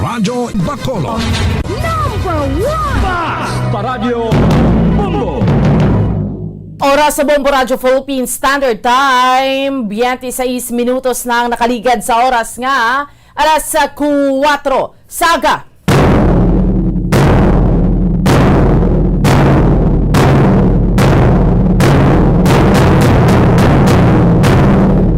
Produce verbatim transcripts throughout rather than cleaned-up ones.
Radyo Bacolod. Number one! Basta Radyo Bombo! Oras sa Bombo Radyo Philippine Standard Time, twenty-six minutos na ang nakaligad sa oras nga alas kuwatro sa aga.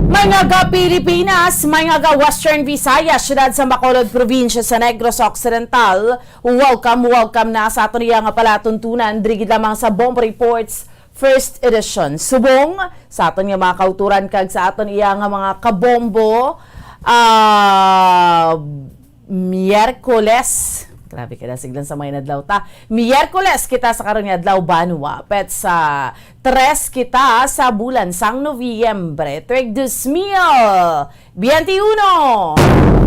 May nga ga Pilipinas, may nga ga Western Visayas, siyudad sa Bacolod, probinsya sa Negros Occidental. Welcome, welcome na sa aton iya nga palatuntunan, diri gid lamang sa Bombo Reports First Edition. Subong sa aton nga mga kauturan kag sa aton iya nga mga kabombo, ah, Miyerkules. Grabe ka na, siglan sa mga inadlaw ta. Miyerkules kita sa karon nga adlaw, banwa. Pet sa tres kita sa bulan sang Nobyembre, tuig dos mil biyente uno.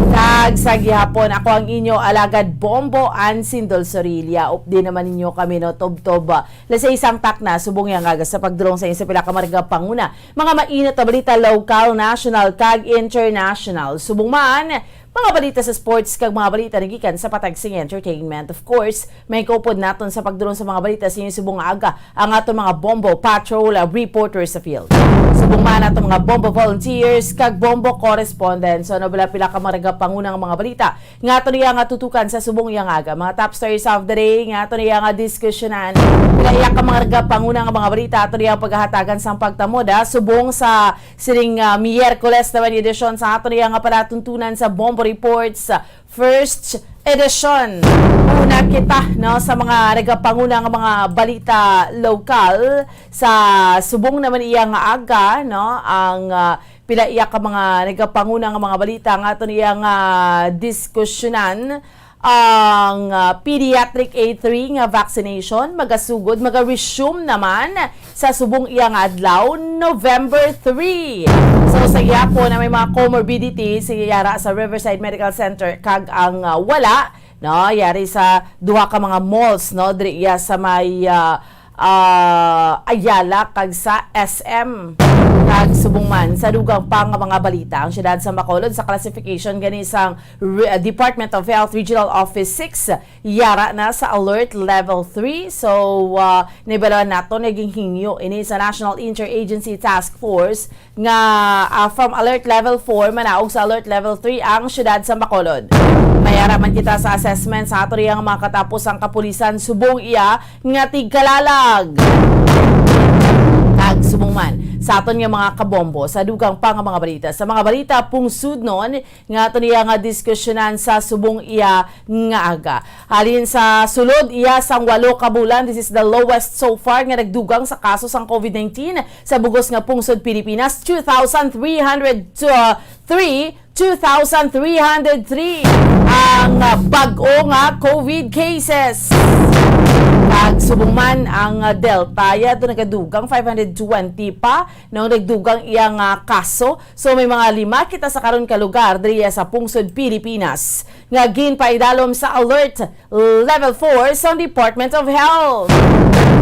Kag sa gihapon, ako ang inyo alagad Bombo Ann Sindol Sorilla. Updi naman ninyo kami, no, tubtob, ah, lasay sang takna, subong yang aga sa pagdulong sa inyo sa pila ka mga panguna, mga mainit na balita, lokal, national, kag international. Subong man, mga balita sa sports kag mga balita nagikan sa patag sing entertainment. Of course, may kaupod naton sa pagdulong sa mga balita sa inyo subong nga aga ang aton mga Bombo Patrol, uh, reporters sa field. Subong man aton mga Bombo volunteers kag Bombo correspondents. So, ano bala pila ka mga nagapangunang mga balita nga aton iya nga tutukan sa subong iya nga aga? Mga top stories of the day nga aton iya nga diskusyonan. Pila iya ka mga nagapangunang mga balita aton iya paghahatagan sang pagtamoda subong sa sining, ah, Miyerkules naman edisyon sa aton iya nga palatuntunan sa Bombo Reports, ah, First Edition. Una kita, no, sa mga nagapanguna nga mga balita lokal sa subong naman iya nga aga, no, ang, ah, pila iya ka mga nagapanguna nga mga balita nga aton iya nga diskusyonan. Ang, ah, pediatric A three nga vaccination magasugod, maga-resume naman sa subong iya nga adlaw, November three. So, sa gihapon na may mga comorbidity, si yara sa Riverside Medical Center kag ang, ah, wala, no, yari sa duha ka mga malls, no, diri iya sa may, ah, ah, Ayala kag sa S M. Kag subong man sa dugang pa nga mga balita, ang siyudad sa Bacolod sa classification gani sang Re-, ah, Department of Health Regional Office six, yara na sa Alert Level three. So, ah, naibaluan nato, naging hingyo ini sa National Interagency Task Force nga, ah, from Alert Level four manaog sa Alert Level three ang siyudad sa Bacolod. May ara man kita sa assessment sa ato riyang mga katapusang kapulisan subong iya nga tigkalalag. Kag subong man sa aton nga mga kabombo, sa dugang pa nga mga balita, sa mga balita pungsudnon nga aton iya nga diskusyonan sa subong iya nga aga. Halin sa sulod iya sang walo ka bulan, this is the lowest so far nga nagdugang sa kaso sang COVID nineteen sa bugos nga pungsod Pilipinas, two thousand three hundred three, two thousand three hundred three ang, ah, bag-o nga COVID cases. Kag subong man ang, ah, Delta, yadto nagadugang five hundred twenty pa, no, nagdugang iya nga kaso. So, may mga lima kita sa karon ka lugar diri sa pungsod Pilipinas nga ginpaidalom sa alert level four sa Department of Health.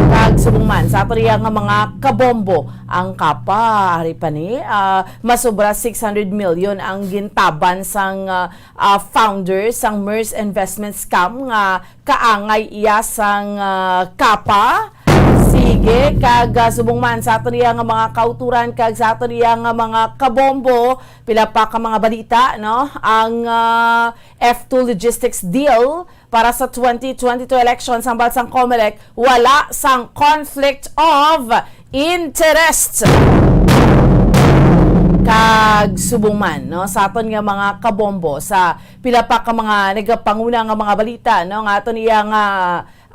Kag subong man sa ato riya nga mga kabombo, ang kapa, ari pa ni, ah, masobra six hundred million ang gintaban sang, ah, ah, founder sang MERS investment scam nga kaangay iya sang, ah, kapa. Sige, kag, ah, subong man sa aton iya nga mga kauturan kag sa aton iya nga mga kabombo, pila pa ka mga balita, no? Ang, ah, F two logistics deal para sa twenty twenty-two elections, hambal sang Comelec, wala sang conflict of interest. Kag subong man, no, sa aton nga mga kabombo, sa pila pa ka mga nagapanguna nga mga balita, no, nga aton iya nga,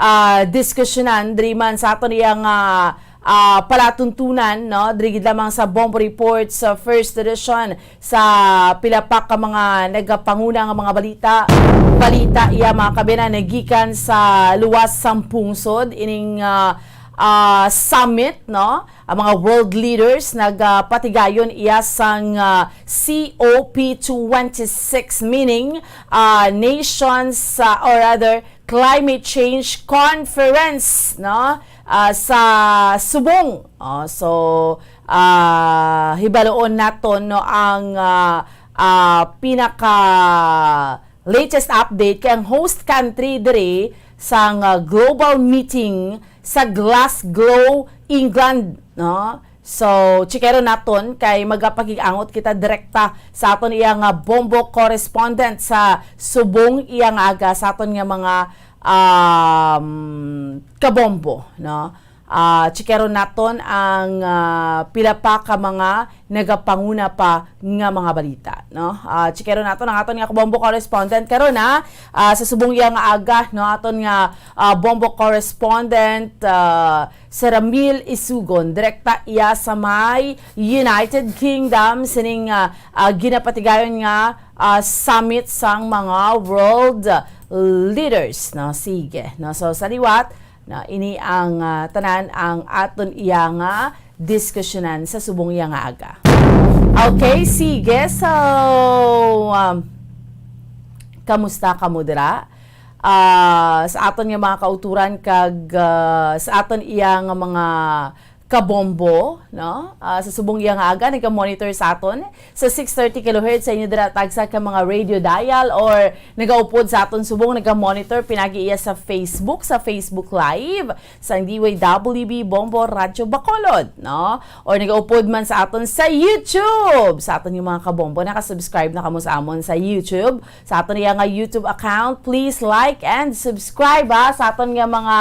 ah, diskusyonan diri man sa aton iya nga, ah, palatuntunan, no, diri gid lamang sa Bombo Report sa first edition, sa pila pa ka mga nagapanguna nga mga balita. Balita iya, mga kabayan, nagikan sa luwas sang pungsod ining, ah, ah, summit, no? Ang mga world leaders nagapatigayon iya sang, ah, C O P twenty-six, meaning, ah, nations, ah, or rather, Climate Change Conference, no? Ah, sa subong. Oh, so, ah, hibaluon naton, no, ang, ah, ah, pinaka Latest update kay ang host country diri sang, ah, global meeting sa Glasgow, England, no? So, chikero naton kay magapakig-angot kita direkta sa aton iya nga Bombo correspondent sa subong iya nga aga sa aton nga mga, um, kabombo, no? Ah, chikero naton ang, ah, pila pa ka mga nagapanguna pa nga mga balita, no? Ah, chikero naton ang aton nga kabombo correspondent karon, ha? Ah, sa subong iya nga aga, no, aton nga, ah, bombo correspondent, ah, si Ramil Isugon, direkta iya sa may United Kingdom sining, ah, ah, ginapatigayon nga, ah, summit sang mga world leaders, no? Sige, no? So, sa liwat, no, ini ang, ah, tanan ang aton iya nga diskusyonan sa subong iya nga aga. Okay, sige. So, um, kamusta kamo dira? Ah, sa aton nga mga kauturan kag, ah, sa aton iya nga mga kabombo, no? Ah, sa subong iya nga aga, naga-monitor sa aton sa six thirty kilohertz sa inyo dira tagsa ka mga radio dial, or nagaupod sa aton subong, naga-monitor pinagi iya sa Facebook, sa Facebook Live, sa D Y W B Bombo Radyo Bacolod, no? Or nagaupod man sa aton sa YouTube, sa aton nga mga kabombo, naka-subscribe na kamo sa amon sa YouTube, sa aton iya nga YouTube account. Please like and subscribe, ha, sa aton nga mga,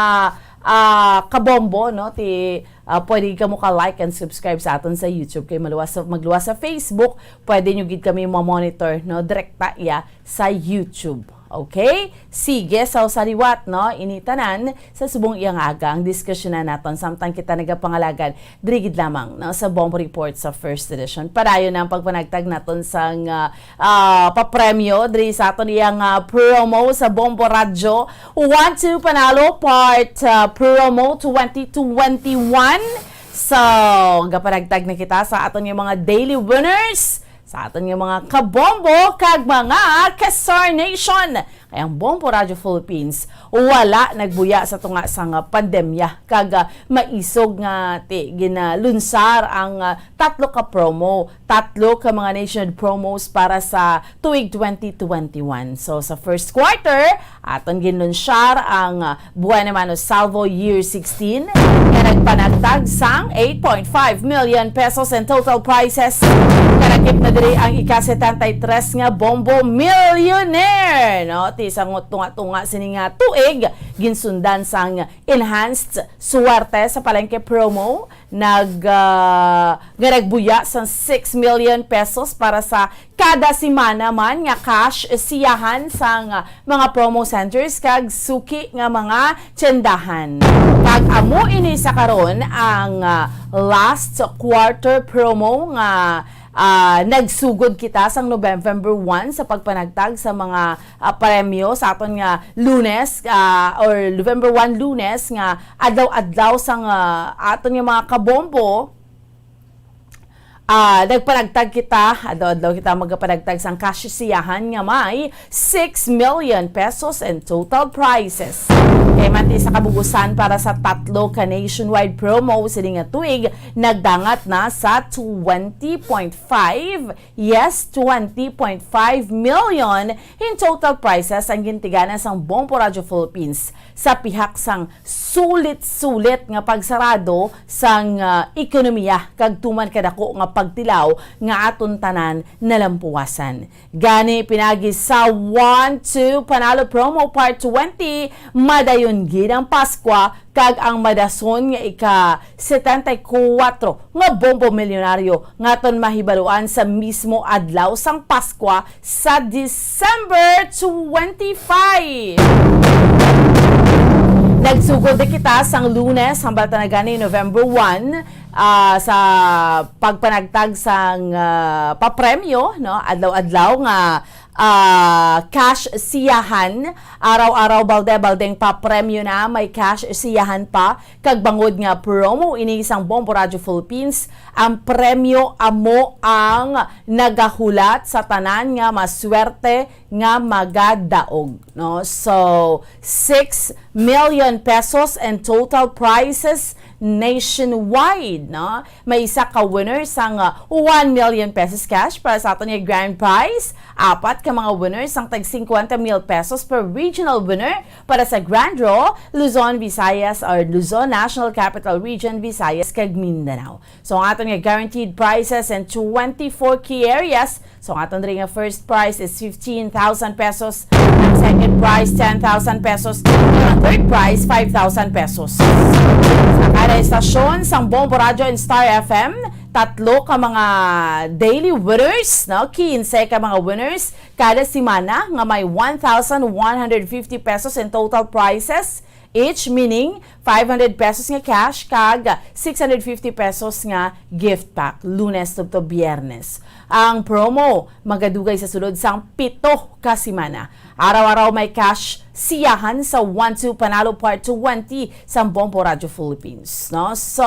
ah, kabombo, no? Ti, ah, pwede kamo ka like and subscribe sa aton sa YouTube kay maluwas sa, magluwas sa Facebook, pwede nyo gid kami ma-monitor, no? Direkta iya sa YouTube. Okay? Sige, so sa liwat, no? Ini tanan sa subong iya nga aga ang diskusyonan naton samtang kita nagapangalagan diri gid lamang, no, sa Bombo Report sa First Edition. Padayon na ang pagpanagtag naton sang, ah, ah, papremyo diri sa aton iya nga promo sa Bombo Radyo. One to Panalo Part, ah, Promo twenty twenty-one. So, gapanagtag na kita sa aton nga mga daily winners, sa aton nga mga kabombo kag mga ka-Star Nation. Kay ang Bombo Radyo Philippines wala nagbuya sa tunga sang pandemya kag, ah, maisog nga ti ginalunsar ang, ah, tatlo ka promo, tatlo ka mga nationwide promos para sa tuig twenty twenty-one. So, sa first quarter, aton ginlunsyar ang, ah, Buena Mano Salvo Year sixteen nga nagpanagtag sang eight point five million pesos in total prizes. Kalakip na diri ang ika-setenta y tres nga Bombo Millionaire, no? Ti sa ngut-, tunga-tunga sini nga tuig, ginsundan sang enhanced swerte sa palengke promo, nag, ah, nga nagbuya sang six million pesos para sa kada semana man nga cash siyahan sang, ah, mga promo centers kag suki nga mga tyendahan. Kag amo ini sa karon ang, ah, last quarter promo nga, ah, nagsugod kita sang November one sa pagpanagtag sa mga, ah, premyo sa aton nga Lunes, ah, or November one, Lunes, nga adlaw-adlaw sang, ah, aton nga mga kabombo. Ah, nagpanagtag kita, adlaw-adlaw kita magapanagtag sang cash siyahan nga may six million pesos in total prizes. Kay manti sa kabugusan, para sa tatlo ka nationwide promo sini nga tuig, nagdangat na sa twenty point five, yes, twenty point five million in total prizes ang gintiganan sang Bombo Radyo Philippines sa pihak sang sulit-sulit nga pagsarado sang, ah, ekonomiya kag tuman kadako nga pagtilaw nga aton tanan nalampuwasan. Gani, pinagi sa One to Panalo Promo Part twenty, madayon gid ang Paskwa kag ang madason nga ika-setenta y kuwatro nga Bombo Milyonaryo nga aton mahibaluan sa mismo adlaw sang Paskwa sa December twenty-five. Nagsugod na kita sang Lunes, hambal ta na gani November one, ah, sa pagpanagtag sang, ah, papremyo, no? Adlaw-adlaw nga, ah, cash siyahan, araw-araw, balde-baldeng papremyo na, may cash siyahan pa. Kag bangod nga promo ini sang Bombo Radyo Philippines, ang premyo amo ang nagahulat sa tanan nga maswerte nga magadaog, no? So, six million pesos in total prizes nationwide, no? May isa ka winner sang, ah, one million pesos cash para sa aton nga grand prize, apat ka mga winners sang tag fifty mil pesos per regional winner para sa grand draw, Luzon, Visayas, or Luzon, National Capital Region, Visayas, kag Mindanao. So, ang aton nga guaranteed prizes and twenty-four key areas. So, ang aton diri nga first prize is fifteen thousand pesos. Ang second prize, ten thousand pesos. Ang third prize, five thousand pesos. Sa kada estasyon sang Bombo Radio and Star F M, tatlo ka mga daily winners, no? Quince ka mga winners kada semana nga may one thousand one hundred fifty pesos in total prizes each, meaning five hundred pesos nga cash kag six hundred fifty pesos nga gift pack, Lunes tubtob Biyernes. Ang promo magadugay sa sulod sang pito ka semana. Araw-araw may cash siyahan sa One Two Panalo Part twenty sa Bombo Radio Philippines, no? So,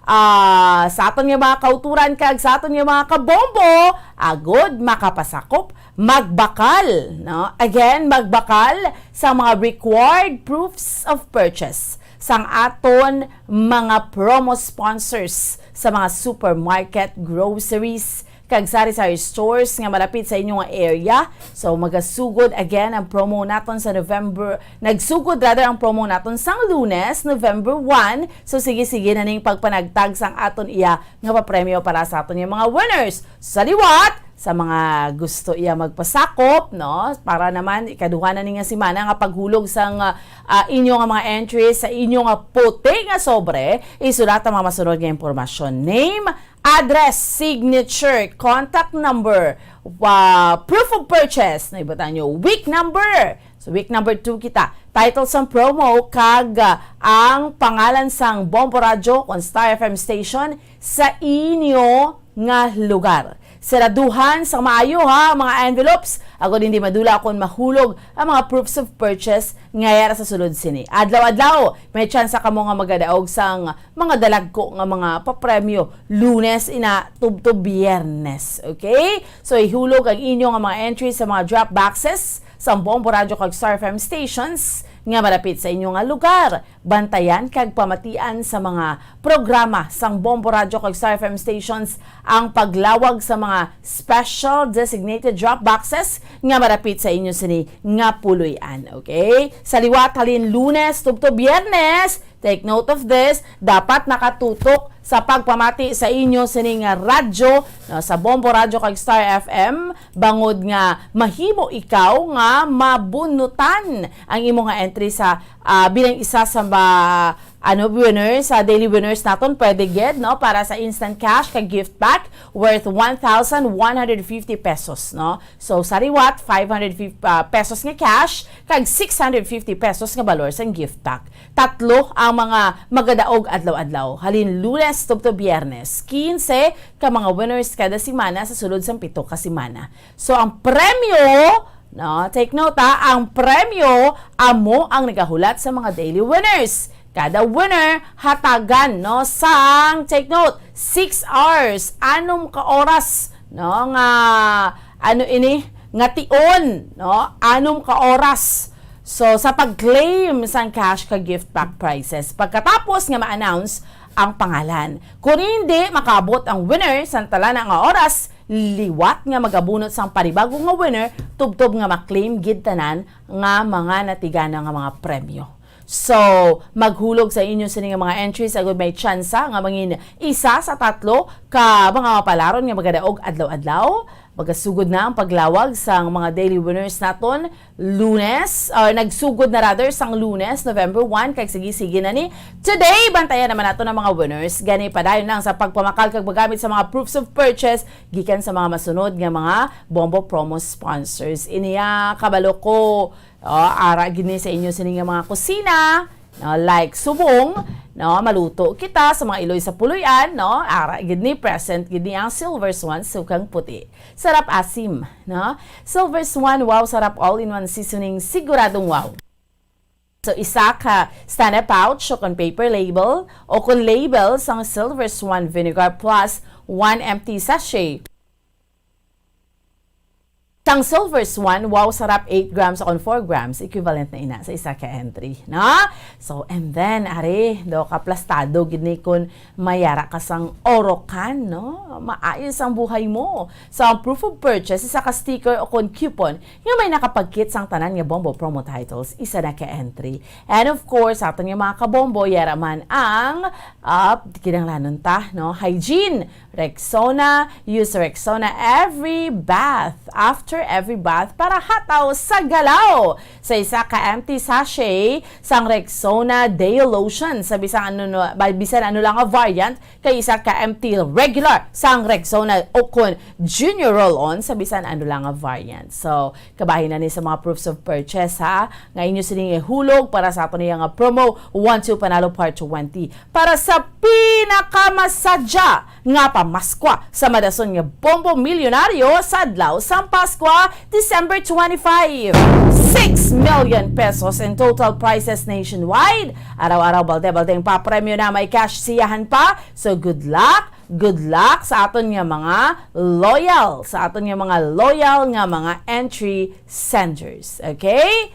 ah, sa aton nga mga kauturan kag sa aton nga mga kabombo, agod makapasakop, magbakal, no? Again, magbakal sa mga required proofs of purchase sang aton mga promo sponsors sa mga supermarket, groceries, kag sari-sari stores nga malapit sa inyo nga area. So, magasugod again ang promo naton sa November, nagsugod rather ang promo naton sang Lunes, November one. So, sige-sige na ning pagpanagtag sang aton iya nga papremyo para sa aton nga mga winners. Sa liwat, sa mga gusto iya magpasakop, no? Para naman ikaduha na ni nga semana nga paghulog sang, ah, ah, inyo nga mga entries sa inyo nga puti nga sobre, isulat ang mga masunod nga impormasyon. Name, address, signature, contact number, ah, proof of purchase, na ibutang nyo, week number. So, week number two kita. Title sang promo kag, ah, ang pangalan sang Bombo Radyo kon Star F M station sa inyo nga lugar. Seraduhan sa maayo, ha, ang mga envelopes, agod hindi madula kon mahulog ang mga proofs of purchase nga yara sa sulod sini. Adlaw-adlaw, may tsansa kamo nga magadaog sang mga dalagko nga mga papremyo, Lunes ina tubtob Biyernes. Okay? So, ihulog ang inyo nga mga entry sa mga drop boxes sang Bombo Radyo kag Star F M stations nga malapit sa inyo nga lugar. Bantayan kag pamatian sa mga programa sang Bombo Radyo kag Star F M stations ang paglawag sa mga special designated drop boxes nga malapit sa inyo sini nga puloy-an. Okay? Sa liwat halin Lunes tubtob Biyernes, take note of this, dapat nakatutok sa pagpamati sa inyo sini nga radyo, no, sa Bombo Radyo kag Star F M, bangod nga mahimo ikaw nga mabunutan ang imo nga entry sa, ah, bilang isa sa ma-, ano, winner sa daily winners naton, pwede gid, no, para sa instant cash kag gift pack worth one thousand one hundred fifty pesos, no. So, sa liwat, five hundred fifty, ah, pesos nga cash kag six hundred fifty pesos nga balor sang gift pack. Tatlo ang mga magadaog adlaw-adlaw, halin Lunes tubtob Biyernes, quince ka mga winners kada semana sa sulod sang pito ka semana. So, ang premyo, no, take note, ha, ang premyo amo ang nagahulat sa mga daily winners. Kada winner, hatagan, no, sang, take note, six hours, anom ka oras, no, nga, ano ini, nga tion, no, anom ka oras. So, sa pag-claim sang cash ka gift pack prizes, pagkatapos nga ma-announce ang pangalan. Kung hindi makaabot ang winner sa talana nga oras, liwat nga magabunot sang panibago nga winner, tubtob nga ma-claim gid tanan nga mga natigana nga mga premyo. So, maghulog sa inyo sini nga mga entries agud may tsansa nga mangin isa sa tatlo ka mga mapalaron nga magadaog adlaw-adlaw. Magasugod na ang paglawag sang mga daily winners naton Lunes, or nagsugod na rather sang Lunes, November one, kag sige-sige na ni. Today, bantayan naman nato ang mga winners. Gani, padayon lang sa pagpamakal kag paggamit sa mga proofs of purchase gikan sa mga masunod nga mga Bombo Promo sponsors. Iniya, kabalo ko, oh, ara gid ni sa inyo sini nga mga kusina, no, like subong, no, maluto kita sa mga iloy sa puloy-an, no, ara gid ni, present gid ni ang Silver Swan Sukang Puti. Sarap asim, no? Silver Swan, wow, sarap all-in-one seasoning, siguradong wow. So, isa ka stand-up pouch o kon paper label o kon label sang Silver Swan Vinegar plus one empty sachet. Sang Silver Swan, wow, sarap, eight grams, akon four grams, equivalent na ina sa isa ka entry, no? So, and then, ari, do ka plastado gid ni kun mayara ka sang Orocan, no? Maayos ang buhay mo. So, ang proof of purchase, isa ka sticker o kon coupon nga may nakapagkit sang tanan nga Bombo promo titles, isa na ka entry. And of course, sa aton nga mga kabombo, yara man ang, ah, kinahanglanon ta, no? Hygiene. Rexona, use Rexona every bath. After every bath, para hataw sa galaw. Sa isa ka empty sachet sang Rexona Deo Lotion, sa bisan ano, no, ba-, bisan ano lang nga variant, kay isa ka empty regular sang Rexona o kon Junior Roll-On, sa bisan ano lang nga variant. So, kabahin na ni sa mga proofs of purchase, ha, nga inyo sining ihulog para sa aton iya nga promo, One Two Panalo Part twenty. Para sa pinakamasadya nga pamaskwa sa madason nga Bombo Milyonaryo sa adlaw sang Paskwa, December twenty-five. Six million pesos in total prizes nationwide. Araw-araw, balde-balde ang papremyo na may cash siyahan pa. So, good luck, good luck sa aton nga mga loyal, sa aton nga mga loyal nga mga entry senders. Okay?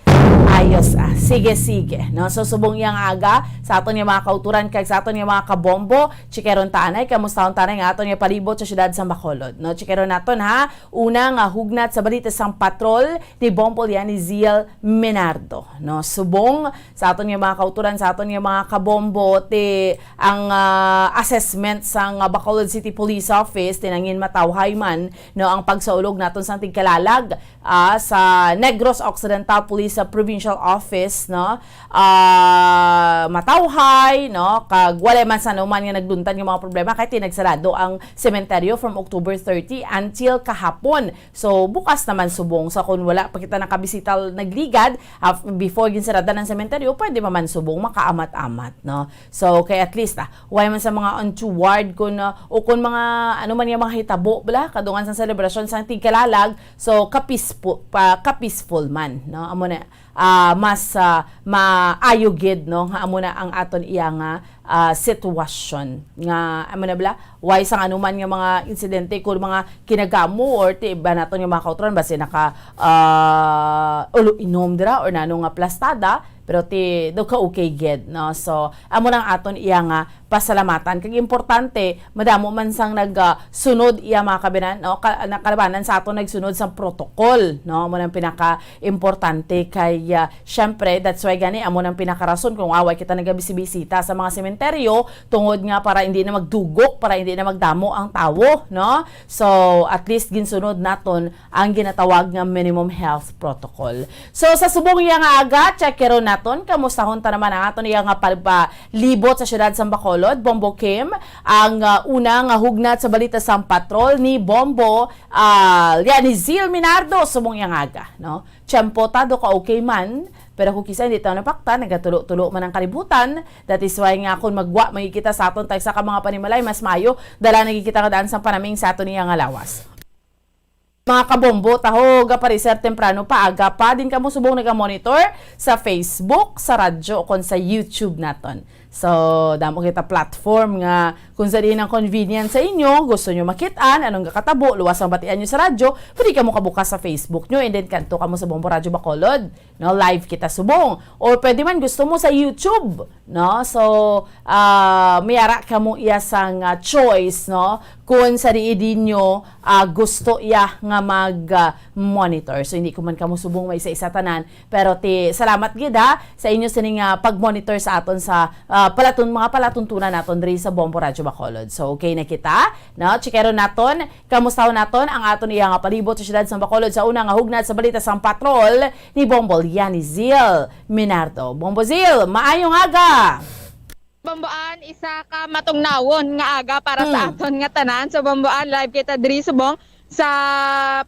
Ayos, ah. Sige, sige. No? So, subong iyang aga, sa aton nga mga kauturan, kag sa aton nga mga kabombo, chikeron ta anay, kamustahon ta anay nga aton nga palibot sa siyudad sa Bacolod. No? Chikeron naton, ha? Una nga hugnat sa balita sang patrol ni Bombo Liani Ziel Menardo. No? Subong sa aton nga mga kauturan, sa aton nga mga kabombo, ti ang, ah, assessment sang, ah, Bacolod City Police Office, tinangin matawhay man, no, ang pagsaulog naton sang tigkalalag, ah, sa Negros Occidental Police, ah, Provincial Office, no, ah, matawhay, no, kag walay man sa anuman nga nagduntad nga mga problema kay tinagsarado ang sementeryo from October thirty until kahapon. So, bukas naman subong sa kung wala pa kita nakabisita nagligad, ah, before ginsarada ng sementeryo, pwede pa man subong makaamat-amat, no? So, kay at least, ah, way man sa mga untoward kun, ah, o kun mga, ano man nga mga hitabo, bala, kadungan sa selebrasyon sa tigkalalag, so, kapispo-, pa, kapeaceful man, no? Amo na, ah, mas, ah, maayo gid, no? Nga amo na ang aton iya nga, ah, sitwasyon. Nga, amo na bala, way sang anuman nga mga insidente, kun mga kinagamo or ti iba naton nga mga kauturan, basi naka, ah, ulo inom dira or nano nga plastada, pero ti, do ka okay gid, no? So, amo nang aton iya nga pasalamatan. Kag importante, madamo man sang nag, ah, sunod iya mga kabinan, no? Ka-, na-, kalabanan sa aton nagsunod sa protocol, no? Amo nang pinaka-importante kay, ah, syempre, that's why gani, amo nang pinakarason kung away kita nagabisibisita sa mga sementeryo, tungod nga para hindi na magdugok, para hindi na magdamo ang tawo, no? So, at least ginsunod naton ang ginatawag nga minimum health protocol. So, sa subong iya nga aga, check karon naton, kamustahon ta naman ang aton iya nga pagpalibot sa siyudad sa Bacolod, Bombo Kim, ang, ah, una nga hugnat sa balita sang patrol ni Bombo, ah, Lianizil Minardo, subong iya nga aga, no? Tiyempo ta, do ka okay man, pero kung kisa hindi ta napaktan, nagatulo-tulo man ang kalibutan. That is why nga kung magwa, magkikita sa aton tagsa ka mga panimalay, mas maayo, dala nagkikita nga daan sang panaming sa aton iya nga lawas. Mga kabombo, taho, gapareser temprano pa, aga pa, din kamo subong naga-monitor sa Facebook, sa radyo, o kon sa YouTube naton. So, damo kita platform nga kung sa diin ang convenience sa inyo, gusto nyo makit-an, anong gakatabo, luwas ang batian nyo sa radyo, pwede kamo kabukas sa Facebook nyo, and then kadto kamo sa Bombo Radyo Bacolod. No, live kita subong. Or pwede man gusto mo sa YouTube, no? So, ah, may ara kamo iya sang, ah, choice, no? Kung sa diin ninyo, ah, gusto iya nga mag, ah, monitor. So, hindi ko man kamo subong maisa-isa tanan, pero ti, salamat gid, ha, sa inyo sining, ah, pag-monitor sa aton sa, ah, palatun-, mga palatuntunan naton diri sa Bombo Radyo Bacolod. So, okay na kita, no? Chikero naton, kamustahon naton ang aton iya nga palibot sa siyudad sa Bacolod sa una nga hugnat sa balita sang patrol ni Bombo Liani Zil Minardo. Bombo Zil, maayong aga! Bomboan, isa ka matungnawon nga aga para sa Mm. aton nga tanan. So, Bomboan, live kita diri subong sa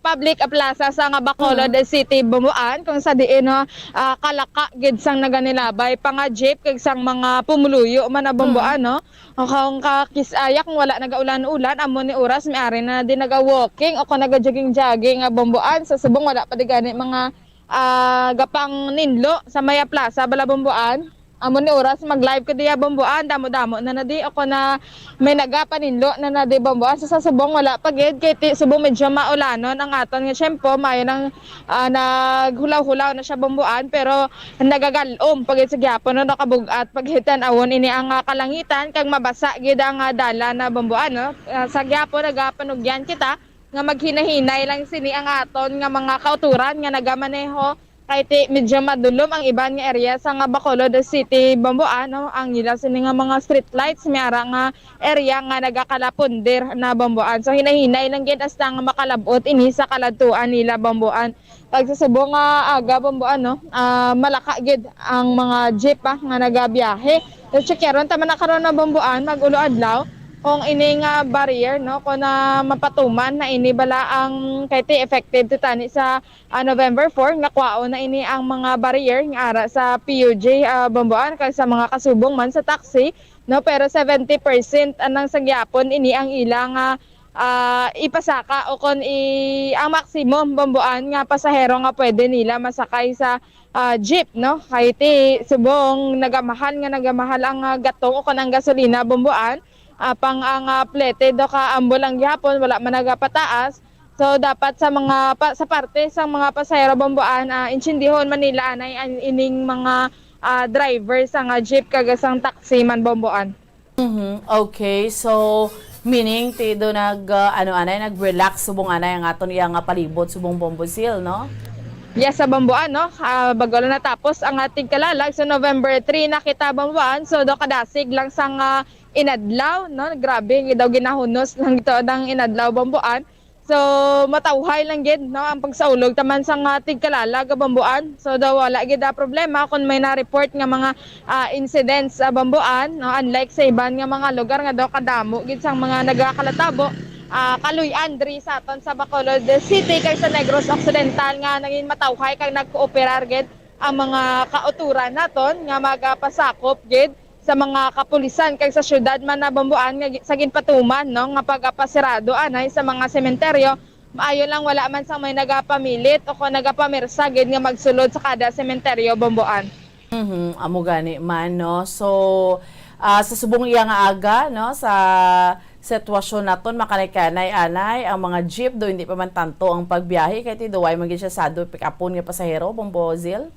public plaza sa nga Bacolod Mm. City, Bomboan, kung sa diin, no, ah, kalaka gid sang naganilabay pa nga jeep kag sang mga pumuluyo man na, Bomboan, Mm. no? Ang kaong kakis-, ah, ya kung wala nagaulan-ulan, amo ni oras, may ari na din naga-walking o kung naga-jogging-jogging nga, Bomboan. Sa subong, wala pa di gani mga, ah, gapang ninlo sa Maya Plaza, bala, Bomboan. Amo ni oras mag-live ko diya, Bomboan, damo-damo na na di, o kon na may nagapaninlo na na di, Bomboan. Sa, sa subong wala pa gid, kay ti-, subong medyo maulanon ang aton nga tiyempo, maayo nang, ah, naghulaw-hulaw na siya, Bomboan, pero nagagal-om pa gid sa gihapon, no, nakabug-at pa gid tan-awon ini ang, ah, kalangitan, kag mabasa gid ang, ah, dalan na, Bomboan, no. Ah, sa gihapon nagapanugyan kita nga maghinahinay lang sini ang aton nga mga kautoran nga nagamaneho, kay ti medyo madulom ang iban nga area sa nga Bacolod City, Bomboan, no? Ang ila sini nga mga street lights, may ara nga area nga nagakalapunder na, Bomboan. So, hinay-hinay lang gid hasta nga makalab-ot ini sa kaladtuan nila, Bomboan. Pag sa subong nga aga, Bomboan, no? Ah, malaka gid ang mga jeep, ah, nga nagabiyahe. So, checkeron ta man na karon na, Bomboan, mag-ulo adlaw kung ini nga barrier, no, kung na mapatuman na ini bala ang kay ti effective ti tani sa ah, November four, nga kwaon na ini ang mga barrier nga ara sa P U G, ah, Bomboan, kag sa mga kasubong man sa taxi, no? Pero seventy percent anang sa gihapon ini ang ila nga, ah, ipasaka o kon i-, ang maximum, Bomboan, nga pasahero nga pwede nila masakay sa, ah, jeep, no? Kay ti subong nagamahal nga nagamahal ang, ah, gatong o kon ang gasolina, Bomboan, ah, pang ang, ah, plete do ka ambol ang gihapon, wala man nagapataas. So, dapat sa mga pa-, sa parte sa mga pasahero, Bomboan, ah, intindihon man nila anay an-, ining mga, ah, driver sa nga jeep kag sang taxi man, Bomboan. Mhm. Okay. So, meaning, ti do nag, ah, ano, anay, nag-relax subong anay ang aton iya nga palibot subong, Bombosil, no? Yes, sa Bomboan, no? Ah, bago lang natapos ang ating kalalag. So, November three na kita, Bomboan. So, do kadasig lang sang, ah, inadlaw, no? Grabe, daw ginahunos lang ito ng inadlaw, Bomboan. So, matawhay lang gid, no, ang pagsaulog taman sang, ah, tigkalalag, Bomboan. So, daw wala gid, ah, problema kung may na-report nga mga, ah, incidents sa Bomboan, no, unlike sa iban nga mga lugar nga daw kadamo gid sang mga nagakalatabo, ah, kaluy-an diri sa aton sa Bacolod City kag sa Negros Occidental nga naging matawhay kag nagkooperar gid ang mga kauturan naton nga magapasakop gid sa mga kapulisan kag sa siyudad man na, Bomboan, nga gi-, sa ginpatuman, no, nga pagapasirado anay sa mga sementeryo. Maayo lang wala man sang may nagapamilit o kon nagapamirsa gid nga magsulod sa kada sementeryo, Bomboan. Mhm, amo gani man, no. So, ah, sa subong iya nga aga, no, sa sitwasyon naton, makanay-kanay anay ang mga jeep, do hindi pa man tanto ang pagbiyahe kay ti duway man gid siya sado pick-upon nga pasahero, Bombo Zil?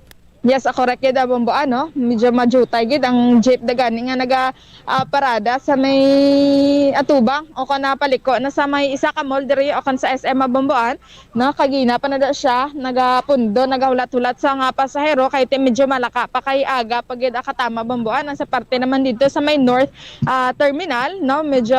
Yes, ah, correct gid, ah, Bombo, ano, medyo majutay gid ang jeep da gani nga naga, ah, parada sa may atubang o kon napaliko na sa may isa ka mall diri o kon sa S M, ah, Bomboan, no? Kagina pa na da siya nagapundo, nagahulat-hulat sa nga pasahero kay ti medyo malaka pa kay aga pa gid ang katama, Bomboan. Ang sa parte naman dito sa may North, ah, Terminal, no? Medyo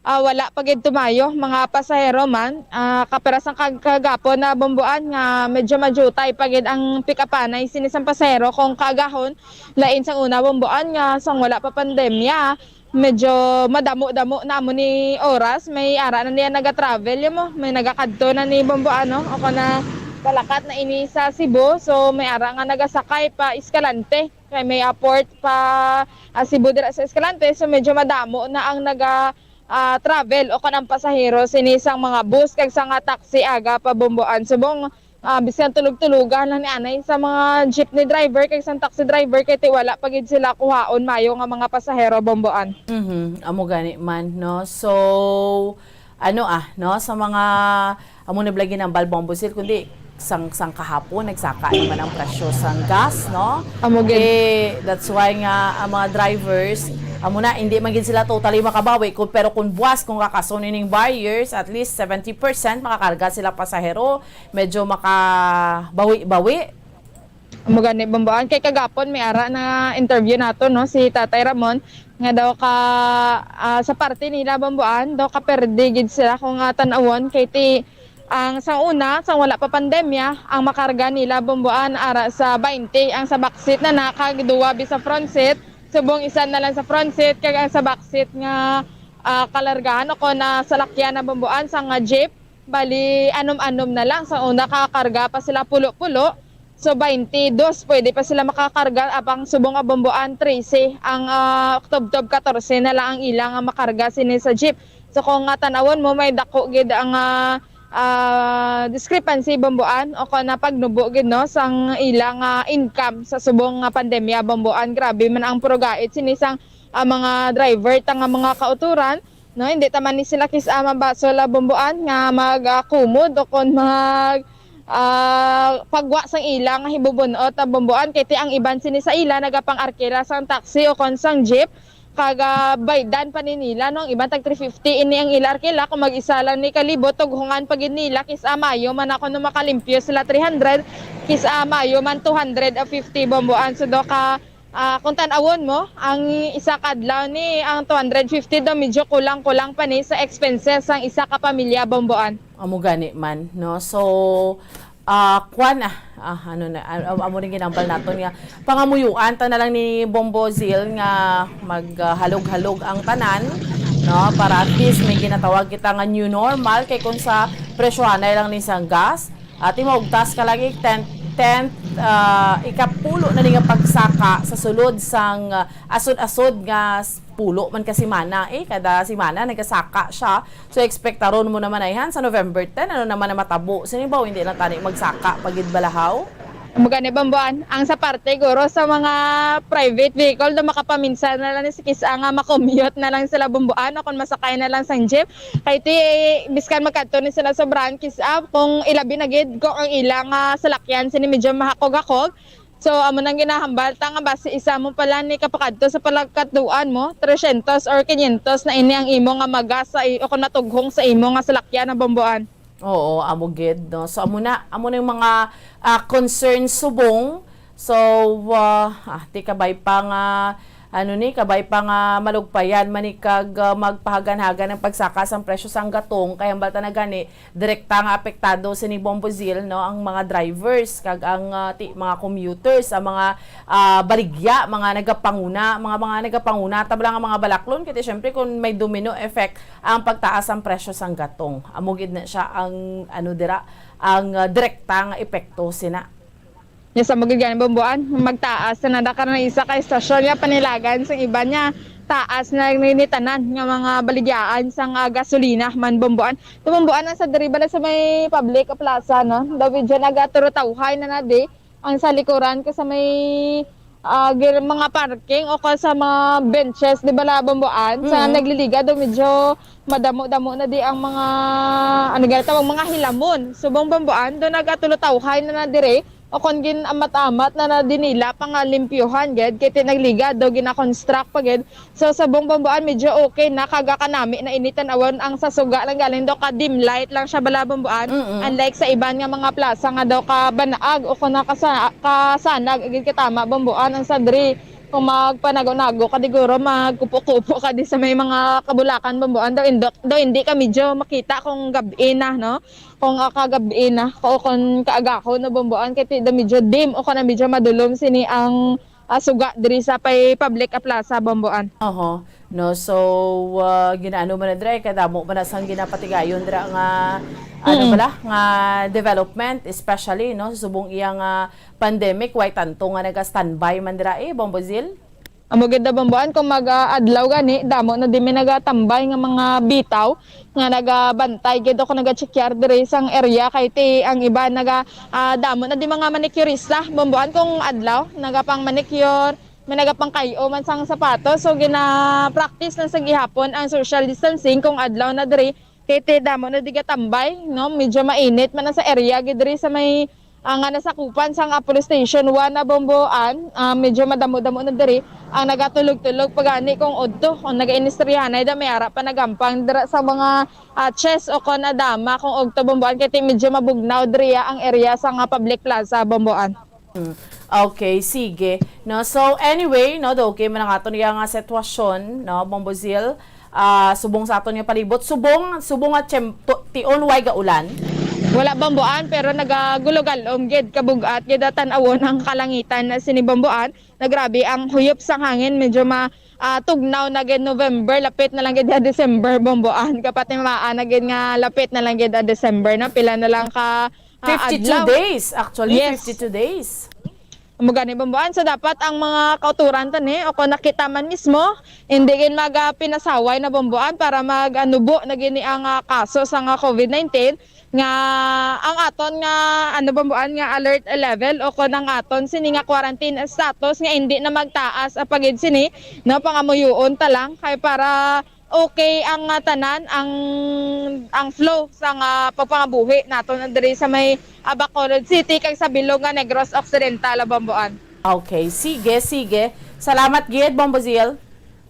ah, wala pa gid tumayo, mga pasahero man. Ah, kapira sang kag-, kagapon na Bomboan nga medyo majutay pa gid ang pikapanay sini sang pasahero kung kaagahon, lain sang una Bomboan nga sang wala pa pandemya, medyo madamo-damo na amo ni oras, may ara na niya naga-travel, yun mo, may nagakadto na ni Bomboan, no? O kana palakat na ini sa Cebu, so may ara nga nagasakay pa Escalante, kay may airport pa, ah, Cebu dira sa Escalante, so medyo madamo na ang naga, ah, travel o kanang pasahero sini sang mga bus kag sa nga taxi aga pa Bomboan. Subong, ah, bisan tulog-tulogan lang ni anay sa mga jeepney driver kag sang taxi driver kay ti wala pa gid sila kuhaon mayo nga mga pasahero, Bomboan. Mhm, amo gani man, no? So, ano, ah, no, sa mga, amo na bala ginambal, Bombo Sir, kundi sang, sang kahapon nagsaka naman ang presyo sang gas, no? Amo gid. Eh, that's why nga ang mga drivers, amo na, hindi man gid sila totally makabawi, kung, pero kung buwas, kung kakason ining barriers, at least seventy percent makakarga sila pasahero, medyo makabawi-bawi. Amo gani, Bomboan, kay kagapon may ara na interview nato, no, si Tatay Ramon, nga daw ka, ah, sa parte nila, Bomboan, daw kaperde gid sila kung, ah, tan-awon kay ti ang sang una, sang wala pa pandemya, ang makarga nila, Bomboan, ara sa baynte ang sa backseat na na, kag duwa bi sa front seat, subong isa na lang sa front seat, kag ang sa backseat nga, ah, kalargahan o kon na salakyan na, Bomboan, sa nga jeep, bali anom-anom na lang. Sa una kakarga pa sila pulo-pulo, so baynte dos pwede pa sila makakarga, apang subong nga Bomboan, trese ang, ah, tubtob katorse na lang ang ilang, ah, makarga sini sa jeep. So kung nga tan-awon mo, may dako gid ang, ah, ah, discrepancy, Bomboan, o kon na pagnubo gid, no, sang ila nga income sa subong nga pandemya, Bomboan. Grabe man ang purugait sini sang, ah, mga driver ta nga mga kautoran, no? Hindi ta man ni sila kis-a mabasol, ah, Bomboan, nga mag, ah, kumod o kon mag, ah, pagwa sang ila nga hibubun-ot, ah, Bomboan, kay ti ang iban sini sa ila nagapang-arkila sang taxi o kon sang jeep, kag, ah, baydan pa ni nila, no? Ang iban tag three fifty ini ang ila arkila, kung mag-isa lang ni kalibo, tughungan pa gid nila, kis-a maayo man ako no makalimpyo sila three hundred, kis-a maayo man two hundred fifty, Bomboan. So, do ka, ah, kung tan-awon mo, ang isa ka adlaw ni, ang two hundred fifty do, medyo kulang-kulang pa ni sa expenses sang isa ka pamilya, Bomboan. Amo gani man, no? So, ah, kwan, ah, ah, ano na, ah, amo rin ginambal naton nga pangamuyuan ta na lang ni Bombo Zil nga maghalog-halog ang tanan, no? Para at least may ginatawag kita nga new normal, kay kung sa presyohanay lang ni sang gas, at maugtas ka lagi, ten, ten, ah, ikapulo na ni nga pagsaka sa sulod sang, ah, asod-asod nga s-, pulo man ka semana, eh, kada semana nagasaka siya. So, ekspektaron mo naman, ayhan, sa November ten, ano naman ang matabo? Sinibaw, hindi lang tani magsaka pa gid balahaw? Amo gani, Bomboan, ang sa parte guro sa mga private vehicle, do makapaminsan na lang ni sa kis-a nga makommute na lang sila, Bomboan, o kung masakay na lang sang jeep. Kay ti, biskan magkadto ni sila sobrahan kis-a, kung ilabi na gid kung ang ilang, ah, salakyan sini medyo mahakog-hakog. So, amo nang ginahambal ta nga basi isa mo pala ni kapakadto sa palagkatuan mo, tresyentos or kinyentos na ini ang imo nga magas sa i-, o kung matughong sa imo nga salakyan na, Bomboan. Oo, amo gid, no? So, amo na, amo na yung mga, ah, concerns subong. So, ah, ah, ti kabay pa nga, ano ni, kabay pa nga malugpayan man ni kag, ah, magpahagan-hagan ang pagsaka sang presyo sang gatong, kay hambal ta na gani, direkta nga apektado sini, Bombo Zil, no, ang mga drivers kag ang, ah, ti-, mga commuters, ang mga, ah, baligya, mga nagapanguna, mga, mga nagapanguna, tabla nga mga balaklon, kay ti, syempre, kung may domino effect ang pagtaas ang presyo sang gatong, amo gid na siya ang, ano, dira, ang, ah, direkta nga epekto sina. Yes, amo gid gani, Bomboan. Magtaas na nada karon ang isa ka estasyon nga panilagan sang iban nga taas na ni, ni tanan nga mga baligyaan sang, ah, gasolina man, Bomboan. Tumumboan ang sa diri bala sa may public plaza, no? Daw medyo nagaturutawhay na na di ang sa likuran ka sa may, ah, gir-, mga parking o ka sa mga benches, di bala, Bomboan? Sa Mm. nagliliga, daw medyo madamo-damo na di ang mga, ano gani tawag, mga hilamon. Subong, Bomboan, daw nagaturutawhay na na dire. O kon gin-amat-amat na na di nila pangalimpyuhan gid, kay ti nagliga daw gina-construct pa gid. So, subong, Bomboan, medyo okay na, kaga kanami na ini tan-awon ang sa suga lang galing daw ka dim light lang siya bala, Bomboan. Mm-mm. Unlike sa iban nga mga plaza nga daw ka banaag o kon na kasa-, kasanag, agid katama, Bomboan, ang sa diri. Kung magpanago-nago ka, diguro magkupo-kupo ka di sa may mga kabulakan, Bomboan, daw indo-, daw hindi ka medyo makita kung gab-i na, no? Kung, ah, kagab-i na, o kung kaagahon na, Bomboan, kay ti-, da medyo dim o kana medyo madulom sini ang, ah, suga diri sa pay public, ah, plaza, Bomboan. Oho. No, so, ah, ginaano man na dira, kadamo man na sang ginapatigayon dira nga, ano Mm. bala, nga development, especially, no, subong iya nga pandemic, way tanto nga naga-standby man dira, eh, Bombo Zil? Amo gid na, Bomboan, kung mag, ah, adlaw gani, damo na di may nagatambay nga mga bitaw nga nagabantay gid o kung naga-check-yard diri sang area, kay ti ang iba naga, ah, damo na di mga manicurista, Bomboan, kung adlaw, nagapang manicure, may nagapang kayo man sang sapatos. So, gina-practice lang sa gihapon ang social distancing kung adlaw na diri. Kay ti damo na di gatambay, no? Medyo mainit man ang sa area gid diri sa may, ah, nga nasakupan sang, ah, Police Station one na, Bomboan. Ah, medyo madamo-damo na diri ang nagatulog-tulog pa gani kung udto, kung nagainistrihanay da may ara pa nagampang dira sa mga, ah, chess o kon adama kung udto, Bomboan, kay ti medyo mabugnaw diri ang area sa nga public plaza, Bomboan. Mm. Okay, sige. No, so anyway, no, do okay man ang aton iya nga sitwasyon, no, Bombo Zil. Ah, subong sa aton nga palibot, subong, subong nga tiyem-, to-, tion way gaulan. Wala, Bomboan, pero nagagulo-galom gid, kabug-at gid, ah, tan-awon ang kalangitan na sini, Bomboan. Nagrabe ang huyop sang hangin, medyo ma-, ah, tugnaw na gid November, lapit na lang gid ha December, Bomboan. Kapatimaan na gid nga lapit na lang gid ha December, no? Pila na lang ka, ah, Fifty-two adlaw. Days, actually, Yes. fifty-two days. Mo gani, Bomboan, so dapat ang mga kauturan tani o kung nakita man mismo, hindi gid mag, ah, pinasaway na, Bomboan, para mag, ah, nubo na gini ang, ah, kaso sa nga COVID nineteen, nga ang aton nga, ano, Bomboan, nga alert level o kung ang aton sini nga quarantine status nga hindi na magtaas, ah, pa gid sini, no, pangamuyoon ta lang kay para okay ang, ah, tanan, ang, ang flow sa nga pagpangabuhi naton diri sa may, ah, Bacolod City kag sa bilog nga Negros Occidental, Bomboan. Okay, sige, sige. Salamat gid, Bombo Zil.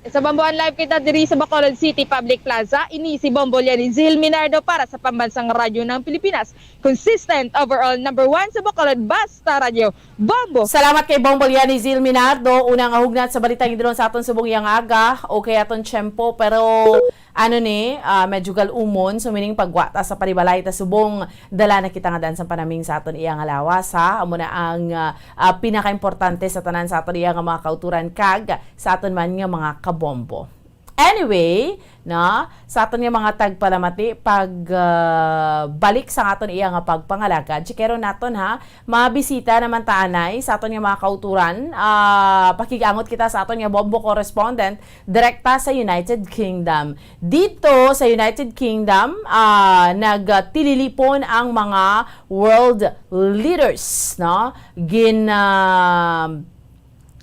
Sa Bomboan, live kita diri sa Bacolod City Public Plaza. Ini si Bombo Lianizil Minardo para sa Pambansang Radyo ng Pilipinas. Consistent, overall, number one sa Bacolod, basta radyo. Bombo! Salamat kay Bombo Lianizil Minardo. Una nga hugnat sa balitang idulon sa aton subong iyang aga. Okay aton tiyempo, pero ano ni, ah, medyo gal-umon. So, meaning pagwa ta sa panibalay ta subong, dala na kita nga dan sa panaming sa aton iya nga lawas, ha? Amo na ang, ah, ah, pinakaimportante sa tanan sa aton iya nga mga kauturan kag sa aton man nga mga kabombo. Anyway, no, sa aton nga mga tagpalamati, pag, ah, balik sa aton iya nga pagpangalagad, chikeron naton, ha, mga bisita naman ta anay sa aton nga mga kauturan. Ah, pakig-angot kita sa aton nga bombo correspondent direkta sa United Kingdom. Dito sa United Kingdom, ah, nagtililipon ang mga world leaders, no? Gin, ah,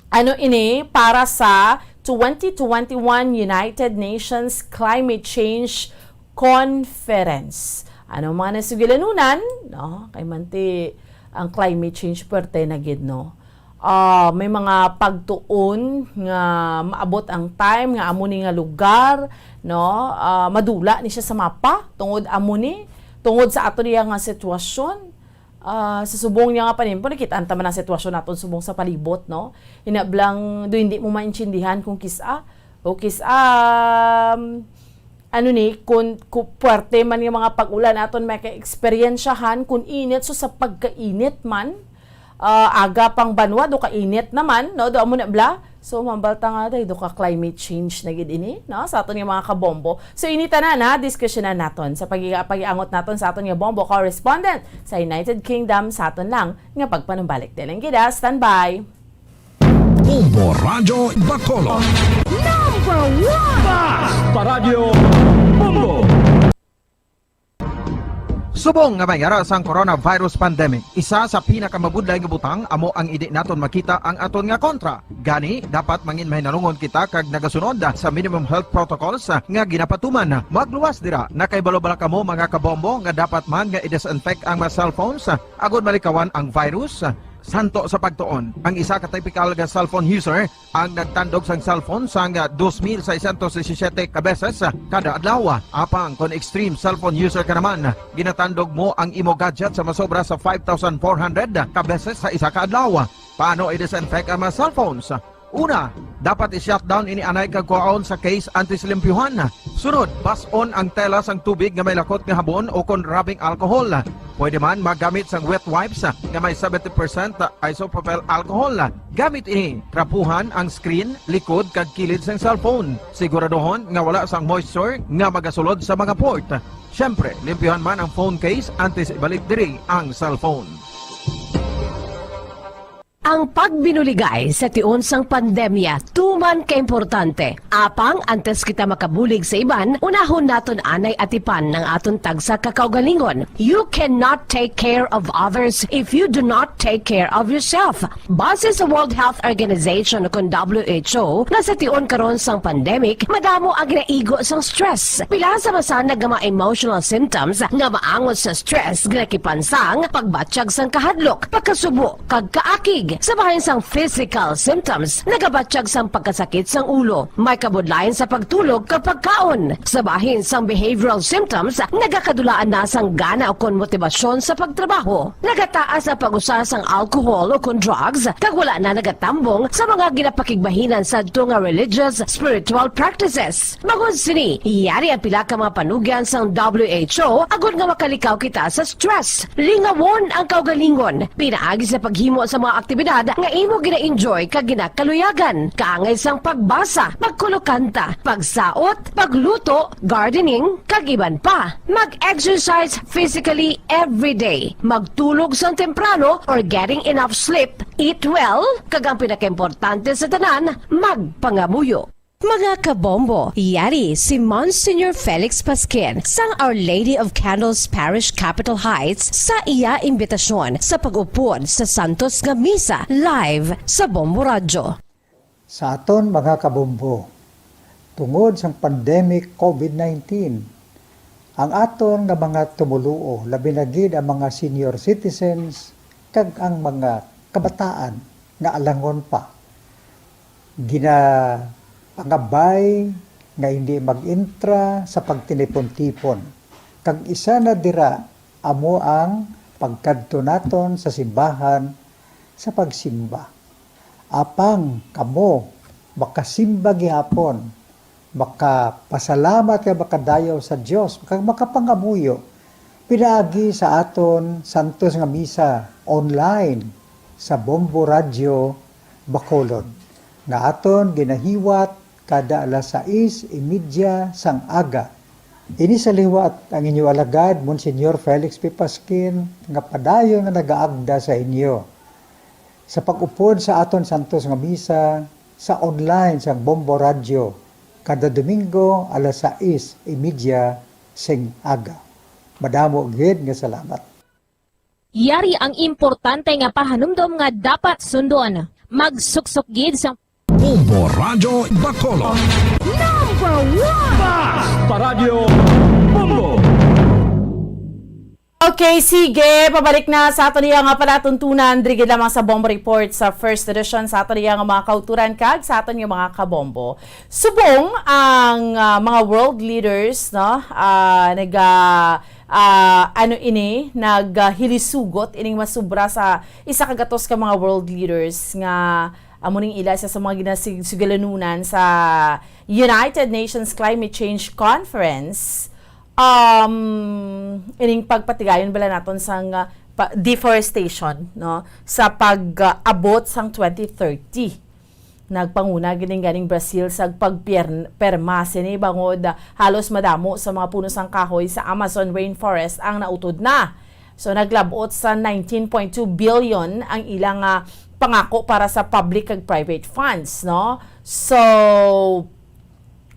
ano ini para sa twenty twenty-one United Nations Climate Change Conference. Ano mga nasugilanunan, no? Kay manti ang climate change, puwerte na gid, no? Ah, may mga pagtuon nga maabot ang time nga amo ni nga lugar, no? Ah, madula ni siya sa mapa tungod amo ni, tungod sa ato niya nga sitwasyon. Ah, sa subong niya nga panimpo, nakita ta man ang sitwasyon naton subong sa palibot, no? Hinablang do hindi mo maintindihan kung kis-a o kis-a, um, ano ni, kun, ku-, puwerte man nga mga pag-ulan aton may ka-eksperyensyahan, kun init, so sa pagkainit man, ah, aga pang banwa, do kainit naman, no? Do amo na bla. So, mambal ta nga, day, do ka climate change na gid ini, no? Sa aton nga mga kabombo. So, ini tanan, ha, diskusyonan naton sa pag-, pag-iangot naton sa aton nga bombo correspondent sa United Kingdom, sa aton lang nga pagpanumbalik. Daling gid, ha, standby. Bombo Radyo Bacolod. Number one! Basta Radyo Bombo! Subong nga may ara sang coronavirus pandemic, isa sa pinakamabudlay nga butang amo ang hindi naton makita ang aton nga kontra. Gani, dapat mangin mahinalungon kita kag nagasunod sa minimum health protocols nga ginapatuman. Magluwas dira, nakahibalo bala kamo, mga kabombo, nga dapat man nga i-disinfect ang mga cellphones agod malikawan ang virus? Santo sa pagtuon, ang isa ka typical nga cellphone user ang nagtandog sang cellphone sang dos mil seiscientos disisiete ka beses kada adlaw. Apang kon extreme cellphone user ka naman, ginatandog mo ang imo gadget sa masobra sa five thousand four hundred ka beses sa isa ka adlaw. Paano i-disinfect ang mga cellphones? Una, dapat i-shutdown ini anay kag kuhaon sa case antes limpyuhan. Sunod, bas-on ang tela sang tubig nga may lakot nga habon o kon rubbing alcohol. Pwede man magamit sang wet wipes nga may seventy percent isopropyl alcohol. Gamit ini, trapuhan ang screen, likod, kag kilid sang cellphone. Siguraduhon nga wala sang moisture nga magasulod sa mga port. Siyempre, limpyuhan man ang phone case antes ibalik diri ang cellphone. Ang pagbinuligay sa tion sang pandemya tuman ka importante. Apang antes kita makabulig sa iban, unahon naton anay atipan ang aton tagsa ka kaugalingon. You cannot take care of others if you do not take care of yourself. Base sa World Health Organization, kon W H O, nga sa tion karon sang pandemic, madamo ang ginaigo sang stress. Pila sa masanag nga mga emotional symptoms nga maangot sa stress ginakipan sang pagbatyag sang kahadlok, pagkasubo, kag kaakig. Sa bahin sang physical symptoms, nagabatyag sang pagkasakit sang ulo, may kabudlayan sa pagtulog kag pagkaon. Sa bahin sang behavioral symptoms, nagakadulaan na sang gana ukon motibasyon sa pagtrabaho. Nagataas ang pag-usa sang alcohol ukon drugs, kag wala na nagatambong sa mga ginapakigbahinan sadto nga religious, spiritual practices. Bangod sini, yari ang pila ka mga panugyan sang W H O agod nga makalikaw kita sa stress. Lingawon ang kaugalingon pinaagi sa paghimo sa mga aktibidad nga imo gina-enjoy kag ginakaluyagan, kaangay sang pagbasa, pagkulokanta, pagsaot, pagluto, gardening, kag iban pa. Mag-exercise physically every day. Magtulog sang temprano or getting enough sleep Eat well, kag ang pinakaimportante sa tanan, magpangamuyo. Mga kabombo, yari si Monsignor Felix Pasquin sang Our Lady of Candles Parish, Capitol Heights, sa iya imbitasyon sa pag-upod sa Santos nga Misa live sa Bombo Radyo. Sa aton mga kabombo, tungod sang pandemic COVID nineteen, ang aton nga mga tumoluo, labi na gid ang mga senior citizens kag ang mga kabataan nga alangon pa, ginapangabay nga hindi mag-intra sa pagtinipon-tipon, kag isa na dira amo ang pagkadto naton sa simbahan sa pagsimba. Apang kamo makasimba gihapon, makapasalamat kag makadayaw sa Dios, kag makapangamuyo pinaagi sa aton santos nga misa online sa Bombo Radyo Bacolod, nga aton ginahiwat kada alas sais y media sang aga. Ini sa liwat ang inyo alagad, Monsignor Felix P. Pasquin, nga padayon nga nagaagda sa inyo sa pag-upod sa aton santos nga misa sa online sang Bombo Radyo kada Domingo alas sais y media sing aga. Madamo gid nga salamat. Yari ang importante nga pahanumdom nga dapat sundon. Magsuksok gid sang Bombo Radyo Bacolod. Number one! Basta Radyo Bombo! Okay, sige. Pabalik na sa aton iya nga palatuntunan, diri gid lamang sa Bombo Report sa first edition, sa aton iya nga mga kauturan kag sa aton nga mga kabombo. Subong ang, ah, mga world leaders, no, ah, naga, ah, ano ini, naghilisugot ining masubra sa isa ka gatos ka mga world leaders nga amo ning ila isa sa mga ginasig-, sigalanunan sa United Nations Climate Change Conference, um, ining pagpatigayon bala naton sang, ah, pa-, deforestation, no, sa pag-abot sang twenty thirty. Nagpanguna gid ning ganing Brazil sa pagpier-, perma sini bangod, ah, halos madamo sa mga puno sang kahoy sa Amazon rainforest ang nautod na. So, naglab-ot sa nineteen point two billion ang ilang, ah, pangako para sa public kag private funds, no? So,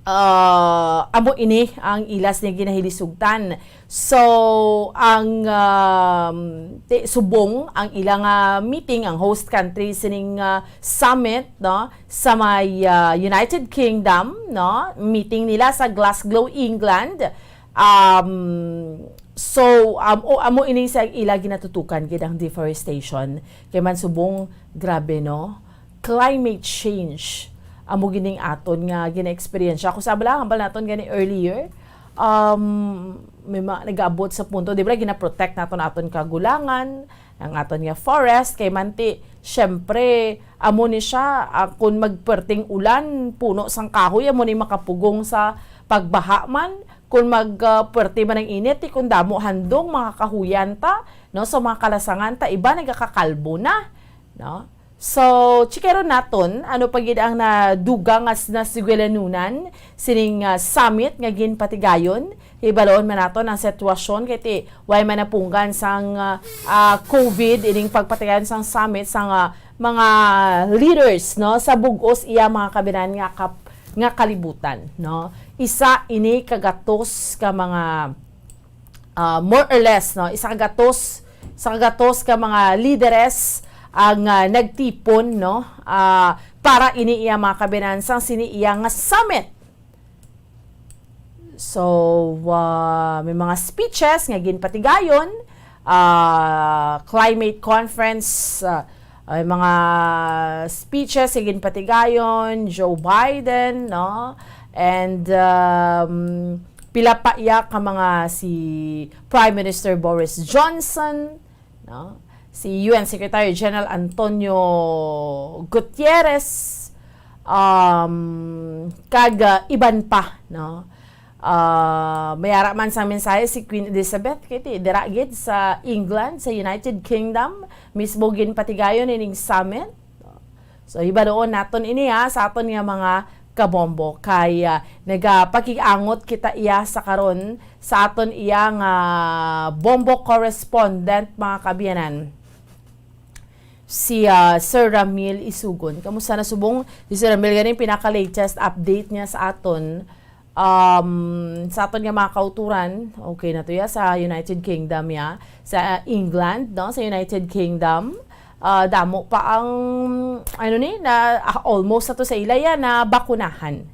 ah, amo ini ang ila sini ginahilisugtan. So, ang, um, ti-, subong ang ilang, ah, meeting, ang host country sining, ah, summit, no, sa may, ah, United Kingdom, no, meeting nila sa Glasgow, England. Um, so, um, o, amo ini sa ila ginatutukan gid ang deforestation. Kay man subong, grabe, no? Climate change. Amo gining aton nga gina-experience. Ako sa bala, hambal naton gani earlier, um, may mga nag-aabot sa punto, di ba, gina-protect naton aton kagulangan, ang aton nga forest, kay manti, syempre, amo ni siya, ah, kung magperting ulan, puno sang kahoy, amo ni makapugong sa pagbaha man, kung mag, ah, perte man ang init, ti kung damo handong mga kahuyan ta, no, sa mga kalasangan ta, iba nagakakalbo na, no? So, chikeron naton, ano pa gid ang nadugang nga s-, nasigwelanunan sining, ah, summit nga ginpatigayon? Hibaloon man naton ang sitwasyon kay ti way man napunggan sang, ah, ah, COVID ining pagpatigayon sang summit sang, ah, mga leaders, no, sa bug-os iya mga kabinan nga kap-, nga kalibutan, no? Isa ini ka gatos ka mga, ah, more or less, no, isa ka gatos, isa ka gatos ka mga lideres ang, ah, nagtipon, no, ah, para ini iya mga kabinan sang sini iya nga summit. So, ah, may mga speeches nga ginpatigayon, ah, climate conference, ah, may mga speeches nga ginpatigayon, Joe Biden, no? And, um, pila pa iya ka mga, si Prime Minister Boris Johnson, no? Si U N Secretary General Antonio Guterres, um, kag, uh, iban pa, no? Uh, may ara man sang mensahe si Queen Elizabeth, kay ti dira gid sa England, sa United Kingdom, mismo ginpatigayon ining summit. So, hibaluon naton ini, ha, sa aton nga mga kabombo. Kay, ah, nagapakig-angot kita iya sa karon sa aton iya nga bombo correspondent, mga kaabyanan. si, ah, Sir Ramil Isugon. Kamusta na subong? Si Sir Ramil, ganing pinaka-latest update niya sa aton. Um, sa aton nga mga kauturan, okay na to ya, sa United Kingdom ya, sa England, no, sa United Kingdom, ah, damo pa ang, ano ni, na, ah, almost na to sa ila ya, na bakunahan.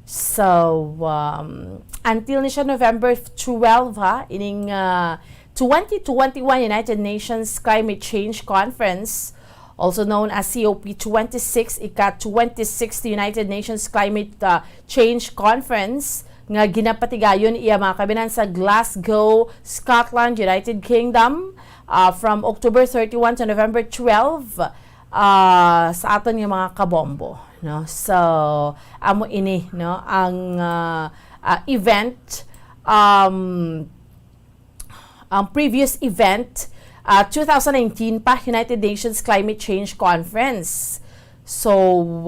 So, um, until ni siya November twelve, ha, ining, ah, twenty twenty-one United Nations Climate Change Conference, also known as C O P twenty-six, ika twenty-sixth United Nations Climate, ah, Change Conference, nga ginapatigayon iya mga kabinan sa Glasgow, Scotland, United Kingdom, ah, from October thirty-one to November twelve, ah, sa aton nga mga kabombo, no? So, amo ini, no, ang, ah, ah, event, um, ang previous event, ah, two thousand nineteen pa, United Nations Climate Change Conference. So,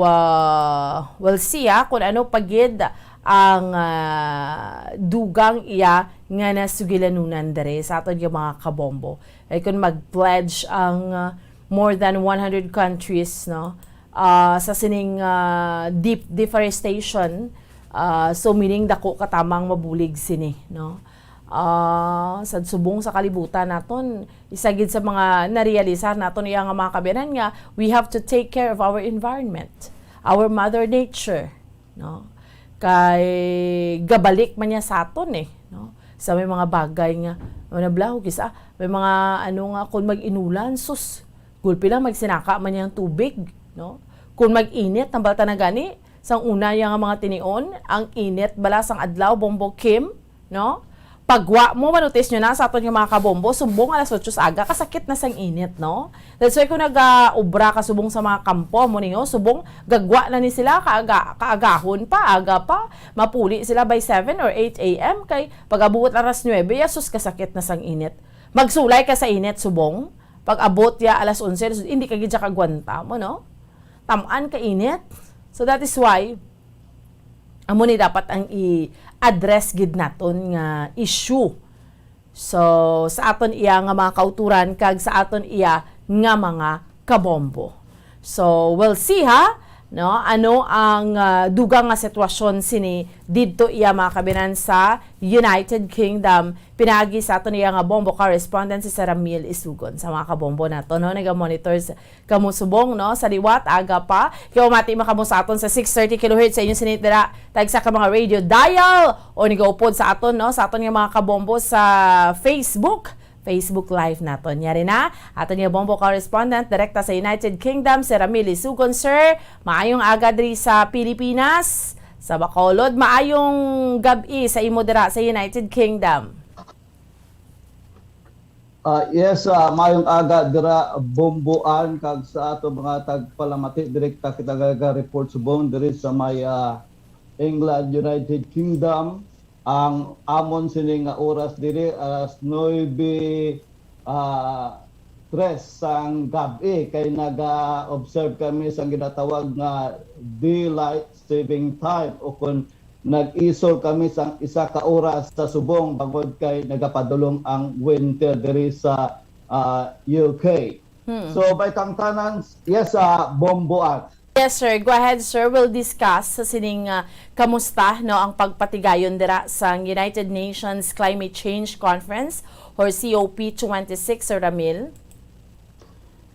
ah, we'll see, ah, kung ano pa gid ang, ah, dugang iya nga nasugilanunan diri sa aton nga mga kabombo. Ay kung mag-pledge ang, ah, more than one hundred countries, no, ah, sa sining, ah, deep deforestation, ah, so meaning dako katamang mabulig sini, no? Ah, sa subong sa kalibutan naton, isa gid sa mga narealisar naton iya nga mga kabiyanan nga we have to take care of our environment, our mother nature, no? Kay gabalik man niya sa aton eh, no? Sa may mga bagay nga, ano, blaho, kisa, may mga ano nga, kung mag-inulan, sus, gulpi lang, magsinaka man niya ang tubig, no? Kung mag-init, ang balta na gani, sang una ya nga mga tinion, ang init bala sang adlaw, Bombo Kim, no? Pagwa mo, manutis nyo na sa aton nga mga kabombo, sumbong alas otso sa aga, kasakit na sang init, no? That's why kung nag-obra ka subong sa mga kampo, mo ninyo, subong gagwa na ni sila, kaaga, kaagahon pa, aga pa, mapuli sila by seven or eight a m, kay pag-abot alas nuebe, ya, sus, kasakit na sang init. Magsulay ka sa init, subong, pag-abot ya alas onse, hindi ka gid siya kagwanta mo, no? Tamaan ka init. So that is why, amo ni dapat ang i-address gid naton nga issue. So, sa aton iya nga mga kauturan kag sa aton iya nga mga kabombo. So, we'll see, ha, no, ano ang, ah, dugang nga sitwasyon sini didto iya mga kabinan sa United Kingdom, pinaagi sa aton iya nga bombo correspondent si Sir Ramil Isugon. Sa mga kabombo nato, no, naga-monitor sa kamo subong, no? Sa liwat, aga pa. Kay mamati man kamo sa aton sa six thirty kilohertz sa inyong sinit dira, tagsa ka mga radio dial, o nigaupod sa aton, no? Sa aton nga mga kabombo sa Facebook, Facebook Live naton. Yari na, aton nga bombo correspondent, direkta sa United Kingdom, si Ramil Isugon, sir. Maayong aga diri sa Pilipinas. Sa Bacolod, maayong gab-i sa imo dira sa United Kingdom. Ah, yes, ah, maayong aga dira, Bomboan, kag sa ato mga tagpalamati, direkta kita ga-report subong diri sa may, ah, England, United Kingdom. Ang amon sini nga oras diri, alas nuebe, ah, tres sang gab-i, kay naga-observe kami sang ginatawag nga daylight saving time, o kon nag-isol kami sang isa ka oras sa subong bangod kay nagapadulong ang winter diri sa, ah, U K. Hmm. So, may tangtanan, yes, sa Bomboan. Yes, sir. Go ahead, sir. We'll discuss sa sining, ah, kamusta, no, ang pagpatigayon dira sa United Nations Climate Change Conference or C O P twenty-six, Sir Ramil.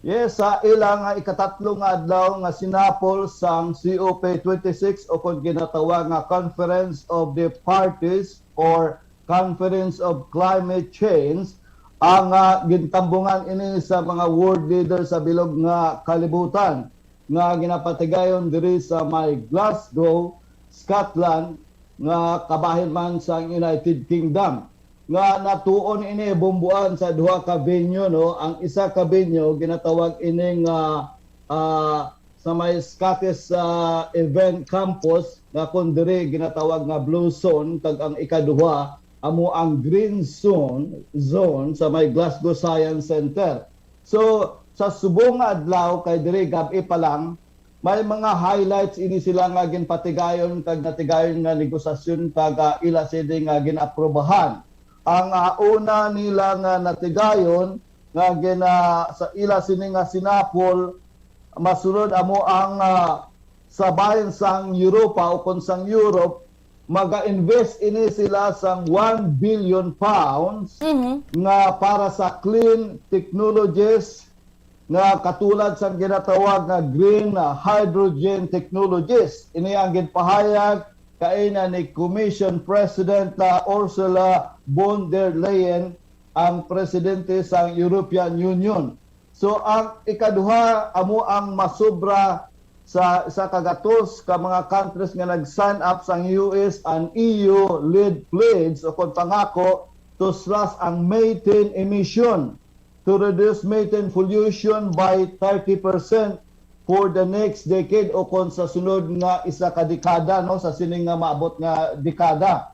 Yes, sa ila nga ikatatlo nga adlaw nga sinapol sang C O P twenty-six, o kon ginatawag nga Conference of the Parties or Conference of Climate Change, ang, ah, gintambungan ini sa mga world leaders sa bilog nga kalibutan nga ginapatigayon diri sa may Glasgow, Scotland, nga kabahin man sa United Kingdom. Nga natuon ini, Bomboan, sa duha ka venue, no? Ang isa ka venue, ginatawag ini nga, ah, sa may Scottish, ah, Event Campus, nga kon diri ginatawag nga Blue Zone, kag ang ikaduha amo ang Green Zone, zone sa may Glasgow Science Center. So, sa subong nga adlaw, kay diri gab-i pa lang, may mga highlights ini sila nga ginpatigayon kag natigayon nga negosasyon kag, ah, ila sini nga ginaprobahan. Ang, ah, una nila nga natigayon nga gina, sa ila sini nga sinapol, masunod amo ang, ah, sabayan sang Europa o kon sang Europe, maga-invest ini sila sang one billion pounds Mhm. nga para sa clean technologies nga katulad sang ginatawag nga green, ah, hydrogen technologies. Ini ang ginpahayag kaina ni Commission President, ah, Ursula von der Leyen, ang presidente sang European Union. So, ang ikaduha amo ang masobra sa isa ka gatos ka mga countries nga nag-sign up sang U S and E U led pledge o kon pangako to slash ang methane emission, to reduce methane pollution by thirty percent for the next decade o kon sa sunod nga isa ka dekada, no, sa sini nga maabot nga dekada.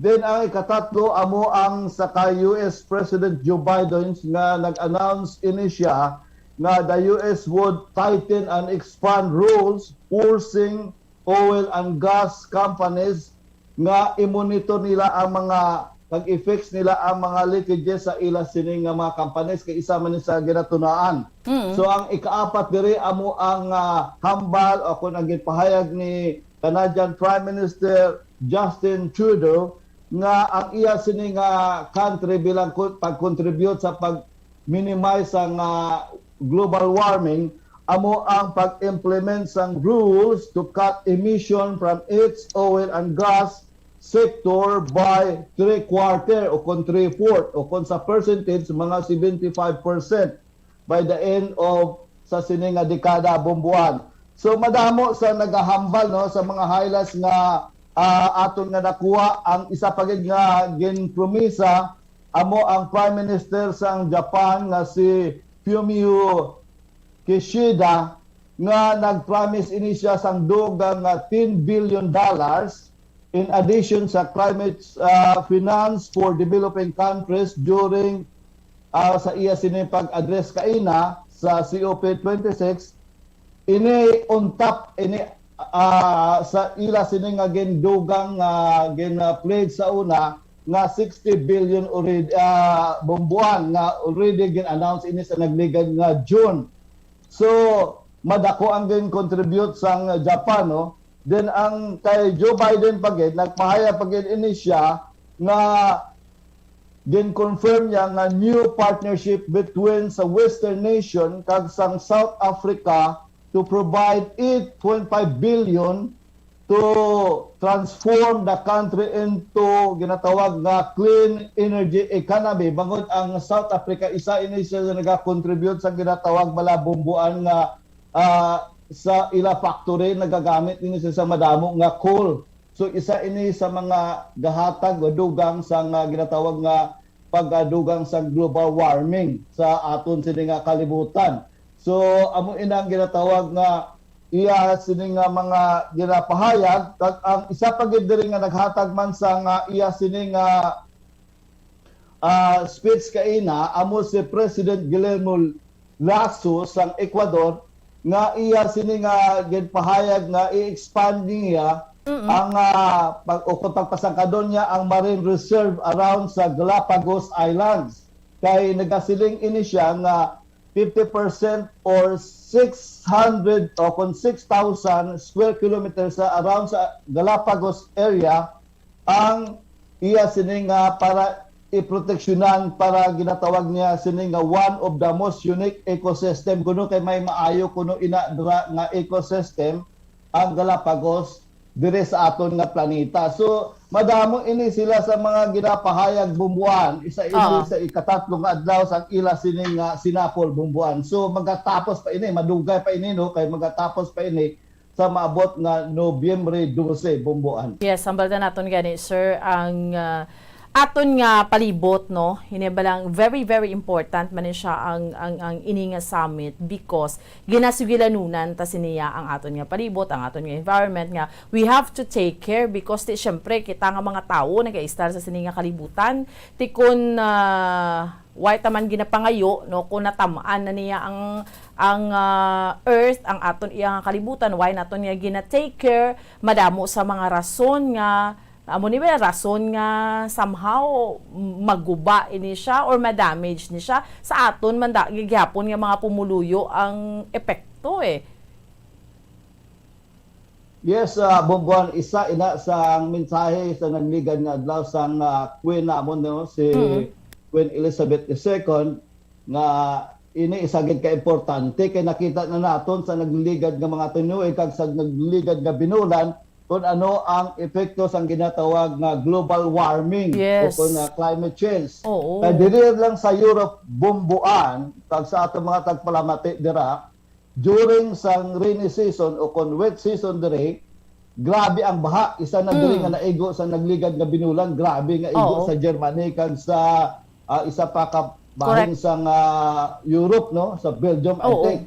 Then ang ikatatlo amo ang sa kay U S President Joe Biden nga nag-announce ini siya nga the U S would tighten and expand rules forcing oil and gas companies nga i-monitor nila ang mga pag-fix nila ang mga leakages sa ila sini nga mga companies kay isa man ni sa ginatunaan. Mm. So ang ikaapat diri amo ang, ah, hambal o kung ang ginpahayag ni Canadian Prime Minister Justin Trudeau nga ang iya sini nga country bilang kun-, pag-contribute sa pag-minimize sa nga global warming amo ang pag-implement sang rules to cut emission from its oil and gas sector by three-quarter o kon three-fourth o kon sa percentage, mga seventy-five percent by the end of sa sini nga dekada, Bomboan. So madamo sa nagahambal, no, sa mga highlights nga, ah, aton nga nakuha. Ang isa pa gid nga ginpromisa amo ang Prime Minister sang Japan nga si Fumio Kishida nga nag-promise ini siya sang dugang nga ten billion dollars in addition sa climate, ah, finance for developing countries during, ah, sa iya sini pag-address kaina sa C O P twenty-six. Ini on top ini, ah, sa ila sini nga gindugang, ah, gin, ah, pledge sa una nga sixty billion already, ah, Bomboan nga already gin-announce ini sa nagligad nga June. So, madako ang gin-contribute sang Japan, no? Then ang kay Joe Biden pa gid, nagpahayag pa gid ini siya nga gin-confirm niya nga new partnership between sa Western nation kag sang South Africa to provide eight point five billion to transform the country into ginatawag nga clean energy economy. Bangod ang South Africa, isa ini siya nga nagakontribute sa ginatawag bala, Bomboan, nga, ah, sa ila factory, nagagamit ini siya sa madamo nga coal. So, isa ini sa mga gahatag o dugang sa nga ginatawag nga pagdugang sa global warming sa aton sini nga kalibutan. So, amo ina ang ginatawag nga iya sini nga mga ginapahayag, kag ang isa pa gid diri nga naghatag man sa nga iya sini nga, ah, speech kaina, amo si President Guillermo Lasso sang Ecuador, nga iya sini nga ginpahayag nga i-expand niya Mm-mm. ang, ah, pag-, o kung pagpasangkadon niya ang marine reserve around sa Galapagos Islands. Kay nagasiling ini siya nga fifty percent or six hundred o kung six thousand square kilometers sa around sa Galapagos area ang iya sini nga para iproteksyonan, para ginatawag niya sini nga one of the most unique ecosystem kuno, kay may maayo kuno ina dira nga ecosystem ang Galapagos dire sa aton nga planeta. So madamo ini sila sa mga ginapahayag, Bomboan. Isa ini Oo. sa ikatatlo nga adlaw sa ila sini nga sinapol, Bomboan. So magatapos pa ini, madugay pa ini, no, kay magatapos pa ini sa maabot nga Nobyembre dose, Bomboan. Yes, hambal ta naton gani, sir, ang, ah, aton nga palibot, no? Ini balang very, very important man ni siya ang, ang, ang ini nga summit because ginasugilanunan ta siniya ang aton nga palibot, ang aton nga environment nga we have to take care because ti, syempre, kita nga mga tawo nagaistar sa sini nga kalibutan, ti kun, ah, why ta man ginapangayo, no, kung natam-an na niya ang, ang, ah, earth, ang aton iya nga kalibutan, why naton niya gina-take care? Madamo sa mga rason nga, Amo ni ba rason nga somehow maguba ini siya or ma-damage ni siya? Sa aton man da, gihapon nga mga pumuluyo ang epekto eh. Yes, uh, Bombuan, isa ina sa mensahe sa nagligad nga adlaw sang uh, Queen namon, no, si mm. Queen Elizabeth the second, nga ini isa gid ka importante kay nakita na naton sa nagligad nga mga tinuig kag sa nagligad nga binulan kung ano ang epekto sang ginatawag nga global warming yes. o kung uh, climate change. Oo. Kay dili lang sa Europe bumbuan kag sa atong mga tagpalamati dira, during sang rainy season o kon wet season diri, grabe ang baha. Isa na diri mm. nga naigo sa nagligad nga binulan, grabe nga igo Oo. sa Germany kag sa uh, isa pa ka bahin sang uh, Europe, no, sa Belgium, Oo. I think.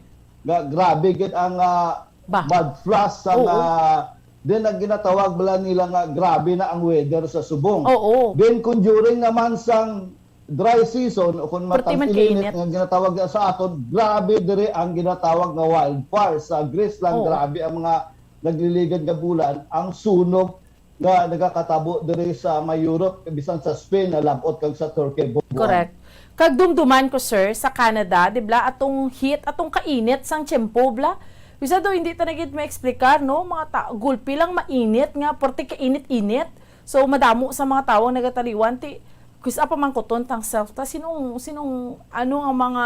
Nga, grabe gid ang uh, bah. mud flash sa Oo. Uh, din ang ginatawag bala nila nga grabe na ang weather sa subong. Oo. Then kung during naman sang dry season o kung matag-ilinit nga ginatawag sa aton, grabe diri ang ginatawag nga wildfire. Sa Greece lang, Oo. grabe ang mga nagliligad nga bulan, ang sunog nga nagakatabo diri sa may Europe, bisan sa Spain, nalabot kag sa Turkey. Buwan. Correct. Kag dumduman ko, sir, sa Canada, di bla, atong heat, atong kainit sang tiyempo, bla. Bisa daw hindi ta na gid ma-explicar, no? Mga ta gulpi lang mainit nga, porte kainit-init. So madamo sa mga tawo ang nagataliwan ti kuis-a pa man kuton tang self ta sinong sinong ano ang mga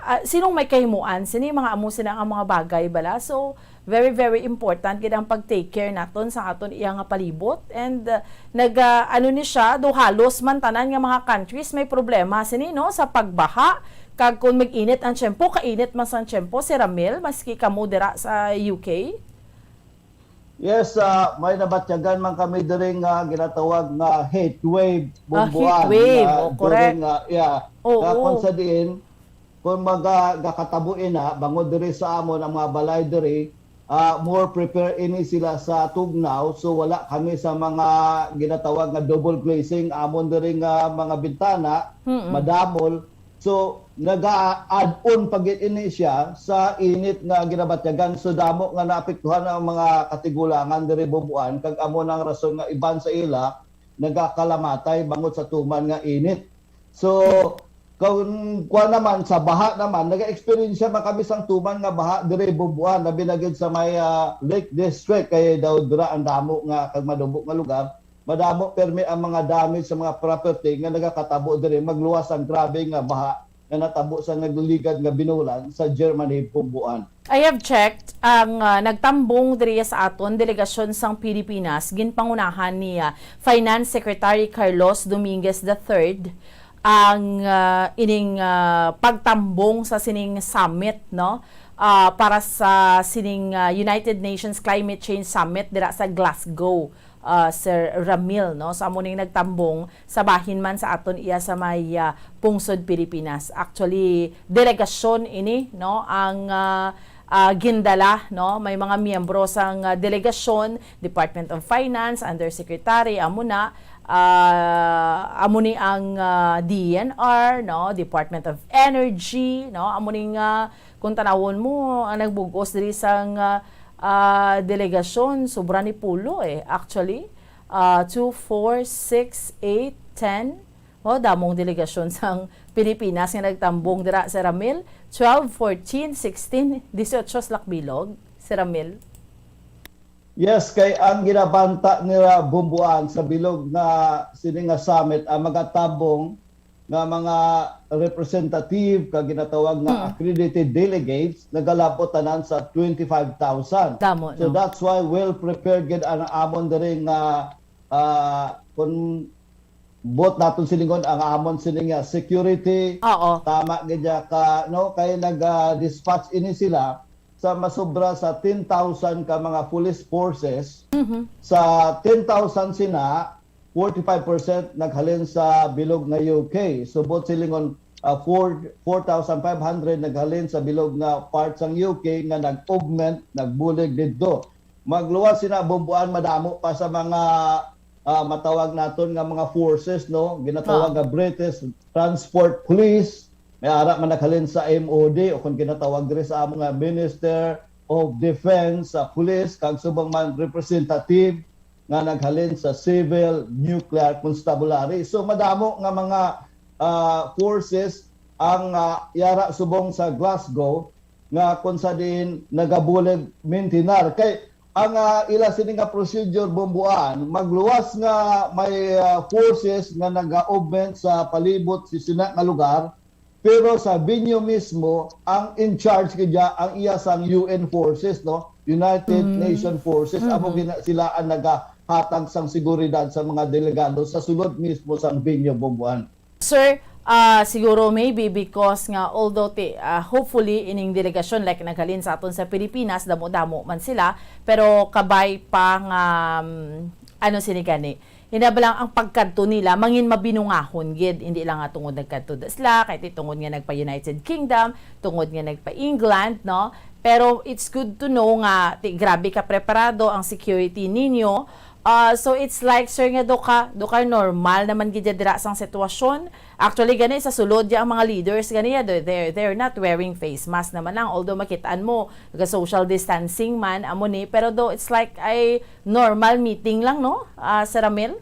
uh, sinong may kahimuan sini mga amo sina ang mga bagay bala. So very very important gid ang pag-take care naton sa aton iya nga palibot and uh, nag uh, ano ni siya do halos man tanan nga mga countries may problema sini no sa pagbaha kag kung mag-init ang tiyempo kainit man sang tiyempo si Ramil maski kamo dira sa U K. Yes, uh, may nabatyagan man kami diri nga ginatawag nga heat wave, ah, heat wave, uh, oh, correct. During, uh, yeah, oh, oh. Kung sa diin, kung magakatabo ina, bangod diri sa amon ang mga balay diri, uh, more prepare ini sila sa tugnaw. So wala kami sa mga ginatawag nga double glazing amon diri nga mga bintana, mm -mm. madamol. So, naga-add-on pa gid ini siya sa init nga ginabatyagan. So, damo nga naapektuhan ang mga katigulangan diri Bubuan, kag amo nang rason nga iban sa ila nagakalamatay bangod sa tuman nga init. So, kung kuan naman sa baha naman, naga-experience man kami sang tuman nga baha diri Bubuan, labi na gid sa may uh, Lake District, kay daw dira ang damo nga kag madamo nga lugar. Madamo permi ang mga damage sa mga property nga nagakatabo diri magluwas ang grabe nga baha nga natabo sa nagligad nga binulan sa Germany, Bubuan. I have checked ang uh, nagtambong diri sa aton delegasyon sang Pilipinas ginpangunahan ni uh, Finance Secretary Carlos Dominguez the third ang uh, ining uh, pagtambong sa sining summit no uh, para sa sining uh, United Nations Climate Change Summit dira sa Glasgow uh, Sir Ramil, no? Sa amo ning nagtambong sa bahin man sa aton iya sa may uh, pungsod Pilipinas. Actually, delegasyon ini, no? Ang uh, uh, gindala, no? May mga miyembro sang uh, delegasyon, Department of Finance, Undersecretary, amo na, uh, amo ni ang uh, D N R, no? Department of Energy, no? Amo ning uh, kung tanawon mo, ang nagbugos diri sang uh, uh, delegasyon, sobra ni pulo eh. Actually, uh, two, four, six, eight, ten. Oh, damong delegasyon sang Pilipinas nga nagtambong dira sa Ramil. Twelve, fourteen, sixteen, dieciocho slak bilog, Sir Ramil. Yes, kay ang ginabanta nila Bumbuan sa bilog nga sini nga summit ang magatabong nga mga representative kag ginatawag nga accredited delegates nagalabot tanan sa twenty-five thousand. Damo, So no? that's why well prepared gid ang amon diri nga ah, kun buot naton silingon ang amon sini nga security. Oo. Tama gid ya ka no kay nag-dispatch ini sila sa masobra sa ten thousand ka mga police forces. Mhm. Sa ten thousand sina, forty-five percent naghalin sa bilog nga U K. Subot silingon, ah, four, four thousand five hundred naghalin sa bilog nga part sang U K nga nag-augment, nagbulig didto. Magluwas sina Bumbuan, madamo pa sa mga, ah, matawag naton nga mga forces, no? Ginatawag nga British Transport Police. May ara man naghalin sa M O D o kung ginatawag diri sa amon nga Minister of Defense, sa Police, kag subong man representative nga naghalin sa Civil, Nuclear, Constabulary. So madamo nga mga ah, forces ang ah, yara subong sa Glasgow nga kung sa diin nagabulig mintinar. Kay ang ah, ila sini nga procedure, Bomboan, magluwas nga may ah, forces nga nag-augment sa palibot si sina nga lugar, pero sa venue mismo, ang in charge kadya ang iya sang U N forces, no? United Nation Forces, amo gina sila ang nagahatag sang seguridad sa mga delegado sa sulod mismo sang venue, Bomboan. Sir, ah, siguro maybe because nga, although ti, ah, hopefully ining delegasyon, like, naghalin sa aton sa Pilipinas, damo-damo man sila, pero kabay pa nga, um, ano sini gani, hinabalang ang pagkadto nila mangin mabinungahon gid, hindi lang nga tungod nagkadto da sila, kay ti tungod nga nagpa United Kingdom, tungod nga nagpa England, no? Pero it's good to know nga ti grabe ka preparado ang security ninyo. Ah, so it's like, sir, nga do ka, do ka normal naman gid dira sang sitwasyon. Actually gani sa sulod ya ang mga leaders gani ya, they're, they're, they're not wearing face mask naman lang, although makitaan mo ga social distancing man amo ni, pero do it's like a normal meeting lang, no? Ah, Sir Ramil?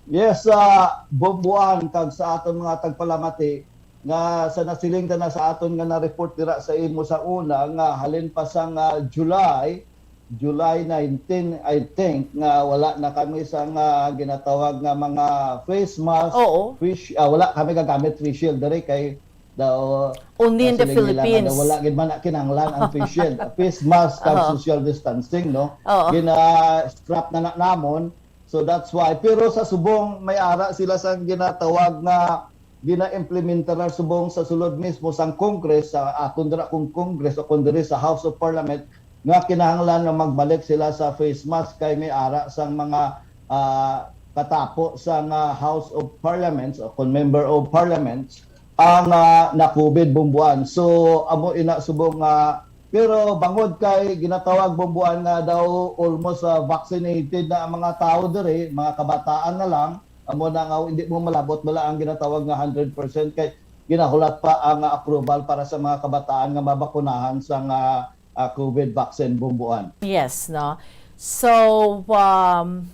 Yes, uh, Bomboan, kag sa aton mga tagpalamati nga sa nasiling ta na sa aton nga na-report dira sa imo sa una nga halin pa sang ah, July, July nineteen, I think, nga wala na kami sa nga ginatawag nga mga face mask, Oo. Face, ah, wala kami gagamit face shield diri kay daw Only in the nasiling nila nga Philippines. daw wala gid man na kinahanglan ang face shield, face mask kag Oo. social distancing, no? Oo. Gina-scrap na, na namon. So that's why. Pero sa subong may ara sila sa ginatawag nga gina-implementar subong sa sulod mismo sang Congress, sa aton dira kung Congress o kung diri sa House of Parliament, nga kinahanglan nga magbalik sila sa face mask kay may ara sang mga ah, katapo sang ah, House of Parliaments o kung Member of Parliaments ang ah, na-COVID, Bomboan. So amo ina subong nga, pero bangod kay ginatawag, Bomboan, nga daw almost ah, vaccinated na ang mga tawo diri, mga kabataan na lang, amo na nga hindi mo malabot wala ang ginatawag nga hundred percent kay ginahulat pa ang ah, approval para sa mga kabataan nga mabakunahan sa nga ah, COVID vaccine, Bomboan. Yes, no? So, um,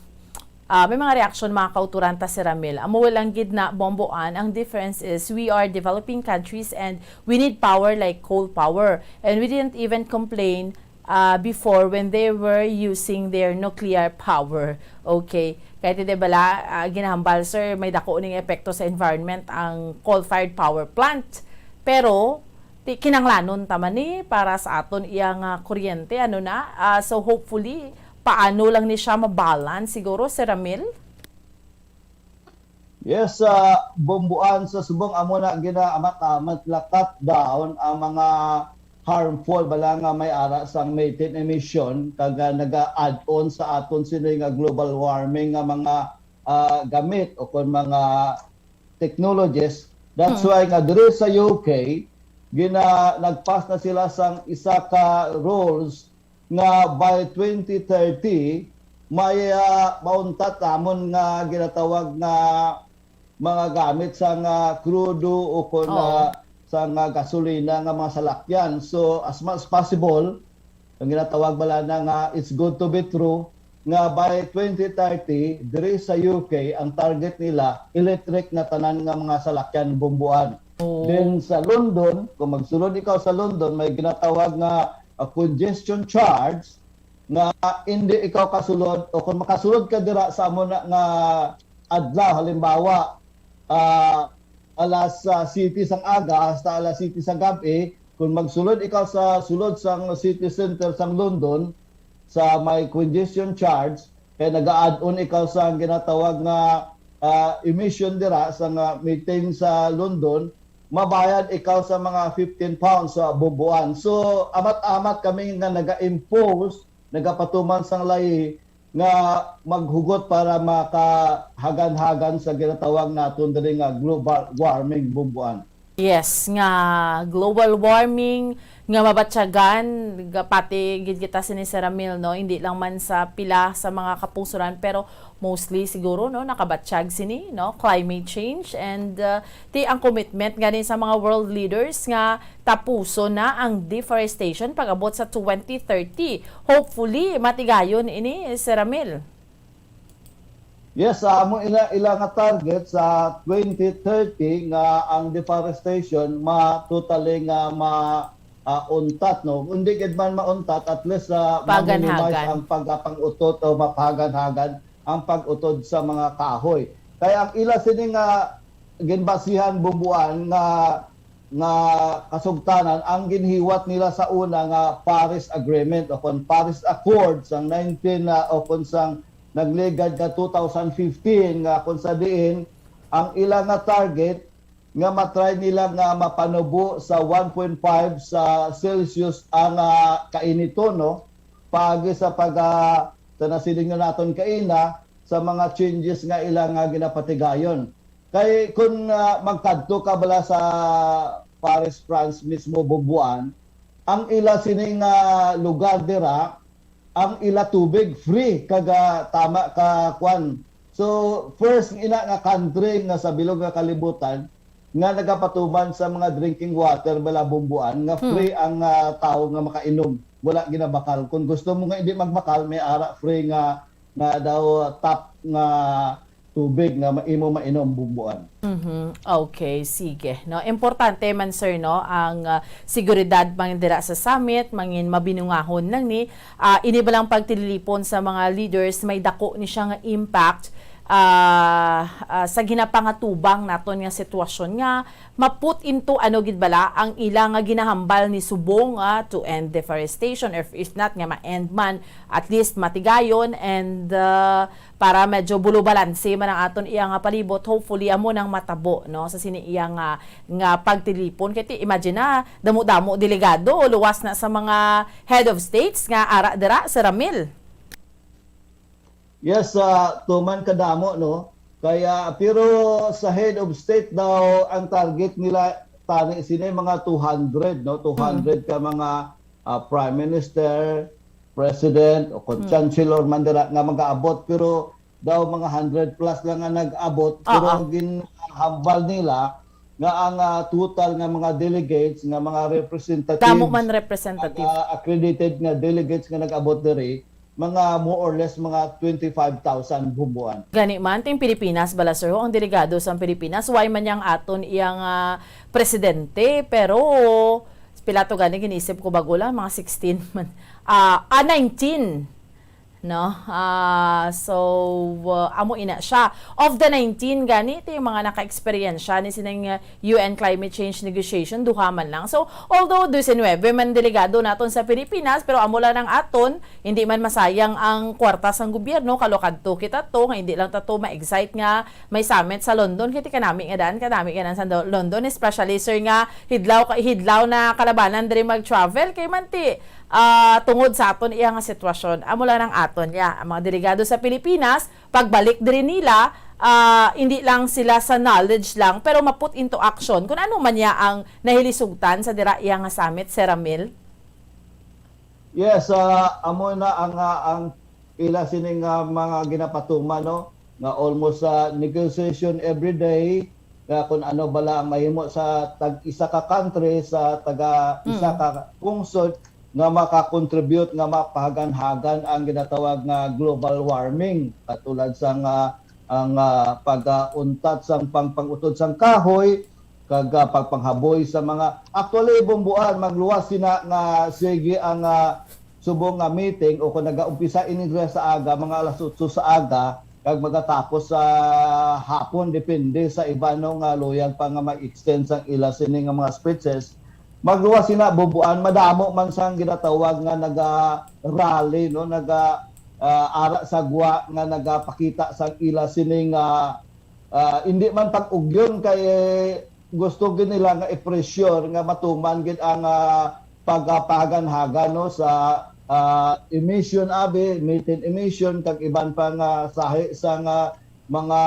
ah, may mga reaction mga kauturan ta, Sir Ramil. Amo lang gid na, Bomboan, ang difference is we are developing countries and we need power like coal power. And we didn't even complain ah, before when they were using their nuclear power. Okay. Kay ti bala, ah, ginahambal, sir, may dako ning epekto sa environment ang coal-fired power plant. Pero ti kinanglanon ta man ni para sa aton iya nga kuryente, ano na. Ah, so hopefully, paano lang ni siya mabalance siguro, Sir Ramil? Yes, sa Bomboan, sa subong amo na ginaamat-amat la cut down ang mga harmful bala nga may ara sang methane emission kag ah, naga-add on sa aton sini nga global warming nga mga ah, gamit o kon mga technologies. That's why nga diri sa U K gina nagpas na sila sang isa ka rules nga by twenty thirty may ah, mauntat namon nga ginatawag nga mga gamit sa nga krudo o kon Oo. ah, sa nga gasolina nga mga salakyan. So as much as possible, ang ginatawag bala na nga it's good to be true nga by twenty thirty diri sa U K ang target nila electric na tanan nga mga salakyan, Bomboan. Oh. Then sa London, kung magsulod ikaw sa London, may ginatawag nga ah, congestion charge nga hindi ikaw kasulod o kung makasulod ka dira sa amo na nga adlaw, halimbawa ah, alas ah, siyete sang aga hasta alas siyete sa gab-i, kung magsulod ikaw sa sulod sang city center sang London sa may congestion charge, kay naga-add on ikaw sa ginatawag nga ah, emission dira sa nga methane sa London, mabayad ikaw sa mga fifteen pounds sa Bomboan. So amat-amat kami nga naga-impose, nagapatuman sang layi nga maghugot para makahagan-hagan sa ginatawag naton diri nga global warming, Bomboan. Yes, nga global warming nga mabatyagan, ga-, pati gid kita sini, Sir Ramil, no? Hindi lang man sa pila sa mga kapusuran, pero mostly siguro, no, nakabatyag sini, no, climate change, and, uh, ti ang commitment gani sa mga world leaders nga tapuson na ang deforestation pag-abot sa twenty thirty. Hopefully, matigayon ini, Sir Ramil. Yes, sa amo ila ila nga target sa twenty thirty nga ang deforestation ma totally nga ma ah, untat, no? Hindi gid man mauntat, at least uh, ma-minimize Paganhagan. Ang pagpang-utot o mapaganhagan ang pag-utod sa mga kahoy. Kaya ang ila sini nga ginbasihan, Bumbuan, nga nga kasugtanan ang ginhiwat nila sa una nga Paris Agreement o kon Paris Accord sang nineteen, ah, o kon sang nagligad nga two thousand fifteen, nga kung sa diin ang ila nga target nga matry nila nga mapanubo sa one point five sa Celsius ang, ah, kainiton, no? Paagi sa pag, ah, sa nasiling na naton kaina, sa mga changes nga ila nga ginapatigayon. Kay kung, ah, magkadto ka bala sa Paris, France mismo, Bumbuan, ang ila sini nga lugar dira, ang ila tubig free, kag, ah, tama ka, kwan. So, first ina nga country nga sa bilog nga kalibutan nga nagapatuman sa mga drinking water bala, Bumbuan, nga Hmm. Free ang, ah, tawo nga makainom. Wala ginabakal. Kung gusto mo nga hindi magbakal, may ara free nga, nga daw tap nga tubig nga ma-, imo mainom, Bumbuan. Mhm. Okay, sige. No, importante man, sir, no, ang, ah, seguridad man dira sa summit, mangin mabinungahon lang ni, ah, ini ba lang pagtililipon sa mga leaders, may dako ni siya nga impact, ah, ah, sa ginapangatubang naton nga sitwasyon nga ma-put into ano gid bala ang ila nga ginahambal ni subong, ah, to end deforestation, or if not nga ma-end man, at least matigayon, and, ah, para medyo bulo balanse man ang aton iya nga palibot, hopefully amo nang matabo, no, sa sini iya nga, nga pagtilipon. Kay ti, imagine na, damo-damo delegado, luwas na sa mga head of states nga ara dira, Sir Ramil. Yes, uh, tuman kadamo, no? Kaya, pero sa head of state daw, ang target nila tani sini mga two hundred, no? Two hundred ka mga, uh, prime minister, president, o kung Hmm. chancellor man dira nga mag-aabot, pero daw mga hundred plus lang nga nag-abot, pero Oo. Ang ginhambal nila nga ang, ah, total nga mga delegates, nga mga representatives, Damo man representative. Ang, ah, accredited nga delegates nga nag-abot diri, mga more or less mga twenty-five thousand, Bumbuan. Gani man, ting Pilipinas bala, sir, ho, ang delegado sa Pilipinas, why man yang aton iyang, ah, presidente, pero pila to gani, ginisip ko bago lang, mga sixteen man. Ah, ah, nineteen. No? Ah, so, ah, amo ina siya. Of the nineteen gani, ti mga naka-eksperyensya ni sining, ah, U N climate change negotiation, duha man lang. So, although diecinuebe man delegado naton sa Pilipinas, pero amo lang ang aton, hindi man masayang ang kwarta sang gobyerno, kalokadto kita to, nga hindi lang ta to ma-excite nga may summit sa London, kay ti kanami nga daan, kanami nga daan sa Do-, London, especially, sir, nga hidlaw ka-, hidlaw na kalabanan diri mag-travel, kay man ti, ah, tungod sa aton iya nga sitwasyon. Amo lang ang aton, ya. Ang mga delegado sa Pilipinas, pagbalik diri nila, ah, hindi lang sila sa knowledge lang, pero ma-put into action. Kung ano man niya ang nahilisugtan sa dira iya nga summit, Sir Ramil? Yes, ah, amo na ang, ah, ang ila sini nga mga ginapatuman, no? Nga almost, ah, negotiation every day, nga kung ano bala ang mahimo sa tag isa ka country, sa taga isa Mm. ka pungsod, nga maka-contribute, nga mapahaganhagan ang ginatawag nga global warming, katulad sa nga ang, ah, pag-untat sang pangpangutod sang kahoy, kag, ah, pagpanghaboy sa mga, actually, Bumbuan, magluwas sina nga sige ang, ah, subong nga meeting, o kung nagaumpisa ini dira sa aga, mga alas otso sa aga, kag magatapos sa hapon, depende sa iban, no, nga luyag pa nga mag-extend sang ila sini nga mga speeches. Magluwas sina, Bumbuan, madamo man sang ginatawag nga naga-rally, no, naga, ah, ara sa gwa nga nagapakita sang ila sini nga, ah, hindi man pag-ugyon, kay gusto gid nila nga i-pressure nga matuman gid ang, ah, pagpahaganhagan, no, sa, ah, emission, abi, methane emission, kag iban pa nga sahi sa nga mga,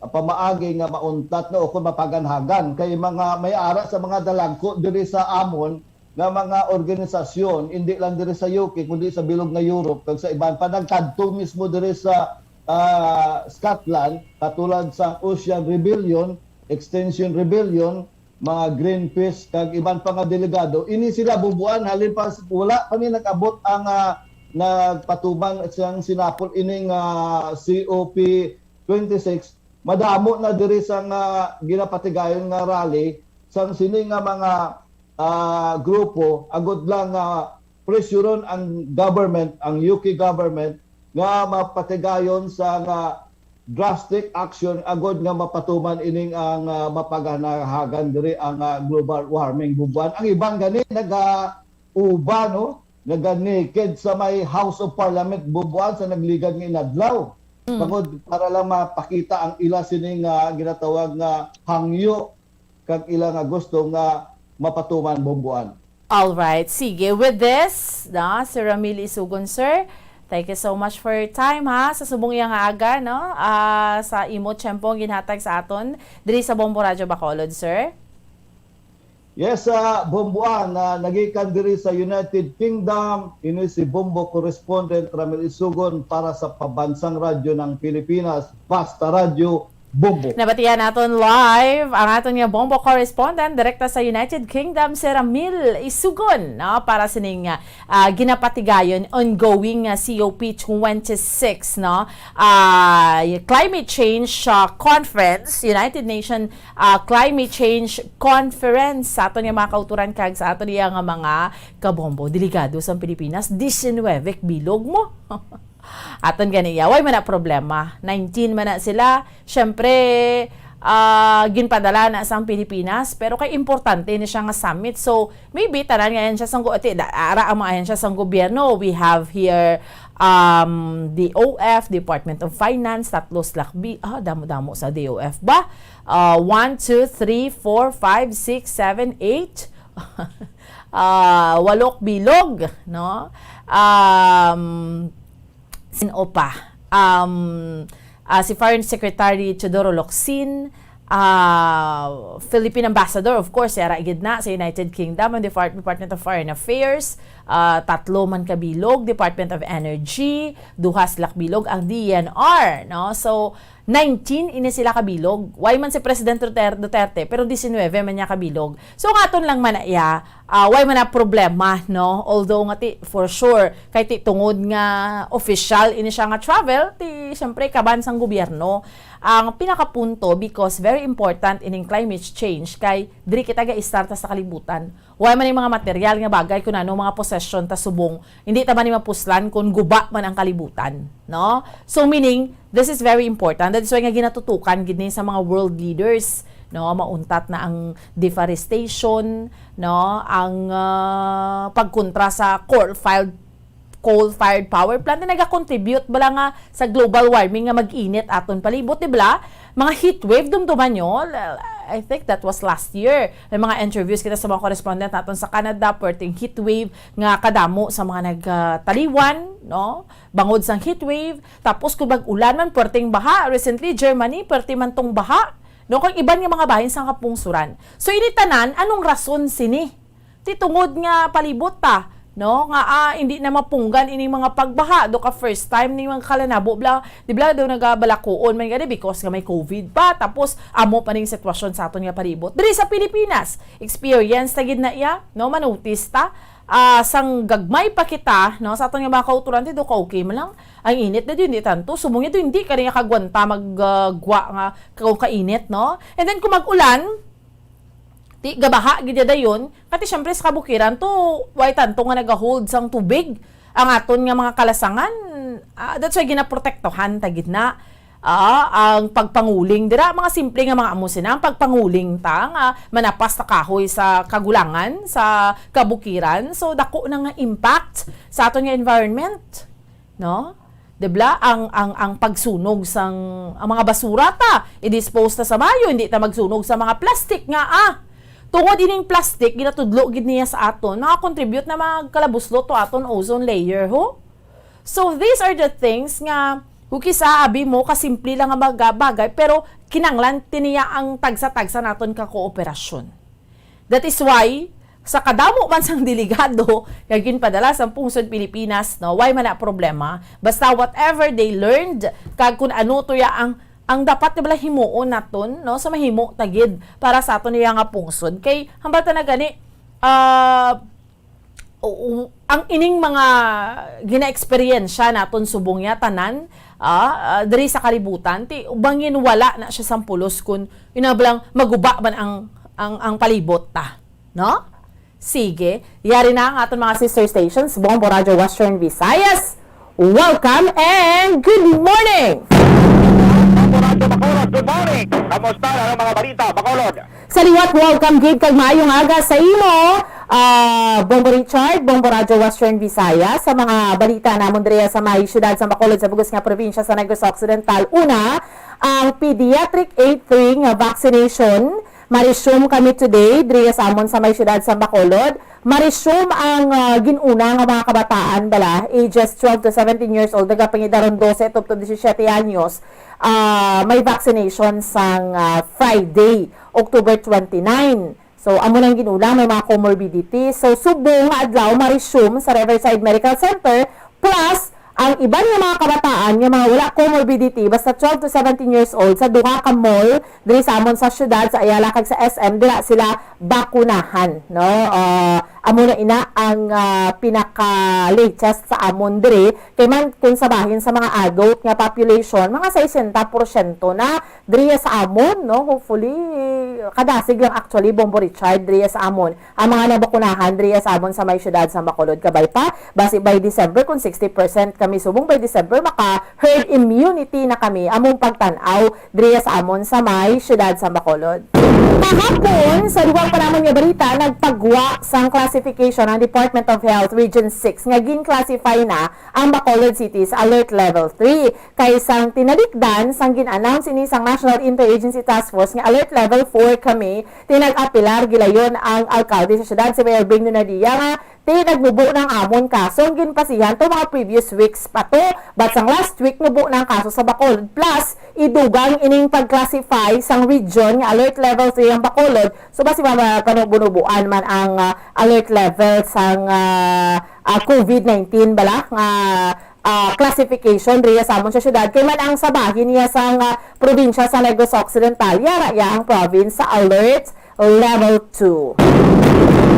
pamaagi nga mauntat na o kung mapaganhagan kay mga may ara sa mga dalagko diri sa amon nga mga organisasyon, hindi lang diri sa U K kundi sa bilog nga Europe kag sa iban pa, nagkadto mismo diri sa ah, Scotland, katulad sa Ocean Rebellion, Extinction Rebellion, mga Greenpeace, kag iban pa nga delegado. Ini sila bubuan halin pa, wala pa ni nag-abot ang ah, nagpatuman sang sinapol ining ah, C O P twenty-six. Madamo na diri sang ah, ginapatigayon nga rally sang sini nga mga ah, grupo agod lang nga presyuron ang government, ang U K government, nga mapatigayon sa nga drastic action agod nga mapatuman ining ang ah, mapaganahagan diri ang ah, global warming, bubuan. Ang iban gani naga-uba, no? Naga-naked sa may House of Parliament, bubuan, sa nagligad nga inadlaw. Mm. Bangod para lang mapakita ang ila sini nga ginatawag nga hangyo kag ila nga gusto nga mapatuman, bubuan. All right. Sige, with this, na, Sir Ramil Isugon, sir, thank you so much for your time, ha, sa subong iya nga aga, no, ah, sa imo tiyempo nga ginhatag sa aton diri sa Bombo Radyo Bacolod, sir. Yes, sa Bomboan na nagikan diri sa United Kingdom, ini si Bombo correspondent Ramil Isugon para sa Pabansang Radyo ng Pilipinas, Basta Radyo Bombo. Nabatian naton live ang aton nga Bombo correspondent direkta sa United Kingdom, si Ramil Isugon, no, para sining ah, ginapatigayon ongoing nga C O P twenty-six, no, ah, climate change ah, conference, United Nations ah, climate change conference sa aton nga mga kauturan kag sa aton iya nga mga kabombo delegado sa Pilipinas, diecinueve ka bilog mo. Aton gani iya, way man na problema. Nineteen man na sila. Siyempre, ah, ginpadala na sa Pilipinas, pero kay importante ni siya nga summit. So, maybe tanan nga ahensya sang gu-, ati, da-, ara ang mga ahensya sang gobyerno. We have here um, D O F, Department of Finance, tatlo sila ka bi-, ah, damo-damo sa D O F ba? Ah, one, two, three, four, five, six, seven, eight. Ah, walo ka bilog, no? Um, sino pa? Um, ah, si Foreign Secretary Teodoro Locsin, ah, Philippine Ambassador, of course, si ara gid na sa United Kingdom, ang Depart-, Department of Foreign Affairs, ah, tatlo man ka bilog, Department of Energy, duha sila ka bilog, ang D E N R, no? So, nineteen ini sila ka bilog. Way man si President Duter-, Duterte, pero diecinueve man niya ka bilog. So, ang aton lang man na iya, ah, way man na problema, no? Although nga ti, for sure, kay ti tungod nga official ini siya nga travel, ti, siyempre, kaban sang gobyerno. Ang pinakapunto, because very important ining climate change, kay diri kita ga-istar ta sa kalibutan. Way man ning mga material nga bagay, kun ano, mga possession ta subong, hindi ta man ni mapuslan kun guba man ang kalibutan, no? So, meaning, this is very important. That is why nga ginatutukan gid ni sa mga world leaders, no? Mauntat na ang deforestation, no? Ang ah, pagkontra sa coal-fired coal-fired power plant na nagakontribute bala nga sa global warming nga mag-init aton palibot, di bala? Mga heat wave, dumduman nyo? I think that was last year. May mga interviews kita sa mga correspondent naton sa Canada, perting heat wave nga kadamo sa mga nagtaliwan, no? Bangod sang heat wave. Tapos kung mag-ulan man, perting baha. Recently, Germany, perti man tong baha. No, kag iban nga mga bahin sa kapungsuran. So, ini tanan, anong rason sini? Ti tungod nga palibot ta, no? Nga ah, hindi na mapunggan ining mga pagbaha, do ka first time ning mga kalanabo bla, di bla daw nagabalakuon man gani because nga may covid pa, tapos amo pa ning sitwasyon sa aton nga palibot. Diri sa Pilipinas, experience ta gid na iya, no? Manotis ta, ah, sang gagmay pa kita, no? Sa aton nga mga kauturan, ti do ka okay man lang. Ang init na di, hindi tanto. Subong niya do, hindi ka rin kagwanta mag ah, gwa nga kung kainit, no? And then kung mag-ulan, ti gabaha gid ya dayon, kati syempre sa kabukiran to, way tanto nga nagahold sang tubig ang aton nga mga kalasangan. Ah, that's why ginaprotektahan ta gid na. Ah, ang pagpanguling dira, mga simple nga mga amo sina, ang pagpanguling ta nga manapas ta kahoy sa kagulangan, sa kabukiran, so dako na nga impact sa aton nga environment, no? Di bla? Ang, ang, ang pagsunog sang, ang mga basura ta, i-dispose ta sa mayo, hindi ta magsunog sa mga plastic nga, ah. Tungod ining plastic, ginatudlo gid niya sa aton, maka-contribute na magkalabuslot to aton ozone layer, ho? So, these are the things nga, kung kisa, abi mo, kasimple lang nga mga bagay, pero kinanglan tiniya ang tagsa-tagsa naton ka kooperasyon. That is why, sa kadamo man sang delegado nga ginpadala sa pungsod Pilipinas, no, why man na problema? Basta whatever they learned, kag kung ano to ya ang, ang dapat nila himuon naton, no, sa mahimo ta gid para sa aton iya nga pungsod. Kay hambal ta na gani, ah, o, o, ang ining mga gina-eksperyensya naton subong niya tanan, ah, ah, diri sa kalibutan, ti bangin wala na siya sang pulos kun inablang maguba man ang, ang, ang palibot ta, no? Sige, yari na ang aton mga sister stations, Bombo Radyo Western Visayas. Welcome and good morning! Bombo Radyo Bacolod, good morning! Kamusta na ang mga balita, Bacolod? Sa liwat, welcome gid kag maayong aga sa imo, ah, Bombo Richard, Bombo Radyo Western Visayas, sa mga balita namon diri sa may siyudad sa Bacolod, sa bug-os nga probinsya sa Negros Occidental. Una, ang pediatric A three nga vaccination. Ma-resume kami today diri sa amon sa may siyudad sa Bacolod. Ma-resume ang, ah, gin-una nga mga kabataan bala, ages twelve to seventeen years old, nagapangidaron dose to, to disisiete anyos. Ah, may vaccination sang, ah, Friday, October twenty-nine. So, amo nang gin-una, may mga comorbidity. So, subong nga adlaw, ma-resume sa Riverside Medical Center, plus ang iban nga mga kabataan nga mga wala comorbidity, basta twelve to seventeen years old, sa duha ka mall diri sa amon sa syudad, sa Ayala kag sa S M, dira sila bakunahan, no? Ah, amo na ina ang, ah, pinaka-latest sa amon diri. Kay man, kung sa bahin sa mga adult nga population, mga sesenta porsyento na diri sa amon, no? Hopefully, kadasig lang actually, Bombo Richard, diri sa amon ang mga nabakunahan diri sa amon sa may siyudad sa Bacolod. Kabay pa, basi by December, kung sixty percent kami subong by December, maka-herd immunity na kami. Among pagtan-aw diri sa amon sa may siyudad sa Bacolod. Kahapon, sa dugang pa naman nga balita, nagpagwa sang classification ang Department of Health Region six nga gin-classify na ang Bacolod City sa Alert Level three. Kay sang tinalikdan, sang gin-announce ini sang National Interagency Task Force nga Alert Level four kami, tinag-apelar gilayon ang alkalde sa syudad, si Mayor Bing Donadia, nga ti nagmubo na ang amon kaso ang ginpasihan to mga previous weeks pa to. But sang last week, mubo na ang kaso sa Bacolod. Plus, idugang ining pag-classify sang region nga Alert Level three ang Bacolod. So, basi mapanubunubuan man ang, ah, alert level sang, ah, ah, COVID nineteen bala nga, ah, classification diri sa amon sa syudad. Kay man ang sa bahin niya sang, ah, probinsya sa Negros Occidental, yara ya ang province sa alert level two.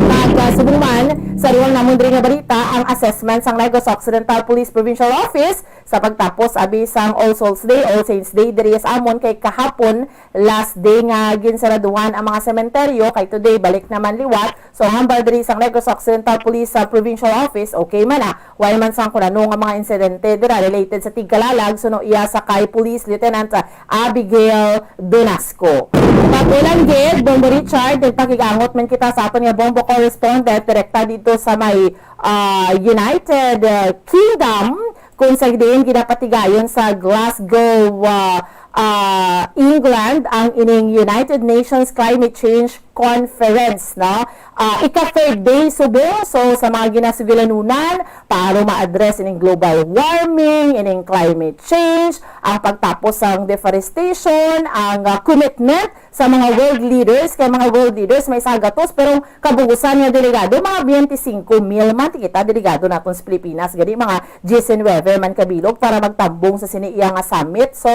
Kag, ah, subong man, sa dugang namon diri nga balita, ang assessment sang Negros Occidental Police Provincial Office sa pagtapos abi sang All Souls Day, All Saints Day diri sa amon, kay kahapon last day nga ginsaraduhan ang mga sementeryo, kay today balik naman liwat. So, hambal diri sang Negros Occidental Police sa Provincial Office, okay man na. Way man sang kun ano nga mga insidente dira related sa tigkalalag, suno iya sa kay Police Lieutenant Abigail Donasco. Pag-ulan gid, Bombo Richard, nagpakig-angot man kita sa aton nga Bombo correspondent direkta dito sa may, ah, United, ah, Kingdom, kung sa diin ginapatigayon sa Glasgow, ah, ah, England ang ining United Nations Climate Change Conference, no? Ah, ika-third day subong, so sa mga ginasugalanunan, paano ma-address ining global warming, ining climate change, ang pagtapos sang deforestation, ang, ah, commitment sa mga world leaders, kay mga world leaders may sagatos, pero kabugusan nga delegado, mga twenty-five mil man, ti kita delegado naton sa Pilipinas, gani mga diecinuebe man kabilog para magtambong sa sini iya nga summit. So,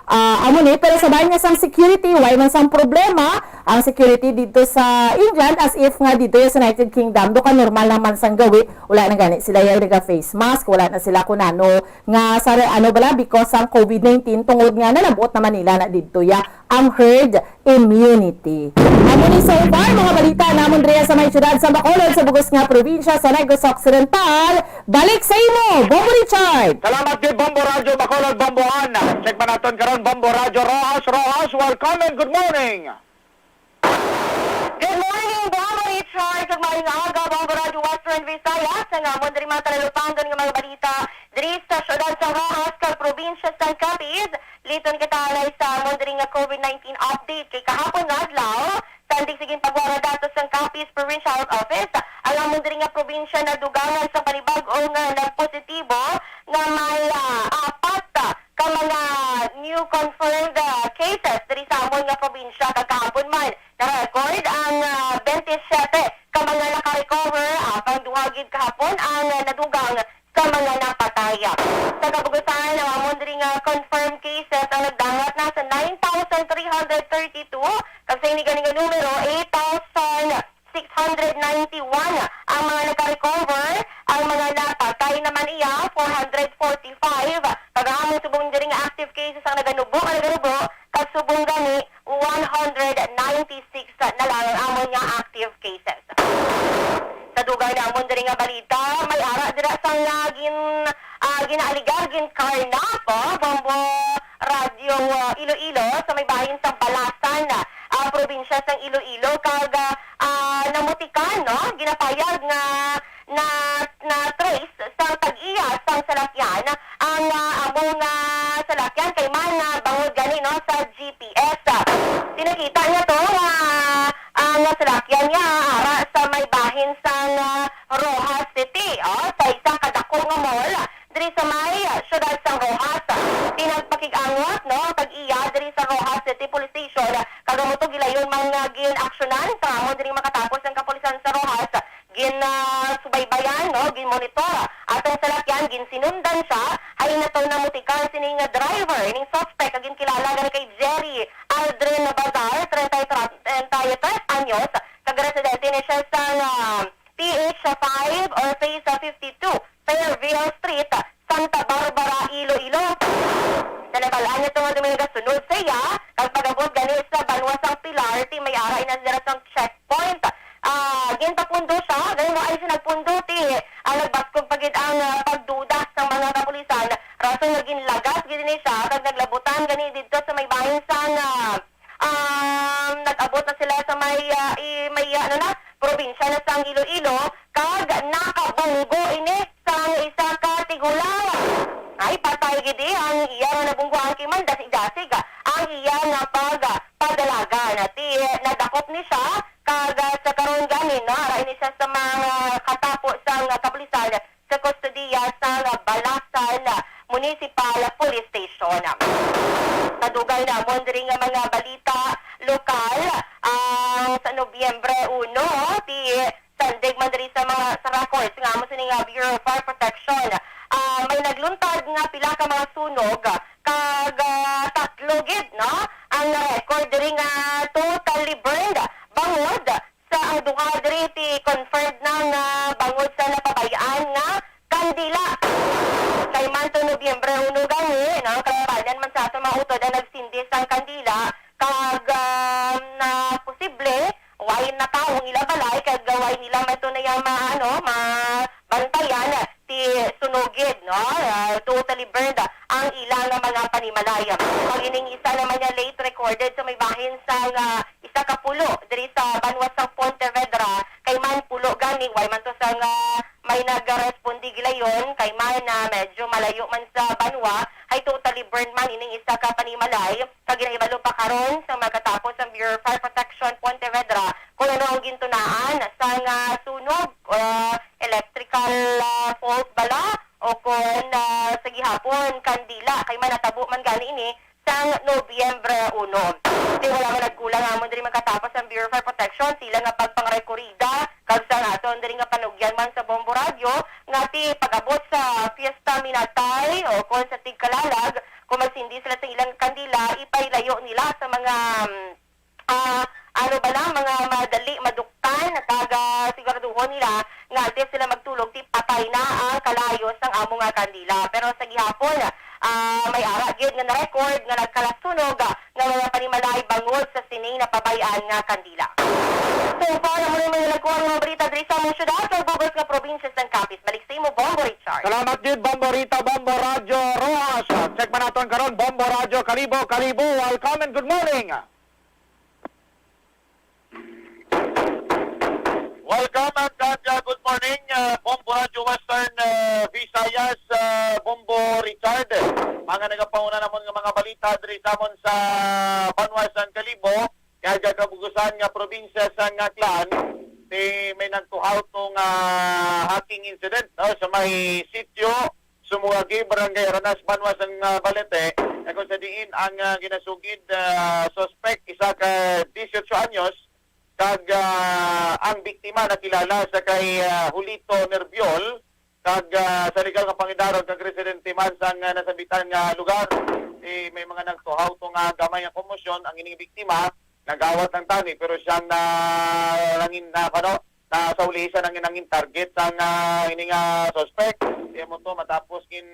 ah, amo ni, pero sa bahin nga sang security, way man sang problema ang security dito sa England, as if nga dito sa United Kingdom, do ka normal naman sang gawi, wala na gani sila yung naka-face mask, wala na sila kunano nga sa, ano bala, because ang COVID nineteen, tungod nga nalabot naman nila na dito ya ang herd immunity. Amo ni so far, mga balita namon diri sa may siyudad sa Bacolod, sa bug-os nga probinsya sa Negros Occidental. Balik sa imo, Bombo Richard! Salamat gid, Bombo Radyo Bacolod, Bombo Ana. Check pa naton karon, Bombo Radyo Roxas. Roxas, welcome and good morning! Good morning, Bombo Richard. Kag maayong aga, Bombo Radyo Western Visayas. Ang amon diri mga talupanggon nga mga balita diri sa siyudad sa Roxas kag probinsya sa Capiz. Liton kita anay sa amon diri nga COVID nineteen update kay kahapon nga adlaw, tanding sa ginpagwa nga datos sang Capiz Provincial Health Office, ang amon diri nga probinsya nadugangan sa panibag-o nga nagpositibo nga may, ah, apat ka mga new confirmed, ah, cases pa nga naka-recover, apang duha gid kahapon ang nadugang sa mga napatay. Sa kabugusan, ang amon diri nga confirmed cases ang nagdangat na sa nine thousand three hundred thirty-two, kag sa ini gani nga numero, eight thousand six hundred ninety-one ang mga naka-recover, ang mga napatay naman iya, four hundred forty-five, kag ang amon subong diri nga active cases ang naganubo, ang naganubo, kag subong gani, one hundred ninety-six na lang ang amon nga active cases. Sa dugay na amon diri nga balita, may ara dira sang, ah, gin-, ah, ginaaligar, gin-carnap, oh, Bombo Radyo, ah, Iloilo, sa may bahin sa Balasan, ah, probinsya sang Iloilo, kag, ah, ah, namutikan, no? Ginapayag nga na, na-trace sang tag-iya sang salakyan ang, ah, amo nga salakyan kay man, ah, bangod gani, no, sa G P S. Pinakita niya to nga, ah, nga salakyan niya ara sa may bahin sang, ah, Roxas City, oh, sa isa ka dako nga mall diri sa may, ah, siyudad sang Roxas. Pinagpakig-angot, no, ang tag-iya diri sa Roxas City Police Station, kag amo to gilayon man nga gin-aksyonan sa amo diri makatapos ang kapulisan sa Roxas. Gin, ah, subaybayan, no, ginmonitor atong salakyan, ginsinundan siya. Hay nato namutikan sini nga driver, ining suspect nga ginkilala gani kay Jerry Aldrin Bazar, treinta y tres, treinta y tres anyos, kag residente ni siya sa, ah, P H five or Phase fifty-two, Fairview Street, Santa Barbara, Iloilo. Sa nabal-an niya tungod may nagasunod sa iya, kag pag-abot gani sa banwa sang Pilar, ti may ara ina nila sang checkpoint. Ah, ginpapundo siya, gani mo ay siya nagpundo, ti, ah, nagbaskog pa gid ang, ah, pagduda sa mga kapulisan. Rason nga ginlagas gid ni siya, kag naglabutan gani didto sa may bahin sang, ah, um, nag-abot na sila sa may, ah, i-, may, ano na, probinsya na sang Iloilo, kag nakabunggo ini sang isa ka tigulang. Ay, patay gid, eh, ang iya nga nabunggoan kay man dasig-dasig, ah, ang iya nga pag, ah, padalagan. Ti, nadakop ni siya, kag, ah, sa karon gani, no, ara ini siya sa mga katapo sang, ah, kapulisan sa kustodiya sang, ah, Balasan Municipal Police Station. Sa dugay namon diri nga mga balita lokal, ang sa Nobyembre uno, ti sandig man diri sa mga, sa records nga amo sini nga Bureau of Fire Protection, ah, may nagluntad nga pila ka mga sunog, kag, ah, tatlo gid, no, ang na-record diri nga totally burned, bangod sa ang duha diri ti confirmed na nga bangod sa napabay-an nga kandila. Kay man to Nobyembre uno gani, no, ang kalabanan man sa aton mga utod ang nagsindi sang kandila, kag, um, na posible way natawo ang ila balay, kag way nila man to na yang ma-, ano, mabantayan ti sunog gid, no? Ah, totally burned ang ila nga mga panimalay. Kag ining isa naman nga late recorded sa may bahin sa nga isa ka pulo diri sa banwa sa Pontevedra, kay man pulo gani, way man to sa nga may nagarespondi gilayon, kay man, ah, medyo malayo man sa banwa, hay totally burned man ining isa ka panimalay. Kag ginahibalo pa karon sa magkatapos ang Bureau of Fire Protection Pontevedra kung ano ang gintunaan sang, ah, sunog, ah, electrical, ah, fault bala, o kon, ah, sa gihapon kandila, kay man natabo man gani ini sang Nobyembre uno. Ti wala man nagkulang amon diri magkatapos ang Bureau of Fire Protection, sila nga pagpangrekurida kag sa aton diri nga panugyan man sa Bombo Radyo nga ti pag-abot sa Fiesta Minatay o kon sa Tigkalalag, kung magsindi sila sa ilang kandila, ipailayo nila sa mga, mm, ah, ano ba lang, mga madali maduktan, taga siguraduhon nila nga antes sila magtulog, ti patay na ang kalayo sang amo nga kandila. Pero sa gihapon, ah, may ara gyud nga na-record nga nagkalasunog, ah, nga mga panimalay bangod sa sining napabay-an nga kandila. So far, amo na may nagkuha nga mga balita diri sa among syudad, sa bugos nga probinsya sang Capiz. Balik sa imo, Bombo Richard. Salamat gyud, Bombo Rita, Bombo Radyo Roxas. Check man naton karon, Bombo Radyo Kalibo. Kalibo, welcome and good morning. Welcome and, uh, good morning, uh, Bombo Radyo Western, uh, Visayas, uh, Bombo Richard. Mga nagapauna namon nga mga balita diri sa amon sa banwa sang Kalibo, kag kabugusan nga probinsya sang Aklan, ti may nagtuhaw to nga hacking incident, no, sa may sitio Sumugagi, Barangay Aranas, banwa sang, ah, Balete, na kung sa diin ang, ah, ginasugid, ah, suspect, isa ka dieciocho anyos, Kag, ah, ang biktima nakilala sa kay, ah, Julito Nerviol, kag, ah, sa legal nga pangidaron kag residente man sang, ah, nasambitan nga lugar. Eh, may mga nagtuhaw to nga gamay nga komosyon ang ining biktima, nagawat lang tani, pero siyang na, nangin-, na, ano, nasaulihi siya nang, nangin target sang, ah, ini nga suspect. Iya mo to, matapos gin,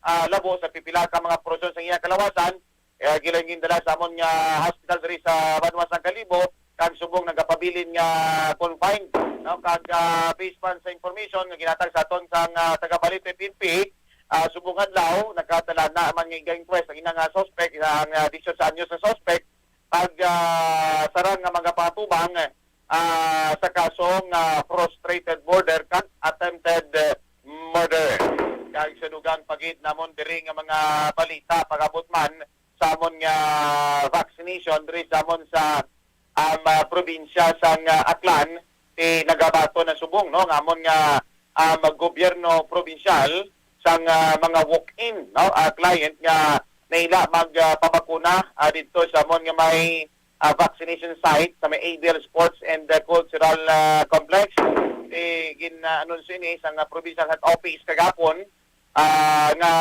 ah, labo sa pipila ka mga portion sa iya kalawasan, eh, gilang gindala sa amon nga hospital diri sa banwa sang Kalibo, kag subong nagapabilin nga confined, no? Kag, ah, based man sa information nga ginhatag sa aton sang, ah, taga Balite P N P, ah, subong adlaw, nagkatala na man nga iga-inquest ang ina nga suspect, ang, ah, dieciocho anyos nga suspect, pag, ah, sarang nga magapatubang, ah, sa kasong, ah, frustrated murder kag attempted, eh, murder. Kag sa dugang pagid namon diri nga mga balita, pag-abot man sa amon nga vaccination diri sa amon sa, um, ah, probinsya sang, ah, Aklan, ti nagabaton na subong, no, nga amon nga, um, gobyerno probinsyal sang, ah, mga walk-in, no, ah, client nga naila mag, ah, pabakuna, ah, didto sa amon nga may, ah, vaccination site sa may A D L Sports and, ah, Cultural, ah, Complex. Eh, gin-anunsyo ini sang, ah, Provincial Health Office kagapon, ah, nga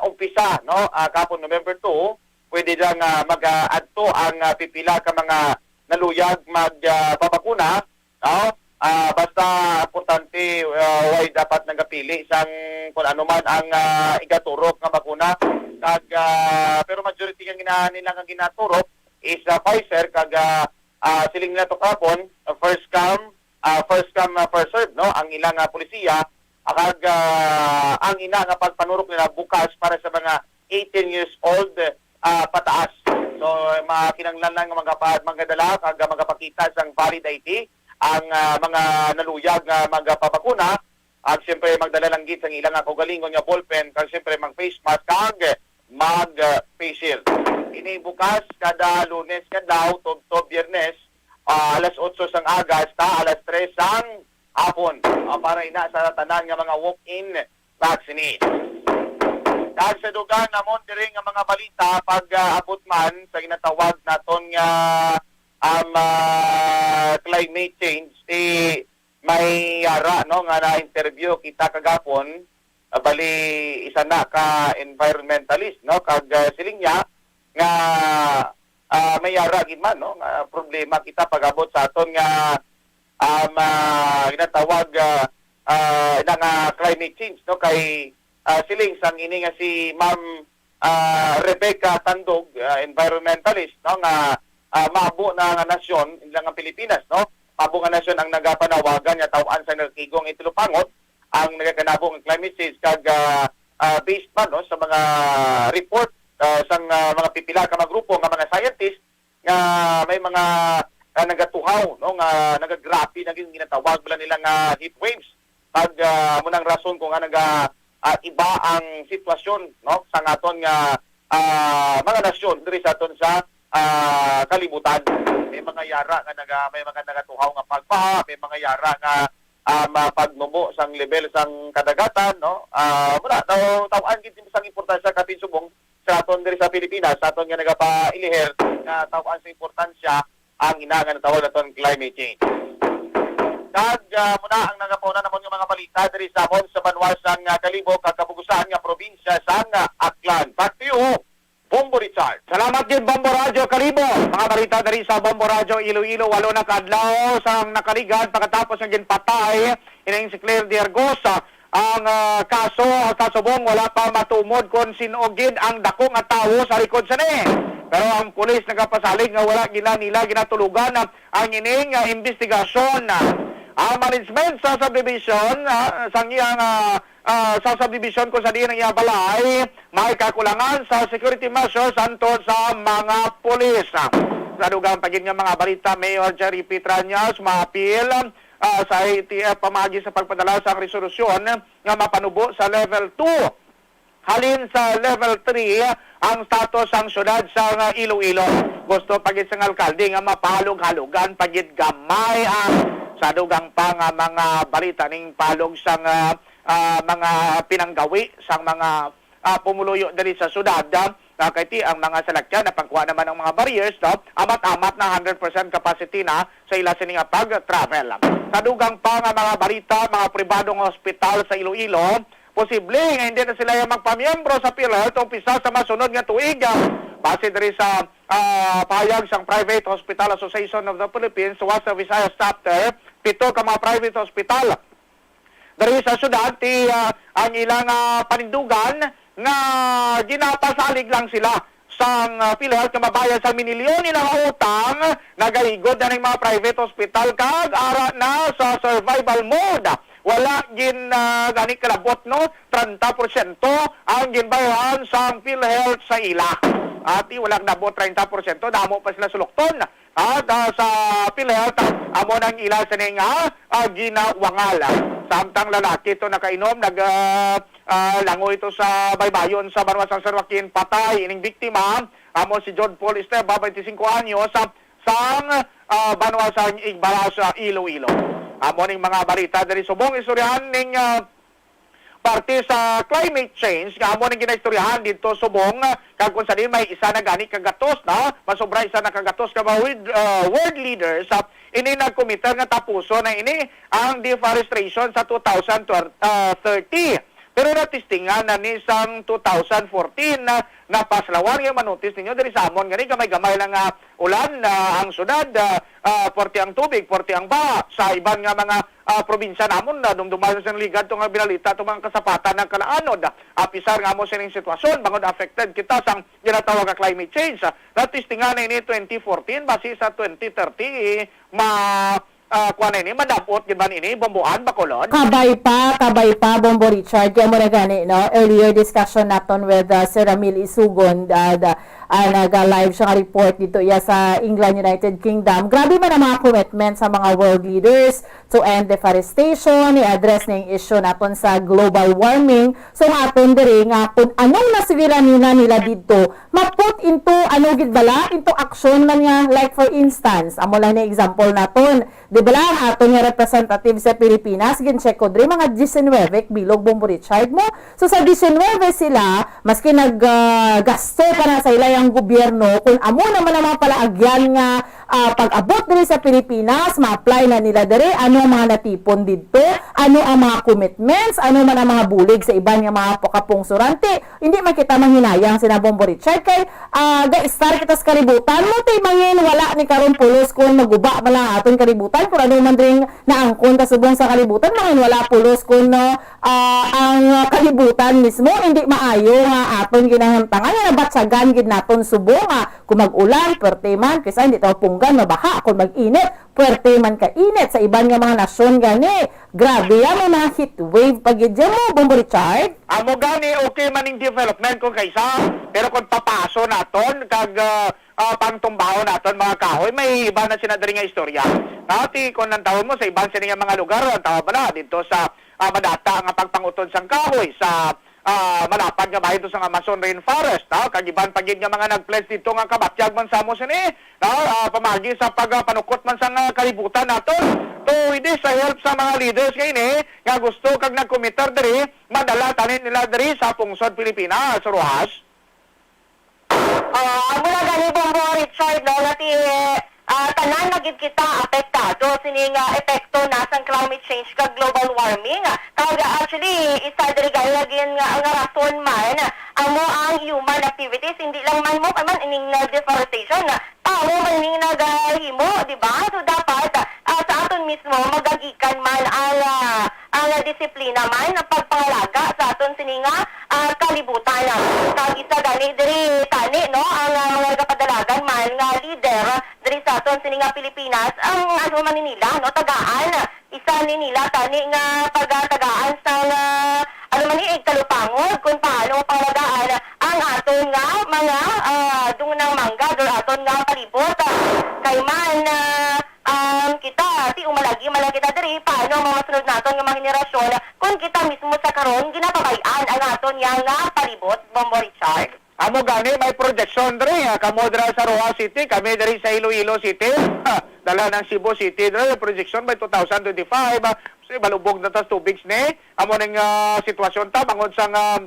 umpisa, no, ah, kahapon, November two, pwede lang, ah, mag-, ah, adto ang, ah, pipila ka mga naluyag mag, ah, pabakuna, no? Ah, basta importante, ah, way dapat nagapili sang kung ano man ang, ah, igaturok nga bakuna. Kag, ah, pero majority nga gina-, nila nga ginaturok is, ah, Pfizer, kag, ah, ah, siling nila to kahapon, ah, first come, ah, first come, ah, first serve, no? Ang ilang, ah, polisiya, ah, kag, ah, ang ina nga pagpanurok nila bukas para sa mga eighteen years old, ah, pataas. So, makinahanglan lang nga magapa-, magadala kag magapakita sang valid I D ang, ah, mga naluyag nga magapabakuna. At siyempre, magdala lang gid sang ilang kaugalingon nga ballpen, kag siyempre, mag-face mask kag mag, ah, face shield. Ini bukas kada Lunes nga adlaw, tubtob Biyernes, ah, alas otso sang aga hasta alas tres sang hapon, ah, para ina sa tanan nga mga walk-in vaccinate. Kag sa dugang namon diri nga mga balita, pag, ah, abot man sa ginatawag naton nga, um, ah, climate change, ti may yara, no, nga na-interview kita kagapon, ah, bali isa na ka environmentalist, no, kag, ah, siling niya nga, ah, may yara gid man, no, nga problema kita pag-abot sa aton nga, um, ah, ginatawag, ah, ah, ina nga climate change, no, kay, ah, siling sang ini nga si Ma'am, ah, Rebecca Tandog, ah, environmentalist, no, nga, ah, maabo na nga nasyon, hindi lang ang Pilipinas, no, maabo nga nasyon ang nagapanawagan nga taw-an sa nagkigong itilupangon ang nagakanabo nga climate change kag, ah, ah, based man, no, sa mga report, ah, sang, ah, mga pipila ka mga grupo nga mga scientist nga may mga, ah, nagatuhaw, no, nga nagagrabe na gyud ginatawag bala nila nga heat waves. Kag, ah, amo nang rason kung nga naga, ah, iba ang sitwasyon, no, sa aton nga, ah, mga nasyon diri sa aton sa, ah, kalibutan. May mga yara nga naga-, may mga nagatuhaw nga pagbaha, may mga yara nga, ah, ma-, pagnubo sang level sang kadagatan, no? Ah, wala, taw-, taw-an gid sang importansya, Kapin Subong, sa aton diri sa Pilipinas, sa aton nga nagapailiher, nga taw-an sa importansya ang ina nga natawag naton climate change. Kag, ah, muna ang nagapauna namon nga mga balita diri sa amon sa banwa sang, ah, Kalibo kag kabugusan nga probinsya sang, ah, Aklan. Back to you, Bombo Richard. Salamat gid, Bombo Radyo Kalibo. Mga balita diri sa Bombo Radyo Iloilo, walo na ka adlaw sang nakaligad pagkatapos nga ginpatay ining si Claire Diargos. Ang, ah, kaso, ah, kasubong, wala pa matumod kon sin-o gid ang dako nga tawo sa likod sini. Pero ang pulis nagapasalig nga wala gina nila ginatulugan ang ining, ah, imbestigasyon. Ang management sa subdivision, ah, sang iyang, ah, ah, sa subdivision kung sa diin ang iyang balay, may kakulangan sa security measures anto sa mga pulis. Sa dugang pa gid nga mga balita, Mayor Jerry Petrañas maapil, ah, sa I T F pamaagi sa pagpadala sang resolusyon nga mapanubo sa level two halin sa level three ang status sang syudad sang Iloilo. Gusto pa gid sang alkalde nga mapalog-halogan pa gid gamay ang sa dugang pa nga mga balita ning palog sang, ah, ah, mga pinanggawi sang mga, ah, pumuluyo diri sa syudad, ah, Ah, kay ti ang mga salakyan napangkuha naman ang mga barriers, no? Amat-amat na hundred percent capacity na sa ila sini nga pag-travel. Sa dugang pa nga mga balita, mga pribadong hospital sa Iloilo, posible nga hindi na sila yung magpamiyembro sa PhilHealth umpisa sa masunod nga tuig. Base diri sa, ah, pahayag sang Private Hospital Association of the Philippines, WHAS Visayas Chapter, pito ka mga private hospital diri sa syudad ti, ah, ang ilang, ah, panindugan nga ginapasalig lang sila sang, ah, PhilHealth nga mabayad sang minilyon nila nga utang, nagahigod na ning mga private hospital kag ara na sa survival mode. Wala gin, ah, gani kalabot, no, treinta porsyento ang ginbayran sang PhilHealth sa ila. Ati wala nabot treinta porsyento, damo pa sila sulukton. At, ah, sa PhilHealth, amo nang ila sini nga, ah, ginawangal. Samtang lalaki to nakainom, nag, ah, ah, langoy to sa baybayon sa banwa sang San Joaquin, patay ining biktima. Amo si John Paul Esteba, twenty-cinco anyos, ah, sang, ah, banwa sang Igbaras, ah, Iloilo. Amo ning mga balita diri subong istoryahan ning, ah, parte sa climate change nga amo ning ginaistoryahan didto subong, kag kung sa diin may isa na gani ka gatos na, masobra isa na ka gatos ka mga world, ah, world leaders, ah, ini nagkomiter nga tapuson na ini ang deforestation sa two thousand thirty. Pero natistingan na ni sang two thousand fourteen na napaslawan nga manotis ninyo diri sa amon gani gamay-gamay lang nga ulan, ah, ang syudad, ah, ah, puwerte ang tubig, puwerte ang baha. Sa iban nga mga, ah, probinsya namon, nadumduman sa ligad to nga binalita to mga kasapatan nga kalaanod. Apisar nga amo sining sitwasyon, bangod affected kita sang ginatawag nga climate change. Ah, natistingan na ini twenty fourteen, basi sa twenty thirty, ma-, ah, kuwan na ini, madab-ot gid man ini, Bomboan, Bacolod? Kabay pa, kabay pa, Bombo Richard. Kaya mo na gani, no? Earlier discussion naton with, uh, Sir Ramil Isugon, uh, the, uh, naga-live siya nga report dito iya sa England, United Kingdom. Grabe man ang mga commitment sa mga world leaders to end deforestation, i-address na yung issue naton sa global warming. So, nga aton diri nga kung anong nasigiran nila nila dito, ma-put into, ano gid bala, into action man nga, like for instance, amo lang ni example naton, di bala ang aton nga representative sa Pilipinas, gin-check ko diri, mga diecinuebe bilog, Bombo Richard mo. So, sa diecinuebe sila, maski nag, ah, gasto pa na sa ila ang gobyerno, kung amo naman ang mga palaagyan nga, ah, pag-abot diri sa Pilipinas, ma-apply na nila diri, ano ang mga natipon didto, ano ang mga commitments, ano man ang mga bulig sa iban nga mga kapungsurante, hindi man kita manghinayang sina Bombo Richard kay, ah, ga-estar kita sa kalibutan mo, tay mangin wala ni karon pulos kung maguba man lang aton kalibutan, kung ano man ring naangkon kasubong sa kalibutan, mangin wala pulos kung, no, ah, ang kalibutan mismo hindi maayo nga aton ginahamtangan, nga nabatyagan gid naton subong nga kung mag-ulan, perte man, kisa hindi ta mapunggan, mabaha, kung mag-init, perte man ka init sa iban nga mga nasyon gani. Grabe, ya, may mga heat wave pa gid ya mo, Bombo Richard. Amo gani, okay man ning development kung kaisa, pero kung papaso naton kag, ah, ah, pangtumbaon naton mga kahoy, may iba na sila diri nga istorya. Ati, kung nantawon mo sa iban sini nga mga lugar, ang tawa bala dito sa, ah, madata nga pagpangutod sang kahoy sa, ah, malapad nga bahin to sa Amazon rainforest, no? Kag iban pa gid nga mga nag-pledge dito nga kabatyag man sa amo sini, no? Ah, pamagi sa pagpanukot man sa nga kalibutan naton. To, with this, sa help sa mga leaders nga ini, nga gusto kag nagkomitar diri, madala tani nila diri sa pungsod Pilipinas, Rojas. Ah, amo na gani, Bombo Richard, no, nga ti, ah, tanan na gid kita apektado sini nga epekto na sang climate change kag global warming. Kag, ah, actually, isa diri gani nga gin-, nga, nga rason man amo ang human activities, hindi lang man mo kay man ining, ah, deforestation, ah, tawo man ning nagahimo, di ba? So, dapat, ah, sa aton mismo magagikan man ang, ah, ang disiplina man, ang pagpangalaga sa aton sini nga, ah, kalibutan. Kag isa gani diri tani, no, ang, ah, mga nagapadalagan man nga leader diri sa aton sini nga Pilipinas, ang ano man ni nila, no, tagaan. Isa ni nila tani nga pagatagaan sa nga, ano man ni, igkalupangod kung paano pangalagaan ang aton nga mga, ah, dungnang manggad or aton nga palibot. Kay man, ah, um, kita, ti umalagi man lang kita diri, paano ang mga masunod naton nga mga henerasyon kung kita mismo sa karon ginapabay-an ang aton nga, nga palibot, Bombo Richard? Amo gani, may projection diri, ah, kamo dira sa Roxas City, kami diri sa Iloilo City. Dala ng Cebu City diri, projection by two thousand twenty-five, ah, si balubog na tas tubig sini. Amo ning, ah, sitwasyon ta bangod sa nga,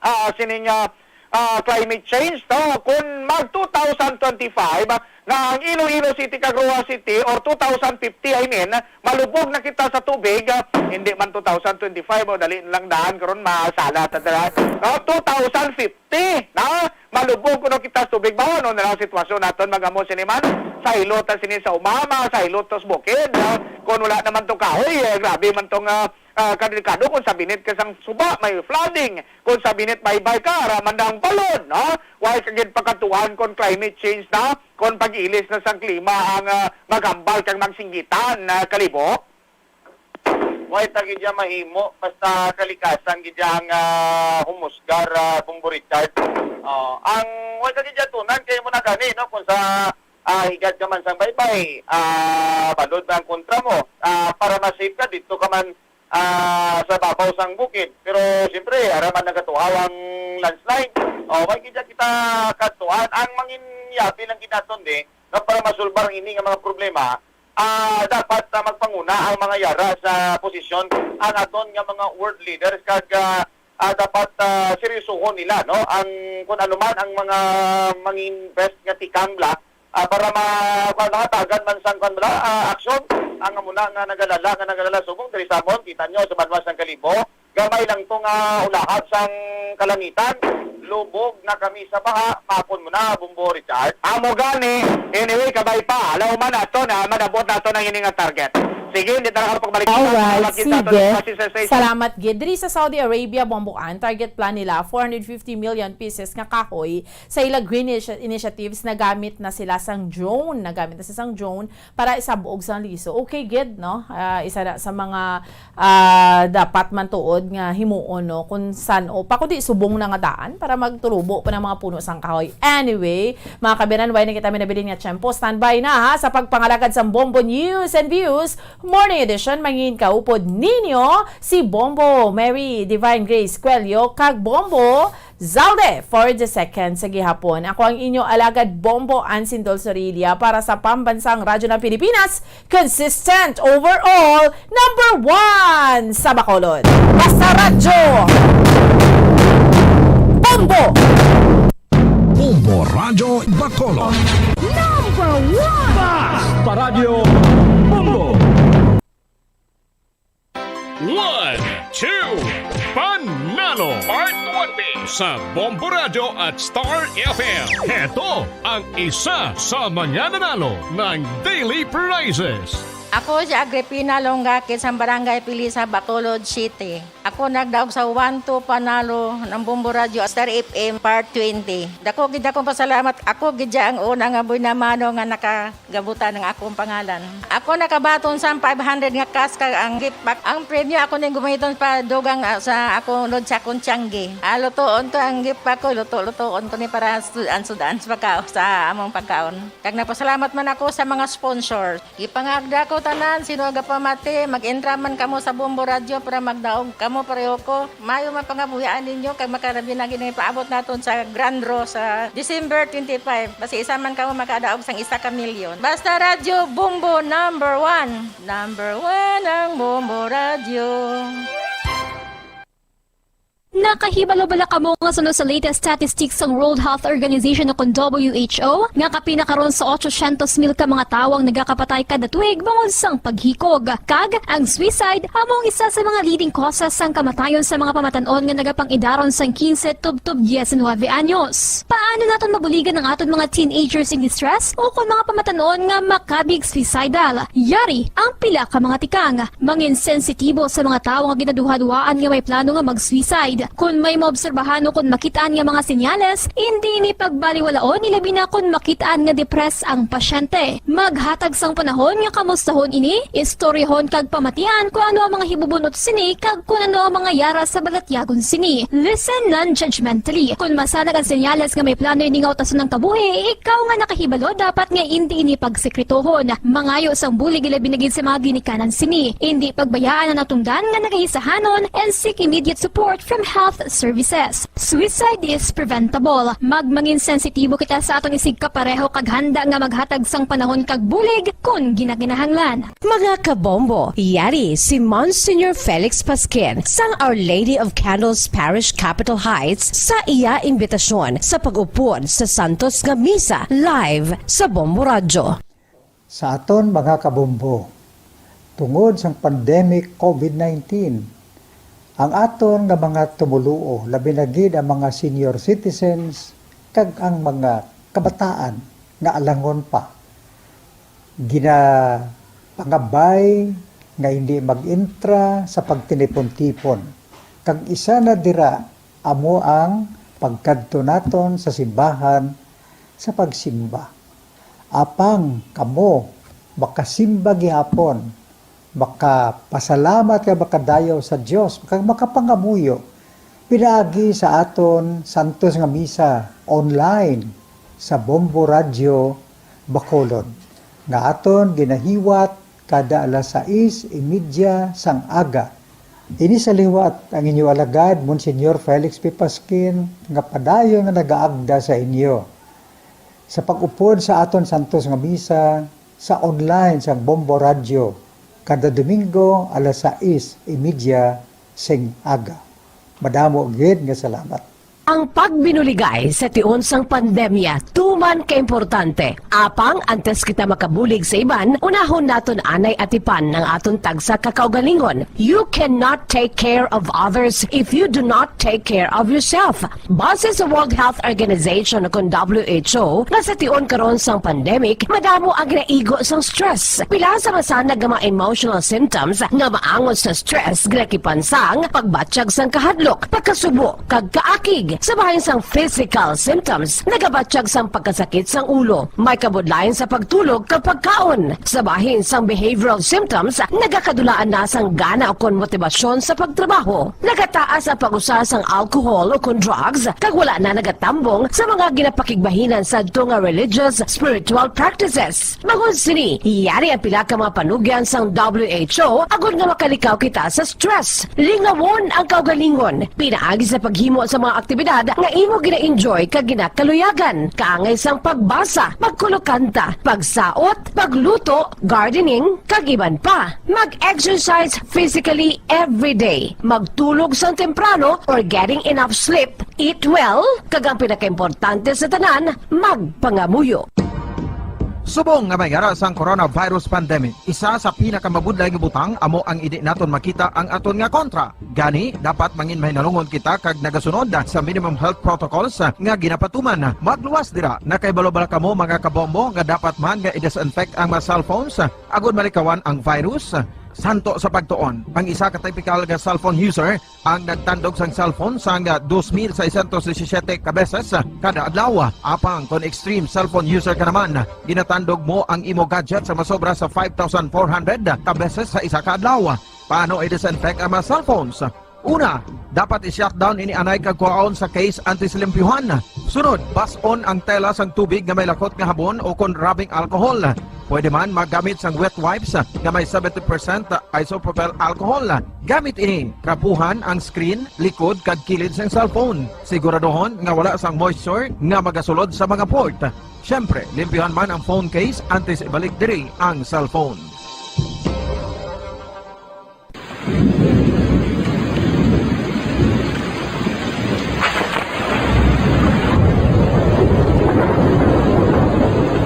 ah, sining, ah, ah, climate change, no? Kung mag two thousand twenty-five, ah, nga ang Iloilo City kag Roxas City, or two thousand fifty, I mean, malubog na kita sa tubig, ah, hindi man two thousand twenty-five, o dali lang daan, karon masala ta dira. No? Two thousand fifty, na malubog kuno kita sa tubig. Ba, ano na lang ang sitwasyon naton, mga amo sini man? Sa hilot ta sini sa umama, sa hilot ta sa bukid, no? Kung wala naman to kahoy, eh, grabe man tong, ah, ah, kadelikado kung sa binit ka sang suba, may flooding. Kung sa binit, bye-bye ka, ara man ang balod, no? Way ka gid pakatuan kung climate change na, kung pag-ilis na sang klima ang, ah, maghambal kang magsinggitan, ah, Kalibo? Way ta gid ya mahimo, basta kalikasan gid ya ang, ah, humusgar, ah, Bombo Richard. Oh, ang way ta gid ya tunan kay mo na gani, no? Kung sa, ah, higad ka man sang baybay, ah, balod na ang kontra mo. Ah, para ma-safe ka, dito ka man, ah, sa babaw sang bukid. Pero siyempre, ara man nagatuhaw ang landslide. O, way gid kita katuan. Ang manginyabi lang gid naton di, nga para masulbar ang ini nga mga problema, ah, dapat, ah, magpanguna ang mga yara sa posisyon, ang aton nga mga world leaders, kag, ah, ah, dapat, ah, seryosohon nila, no? Ang, kung ano man ang mga mangin-best nga tikang bala, ah, para ma-, ma-, mahatagan man sang, kuwan bala, ah, aksyon. Ang amo na nga nagalala, nga nagalala subong diri sa amon, kita nyo sa banwa sang Kalibo, gamay lang to nga ulahab sang kalangitan, lubog na kami sa baha, mahapon mo na, Bombo Richard. Amo gani, anyway, kabay pa, alaw man nato na, manabot nato ang ini nga target. Sige, hindi na lang ako pagbalik. Alright, Salamat gid sa aton sige. Mga sisesay. Salamat gid. Diri sa Saudi Arabia, Bombo, ang target plan nila, four hundred fifty million pieces nga kahoy sa ila green initi-, initiatives. Nagamit na sila sang drone. Nagamit na sila sang drone para isabog sang liso. Okay gid, no? Ah, isa na sa mga, ah, dapat man tuod nga himuon, no? Kung san-o pa, kundi subong na nga daan para magturubo pa ng mga puno sang kahoy. Anyway, mga kabiyanan, way na kita minabilin nga tiyempo. Standby na, ha, sa pagpangalagad sang Bombo News and Views Morning Edition. Mangin kaupod ninyo si Bombo Mary Divine Grace Cuello kag Bombo Zalde for the second sa gihapon. Ako ang inyo alagad, Bombo Ansindol Sorilla, para sa Pambansang Radyo ng Pilipinas, consistent overall, number one sa Bacolod. Basta Radyo, Bombo! Bombo Radyo Bacolod. Number one! Basta Radyo, Bombo! One, two, Panalo Part one B sa Bombo Radyo at Star F M. Heto ang isa sa mga nanalo ng daily prizes. Ako si Agripina Longakit sa Barangay Pilisa, Bacolod City. Ako nagdaog sa one two Panalo ng Bombo Radyo Star F M Part twenty. Dako gid akong pasalamat. Ako gid ang una nga buy na mano nga naka gabutan ang akong pangalan. Ako nakabaton sang five hundred nga cash kag ang gift pack. Ang premyo ako ning gamiton pa dugang, ah, sa akong load sa akong tiyanggi. Ah, lutoon ko ang gift pack ko, luto-lutoon ko ni para sud-an-sud-an sa pagkaon, sa among pagkaon. Kag nagpasalamat man ako sa mga sponsor. Ipangagda ko tanan, sino gapamati, mag-entra man kamo sa Bombo Radyo para magdaog kamo pareho ko. Mayo man pangabuhian ninyo kag makarabi na gid ang ipaabot naton sa Grand Draw sa December twenty-five. Basi isa man kamo makadaog sang isa ka milyon. Basta Radyo Bombo number one. Number one ang Bombo Radyo. Nakahibalo bala kamo nga suno sa latest statistics sang World Health Organization o kon W H O nga kapin na karon sa ochocientos mil ka mga tawo ang nagakapatay kada tuig bangod sang paghikog? Kag ang suicide amo ang isa sa mga leading causes sang kamatayon sa mga pamatan-on nga nagapang-idaron sang quince tubtob diecinuebe anyos. Paano naton mabuligan ang aton mga teenagers in distress o kon mga pamatan-on nga makabig suicidal? Yari ang pila ka mga tikang. Mangin sensitibo sa mga tawo nga ginaduhaduhaan nga may plano nga mag-suicide. Kon may maobserbahan o kon makit-an nga mga senyales, indi ini pagbaliwalaon, ilabi na kon makit-an nga depressed ang pasyente. Maghatag sang panahon nga kamustahon ini, istoryahon kag pamatian kon ano ang mga hibubun-ot sini kag kon ano ang mga yara sa balatyagon sini. Listen non-judgmentally. Kon masanag ang senyales nga may plano ini nga utason ang kabuhi, ikaw nga nakahibalo dapat nga indi ini pagsekretohon. Mangayo sang bulig, ilabi na gid sa mga ginikanan sini. Indi pagbayaan ang natungdan nga nagaisahanon and seek immediate support from Health Services. Suicide is preventable. Magmangin sensitibo kita sa aton isigkapareho kag handa nga maghatag sang panahon kag bulig kon ginakinahanglan. Mga kabombo, yari si Monsignor Felix Pasquin sang Our Lady of Candles Parish, Capitol Heights, sa iya imbitasyon sa pag-upod sa santos nga misa live sa Bombo Radyo. Sa aton mga kabombo, tungod sang pandemic COVID nineteen, ang aton nga mga tumoluo, labi na gid ang mga senior citizens kag ang mga kabataan nga alangon pa, ginapangabay nga hindi mag-entra sa pagtinipon-tipon, kag isa na dira amo ang pagkadto naton sa simbahan sa pagsimba. Apang kamo makasimba gihapon, makapasalamat kag makadayaw sa Dios, kag makapangamuyo pinaagi sa aton santos nga misa online sa Bombo Radyo Bacolod, nga aton ginahiwat kada alas sais y media sang aga. Ini sa liwat ang inyo alagad, Monsignor Felix P. Pasquin, nga padayon nga nagaagda sa inyo sa pag-upod sa aton santos nga misa sa online sang Bombo Radyo kada Domingo alas sais y media sing aga. Madamo gid nga salamat. Ang pagbinuligay sa tion sang pandemya tuman kaimportante. Apang antes kita makabulig sa iban, unahon naton anay atipan ang aton tagsa ka kaugalingon. You cannot take care of others if you do not take care of yourself. Base sa World Health Organization, kon W H O, nga sa tion karon sang pandemic, madamo ang ginaigo sang stress. Pila sa masanag nga mga emotional symptoms nga maangot sa stress ginakipan sang pagbatyag sang kahadlok, pagkasubo, kag kaakig. Sa bahin sang physical symptoms, nagabatyag sang pagkasakit sang ulo, may kabudlayan sa pagtulog kag pagkaon. Sa bahin sang behavioral symptoms, nagakadulaan na sang gana ukon motibasyon sa pagtrabaho. Nagataas ang pag-usa sang alcohol ukon drugs, kag wala na nagatambong sa mga ginapakigbahinan sadto nga religious, spiritual practices. Bangod sini, yari ang pila ka mga panugyan sang W H O agod nga makalikaw kita sa stress. Lingawon ang kaugalingon. Pinaagi sa paghimo sa mga aktibidad nga imo gina-enjoy kag ginakaluyagan, kaangay sang pagbasa, pagkulokanta, pagsaot, pagluto, gardening, kag iban pa. Mag-exercise physically every day. Magtulog sang temprano or getting enough sleep. Eat well, kag ang pinakaimportante sa tanan, magpangamuyo. Subong nga may ara sang coronavirus pandemic, isa sa pinakamabudlay nga butang amo ang indi naton makita ang aton nga kontra. Gani, dapat mangin mahinalungon kita kag nagasunod sa minimum health protocols nga ginapatuman. Magluwas dira, nakahibalo bala kamo, mga kabombo, nga dapat man nga i-disinfect ang mga cellphones agod malikawan ang virus? Santo sa pagtuon, ang isa ka typical nga cellphone user ang nagtandog sang cellphone sang dos mil seiscientos disisiete ka beses kada adlaw. Apang kon extreme cellphone user ka naman, ginatandog mo ang imo gadget sa masobra sa five thousand four hundred ka beses sa isa ka adlaw. Paano i-disinfect ang mga cellphones? Una, dapat i-shutdown ini anay kag kuhaon sa case antes limpyuhan. Sunod, bas-on ang tela sang tubig nga may lakot nga habon o kon rubbing alcohol. Pwede man maggamit sang wet wipes nga may seventy percent isopropyl alcohol. Gamit ini, trapuhan ang screen, likod, kag kilid sang cellphone. Siguraduhon nga wala sang moisture nga magasulod sa mga port. Siyempre, limpyuhan man ang phone case antes ibalik diri ang cellphone.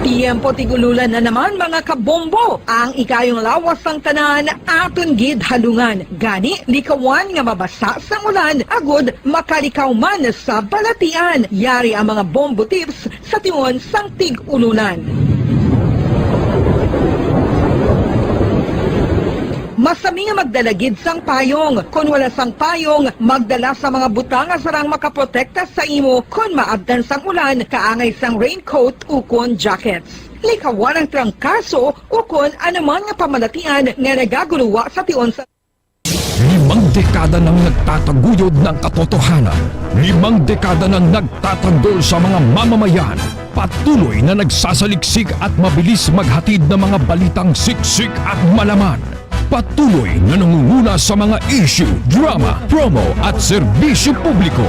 Tiyempo tig-ululan na naman, mga kabombo. Ang ikayong lawas sang tanan aton gid halungan. Gani, likawan nga mabasa sang ulan agud makalikaw man sa balatian. Yari ang mga bombo tips sa tion sang tig-ululan. Masami nga magdala gid sang payong. Kon wala sang payong, magdala sa mga butang nga sarang makaprotekta sa imo kon maabtan sang ulan, kaangay sang raincoat ukon jackets. Likawan ang trangkaso ukon anuman nga pamalatian nga nagaguluwa sa tion sa Limang dekada nang nagtataguyod ng katotohanan. Limang dekada nang nagtatanggol sa mga mamamayan. Patuloy na nagsasaliksik at mabilis maghatid ng mga balitang siksik at malaman. Patuloy na nangunguna sa mga issue, drama, promo at serbisyo publiko.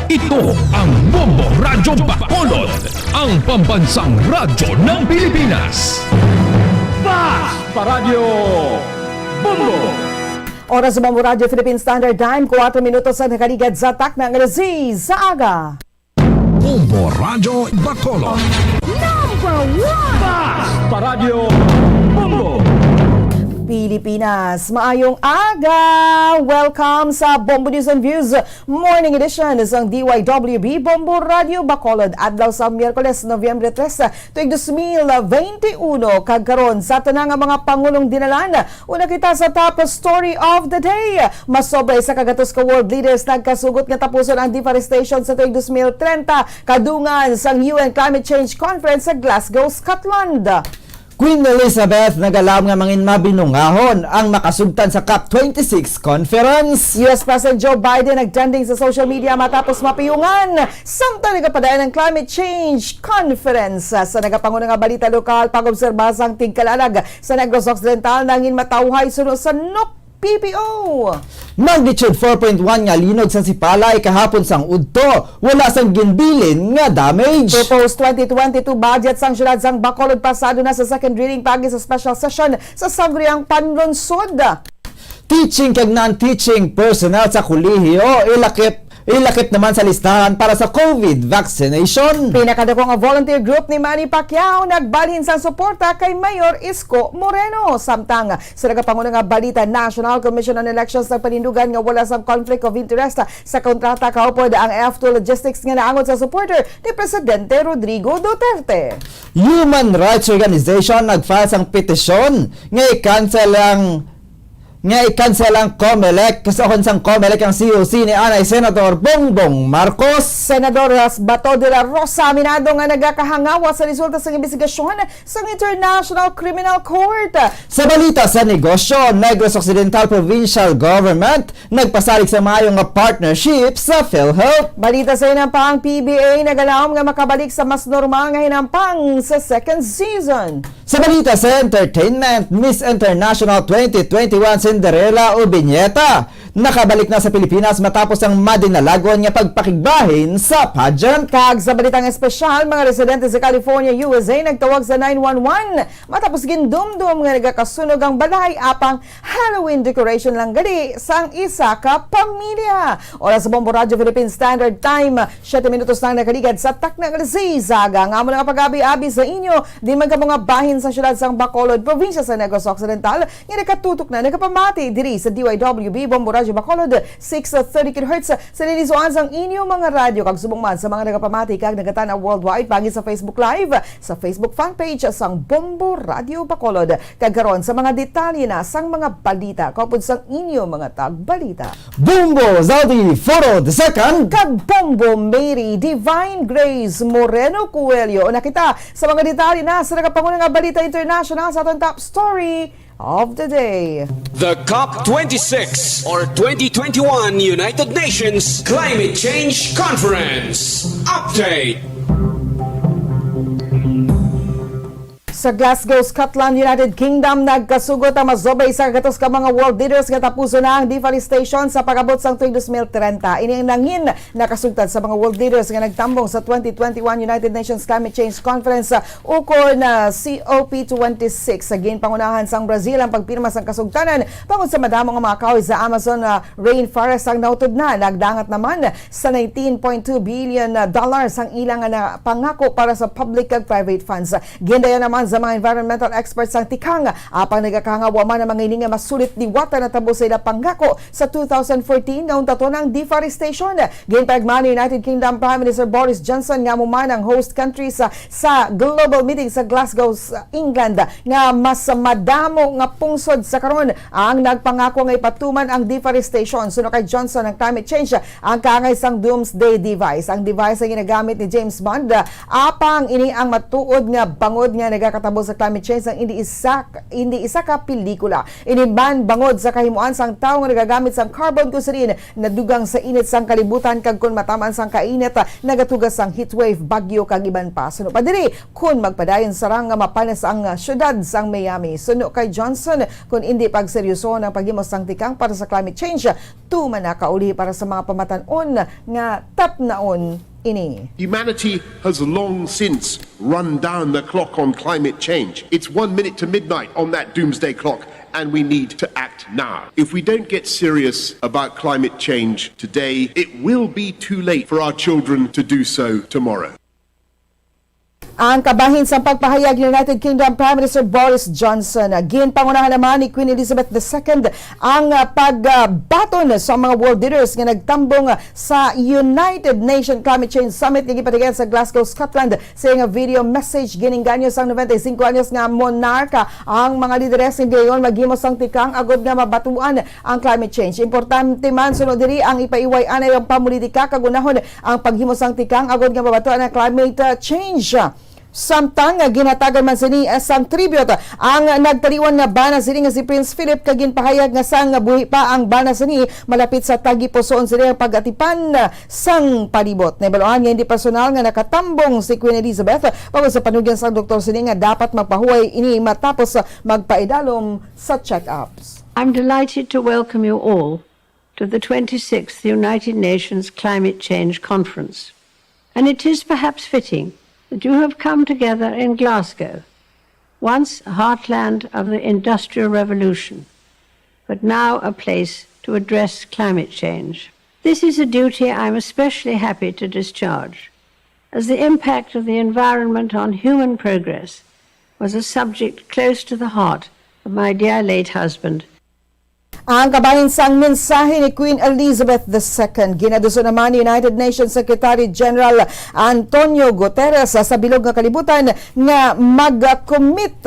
Ito ang Bombo Radyo Bacolod, ang pambansang radyo ng Pilipinas. Fast Paradyo Bombo! Oras sa Bombo Radyo Philippine Standard Time, kuwatro minutos ang nakaligad sa takna nga alas sais sa aga. Bombo Radyo Bacolod. Number one! Fast Paradyo Bombo! Pilipinas, maayong aga! Welcome sa Bombo News and Views Morning Edition sang D Y W B Bombo Radyo Bacolod, adlaw sa Miyerkules, Nobyembre tres, tuig dos mil veintiuno. Kag karon, sa tanan nga mga pangulong dinalan, una kita sa top story of the day. Masobra isa ka gatos ka world leaders nagkasugot nga tapuson ang deforestation sa tuig dos mil trenta, kadungan sang U N Climate Change Conference sa Glasgow, Scotland. Queen Elizabeth nagalaom nga mangin mabinungahon ang makasugtan sa COP twenty-six conference. U S President Joe Biden nagtrending sa social media matapos mapiyungan samtang nagapadayon ang climate change conference. Sa nagapanguna nga balita lokal, pag-obserba sang tigkalalag sa Negros Occidental nangin matawhay suno sa N O C P P O. Magnitude four point one nga linog sa Sipalay kahapon sang udto, wala sang ginbilin nga damage. Proposed twenty twenty-two budget sang siyudad sang Bacolod pasado na sa second reading paagi sa special session sa Sangguniang Panlungsod. Teaching kag non-teaching personnel sa kolehiyo ilakip ilakip naman sa listahan para sa COVID vaccination. Pinakadako nga volunteer group ni Manny Pacquiao nagbalhin sang suporta kay Mayor Isko Moreno. Samtang sa nagapanguna nga balita, National Commission on Elections nagpanindugan nga wala sang conflict of interest sa kontrata kaupod ang F two Logistics nga naangot sa supporter ni Presidente Rodrigo Duterte. Human rights organization nag-file sang petisyon nga i-cancel ang nga i-cancel ang COMELEC, kasaon sang COMELEC ang C O C ni anay Senador Bongbong Marcos. Senador Bato de la Rosa aminado nga nagakahangawa sa resulta sang imbestigasyon sang International Criminal Court. Sa balita sa negosyo, Negros Occidental Provincial Government nagpasalig sa maayo nga partnership sa PhilHealth. Balita sa hinampang, P B A nagalaom nga makabalik sa mas normal nga hinampang sa second season. Sa balita sa entertainment, Miss International twenty twenty-one Cinderella Ubiñeta nakabalik na sa Pilipinas matapos ang madinalagon nga pagpakigbahin sa pageant. Kag sa balitang espesyal, mga residente sa California, U S A, nagtawag sa nine one one matapos gindumdom nga nagakasunog ang balay apang Halloween decoration lang gali sang isa ka pamilya. Oras sa Bombo Radyo Philippine Standard Time, siyete minutos na ang nakaligad sa takna nga alas sais sa aga. Nga amo na nga pag-abi-abi sa inyo, di man kamo nga bahin sa siyudad sang Bacolod, probinsya sa Negros Occidental, nga nakatutok na nagapamati diri sa D Y W B Bombo Radyo Bacolod, six thirty kilohertz, sa lilisuan sang inyo mga radyo, kag subong man sa mga nagapamati kag nagatan-aw worldwide, paagi sa Facebook Live, sa Facebook fan page sang Bombo Radyo Bacolod. Kag karon, sa mga detalye na sang mga balita, kaupod sang inyo mga tagbalita. Bombo Zaldi Foro the second. Kag Bombo Mary Divine Grace Moreno Coelho. Una kita sa mga detalye na sa nagapanguna nga balita international sa aton top story of the day. The COP twenty-six or twenty twenty-one United Nations Climate Change Conference update. Sa Glasgow, Scotland, United Kingdom, nagkasugot ang masobra isa ka gatos ka mga world leaders nga tapuson na ang deforestation sa pag-abot sang tuig dos mil trenta. Ini ang nangin nakasugtan sa mga world leaders nga nagtambong sa twenty twenty-one United Nations Climate Change Conference, uh, ukon na C O P twenty-six. Sa ginpangunahan sang Brazil ang pagpirma sang kasugtanan tungod sa madamo nga mga kahoy sa Amazon, uh, rainforest ang nautod na. Nagdangat naman sa nineteen point two billion dollars ang ilang nga pangako para sa public kag private funds. Gindayaw naman sa mga environmental experts ang tikhang, apang nagakahangwa man ang mga ini nga masulit liwat ang natabo sa ila pangako sa two thousand fourteen nga untaton ang deforestation. Ginpahigmaan ni United Kingdom Prime Minister Boris Johnson nga amo man ang host country sa, sa global meeting sa Glasgow, sa England, nga mas madamo nga pungsod sa karon ang nagpangako nga ipatuman ang deforestation. Suno kay Johnson, ang climate change ang kaangay sang doomsday device. Ang device ang ginagamit ni James Bond, ah, apang ini ang matuod nga bangod nga nagakatago tabo sa climate change ang hindi isa, hindi isa ka pelikula. Ini man bangod sa kahimuan sang tawo nga nagagamit sang carbon, kung sirin nadugang sa init sang kalibutan, kag kon mataman sang kainit, ah, nagatuga sang heatwave, bagyo, kag iban pa. Suno pa diri, kun magpadayon sarang nga mapanas ang, ah, syudad sang Miami. Suno kay Johnson, kun indi pagseryoso ang paghimo sang tikang para sa climate change, tuman na kauli para sa mga pamatan-on nga tapnaon ini. Humanity has long since run down the clock on climate change. It's one minute to midnight on that doomsday clock, and we need to act now. If we don't get serious about climate change today, it will be too late for our children to do so tomorrow. Ang kabahin sang pagpahayag ni United Kingdom Prime Minister Boris Johnson, ginpangunahan naman ni Queen Elizabeth the Second ang, ah, pagbaton sa mga world leaders nga nagtambong sa United Nations Climate Change Summit nga ginpatigayon sa Glasgow, Scotland. Sa iyang video message, giningganyo sang noventa y cinco anyos nga monarka ang mga lideres nga gayon maghimo sang tikang agod nga mabatuan ang climate change. Importante man suno diri ang ipaiway anay ang pamolitika kag unahon ang paghimo sang tikang agod nga mabatuan ang climate, uh, change. Samtang, uh, ginhatagan man sini, uh, sang tribute ang nagtaliwan nga bana sini nga si Prince Philip, kag ginpahayag nga sang buhi pa ang bana sini, malapit sa tagipusoon sini ang pag-atipan, uh, sang palibot. Nahibaluan nga hindi personal nga nakatambong si Queen Elizabeth bangod sa panugang sang doktor sini nga dapat magpahuway ini matapos, uh, magpaidalom sa check-ups. I'm delighted to welcome you all to the twenty-sixth United Nations Climate Change Conference. And it is perhaps fitting that you have come together in Glasgow, once a heartland of the Industrial Revolution, but now a place to address climate change. This is a duty I'm especially happy to discharge, as the impact of the environment on human progress was a subject close to the heart of my dear late husband. Ang kabahin sang mensahe ni Queen Elizabeth the Second, ginaduso naman ni United Nations Secretary General Antonio Guterres sa bilog nga kalibutan nga mag-commit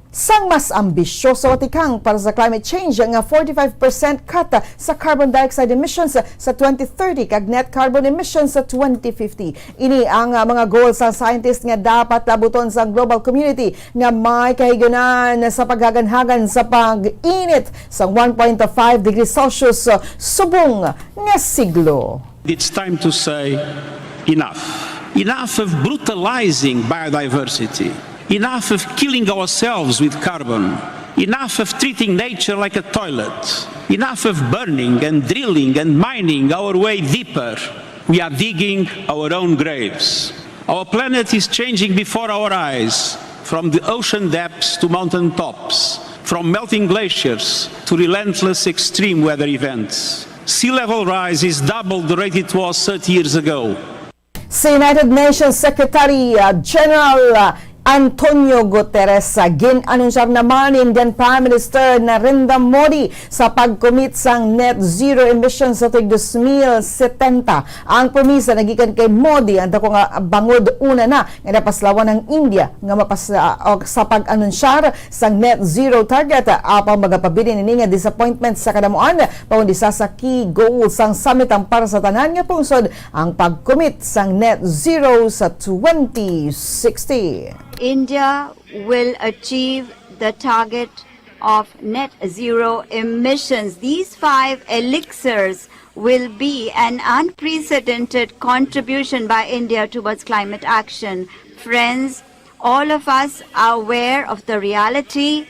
sang mas ambisyoso nga tikang para sa climate change nga forty-five percent cut sa carbon dioxide emissions sa twenty thirty kag net carbon emissions sa twenty fifty. Ini ang, ah, mga goal sa scientist nga dapat labuton sang global community nga may kahigayunan sa paghaganhagan sa pag-init sa one point five degrees Celsius, ah, subong nga siglo. It's time to say enough. Enough of brutalizing biodiversity. Enough of killing ourselves with carbon. Enough of treating nature like a toilet. Enough of burning and drilling and mining our way deeper. We are digging our own graves. Our planet is changing before our eyes, from the ocean depths to mountain tops, from melting glaciers to relentless extreme weather events. Sea level rise is double the rate it was thirty years ago. Si United Nations Secretary, uh, General, uh, Antonio Guterres, uh, gin-anunsyar naman ni Indian Prime Minister Narendra Modi sa pag-commit sang net zero emissions sa tuig dos mil setenta. Ang promisa nagikan kay Modi, ang dako nga bangod una na nga napaslawan ang India nga mapas-, uh, o sa pag-anunsyar sang net zero target. Apang magapabilin ini nga disappointment sa kadamuan, pahundi sa sa key goal sang summit ang para sa tanan nga pungsod ang pag-commit sang net zero sa twenty sixty. India will achieve the target of net zero emissions. These five elixirs will be an unprecedented contribution by India towards climate action. Friends, all of us are aware of the reality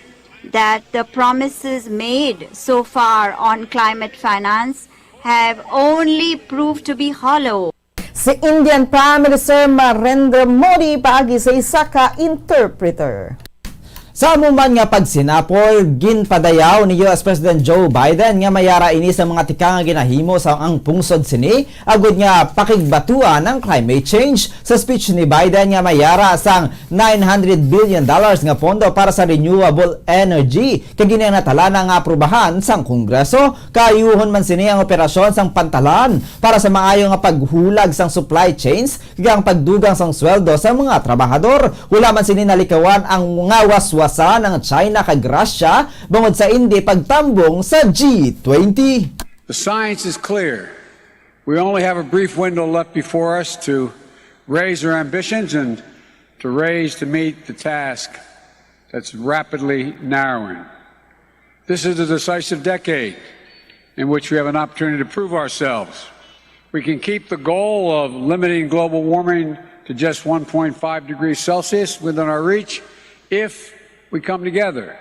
that the promises made so far on climate finance have only proved to be hollow. Si Indian Prime Minister Narendra Modi paagi sa isa ka interpreter. Sa amo man nga pagsinapol, ginpadayaw ni U S President Joe Biden nga mayara ini sa mga tikang nga ginahimo sa ang pungsod sini agud nga pakigbatuan ang climate change. Sa speech ni Biden nga mayara sang nine hundred billion dollars nga pondo para sa renewable energy, kag ini ang natalana nga aprubahan sang Kongreso. Kaayuhon man sini ang operasyon sang pantalan para sa maayo nga paghulag sang supply chains kag ang pagdugang sang sweldo sang mga trabahador. Wala man sini nalikawan ang nga waswasan ang China kag Russia bangod sa indi pagtambong sa G twenty. The science is clear. We only have a brief window left before us to raise our ambitions and to raise to meet the task that's rapidly narrowing. This is a decisive decade in which we have an opportunity to prove ourselves. We can keep the goal of limiting global warming to just one point five degrees Celsius within our reach if we come together.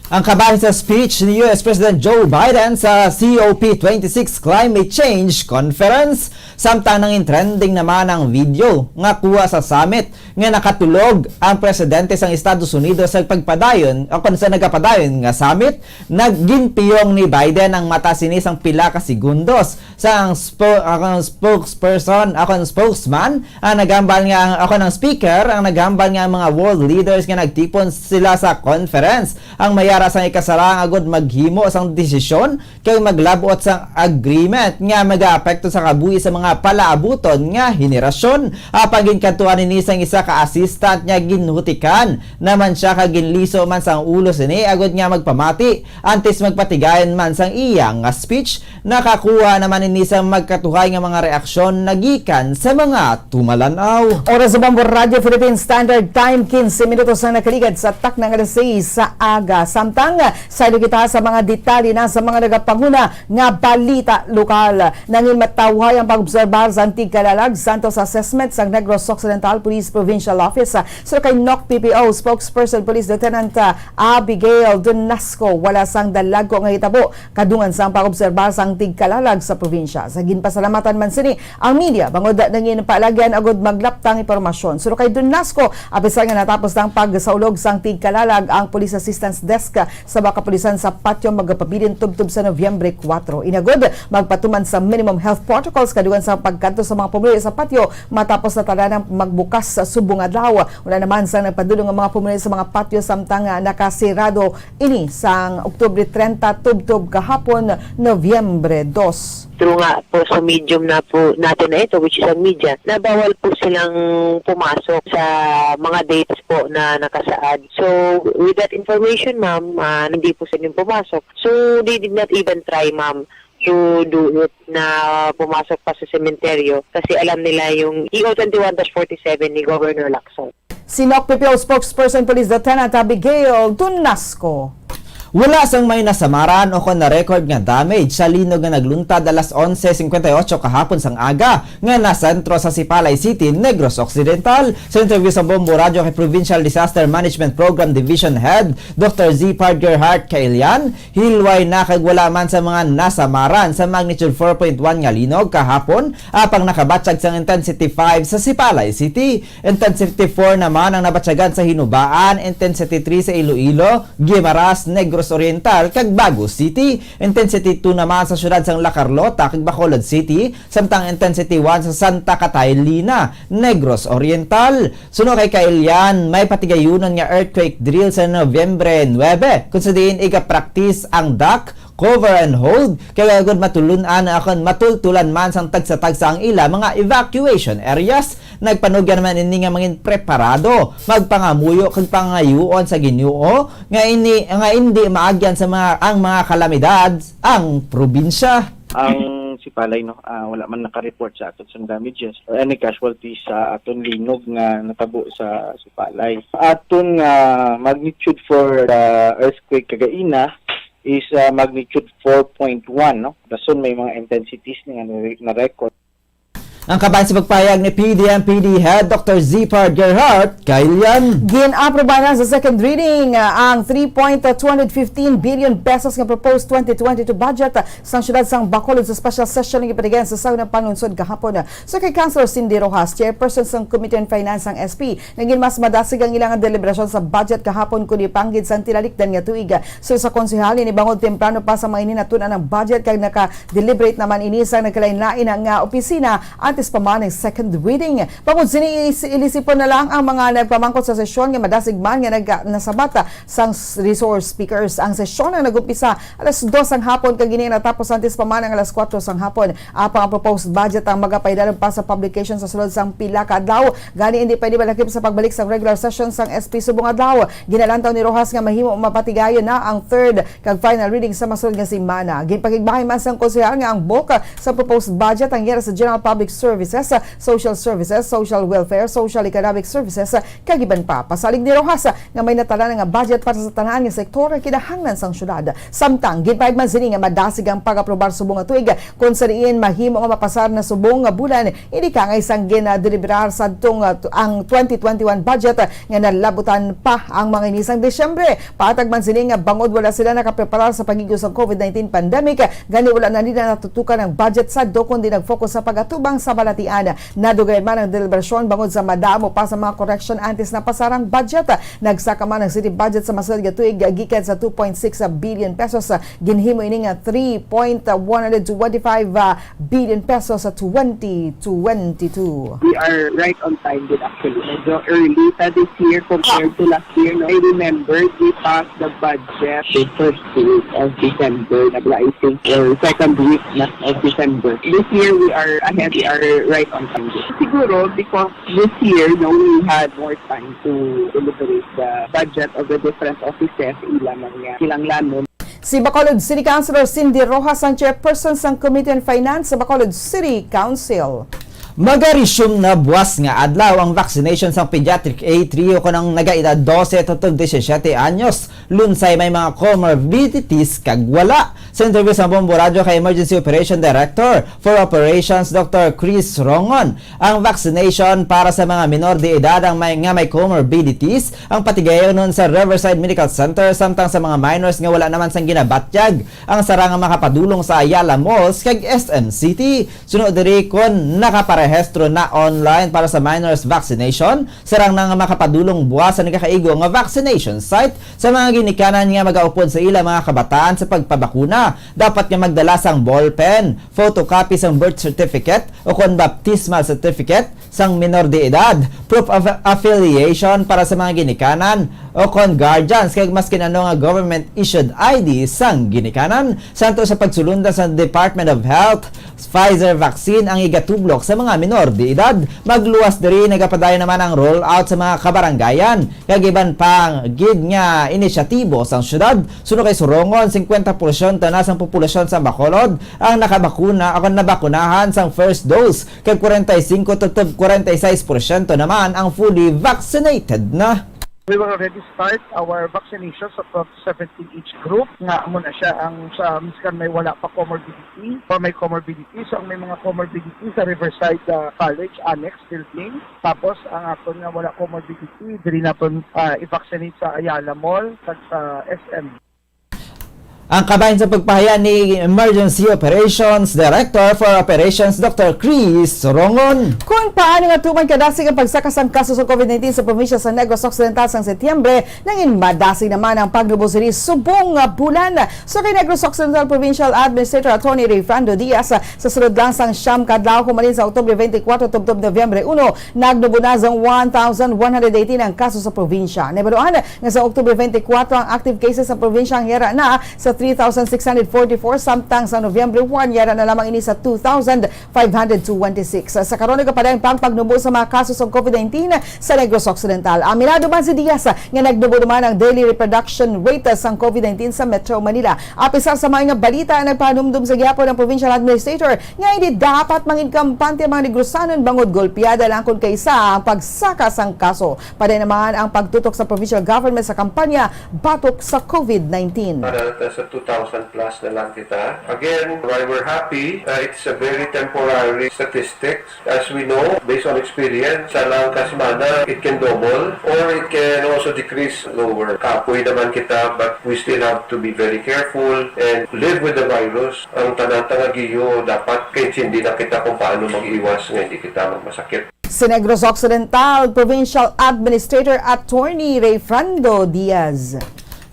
Ang kabahin sa speech ni U S President Joe Biden sa C O P twenty-six Climate Change Conference, samtang nangin trending naman ang video nga kuha sa summit nga nakatulog ang presidente sang Estados Unidos sa pagpadayon o kon sa nagapadayon nga summit, nagginpiyong ni Biden ang mata sini sang pila ka segundos. Sa ang spo- ang spokesperson, ang spokesman, ang nagambal nga ang ako ng speaker, ang nagambal nga ang mga world leaders nga nagtipon sila sa conference ang mayara sang ikasarang agud maghimo sang desisyon kag maglabot sang agreement nga magaapekto sa kabuhi sa mga palaabuton nga henerasyon. Apang ginkadtuan ini sang isa ka assistant nga ginhutikan naman siya kag ginliso man sang ulo sini agud nga magpamati antes magpatigayon man sang iya nga speech. Nakakuha naman ini sa magkatuhay nga mga reaksyon nagikan sa mga tumalan-aw. Oras sa Bombo Radio Philippine Standard Time, quince minutos ang nakaligad sa takna nga alas sais sa aga. Samtang saylo kita sa mga detalye na sa mga nagapanguna nga balita lokal. Nangin matawhay ang pag-obserbar sa antig kalalag Santos Assessment sa Negros Occidental Police Provincial Office. Sa kay N O C P P O spokesperson Police Lieutenant, ah, Abigail Dunasco, wala sang dalagko nga hitabo kadungan sang pag-obserbar sang tigkalalag sa probinsya. Sa ginpasalamatan man sini ang media bangod nangin paalagyan agud maglaptang impormasyon. Suno kay Dunasco, apisar nga natapos ang pagsaulog sang tigkalalag ang Police Assistance Desk sa mga kapulisan sa Patio magapabilin tubtob sa Nobyembre kuwatro. Inagud, magpatuman sa minimum health protocols kadungan sa pagkadto sa mga pumuluyo sa Patio matapos na tanan ang magbukas sa subong adlaw. Wala naman sa nagpadulong ang mga pumuluyo sa mga patio samtang, ah, nakasirado ini sang Oktubre treinta tubtob kahapon, Nobyembre dos. Through nga po sa medium na po natin na ito, which is ang media, na bawal po silang pumasok sa mga dates po na nakasaad. So, with that information, ma'am, ah, hindi po sila yung pumasok. So, they did not even try, ma'am, to do it na pumasok pa sa sementeryo kasi alam nila yung E O twenty-one dash forty-seven ni Governor Lacson. Si N O C P P O spokesperson Police Lieutenant Abigail Tunasco. Wala sang may nasamaran o kon na-record nga damage sa linog nga nagluntad alas onse cincuenta y ocho kahapon sang aga nga nasentro sa Sipalay City, Negros Occidental. Sa interview sa Bombo Radyo kay Provincial Disaster Management Program Division Head Doktor Zipard Gerhart Kailian, hilway na kag wala man sa mga nasamaran sa magnitude four point one nga linog kahapon, apang nakabatyag sang intensity five sa Sipalay City. Intensity four naman ang nabatyagan sa Hinubaan, intensity three sa Iloilo, Guimaras, Negros Oriental, kag Bago City. Intensity two naman sa siyudad sang La Carlota kag Bacolod City, samtang intensity one sa Santa Catalina, Negros Oriental. Suno kay Kailian, may patigayunon nga earthquake drill sa Nobyembre nuebe, kung sa diin iga-practice ang duck, cover and hold, kay agud matulun-an akon matultulan man sang tagsa-tagsa ang ila mga evacuation areas. Nagpanugyan man ini nga mangin preparado, magpangamuyo kag pangayuon sa Ginoo nga ini nga indi maagyan sa mga ang mga kalamidad ang probinsya. Ang Sipalay, no, ah, wala man naka-report sa aton sang damages or any casualties sa aton linog nga natabo sa Sipalay. Aton nga magnitude for the earthquake kagaina is, ah, magnitude four point one, no? Dason may mga intensities nga na- na-record. Ang kabahin sa pagpahayag ni P D M P D Head Doktor Zipard Gerhart Kailian. Gin-aprobahan sa second reading, ah, ang three point two fifteen billion pesos nga proposed twenty twenty-two budget, ah, sang siyudad sang Bacolod sa special session nga gipatigayon sa Sauna Panlungsod kahapon. So kay Councilor Cindy Rojas, chairperson sang Committee on Finance sang S P, naging mas madasig ang ilang deliberasyon sa budget kahapon kundi panggid sang tinalikdan nga tuig. So sa konsehal, ini bangod temprano pa sa mga ini natun-an ang budget kag naka-deliberate naman ini sa nagkalain-lain nga opisina antes pa man ang second reading. Bangod sini, is- ilisipon na lang ang mga nagpamangkot sa sesyon nga madasig man nga nag- nasabat sang s- resource speakers. Ang sesyon ang nag-umpisa alas dos sang hapon kag ini natapos antes pa man ang alas kuwatro sang hapon. Apang ang proposed budget ang magapaidalom pa sa publication sa sulod sang pila ka adlaw. Gani, hindi pwede malakip sa pagbalik sa regular session sang S P subong adlaw. Ginalantaw ni Rojas nga mahimo mapatigayon na ang third kag final reading sa masulod nga semana. Ginpakigbahay man sang konsehal nga ang bulk sa proposed budget ang yara sa General Public Services, Social Services, Social Welfare, Social Economic Services, kag iban pa. Pasalig ni Roxas nga may natala na nga budget para sa tanan nga sektor nga kinahanglan sang syudad. Samtang ginpahayag man sini nga madasig ang pag-aprobar subong nga tuig, kung sa diin mahimo nga mapasar na subong nga bulan, ini ka nga isang ginadeliberar sadtong, uh, ang twenty twenty-one budget nga nalabutan pa ang mga ini sang Disyembre. Patag man sini nga bangod wala sila nakapreparar sa pag-igo sa covid nineteen pandemic, gani wala na nila natutukan ang budget sadto kundi nag-focus sa pag-atubang sa balatian. Nadugay man ang deliberasyon bangod sa madamo pa sa mga correction antes na pasarang budget. Nagsaka man ang city budget sa masulod nga tuig gikan sa two point six billion pesos ginhimo ini nga three point one hundred twenty-five billion pesos sa twenty twenty-two. We are right on time din actually. Medyo early ta this year compared to last year. No? I remember we passed the budget the first week of December, na pala, I think, or second week na of December. This year we are ahead, we are right on time. Siguro because this year, no, we had more time to deliberate the budget of the different offices, ila man nga kinahanglanon. Si Bacolod City Councilor Cindy Roxas ang chairperson sang Committee on Finance sa Bacolod City Council. Magaresume na buas nga adlaw ang vaccination sang pediatric A three o kon ang nagaedad dose tubtob disisiete anyos, lunsay may mga comorbidities kag wala. Sa interview sa Bombo Radyo kay Emergency Operation Director for Operations, Doctor Chris Rongon, ang vaccination para sa mga minor de edad ang may, nga may comorbidities ang patigayonon sa Riverside Medical Center, samtang sa mga minors nga wala naman sang ginabatyag, ang sara nga makapadulong sa Ayala Malls kag S M City. Suno diri, kon nakaparehistro na online para sa minors vaccination, sarang na nga makapadulong buas sa nagakaigo nga vaccination site. Sa mga ginikanan nga magaupod sa ila mga kabataan sa pagpabakuna, dapat nga magdala sang ballpen, photocopy sang birth certificate o kon baptismal certificate sang minor de edad, proof of affiliation para sa mga ginikanan o kon guardians, kag maskin ano nga government-issued I D sang ginikanan. Santo sa pagsulondan sa Department of Health, Pfizer vaccine ang igatudlo sa mga minor de edad. Magluwas diri, nagapadayon naman ang rollout sa mga kabarangayan kag iban pa gid nga inisyatibo sang syudad. Suno kay Surongon, singkwenta porsyento na sang populasyon sa Bacolod ang nakabakuna o nabakunahan sang first dose, kag kwarenta y singko tubtob kwarenta y sais porsyento naman ang fully vaccinated na. We will already start our vaccinations of the seventeen age group, nga amo na siya ang sa miskan may wala pa comorbidity or may comorbidity. So, ang may mga comorbidity sa Riverside, ah, College Annex Building. Tapos, ang aton nga wala comorbidity, diri naton, ah, i-vaccinate sa Ayala Mall kag sa S M. Ang kabahin sa pagpahiya ni Emergency Operations Director for Operations, Doctor Chris Rongon. Kung paano nga tuman kadasig ang pagsaka sang kaso sa covid nineteen sa probinsya sa Negros Occidental sang Setyembre, nangin madasig naman ang pagnubo sini subong nga bulan. So kay Negros Occidental Provincial Administrator Attorney Rayfrando Diaz, sa sulod lang sang siyam ka adlaw humalin sa Oktubre twenty-four tubtob Nobyembre uno, nagnubo na sang one thousand one hundred eighteen ang kaso sa probinsya. Nahibaluan nga sa Oktubre twenty-four, ang active cases sa probinsya ang yara na sa three thousand six hundred forty-four, samtang sa Nobyembre one, yara na lamang ini sa two thousand five hundred twenty-six. Sa karon, nagapadayon pa ang pagnubo sa mga kaso sa covid nineteen sa Negros Occidental. Aminado man si Diaz nga nagnubo naman ang daily reproduction rate sang covid nineteen sa Metro Manila. Apisar sa mga balita, nagpahanumdom sa gihapon ang provincial administrator nga hindi dapat mangin kampante ang mga Negrosanon bangod golpeada lang kon kaisa ang pagsaka sang kaso. Padayon naman ang pagtutok sa provincial government sa kampanya batok sa covid nineteen. Para sa two thousand plus na lang kita. Again, while we're happy, uh, it's a very temporary statistics. As we know, based on experience, sa lang ka semana, it can double or it can also decrease lower. Kapoy naman kita, but we still have to be very careful and live with the virus. Ang tanan ta nga giyo, dapat kaintindi na kita kung paano mag-iwas nga hindi kita magmasakit. Si Negros Occidental Provincial Administrator Attorney Rayfrando Diaz.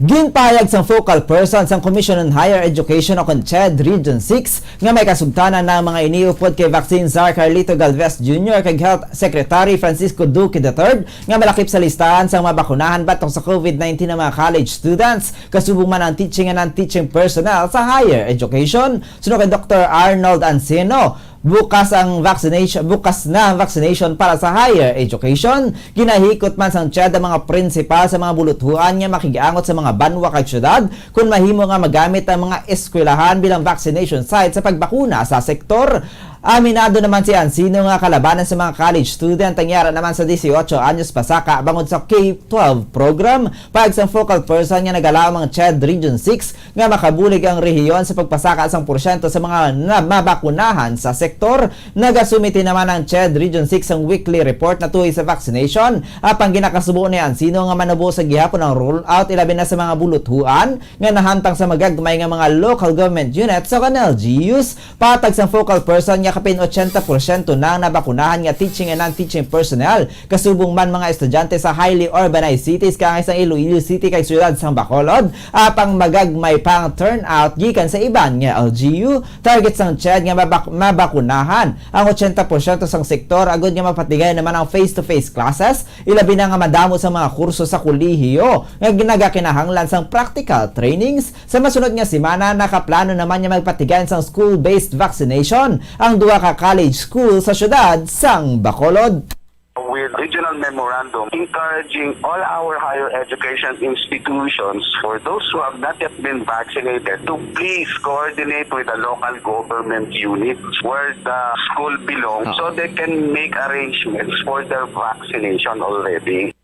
Ginpahayag sang focal person sang Commission on Higher Education o kon CHED Region six nga may kasugtanan na ang mga ini upod kay vaccine czar Carlito Galvez Junior kag Health Secretary Francisco Duque the third nga malakip sa listahan sang mabakunahan batok sa covid nineteen ang mga college students, kasubong man ang teaching and non-teaching personnel sa higher education. Suno kay Doctor Arnold Anceno, bukas ang vaccination, bukas na ang vaccination para sa higher education. Ginahikot man sang CHED ang mga prinsipal sa mga buluthuan nga makig-angot sa mga banwa kag syudad kon mahimo nga magamit ang mga eskwelahan bilang vaccination site sa pagbakuna sa sektor. Aminado naman si Ansino nga kalabanan sa mga college student ang yara naman sa dieciocho anyos pasaka bangod sa K twelve program. Pag sang focal person nga nagalaom ang CHED Region six nga makabulig ang rehiyon sa pagpasaka sang porsyento sa mga na mabakunahan sa sektor. Nagasumiti naman ang CHED Region six sang weekly report na tuhoy sa vaccination. Apang ginakasubo ni Ansino nga manubo sa gihapon ang rollout, ilabi na sa mga buluthuan nga nahamtang sa magagmay nga mga local government units o kan L G Us. Patag sang focal person nga kapin ochenta porsyento na ang nabakunahan nga teaching and non-teaching personnel, kasubong man mga estudyante sa highly urbanized cities kaangay sang Iloilo City kag siyudad sang Bacolod, apang magagmay pa ang turnout gikan sa iban nga L G U. Target sang CHED nga mabak- mabakunahan ang ochenta porsyento sang sektor agud nga mapatigay naman ang face-to-face classes, ilabi na nga madamo sa mga kurso sa kolehiyo nga nagakinahanglan sang practical trainings. Sa masunod nga semana, nakaplano naman nga magpatigayon sang school-based vaccination ang duha ka college school sa siyudad sang Bacolod. With regional memorandum encouraging all our higher education institutions, for those who have not yet been vaccinated, to please coordinate with the local government units where the school belongs so they can make arrangements for their vaccination already.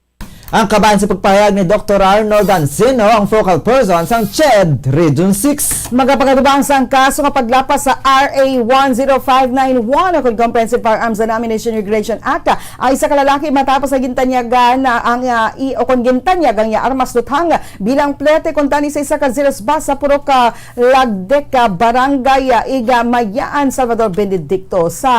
Ang kabahin sa pagpahayag ni Doktor Arnold Ansino, ang focal person sang CHED Region six. Magapagatubang sang kaso nga paglapas sa R A one zero five nine one o kon Comprehensive Firearms and Ammunition Regulation Act, ay isa ka lalaki matapos nga gintanyagan na ang, ah, i-, o kon gintanyag ang iya armas luthang bilang plete kuntani sa isa ka Xerox bus sa Purok, ah, Lagdec, ah, Barangay, ah, Igamayaan, Salvador Benedicto. Sa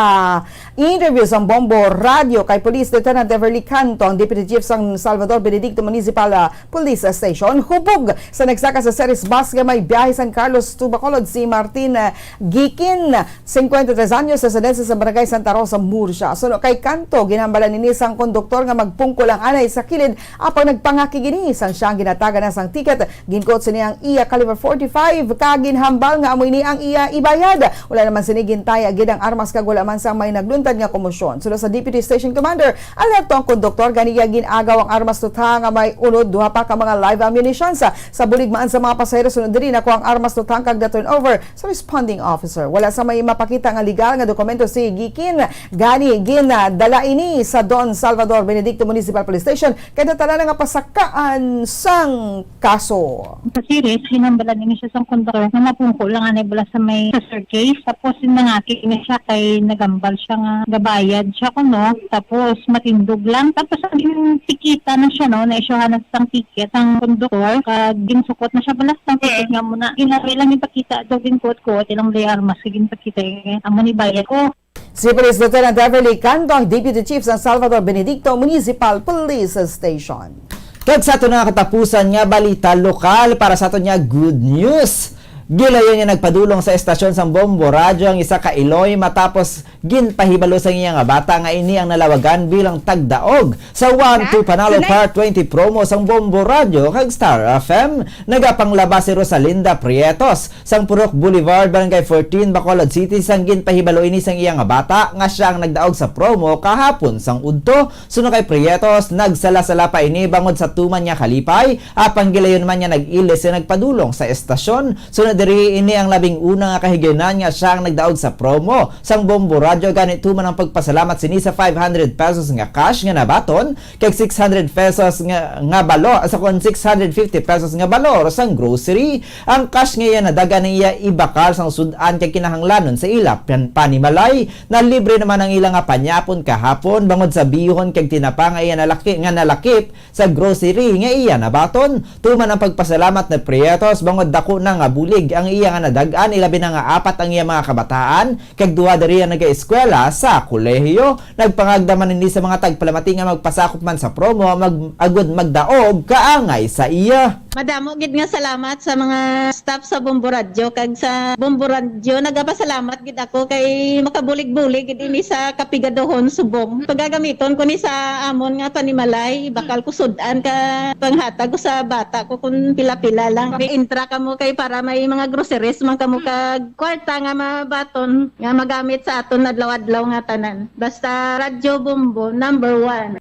interview sang Bombo Radyo kay Police Lieutenant Everly Canto, ang Deputy Chief sang Salvador Benedicto Municipal, ah, Police Station, hubog sa nagsaka sa Ceres bus nga may biyahe sang Carlos to Bacolod si Martin, ah, Gikin, cincuenta y tres anyos, residente sa Barangay Santa Rosa, Murcia. Suno kay Canto, ginhambalan ini sang konduktor nga magpungko lang anay sa kilid, apang nagpangakig ini sang siya ang ginatagan na sang ticket. Ginkuot sini ang iya caliber forty-five, kag ginhambal nga amo ini ang iya ibayad. Wala naman sini gintaya gid ang armas, kag wala man sang may nagluntad nga komosyon. Suno sa Deputy Station Commander, alerto ang konduktor, gani iya gin-agaw ang armas luthang nga may unod duha pa ka mga live ammunitions. Sa bulig man sa mga pasahero, suno diri nakuha ang armas luthang kag na-turn over sa responding officer. Wala sang may mapakita nga legal nga dokumento si Gikin, gani gindala ini sa Don Salvador Benedicto Municipal Police Station kay natala na nga pasakaan sang kaso. Sa Ceres, ginhambalan ini siya sang konduktor nga mapungko lang anay bala sa may sa staircase. Tapos, yung nangakig na siya kay nagambal siya nga gabayad siya kuno. Tapos, matindog lang. Tapos, ang gintikita na siya, no, na-issuehan na sang ticket ang konduktor. Kag ginsukot na siya bala sang ticket nga muna. Ginamay lang yung pakita daw, ginkuot-kuot ilang may armas. Kag ginpakita, eh, amo ni bayad ko. Si Police Lieutenant Everly Canto, ang Deputy Chief sa Salvador Benedicto Municipal Police Station. Kag sa aton nga katapusan nga balita lokal, para sa aton nga good news, gilayon nga nagpadulong sa estasyon sang Bombo Radyo ang isa ka iloy matapos ginpahibalo sang iya nga bata nga ini ang nalawagan bilang tagdaog sa One to Panalo Part twenty promo sang Bombo Radyo kag Star F M. Nagapanglaba si Rosalinda Prietos sang Purok Boulevard, Barangay fourteen, Bacolod City, sang ginpahibalo ini sang iya nga bata nga sia ang nagdaog sa promo kahapon sang udto. Suno kay Prietos, nagsala-sala pa ini bangod sa tuman nga kalipay, apang gilayon man nga nag-ilis nga nagpadulong sa estasyon. Suno diri, ini ang labing una nga kahigayunan nga sia ang nagdaog sa promo sang Bombo Radyo, gani tuman ang pagpasalamat sini sa five hundred pesos nga cash nga nabaton kag six hundred pesos nga, nga balor, sa kon six hundred fifty pesos nga balor sang grocery. Ang cash nga iya nadad-an iya ibakal sang sud-an kay kinahanglanon sa ila pan-, panimalay. Nalibre naman ang ila nga panyapon kahapon bangod sa bihon kag tinapa nga iya nalaki-, nga nalakip sa grocery nga iya nabaton. Tuman ang pagpasalamat ni Prietos bangod dako na nga bulig ang iya nga nadad-an, ilabi na nga apat ang iya mga kabataan kag duha diri ang nagaeskwela sa kolehiyo. Nagpangagda man ini sa mga tagpalamati nga magpasakop man sa promo mag-, agud magdaog kaangay sa iya. Madamo gid nga salamat sa mga staff sa Bombo Radyo kag sa Bombo Radyo. Nagapasalamat gid ako kay makabulig-bulig gid ini sa kapigaduhon subong. Pagagamiton ko ni sa amon nga panimalay, bakal ko sud-an ka panghatag ko sa bata ko kun pila-pila lang. May intra kamo kay para may mga groceries man kamo kag kwarta nga mabaton nga magamit sa aton adlaw-adlaw nga tanan. Basta Radyo Bombo, number one.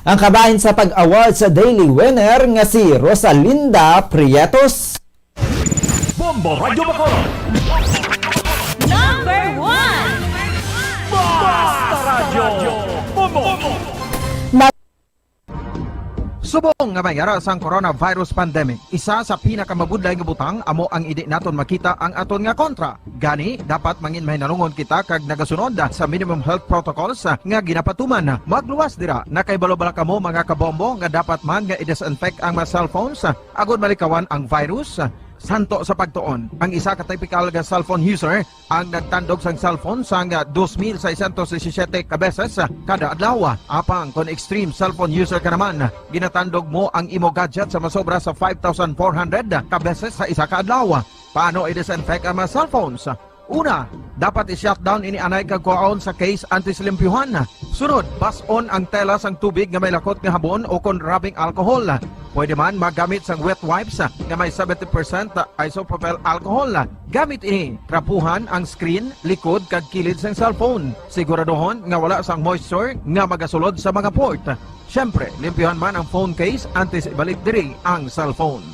Ang kabahin sa pag-award sa Daily Winner nga si Rosalinda Prietos. Bombo Radyo Bacolod. Number one. Basta Radyo Bombo! Na- Subong nga may ara sang coronavirus pandemic, isa sa pinakamabudlay nga butang amo ang hindi naton makita ang aton nga kontra. Gani, dapat mangin mahinalungon kita kag nagasunod sa minimum health protocols nga ginapatuman. Magluwas dira, nakahibalo bala kamo, mga kabombo, nga dapat man nga i-disinfect ang mga cellphones agud malikawan ang virus? Santo sa pagtuon, ang isa ka typical nga cellphone user ang nagtandog sang cellphone sang dos mil seiscientos disisiete ka beses kada adlaw. Apang kon extreme cellphone user ka naman, ginatandog mo ang imo gadget sa masobra sa five thousand four hundred ka beses sa isa ka adlaw. Paano i-disinfect ang mga cellphones? Una, dapat i-shutdown ini anay kag kuhaon sa case antes limpyuhan. Sunod, bas-on ang tela sang tubig nga may lakot nga habon o kon rubbing alcohol. Pwede man magamit sang wet wipes nga may seventy percent isopropyl alcohol. Gamit ini, trapuhan ang screen, likod, kag kilid sang cellphone. Siguraduhon nga wala sang moisture nga magasulod sa mga port. Siyempre, limpyuhan man ang phone case antes ibalik diri ang cellphone.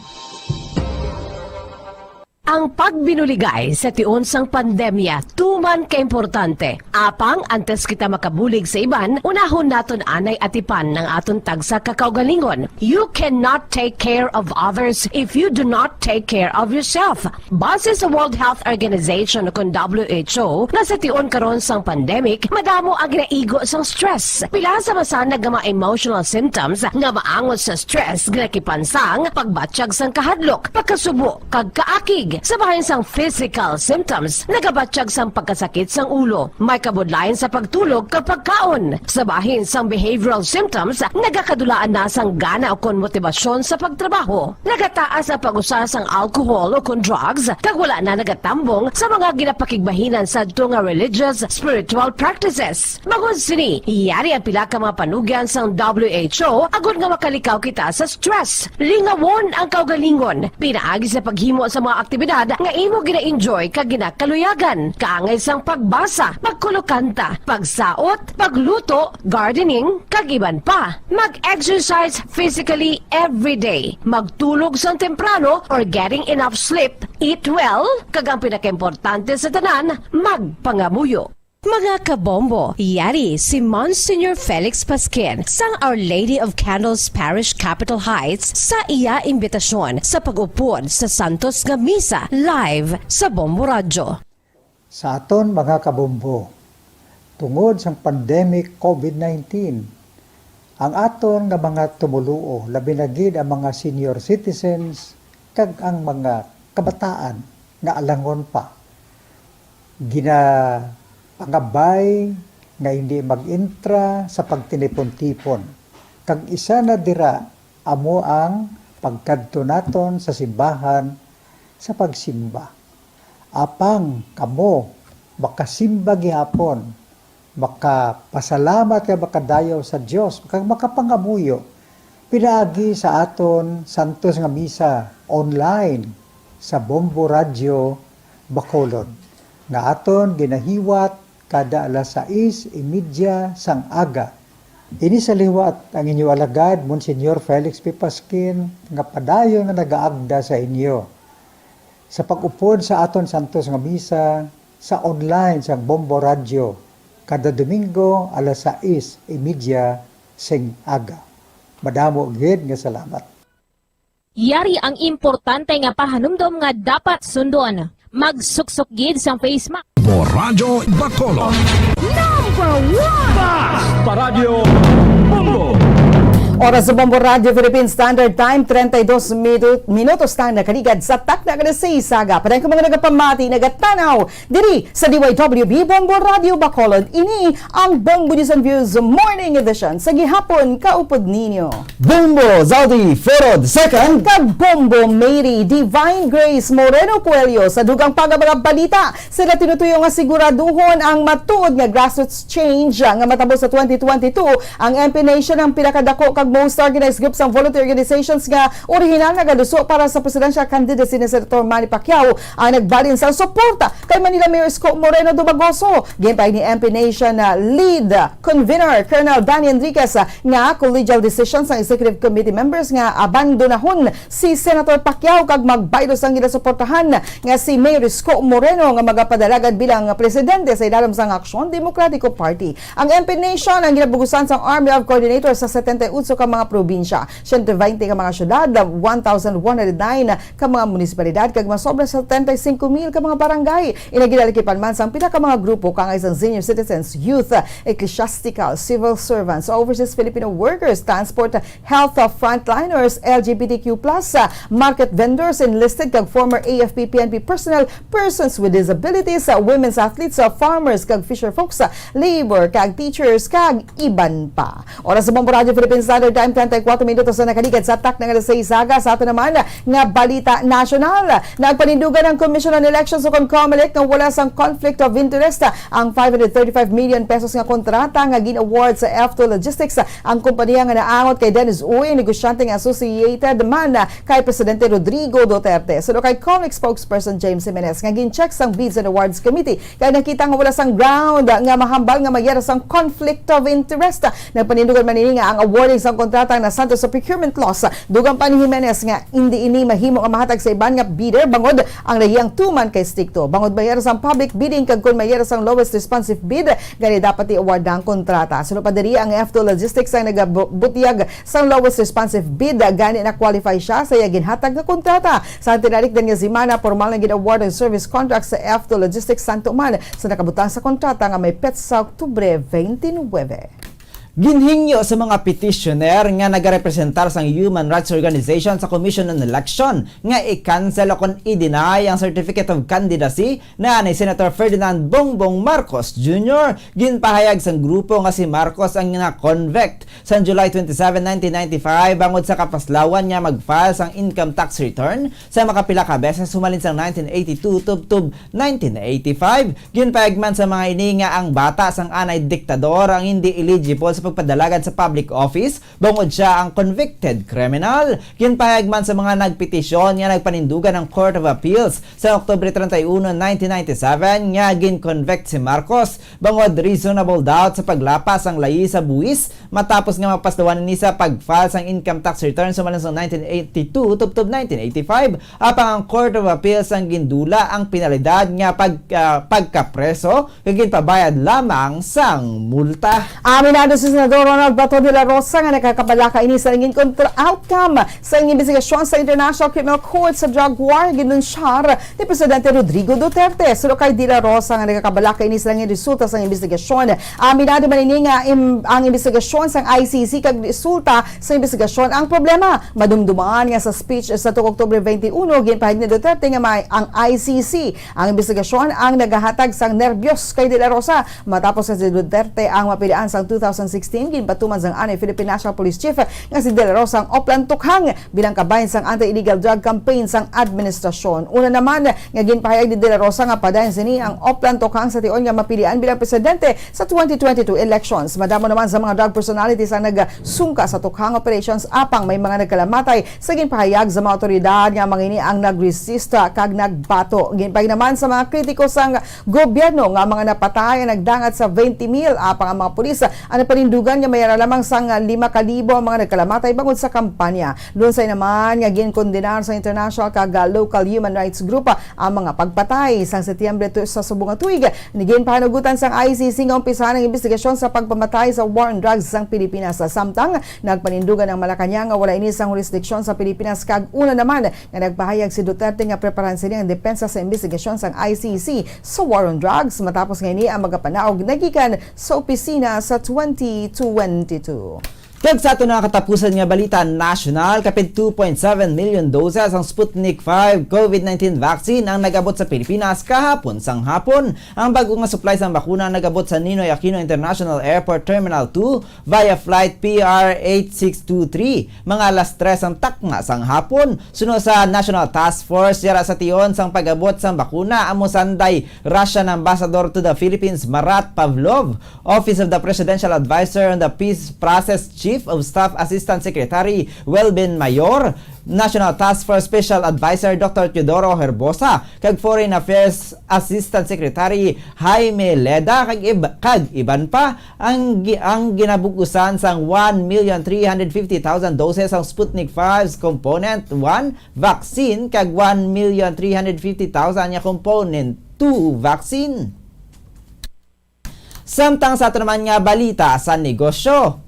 Ang pagbinuligay sa tion sang pandemya tuman ka importante. Apang antes kita makabulig sa iban, unahon naton anay atipan ang aton tagsa ka kaugalingon. You cannot take care of others if you do not take care of yourself. Base sa World Health Organization, o kon W H O, nga sa tion karon sang pandemic, madamo ang ginaigo sang stress. Pila sa masanag nga mga emotional symptoms nga maangot sa stress, ginakipan sang pagbatyag sang kahadlok, pagkasubo, kag kaakig. Sa bahin sang physical symptoms, nagabatyag sang pagkasakit sang ulo, may kabudlayan sa pagtulog kag pagkaon. Sa bahin sang behavioral symptoms, nagakadulaan na sang gana o kon motibasyon sa pagtrabaho. Nagataas ang pag-usa sang alcohol o kon drugs, kag wala na nagatambong sa mga ginapakigbahinan sadto nga religious, spiritual practices. Bangod sini, yari ang pila ka mga panugyan sang W H O agod nga makalikaw kita sa stress. Lingawon ang kaugalingon pinaagi sa paghimo sa mga aktibidad nga imo gina-enjoy kag ginakaluyagan, kaangay sang pagbasa, pagkulokanta, pagsaot, pagluto, gardening, kag iban pa. Mag-exercise physically every day. Magtulog sang temprano or getting enough sleep. Eat well, kag ang pinakaimportante sa tanan, magpangamuyo. Mga kabombo, yari si Monsignor Felix Pasquin sang Our Lady of Candles Parish, Capitol Heights, sa iya imbitasyon sa pag-upod sa santos nga misa live sa Bombo Radyo. Sa aton mga kabombo, tungod sang pandemic covid nineteen, ang aton nga mga tumoluo, labi na gid ang mga senior citizens kag ang mga kabataan nga alangon pa, ginapangabay nga hindi mag-entra sa pagtinipon-tipon. Kag isa na dira amo ang pagkadto naton sa simbahan sa pagsimba. Apang kamo makasimba gihapon, makapasalamat kag makadayaw sa Dios, kag makapangamuyo pinaagi sa aton santos nga misa online sa Bombo Radyo Bacolod, nga aton ginahiwat kada alas sais y media sang aga. Ini sa liwat ang inyo alagad, Monsignor Felix P. Pasquin, nga padayon nga nagaagda sa inyo sa pag-upod sa aton santos nga misa sa online sang Bombo Radyo kada Domingo alas sais y media sing aga. Madamo gid nga salamat. Yari ang importante nga pahanumdom nga dapat sundon. Magsuksok gid sang face mask. Bombo Radyo Bacolod. Number one! Basta Radyo Bombo! Oras sa Bombo Radyo Philippine Standard Time, treinta y dos midu-, minutos na nakaligad sa takna nga alas sais aga. Padayon ko mga nagapamati, nagatanaw diri sa D Y W B Bombo Radyo Bacolod. Ini ang Bombo News and Views Morning Edition sa gihapon kaupod ninyo. Bombo Zaldi Forod second. Kag Bombo Mary Divine Grace Moreno Coelho sa dugang pa nga mga balita. Sila tinutuyo nga siguraduhon ang matuod nga grassroots change nga matabo sa twenty twenty-two. Ang M P Nation ang pinakadako kag Most organized group sang voluntary organizations nga orihinal nagaluso para sa presidential candidacy ni Senator Manny Pacquiao ang nagbalin sang suporta kay Manila Mayor Isko Moreno Dumagoso. Ginpay ni M P Nation, ah, lead convener Colonel Danny Enriquez, ah, nga collegial decision sang executive committee members nga abandonahon si Senator Pacquiao kag magbaylo sang ginasuportahan nga si Mayor Isko Moreno nga magapadalagan bilang presidente sa ilalom sang Aksyon Demokratiko Party. Ang M P Nation ang ginabugusan sang Army of Coordinators sa setenta y ocho ka mga probinsya, siyento baynte ka mga syudad, one thousand one hundred nine ka mga munisipalidad, kag masobra sa setenta y cinco mil ka mga barangay. Ina ginalikipan man sang pila ka mga grupo, kaangay sang senior citizens, youth, ecclesiastical, civil servants, overseas Filipino workers, transport, health, uh, frontliners, L G B T Q plus, uh, market vendors, enlisted kag former A F P P N P personnel, persons with disabilities, uh, women's athletes, uh, farmers kag fisher folks, uh, labor kag teachers, kag iban pa. Oras sa Bombo Radyo Philippine Standard Time, treinta y cuatro minutos na nakaligad sa takna nga alas sais aga. Sa ato naman nga balita nasyonal, nagpanindugan ang Commission on Elections o kon COMELEC nga wala sang conflict of interest ang five hundred thirty-five million pesos nga kontrata nga gin-award sa F two Logistics, ang kompanya nga naangot kay Dennis Uy, negosyante nga associated man kay Presidente Rodrigo Duterte. Suno kay COMELEC spokesperson James Jimenez, nga gin-check sang Bids and Awards Committee kay nakita nga wala sang ground nga mahambal nga mayara sang conflict of interest. Nagpanindugan man ini nga ang awarding sang kontrata nga nasanto sa procurement clause. Dugang pa ni Jimenez nga indi ini mahimo nga mahatag sa iban nga bidder bangod ang lahiyang tuman kay estrikto. Bangod mayara sang public bidding kag kon mayara sang lowest responsive bid, gani dapat i-award ang kontrata. Suno pa diri, ang F two Logistics ang nagabutyag sang lowest responsive bid, gani na-qualify siya sa iya ginhatag nga kontrata. Sa tinalikdan nga semana, pormal na gin-award ang service contract sa F two Logistics Santo Man sa nakabutang sa kontrata nga may petsa sa Oktubre twenty-nine. Ginhingyo sa mga petitioner nga nagarepresentar sang human rights organization sa Commission on Election nga i-cancel o kon i-deny ang Certificate of Candidacy na ni Senator Ferdinand Bongbong Marcos Junior. Ginpahayag sang grupo nga si Marcos ang na-convict sang July twenty-seven, nineteen ninety-five bangod sa kapaslawan niya mag-file sang income tax return sa makapila ka beses humalin sang nineteen eighty-two tubtob nineteen eighty-five. Ginpahayag man sa mga ini nga ang bata sang anay diktador ang hindi eligible sa pagpadalagan sa public office bangod siya ang convicted criminal. Ginpahayag man sa mga nagpetisyon nga nagpanindugan ang Court of Appeals sa Oktubre treinta y uno, nineteen ninety-seven nga gin-convict si Marcos bangod reasonable doubt sa paglapas sang layi sa buhis matapos nga mapaslawan ini sa pag-file sang income tax return sa malang sang nineteen eighty-two tubtob nineteen eighty-five. Apang ang Court of Appeals ang gindula ang penalidad nga pag-, ah, pagkapreso kag ginpabayad lamang sang multa. Aminado si Senador Ronald Bato de la Rosa nga nakakabalaka ini sa nangin kontra outcome sa imbestigasyon sa International Criminal Court sa drug war ginunsyar ni Presidente Rodrigo Duterte. Suno kay de la Rosa nga nakakabalaka ini sa nangin resulta sa imbestigasyon. Aminado man ini nga im-, ang imbestigasyon sang I C C kag resulta sa imbestigasyon ang problema. Madumduman nga sa speech sa tuig Oktubre twenty-one, ginpahayag ni Duterte nga may ang I C C ang imbestigasyon ang nagahatag sang nerbiyos kay De La Rosa. Matapos nga si Duterte ang mapilian sang two thousand sixteen, ginpatuman sang anay Philippine National Police Chief nga si De La Rosa ang Oplan Tukhang bilang kabahin sang anti-illegal drug campaign sang administrasyon. Una naman nga ginpahayag ni De La Rosa nga padayon sini ang Oplan Tukhang sa tion nga mapilian bilang presidente sa twenty twenty-two elections. Madamo naman sa mga drug personalities ang nagsungka sa Tukhang operations, apang may mga nagkalamatay sa ginpahayag sa mga awtoridad nga mga ini ang nagresista kag nagbato. Ginpahayag naman sa mga kritiko sang gobyerno nga mga napatay ang nagdangat sa twenty mil, apang ang mga pulis ang napanindugan nga mayara lamang sang lima ka libo ang mga nagkalamatay bangod sa kampanya. Lunsay naman nga ginkondenar sa international kag, ah, local human rights group, ah, ang mga pagpatay. Sang Setyembre tu-, sa subong nga tuig, ginpahanugutan sang I C C nga umpisahan ang imbestigasyon sa pagpamatay sa war on drugs sang Pilipinas. Samtang nagpanindugan ang Malacañang nga wala ini sang jurisdiksyon sa Pilipinas, kag una naman nga nagpahayag si Duterte nga preparahan sini ang depensa sa imbestigasyon sang I C C sa war on drugs matapos nga ini ang magapanaog nagikan sa opisina sa twenty twenty-two. Kag sa ato na katapusan nga balita nasyonal, kapin two point seven million doses ang Sputnik five COVID nineteen vaccine ang nag-abot sa Pilipinas kahapon sang hapon. Ang bago nga supply sang bakuna nag-abot sa Ninoy Aquino International Airport Terminal two via flight P R eight six two three, mga alas tres ang takna sang hapon. Suno sa National Task Force, yara sa tion sang pag-abot sang bakuna ang mosanday Russian Ambassador to the Philippines, Marat Pavlov, Office of the Presidential Advisor on the Peace Process, Chief of Staff Assistant Secretary Welvin Mayor, National Task Force Special Advisor Doctor Teodoro Herbosa, kag Foreign Affairs Assistant Secretary Jaime Leda, kag ib-, kag iban pa. Ang gi-, ang ginabug-usan sang one million three hundred fifty thousand doses sang Sputnik five component one vaccine kag one million three hundred fifty thousand nga component two vaccine. Samtang sa ato naman nga balita sa negosyo,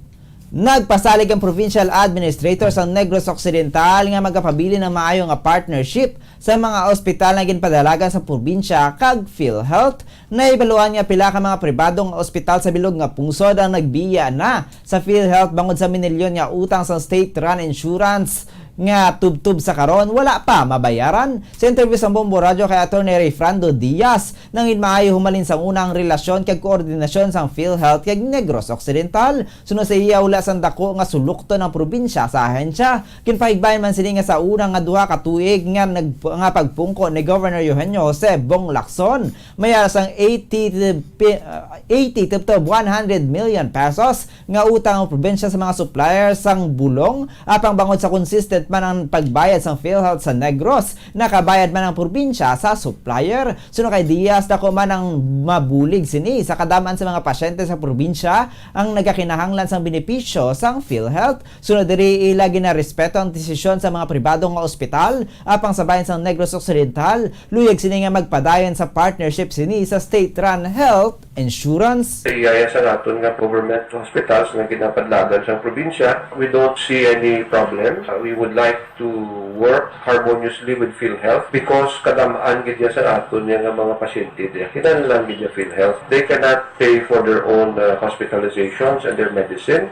nagpasalig ang provincial administrator sa Negros Occidental nga magapabilin ang maayo nga partnership sa mga ospital nga ginpadalagan sa probinsya kag PhilHealth. Nahibaluan nga pila ka mga pribado nga ospital sa bilog nga pungsod ang nagbiya na sa PhilHealth bangod sa minilyon nga utang sa state-run insurance nga tubtob sa karon wala pa mabayaran. Sa interview sa Bombo Radyo kay Attorney Rayfrando Diaz, nangin maayo humalin sang una ang relasyon kag koordinasyon sang PhilHealth kag Negros Occidental. Suno sa iya, wala sang dako nga sulukton ang probinsya sa ahensya. Ginpahigbayan man sini nga sa una nga duha ka tuig nga nag-, nga pagpungko ni Governor Eugenio Jose Bong Lacson, may ara sang eighty to, pi-, uh, eighty to, to one hundred million pesos nga utang ang probinsya sa mga supplier sang bulong, apang bangod sa consistent man ang pagbayad sang PhilHealth sa Negros, nakabayad man ang probinsya sa supplier. Suno kay Diaz, dako man ang mabulig sini sa kadam-an sa mga pasyente sa probinsya ang nagakinahanglan sang benepisyo sang PhilHealth. Sunod diri, ila ginarespeto ang desisyon sa mga pribado nga ospital, apang sa bahin sang Negros Occidental, luyag sini nga magpadayon sa partnership sini sa state-run health insurance. Iyaya sa naton nga government hospitals nga ginapadlagan sang probinsya, we don't see any problem. Uh, we would like to work harmoniously with PhilHealth because kadam-an gid ya sa aton ya nga mga pasyente diya. Kinahanglan gid ya PhilHealth. They cannot pay for their own, uh, hospitalizations and their medicine.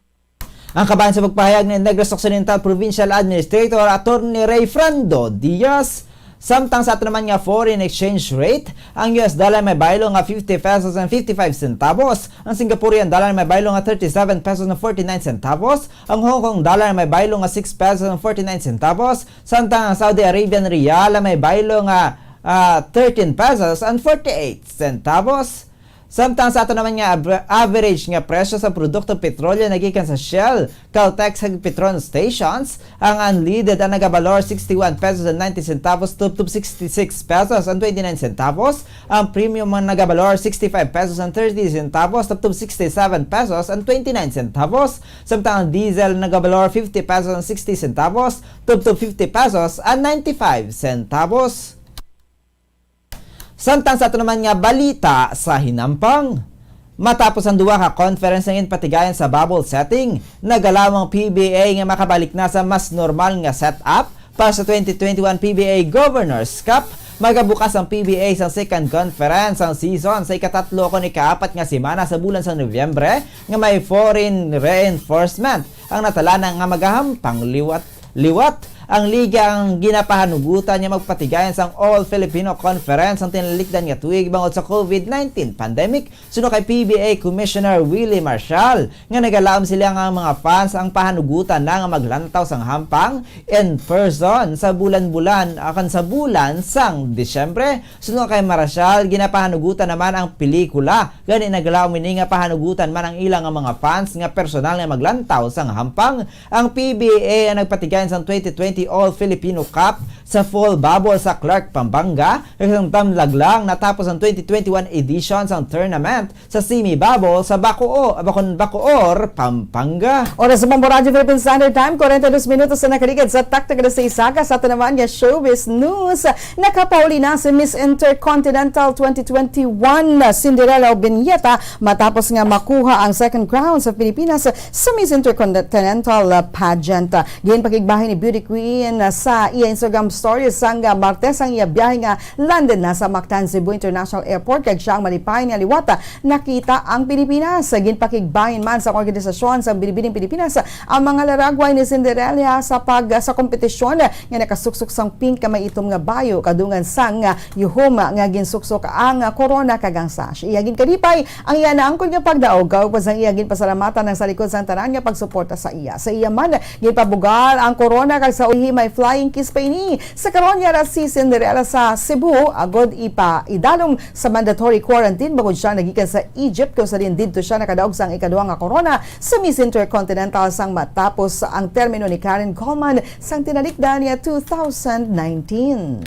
Ang kabahin sa pagpahayag ni Negros Occidental Provincial Administrator Attorney Rayfrando Diaz. Samtang sa ato naman nga foreign exchange rate, ang U S dollar may baylo nga fifty pesos and fifty-five centavos, ang Singaporean dollar may baylo nga thirty-seven pesos and forty-nine centavos, ang Hong Kong dollar may baylo nga six pesos and forty-nine centavos, samtang ang Saudi Arabian riyal may baylo nga, ah, thirteen pesos and forty-eight centavos. Samtang sa ato naman nga ab-, average nga presyo sa produkto petrolyo nagikan sa Shell, Caltex, kag Petron stations, ang unleaded ang nagabalor sixty-one pesos and ninety centavos tubtob sixty-six pesos and twenty-nine centavos, ang premium ang nagabalor sixty-five pesos and thirty centavos tubtob sixty-seven pesos and twenty-nine centavos, samtang ang diesel nagabalor fifty pesos and sixty centavos tubtob fifty pesos and ninety-five centavos. Samtang sa ato naman nga balita sa hinampang, matapos ang duha ka conference nga ginpatigayon sa bubble setting, nagalaom ang P B A nga makabalik na sa mas normal nga setup para sa twenty twenty-one P B A Governor's Cup. Magabukas ang P B A sa second conference ang season sa ikatatlo kon ikaapat nga semana sa bulan sa Nobyembre, nga may foreign reinforcement ang natalana nga magahampang liwat. Liwat ang liga ang ginapahanugutan nga magpatigayon sang All Filipino Conference ang tinalikdan nga tuig bangod sa COVID nineteen pandemic, suno kay P B A Commissioner Willie Marshall, nga nagalaom sila nga ang mga fans ang pahanugutan na nga maglantaw sang hampang in person sa bulan-bulan akan sa bulan sang Disyembre. Suno kay Marshall, ginapahanugutan naman ang pelikula, gani nagalaom ini nga pahanugutan man ang ila nga mga fans nga personal nga maglantaw sang hampang. Ang P B A ang nagpatigayon sang twenty twenty All Filipino Cup sa full bubble sa Clark, Pampanga, kag sang damlag lang natapos ang twenty twenty-one edition sang tournament sa semi bubble sa Bacoor, Bacon-, Bacoor, Pampanga. Oras sa Bombo Radyo Philippine Standard Time, kwarenta y dos minutos na nakaligid sa taktak na sa isa ka sa ato naman nga showbiz news. Nakapauli na si Miss Intercontinental twenty twenty-one Cinderella Obiñeta matapos nga makuha ang second crown sa Pilipinas sa Miss Intercontinental, uh, pageant. Ginpakigbahin ni Beauty Queen, uh, sa iya Instagram stories sang, uh, Martes ang iya biyahe nga landed na sa Mactan Cebu International Airport, kag siya ang malipay nga liwat, uh, nakita ang Pilipinas. Ginpakigbahin man sa organisasyon sang Binibining Pilipinas ang mga laragway ni Cinderella sa pag-, sa kompetisyon nga nakasuksok sang pink nga may itom nga bayo, kadungan sang, uh, yuhom nga ginsuksok ang, uh, korona kag ang sash. Iya ginkalipay ang iya naangkon nga pagdaog, kaupod sang iya ginpasalamatan ang sa likod sang tanan nga pagsuporta sa iya. Sa iya man, ginpabugal ang korona kag sa Himay flying kiss pa ini sa karon nga si Cinderella sa Cebu, agod ipaidalom sa mandatory quarantine bangod siya nagikan sa Egypt, kung sa diin didto siya nakadaog sang ikaduha nga corona sa Miss Intercontinental sang matapos ang termino ni Karen Coleman sang tinalikdan niya two thousand nineteen.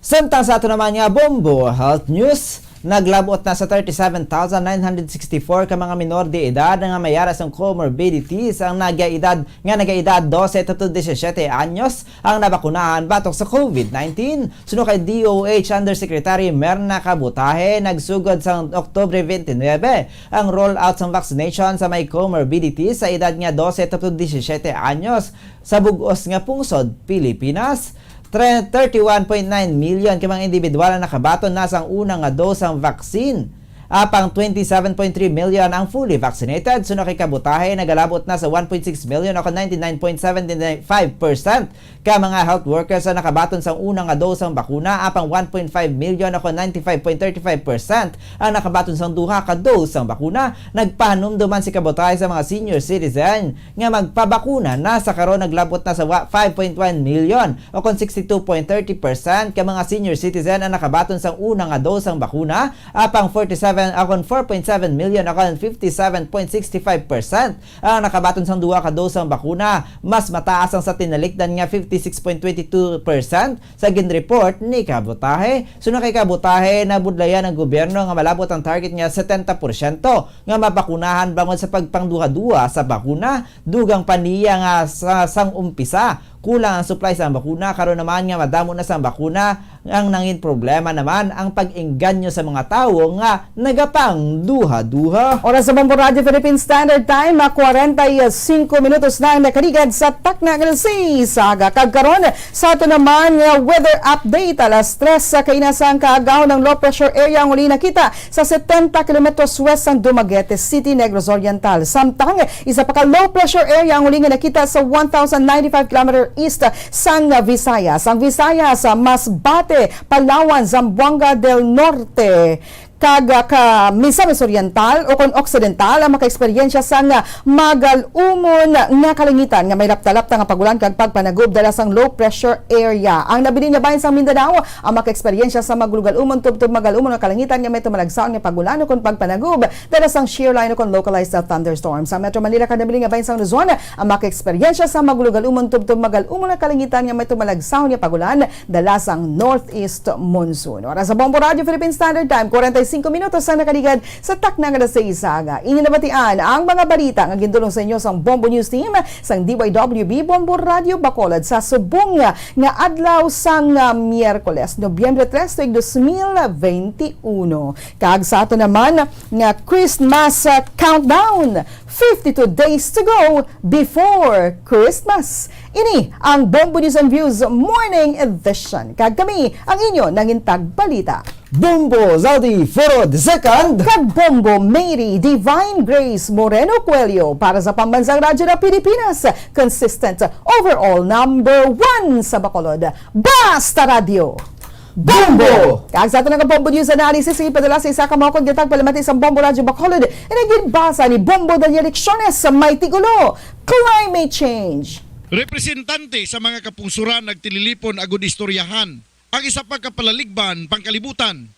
Samtang sa ato naman nga Bombo Health News, naglabot na sa thirty-seven thousand nine hundred sixty-four ka mga minor de edad nga may ara sang comorbidities ang nagaedad, nga nagaedad dose to disisete anyos ang nabakunahan batok sa COVID nineteen. Suno kay D O H Undersecretary Merna Kabutahe, nagsugod sang Oktubre twenty-nine ang rollout sang vaccination sa may comorbidities sa edad nga dose to disisete anyos sa bug-os nga pungsod Pilipinas. Tre-, thirty-one point nine million ka mga individual ang nakabaton na sang una nga dose sang vaccine. Apang twenty-seven point three million ang fully vaccinated. Suno kay Kabutahe, nagalabot na sa one point six million o kon ninety-nine point seven five percent ka mga health workers ang nakabaton sang una nga dose sang bakuna. Apang one point five million o kon ninety-five point thirty-five percent ang nakabaton sang duha ka dose sang bakuna. Nagpahanumdom man si Kabutahe sa mga senior citizen nga magpabakuna na. Sa karon, naglabot na sa wa-, five point one million o kon sixty-two point thirty percent ka mga senior citizen ang nakabaton sang una nga dose sang bakuna, apang forty-seven o kon four point seven million o kon fifty-seven point six five percent ang nakabaton sang duha ka dose sang bakuna. Mas mataas ang sa tinalikdan nga fifty-six point twenty-two percent sa ginreport ni Kabutahe. Suno kay Kabutahe, nabudlayan ang gobyerno nga malabot ang target nga setenta porsyento nga mabakunahan bangod sa pagpangduha-duha sa bakuna. Dugang pa niya nga sa sang umpisa, kulang ang supply sa bakuna. Karon naman nga madamo na sang bakuna, ang nangin problema naman ang pag-engganyo sa mga tawo nga nagapangduha-duha. Oras sa Bombo Radio Philippine Standard Time, ah, kwarenta y singko minutos na ang nakaligad sa takna nga alas sais. Aga kag karon, sa ato naman nga weather update, alas tres sa kaina sang kaagahon, ang low pressure area ang uli nakita sa setenta kilometros west sang Dumaguete City, Negros Oriental. Samtang isa pa ka low pressure area ang uli nga nakita sa one thousand ninety-five kilometer east sang Visayas. Ang Visayas, ah, Masbate, Palawan, Zamboanga del Norte, kag, ah, ka Misamis Oriental o kon Occidental ang makaeksperyensya sang, ah, magal-umon nga kalangitan nga may lapta-lapta nga pag-ulan kag pagpanagub dala sang low pressure area. Ang nabilin nga bahin sang Mindanao ang makaeksperyensya sa magugal-umon tubtob magal-umon nga kalangitan nga may tumalagsaon nga pag-ulan o kon pagpanagub dala sang shear line o kon localized thunderstorms. Ang Metro Manila kag nabilin nga bahin sang Luzon ang makaeksperyensya sa magugal-umon tubtob magal-umon nga kalangitan nga may tumalagsaon nga pag-ulan dala sang northeast monsoon. Oras sa Bombo Radio Philippine Standard Time, kwarenta y singko minutos ang nakaligad sa takna nga alas sais sa aga. Inyo nabatian ang mga balita nga gindulong sa inyo sang Bombo News Team sang D Y W B Bombo Radio Bacolod sa subong nga adlaw sang, ah, Miyerkules, Nobyembre tres, tuig dos mil veintiuno. Kag sa ato naman nga Christmas, ah, countdown, fifty-two days to go before Christmas. Ini ang Bombo News and Views Morning Edition. Kag kami ang inyo nangintag balita, Bombo Zaldi Furod the second kag Bombo Mary Divine Grace Moreno Coelho para sa Pambansang Radyo na Pilipinas. Consistent, overall number one sa Bacolod. Basta Radyo Bombo! Kag sa ato nga Bombo News Analysis, ipadala sa isa ka maukod nga tagpalamati sa Bombo Radyo Bacolod, ang ginbasa ni Bombo Daniel Lecciones sa may titulo, Climate Change. Representante sa mga kapungsuran nagtililipon agud istoryahan ang isa pa ka palaligban pangkalibutan.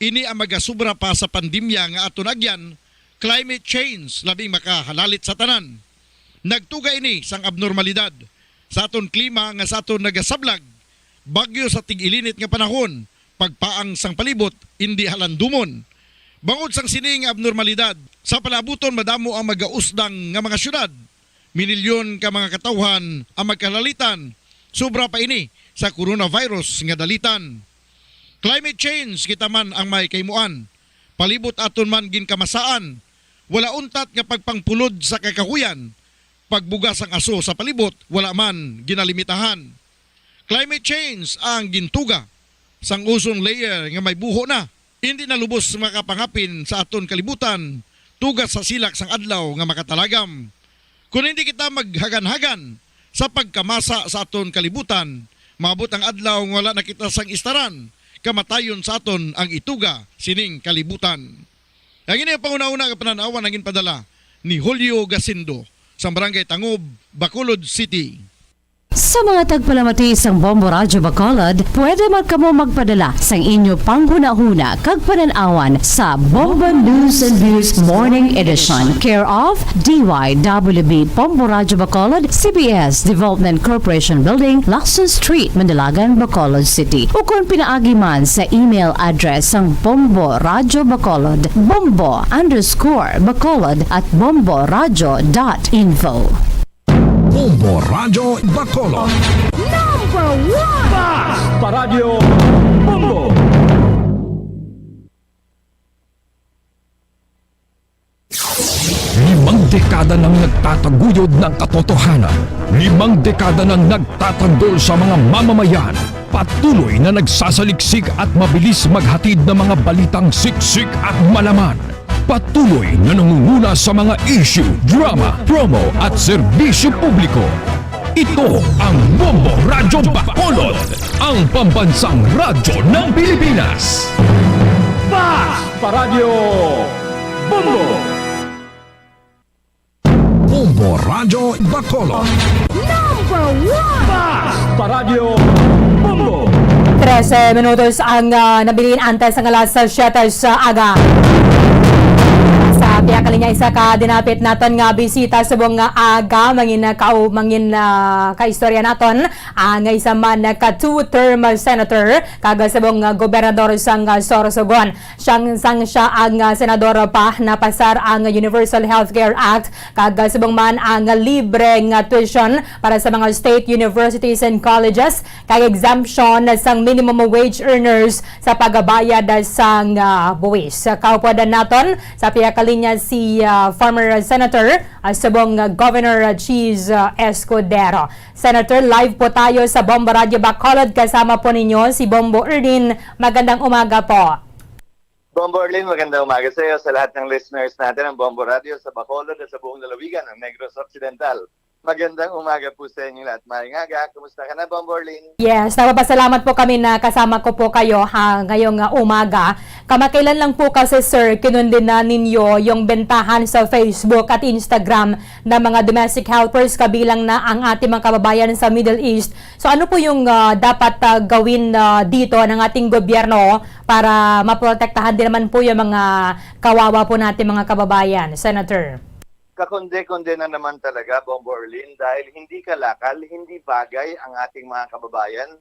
Ini ang magasubra pa sa pandemya nga aton agyan, climate change, labing makahalalit sa tanan. Nagtuga ini sang abnormalidad sa aton klima nga sa aton nagasablag, bagyo sa tig-ilinit nga panahon, pagpaang sang palibot, indi halandumon. Bangod sang sini nga abnormalidad, sa palaabuton madamo ang magausdang nga mga syudad, minilyon ka mga katawhan ang magkalalitan, sobra pa ini sa coronavirus nga dalitan. Climate change kita man ang may kahimuan. Palibot aton man ginkamasaan, wala untat nga pagpangpulod sa kakahuyan, pagbuga sang aso sa palibot, wala man ginalimitahan. Climate change ang gintuga sang ozone layer nga may buho na. Indi na lubos makapangapin sa aton kalibutan, tuga sa silak sang adlaw nga makatalagam. Kon hindi kita maghaganhagan sa pagkamasa sa aton kalibutan, maabot ang adlaw nga wala na kita sang istaran, kamatayon sa aton ang ituga sining kalibutan. Ang ini ang panghunahuna nga panan-awan ang ginpadala ni Julio Gacindo sa Barangay Tangob, Bacolod City. Sa mga tagpalamati sang Bombo Radyo Bacolod, pwede man kamo magpadala sang inyo panghunahuna kag panan-awan sa Bombo News and Views Morning Edition, care of D Y W B Bombo Radyo Bacolod, C B S Development Corporation Building, Lacson Street, Mandalagan, Bacolod City. Ukon pinaagi man sa email address sang Bombo Radyo Bacolod, bombo underscore bacolod at bombo radyo dot info. Bombo Radyo Bacolod. Number one! Bas! Paradyo Bombo! Limang dekada nang nagtataguyod ng katotohanan. Limang dekada nang nagtatanggol sa mga mamamayan. Patuloy na nagsasaliksik at mabilis maghatid ng mga balitang siksik at malaman. Patuloy na nangunguna sa mga issue, drama, promo at serbisyo publiko. Ito ang Bombo Radyo Bacolod, ang pambansang radyo ng Pilipinas. Bas! Paradyo Bombo! Bombo Radyo Bacolod. Number one! Bas! Paradyo Bombo! Trese minutos ang, ah, nabilin antes ang alas siyete sa aga. Sa pihak linya, isa ka dinapit naton nga bisita subong nga aga, mangin, ah, kau-, mangin, ah, kaistorya naton ang isa man ka two-term senator kag subong nga gobernador sang, ah, Sorsogon. Siyang, sang siya ang, ah, senador pa, napasar ang Universal Healthcare Act, kag, ah, subong man ang libre nga tuition para sa mga state universities and colleges, kag exemption sang minimum wage earners sa pagbayad sang, ah, buwis. Kaupod naton sa pihak linya si, ah, former senator, ah, subong, ah, Governor, ah, Chiz, ah, Escudero. Senator, live po tayo sa Bombo Radyo Bacolod. Kasama po ninyo si Bombo Erdin. Magandang umaga po. Bombo Arlene, magandang umaga sa iyo, sa lahat ng listeners natin ng Bombo Radio sa Bacolod at sa buong lalawigan ng Negros Occidental. Magandang umaga po sa inyo lahat. Maayong aga. Kumusta ka na, Bombo Arlene? Yes, nagpapasalamat po kami na kasama ko po kayo ha, ngayong, ah, umaga. Kamakailan lang po kasi, sir, kinundina ninyo yung bentahan sa Facebook at Instagram ng mga domestic helpers, kabilang na ang ating mga kababayan sa Middle East. So, ano po yung, ah, dapat, ah, gawin, ah, dito ng ating gobyerno para maprotektahan din naman po yung mga kawawa po natin mga kababayan, Senator? Kakunde-kunde na naman talaga, Bombo Arlene, dahil hindi kalakal, hindi bagay ang ating mga kababayan,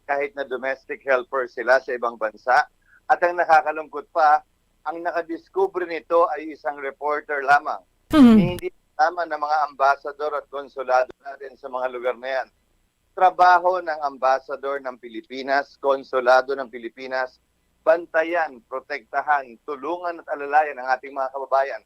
kahit na domestic helper sila sa ibang bansa. At ang nakakalungkot pa, ang nakadiskubre nito ay isang reporter lamang. Mhm. Hindi lamang ng mga ambassador at konsulado natin sa mga lugar na yan. Trabaho ng ambassador ng Pilipinas, konsulado ng Pilipinas, bantayan, protektahan, tulungan at alalayan ang ating mga kababayan.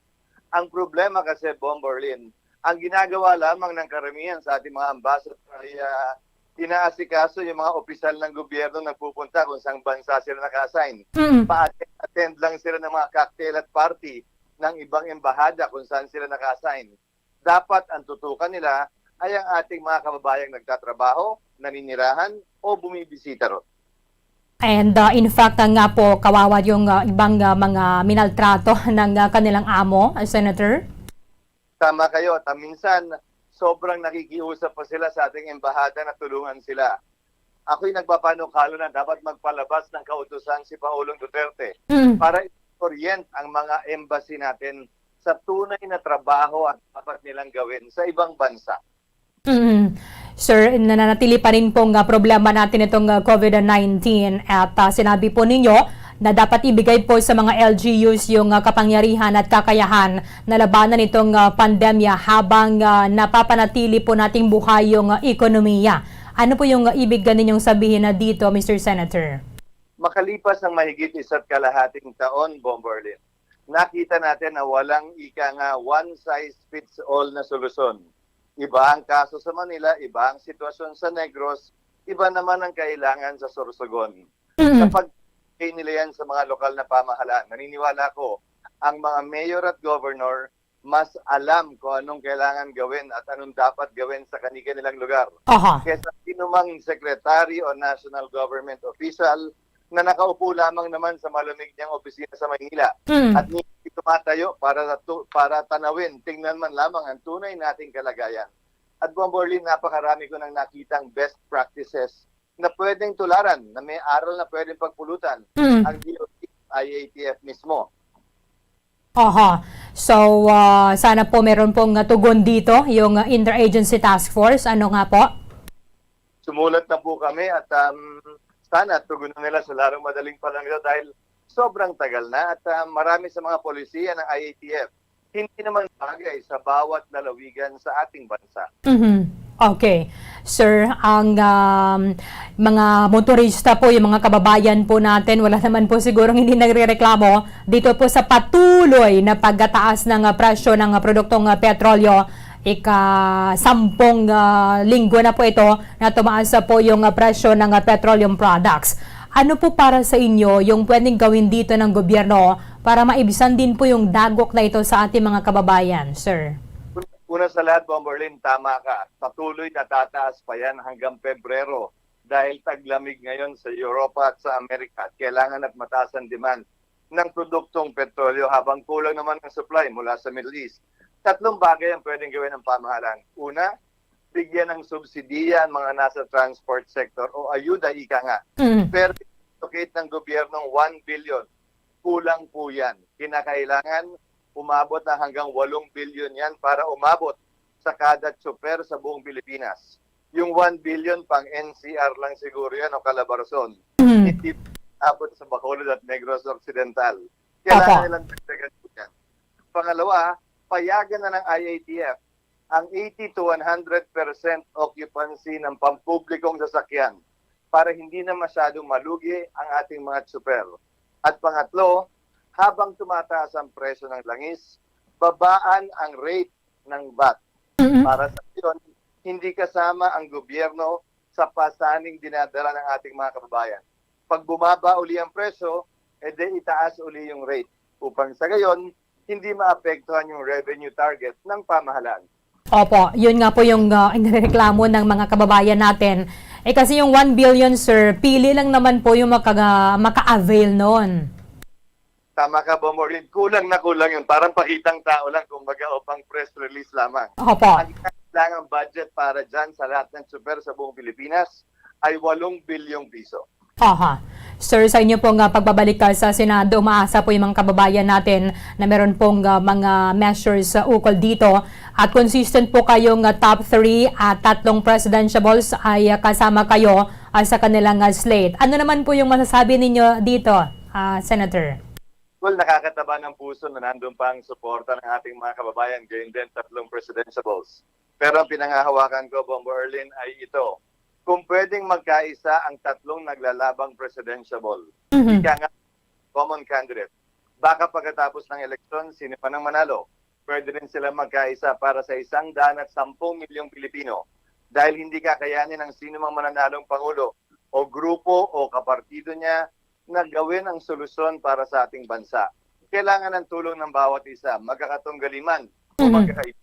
Ang problema kasi, Bombo Arlene, ang ginagawa lamang ng karamihan sa ating mga ambassador ay, ah, inaasikaso yung mga opisyal ng gobyerno nagpupunta kung saang bansa sila naka-assign. Mm. Pa-attend lang sila ng mga cocktail at party ng ibang embahada kung saan sila naka-assign. Dapat ang tutukan nila ay ang ating mga kababayang nagtatrabaho, naninirahan, o bumibisita ron. And, uh, in fact, uh, nga po, kawawa yung, uh, ibang, uh, mga minaltrato ng, uh, kanilang amo, uh, Senator? Tama kayo. At minsan, sobrang nakikiusap pa sila sa ating embahada na tulungan sila. Ako'y nagpapanukala na dapat magpalabas ng kautusan si Pangulong Duterte Mm. para i-orient ang mga embassy natin sa tunay na trabaho at dapat nilang gawin sa ibang bansa. Mm. Sir, nananatili pa rin pong, ah, problema natin itong, ah, covid nineteen at, ah, sinabi po ninyo na dapat ibigay po sa mga L G Us yung, ah, kapangyarihan at kakayahan na labanan itong, ah, pandemya habang, ah, napapanatili po nating buhay yung, ah, ekonomiya. Ano po yung, ah, ibig ninyong sabihin na dito, Mister Senator? Makalipas ang mahigit isa't kalahating taon, Bombo Arlene, nakita natin na walang ika nga one size fits all na solusyon. Iba ang kaso sa Manila, iba ang sitwasyon sa Negros, iba naman ang kailangan sa Sorsogon. Mm. Kapag nila yan sa mga lokal na pamahalaan, naniniwala ko, ang mga mayor at governor, mas alam kung anong kailangan gawin at anong dapat gawin sa kani-kanilang lugar Aha. kaysa sinumang secretary o national government official na nakaupo lamang naman sa malamig niyang opisina sa Maynila Mm. at hindi tumatayo para tu-, para tanawin, tingnan man lamang ang tunay nating kalagayan. At Bombo Arlene, napakarami ko nang nakitang best practices na pwedeng tularan, na may aral na pwedeng pagpulutan Mm. ang D O T, I A T F mismo. Aha. So, ah, sana po meron pong, ah, tugon dito yung, ah, Interagency Task Force. Ano nga po? Sumulat na po kami at, um, sana tugunan nila sa lalong madaling panahon ito dahil sobrang tagal na at, um, marami sa mga polisiya ng I A T F hindi naman bagay sa bawat lalawigan sa ating bansa. Mhm. Okay. Sir, ang, um, mga motorista po, yung mga kababayan po natin, wala naman po sigurong hindi nagrereklamo dito po sa patuloy na pagkataas ng, ah, presyo ng, ah, produktong, ah, petrolyo. Ika-sampung, ah, linggo na po ito na tumaas, ah, po yung, ah, presyo ng, ah, petroleum products. Ano po para sa inyo yung pwedeng gawin dito ng gobyerno para maibsan din po yung dagok na ito sa ating mga kababayan, sir? Una sa lahat, Bombo Arlene, tama ka. Patuloy na tataas pa yan hanggang Pebrero dahil taglamig ngayon sa Europa at sa Amerika at kailangan at mataas ang demand ng produktong petrolyo habang kulang naman ang supply mula sa Middle East. Tatlong bagay ang pwedeng gawin ng pamahalaan. Una, bigyan ng subsidiya ang mga nasa transport sector o ayuda, ika nga. Mm. Pero allocate ng gobyernong one billion, kulang po yan. Kinakailangan umabot na hanggang walong bilyon yan para umabot sa kada tsuper sa buong Pilipinas. Yung one billion pang N C R lang siguro yan o Calabarzon. Mm. Hindi abot sa Bacolod at Negros Occidental. Kailangan Opo. nilang dagdagan po yan. Pangalawa, payagan na ng I A T F ang eighty to one hundred percent occupancy ng pampublikong sasakyan para hindi na masyadong malugi ang ating mga tsuper. At pangatlo, habang tumataas ang presyo ng langis, babaan ang rate ng vat. Mm-mm. Para sa ngayon, hindi kasama ang gobyerno sa pasaning dinadala ng ating mga kababayan. Pag bumaba uli ang presyo, edi itaas uli yung rate upang sa gayon hindi maapektuhan yung revenue target ng pamahalaan. Opo, yun nga po yung, ah, inireklamo ng mga kababayan natin. Eh, kasi yung one billion, sir, pili lang naman po yung makaga-, maka-avail noon. Tama ka, Bombo Arlene. Kulang na kulang yun. Parang pakitang tao lang, kumbaga, o pang press release lamang. Opo. Ang kailangang budget para dyan sa lahat ng tsuper sa buong Pilipinas ay walong bilyong piso. Aha. Sir, sa inyo pong, ah, pagbabalik ka sa Senado, umaasa po yung mga kababayan natin na meron pong, ah, mga measures sa ukol dito. At consistent po kayong, ah, top three at tatlong presidentiables ay, ah, kasama kayo, ah, sa kanilang, ah, slate. Ano naman po yung masasabi ninyo dito, ah, Senator? Well, nakakataba ng puso na nandun pa ang suporta ng ating mga kababayan, gayon din tatlong presidentiables. Pero ang pinangahawakan ko, Bombo Arlene, ay ito. Kung pwedeng magkaisa ang tatlong naglalabang presidentiable, Mhm. ika nga, common candidate, baka pagkatapos ng eleksyon, sino man ang manalo, pwede rin sila magkaisa para sa isang daan at sampung milyong Pilipino. Dahil hindi kakayanin ng sino mang mananalong pangulo o grupo o kapartido niya na gawin ang solusyon para sa ating bansa. Kailangan ng tulong ng bawat isa, magkakatunggali man o Mhm. magkakaiba.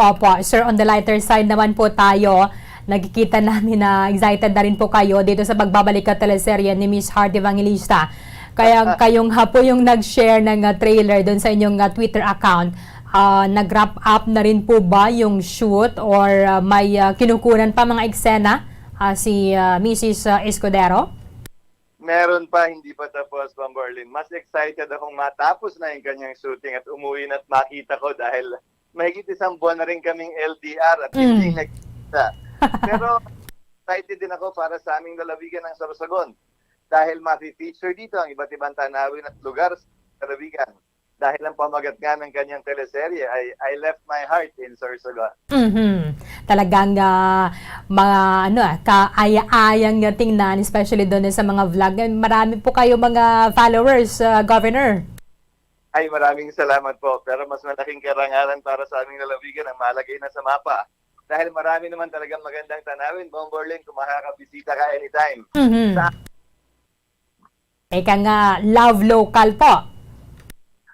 Opo, sir, on the lighter side naman po tayo, nakikita namin na excited na rin po kayo dito sa pagbabalik ka teleserye ni Miss Heart Evangelista. Kaya kayong ha po yung nag-share ng, ah, trailer doon sa inyong, ah, Twitter account. Ah, nag-wrap up na rin po ba yung shoot or, ah, may, ah, kinukunan pa mga eksena, ah, si, ah, Missus, ah, Escudero? Meron pa, hindi pa tapos, Bombo Arlene. Mas excited akong matapos na yung kanyang shooting at umuwi na at makita ko dahil mahigit isang buwan na rin kaming L D R at Mm. hindi nagkita. Pero excited din ako para sa aming lalawigan ng Sorsogon dahil mafe-feature dito ang iba't ibang tanawin at lugar sa lalawigan. Dahil ang pamagat nga ng kanyang teleserye ay I Left My Heart in Sorsogon. Mhm. Talagang, ah, mga, ano, ah, kaaya-ayang nga tingnan, especially doon sa mga vlog. Eh, marami po kayo mga followers, ah, Governor. Ay, maraming salamat po. Pero mas malaking karangalan para sa aming lalawigan ang malagay na sa mapa. Dahil marami naman talagang magandang tanawin, Bombo Arlene, kung makakabisita ka anytime. Mhm. Sa Ika nga, love local po.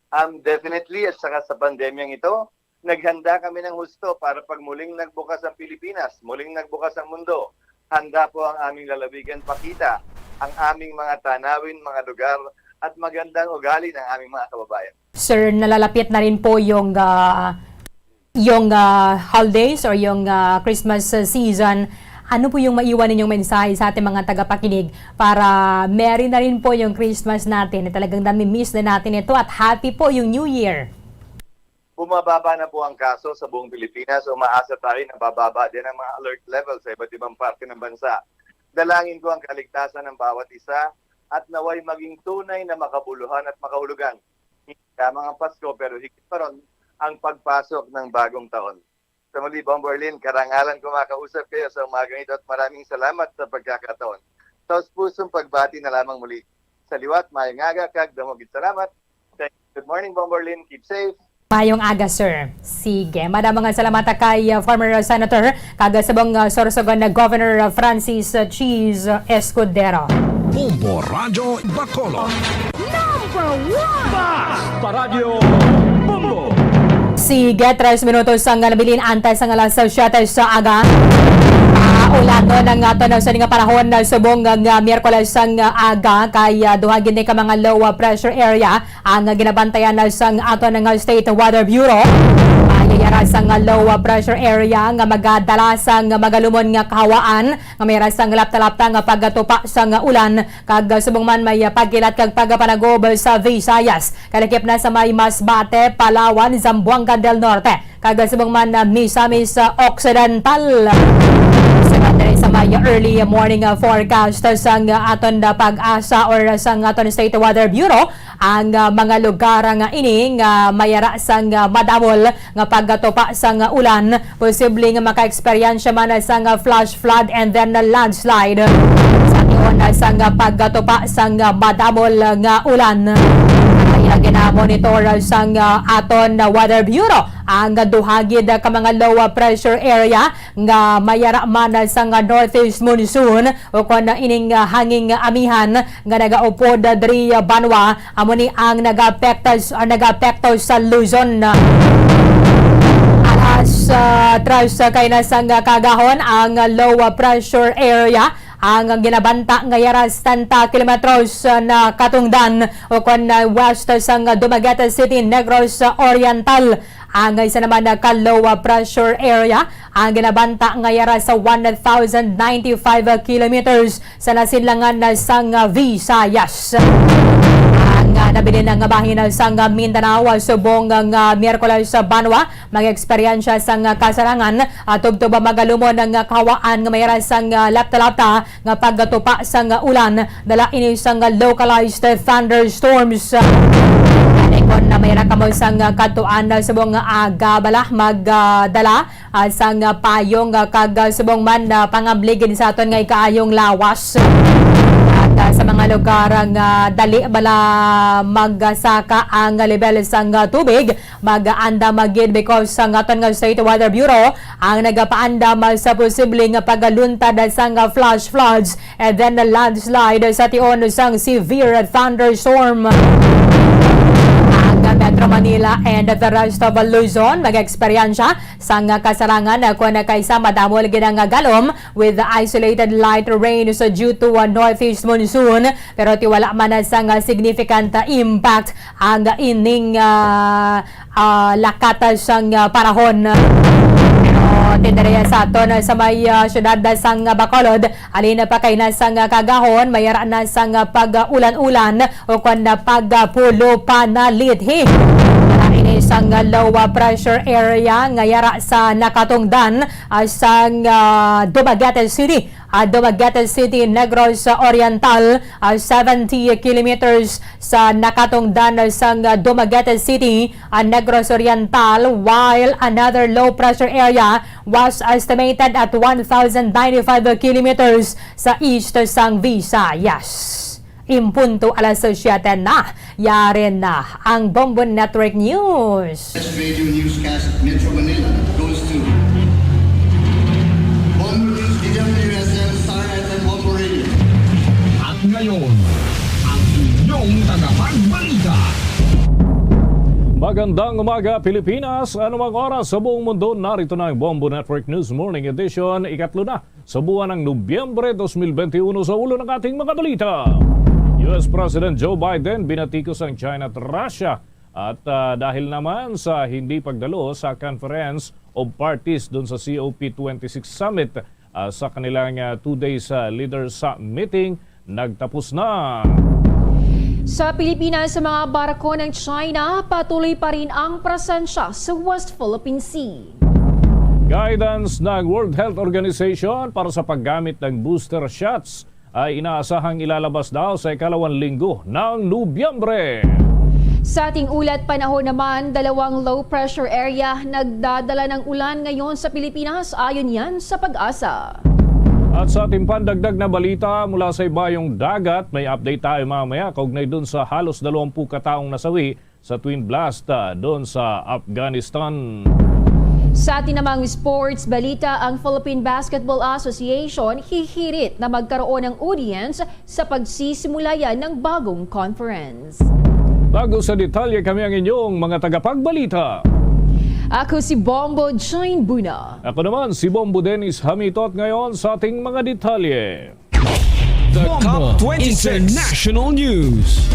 Um, definitely, at saka sa pandemyang ito, naghanda kami ng husto para pag muling nagbukas ang Pilipinas, muling nagbukas ang mundo. Handa po ang aming lalawigan pakita ang aming mga tanawin, mga lugar, at magandang ugali ng aming mga kababayan. Sir, nalalapit na rin po yung, ah, yung, ah, holidays or yung, ah, Christmas, ah, season, ano po yung maiwan ninyong mensahe sa ating mga tagapakinig para merry na rin po yung Christmas natin? Talagang nami-miss na natin ito at happy po yung New Year. Bumababa na po ang kaso sa buong Pilipinas. Umaasa tayo na bababa din ang mga alert level sa iba't ibang parte ng bansa. Dalangin ko ang kaligtasan ng bawat isa at naway maging tunay na makabuluhan at makahulugan. Hindi lamang ang Pasko, pero higit pa ron ang pagpasok ng bagong taon. Sa muli, Bombo Arlene, karangalan ko makausap kayo sa umagang ito at maraming salamat sa pagkakataon. Taos pusong pagbati na lamang muli. Sa liwat, maayong aga kag damo gid salamat. Thank you. Good morning, Bombo Arlene. Keep safe. Mayong aga, sir. Sige, madamo nga salamat kay, uh, former Senator kag subong, uh, Sorsogon na Governor, uh, Francis, uh, Cheese, uh, Escudero. Bombo Radyo Bacolod. Number one! Basta Radyo Bombo! Sige, tres minutos ang nabilin antes ang alas siyete sa aga. Ah, ulanon ang aton sa nga panahon na subong nga Miyerkules ang aga kay, ah, duha gid ni ka mga low, ah, pressure area ang ginabantayan na sang aton nga State Weather Bureau. Mayayara sang low pressure area nga magadala sang magalumon nga kahawaan nga may sang lapta-lapta nga pagatupa sang ulan, kag subong man may pagkilat kag pagpanagob sa Visayas, kalakip na sa may Masbate, Palawan, Zamboanga del Norte, kag subong man, ah, Misamis, ah, Occidental. Sa diri sa may early morning, ah, forecast sang aton, ah, PAGASA or sang aton State Weather Bureau, ang, ah, mga lugar nga ini nga mayara sang, ah, madamol nga pagkatupa sang, ah, ulan, posible nga maka-eksperyensya man sang, ah, flash flood and then, ah, landslide. Sa tion, ah, sang, ah, pagkatupa sang, ah, madamol nga ulan, ay, ah, ginamonitor sang, ah, aton, ah, Weather Bureau ang duha gid ka mga low, ah, pressure area nga mayara man sang, ah, northeast monsoon o kon, ah, ining, ah, hanging amihan nga nagaupod, ah, diri, ah, banwa. Amo ni ang nagaapekto s-, ah, nagaapekto sa Luzon. Alas, ah, tres, ah, kay na sang, ah, kagahon ang low, ah, pressure area ang ginabanta nga yara setenta kilometros, ah, na katungdan o kon, ah, west sang Dumaguete City, Negros, ah, Oriental. Ang isa naman na ka low, ah, pressure area ang ginabanta nga yara sa one thousand ninety-five kilometers sa nasinlangan na sang, ah, Visayas. Ang, ah, nabilin nga bahin sang, ah, Mindanao, ah, subong nga Miyerkules sa banwa, mag-eksperyensya sang, ah, kasarangan, ah, tubtob magalumon nga kahawaan nga may yara sang, ah, lapta-lapta nga pagtupa sang ulan, dala ini sang localized thunderstorms. Kani kon na may kamo sang kadtuan subong nga aga bala magdala, ah, sang payong, ah, kag, ah, subong man, ah, pangabli gid sa aton nga ikaayong lawas. At, ah, sa mga lugar nga dali bala magsaka ang level sang tubig, mag-aandam gid because sang aton nga State Weather Bureau ang nagapaandam sa posible nga pagluntad sang flash floods and then landslide sa tion sang severe thunderstorm. Ang Metro Manila and the rest of Luzon mag-eksperyensya sang kasarangan kon kaysa madamol gid ang galom with isolated light rains due to a northeast monsoon, pero ti wala man sang significant impact ang ining, ah, ah, lakat sang, ah, panahon. Pero ti diri sa aton, ah, sa may, ah, siyudad sang Bacolod, alin pa kay na sang kagahon, may ara na sang pag-ulan-ulan o kon na pagpulo panalithi. Para ini sang low, ah, pressure area nga yara sa nakatungdan, ah, sang, ah, Dumaguete City. Ah, Dumaguete City, Negros Oriental, ah, seventy kilometers sa nakatungdan sang, ah, Dumaguete City, ah, Negros Oriental, while another low pressure area was estimated at one thousand ninety-five kilometers sa east sang Visayas. In punto alas siyete na, yari na ang Bombo Network News. Best radio newscast, Metro Manila goes to Bombo News, D W S M, Star F M, Bombo Radio. At ngayon, ang inyong tagapagbalita. Magandang umaga, Pilipinas. Anumang oras sa buong mundo, narito na ang Bombo Network News Morning Edition, ikatlo na sa buwan ng Nobyembre dos mil benti uno. Sa ulo ng ating mga balita, U S President Joe Biden binatikos ang China at Russia At, ah, dahil naman sa hindi pagdalo sa Conference of Parties dun sa C O P twenty-six Summit, ah, sa kanilang, ah, two days, ah, leaders, ah, meeting, nagtapos na. Sa Pilipinas, sa mga barko ng China, patuloy pa rin ang presensya sa West Philippine Sea. Guidance ng World Health Organization para sa paggamit ng booster shots ay inaasahang ilalabas daw sa ikalawang linggo ng Nobyembre. Sa ating ulat panahon naman, dalawang low pressure area nagdadala ng ulan ngayon sa Pilipinas, ayon yan sa PAGASA. At sa ating pandagdag na balita mula sa ibayong dagat, may update tayo mamaya kaugnay dun sa halos dalawampu ka taong nasawi sa twin blast, ah, doon sa Afghanistan. Sa atin namang sports balita, ang Philippine Basketball Association hihirit na magkaroon ng audience sa pagsisimula yan ng bagong conference. Bago sa detalye, kami ang inyong mga tagapagbalita. Ako si Bombo Jane Buna. Ako naman si Bombo Dennis Hamitot ngayon sa ating mga detalye. The Bombo COP twenty-six International News.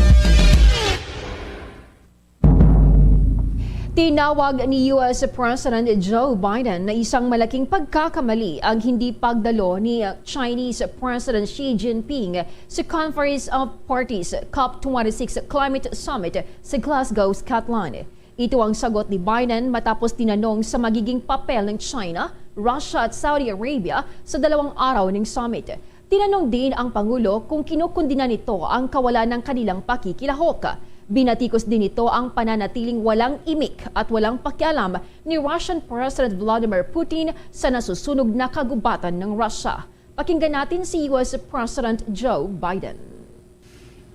Tinawag ni U S President Joe Biden na isang malaking pagkakamali ang hindi pagdalo ni Chinese President Xi Jinping sa Conference of Parties COP twenty-six Climate Summit sa Glasgow, Scotland. Ito ang sagot ni Biden matapos tinanong sa magiging papel ng China, Russia at Saudi Arabia sa dalawang araw ng summit. Tinanong din ang Pangulo kung kinukondinan nito ang kawalan ng kanilang pakikilahok. Binatikos din nito ang pananatiling walang imik at walang pakialam ni Russian President Vladimir Putin sa nasusunog na kagubatan ng Russia. Pakinggan natin si U S President Joe Biden.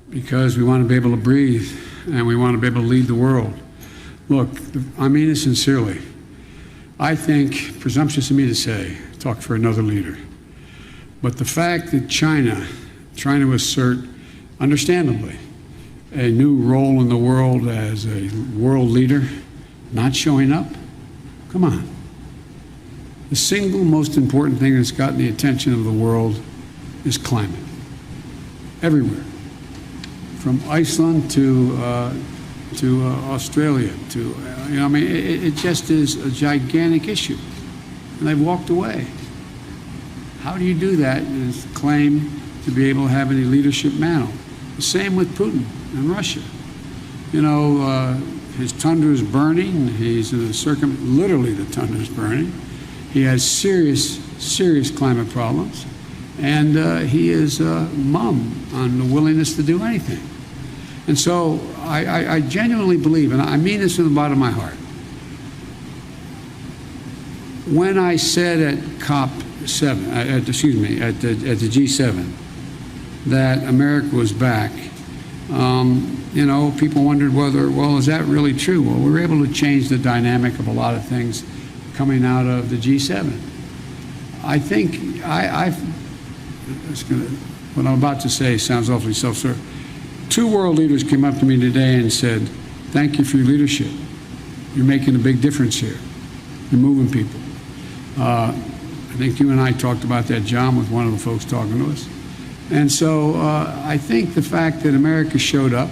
Because we want to be able to breathe and we want to be able to lead the world. Look, I mean it sincerely. I think, presumptuous of me to say, talk for another leader, but the fact that China, trying to assert, understandably, a new role in the world as a world leader, not showing up, come on. The single most important thing that's gotten the attention of the world is climate. Everywhere. From Iceland to, uh, to, uh, Australia to, uh, you know, I mean, it, it just is a gigantic issue. And they've walked away. How do you do that and claim to be able to have any leadership mantle? The same with Putin and Russia. You know, uh, his tundra is burning. He's in a circum-, literally the tundra is burning. He has serious, serious climate problems. And, uh, he is, uh, mum on the willingness to do anything. And so I, I, I genuinely believe, and I mean this from the bottom of my heart, when I said at COP seven, uh, at, excuse me, at the, at the G seven, that America was back, um, you know, people wondered whether, well, is that really true? Well, we were able to change the dynamic of a lot of things coming out of the G seven. I think I, I it's gonna, what I'm about to say sounds awfully self-serving. Two world leaders came up to me today and said, "Thank you for your leadership. You're making a big difference here. You're moving people." Uh, I think you and I talked about that, John, with one of the folks talking to us. And so, uh, I think the fact that America showed up,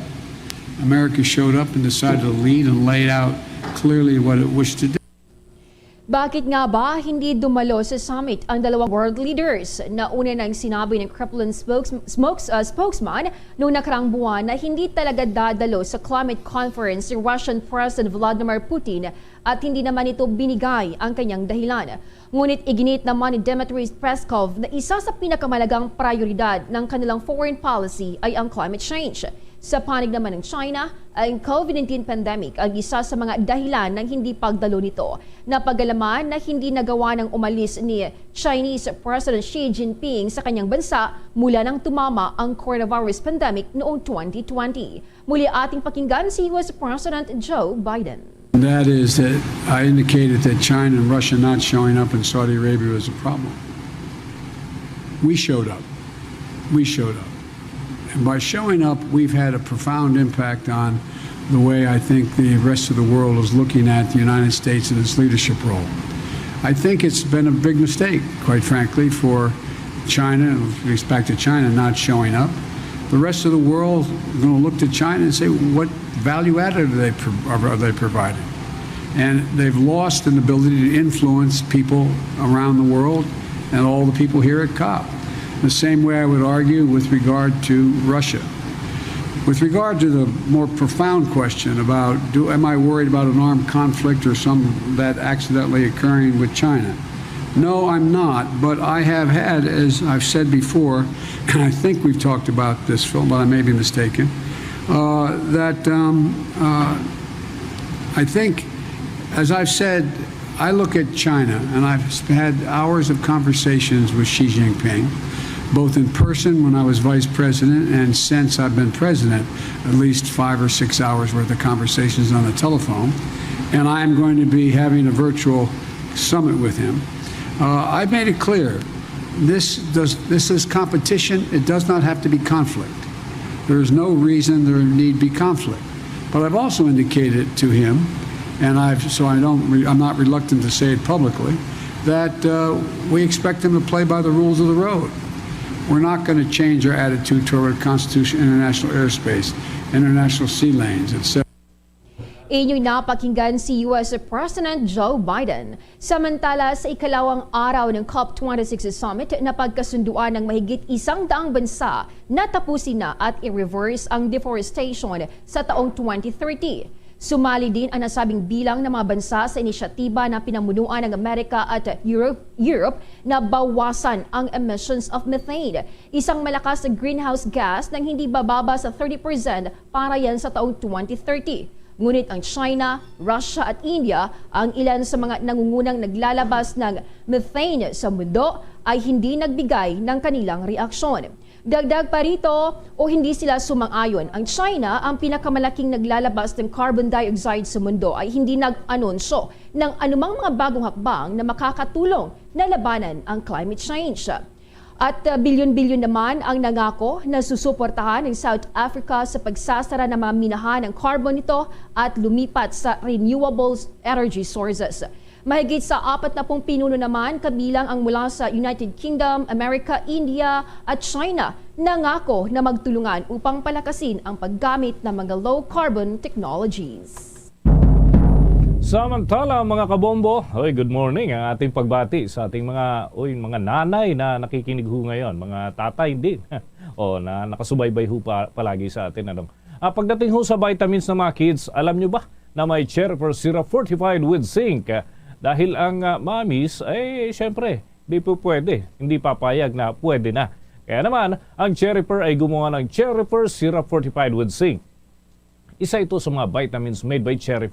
America showed up and decided to lead and laid out clearly what it wished to do. Bakit nga ba hindi dumalo sa summit ang dalawang world leaders? Nauna nang sinabi ng Kremlin spokes, spokes, ah, spokesman noong nakarang buwan na hindi talaga dadalo sa climate conference si Russian President Vladimir Putin at hindi naman nito binigay ang kanyang dahilan. Ngunit iginit naman ni Dmitry Peskov na isa sa pinakamalagang prioridad ng kanilang foreign policy ay ang climate change. Sa panig naman ng China, ang COVID nineteen pandemic ang isa sa mga dahilan ng hindi pagdalo nito. Napagalaman na hindi nagawa ng umalis ni Chinese President Xi Jinping sa kanyang bansa mula nang tumama ang coronavirus pandemic noong twenty twenty. Muli ating pakinggan si U S President Joe Biden. That is that I indicated that China and Russia not showing up in Saudi Arabia was a problem. We showed up. We showed up. And by showing up, we've had a profound impact on the way I think the rest of the world is looking at the United States and its leadership role. I think it's been a big mistake, quite frankly, for China, and it goes back to China not showing up. The rest of the world is gonna look to China and say, "What Value added are they, pro- are they providing? And they've lost an ability to influence people around the world and all the people here at COP. The same way I would argue with regard to Russia. With regard to the more profound question about do am I worried about an armed conflict or some that accidentally occurring with China? No, I'm not, but I have had, as I've said before, and I think we've talked about this, Phil, but I may be mistaken, uh, that um, uh, I think, as I've said, I look at China, and I've had hours of conversations with Xi Jinping, both in person when I was vice president and since I've been president, at least five or six hours worth of conversations on the telephone. And I'm going to be having a virtual summit with him. Uh, I've made it clear, this does, this is competition. It does not have to be conflict. There is no reason there need be conflict. But I've also indicated to him, and I've, so I don't, re- I'm not reluctant to say it publicly, that uh, we expect him to play by the rules of the road. We're not going to change our attitude toward Constitution, international airspace, international sea lanes, et cetera. Inyong napakinggan si U S President Joe Biden. Samantala, sa ikalawang araw ng COP twenty-six Summit, napagkasunduan ng mahigit isang daang bansa na tapusin na at i-reverse ang deforestation sa taong twenty thirty. Sumali din ang nasabing bilang ng mga bansa sa inisyatiba na pinamunuan ng Amerika at Europe, Europe na bawasan ang emissions of methane, isang malakas na greenhouse gas nang hindi bababa sa thirty percent para yan sa taong twenty thirty. Ngunit ang China, Russia at India ang ilan sa mga nangungunang naglalabas ng methane sa mundo ay hindi nagbigay ng kanilang reaksyon. Dagdag pa rito, o hindi sila sumang-ayon, ang China ang pinakamalaking naglalabas ng carbon dioxide sa mundo ay hindi nag-anunsyo ng anumang mga bagong hakbang na makakatulong na labanan ang climate change. At uh, bilyon-bilyon naman ang nangako na susuportahan ng South Africa sa pagsasara ng mga minahan ng carbon nito at lumipat sa renewable energy sources. Mahigit sa apat na pung pinuno naman, kabilang ang mula sa United Kingdom, America, India at China, nangako na magtulungan upang palakasin ang paggamit ng mga low-carbon technologies. Samantala, mga kabombo, oy, good morning. Ang ating pagbati sa ating mga, oy, mga nanay na nakikinig ho ngayon, mga tatay din. O, na nakasubaybay ho pa, palagi sa atin, ano. Ah, pagdating ho sa vitamins ng mga kids, alam nyo ba na may Cherry Syrup fortified with zinc? Dahil ang ah, mommies ay, syempre, di po pwede, hindi papayag na pwede na. Kaya naman, ang Cherry ay gumawa ng Cherry Syrup fortified with zinc. Isa ito sa mga vitamins made by Cherry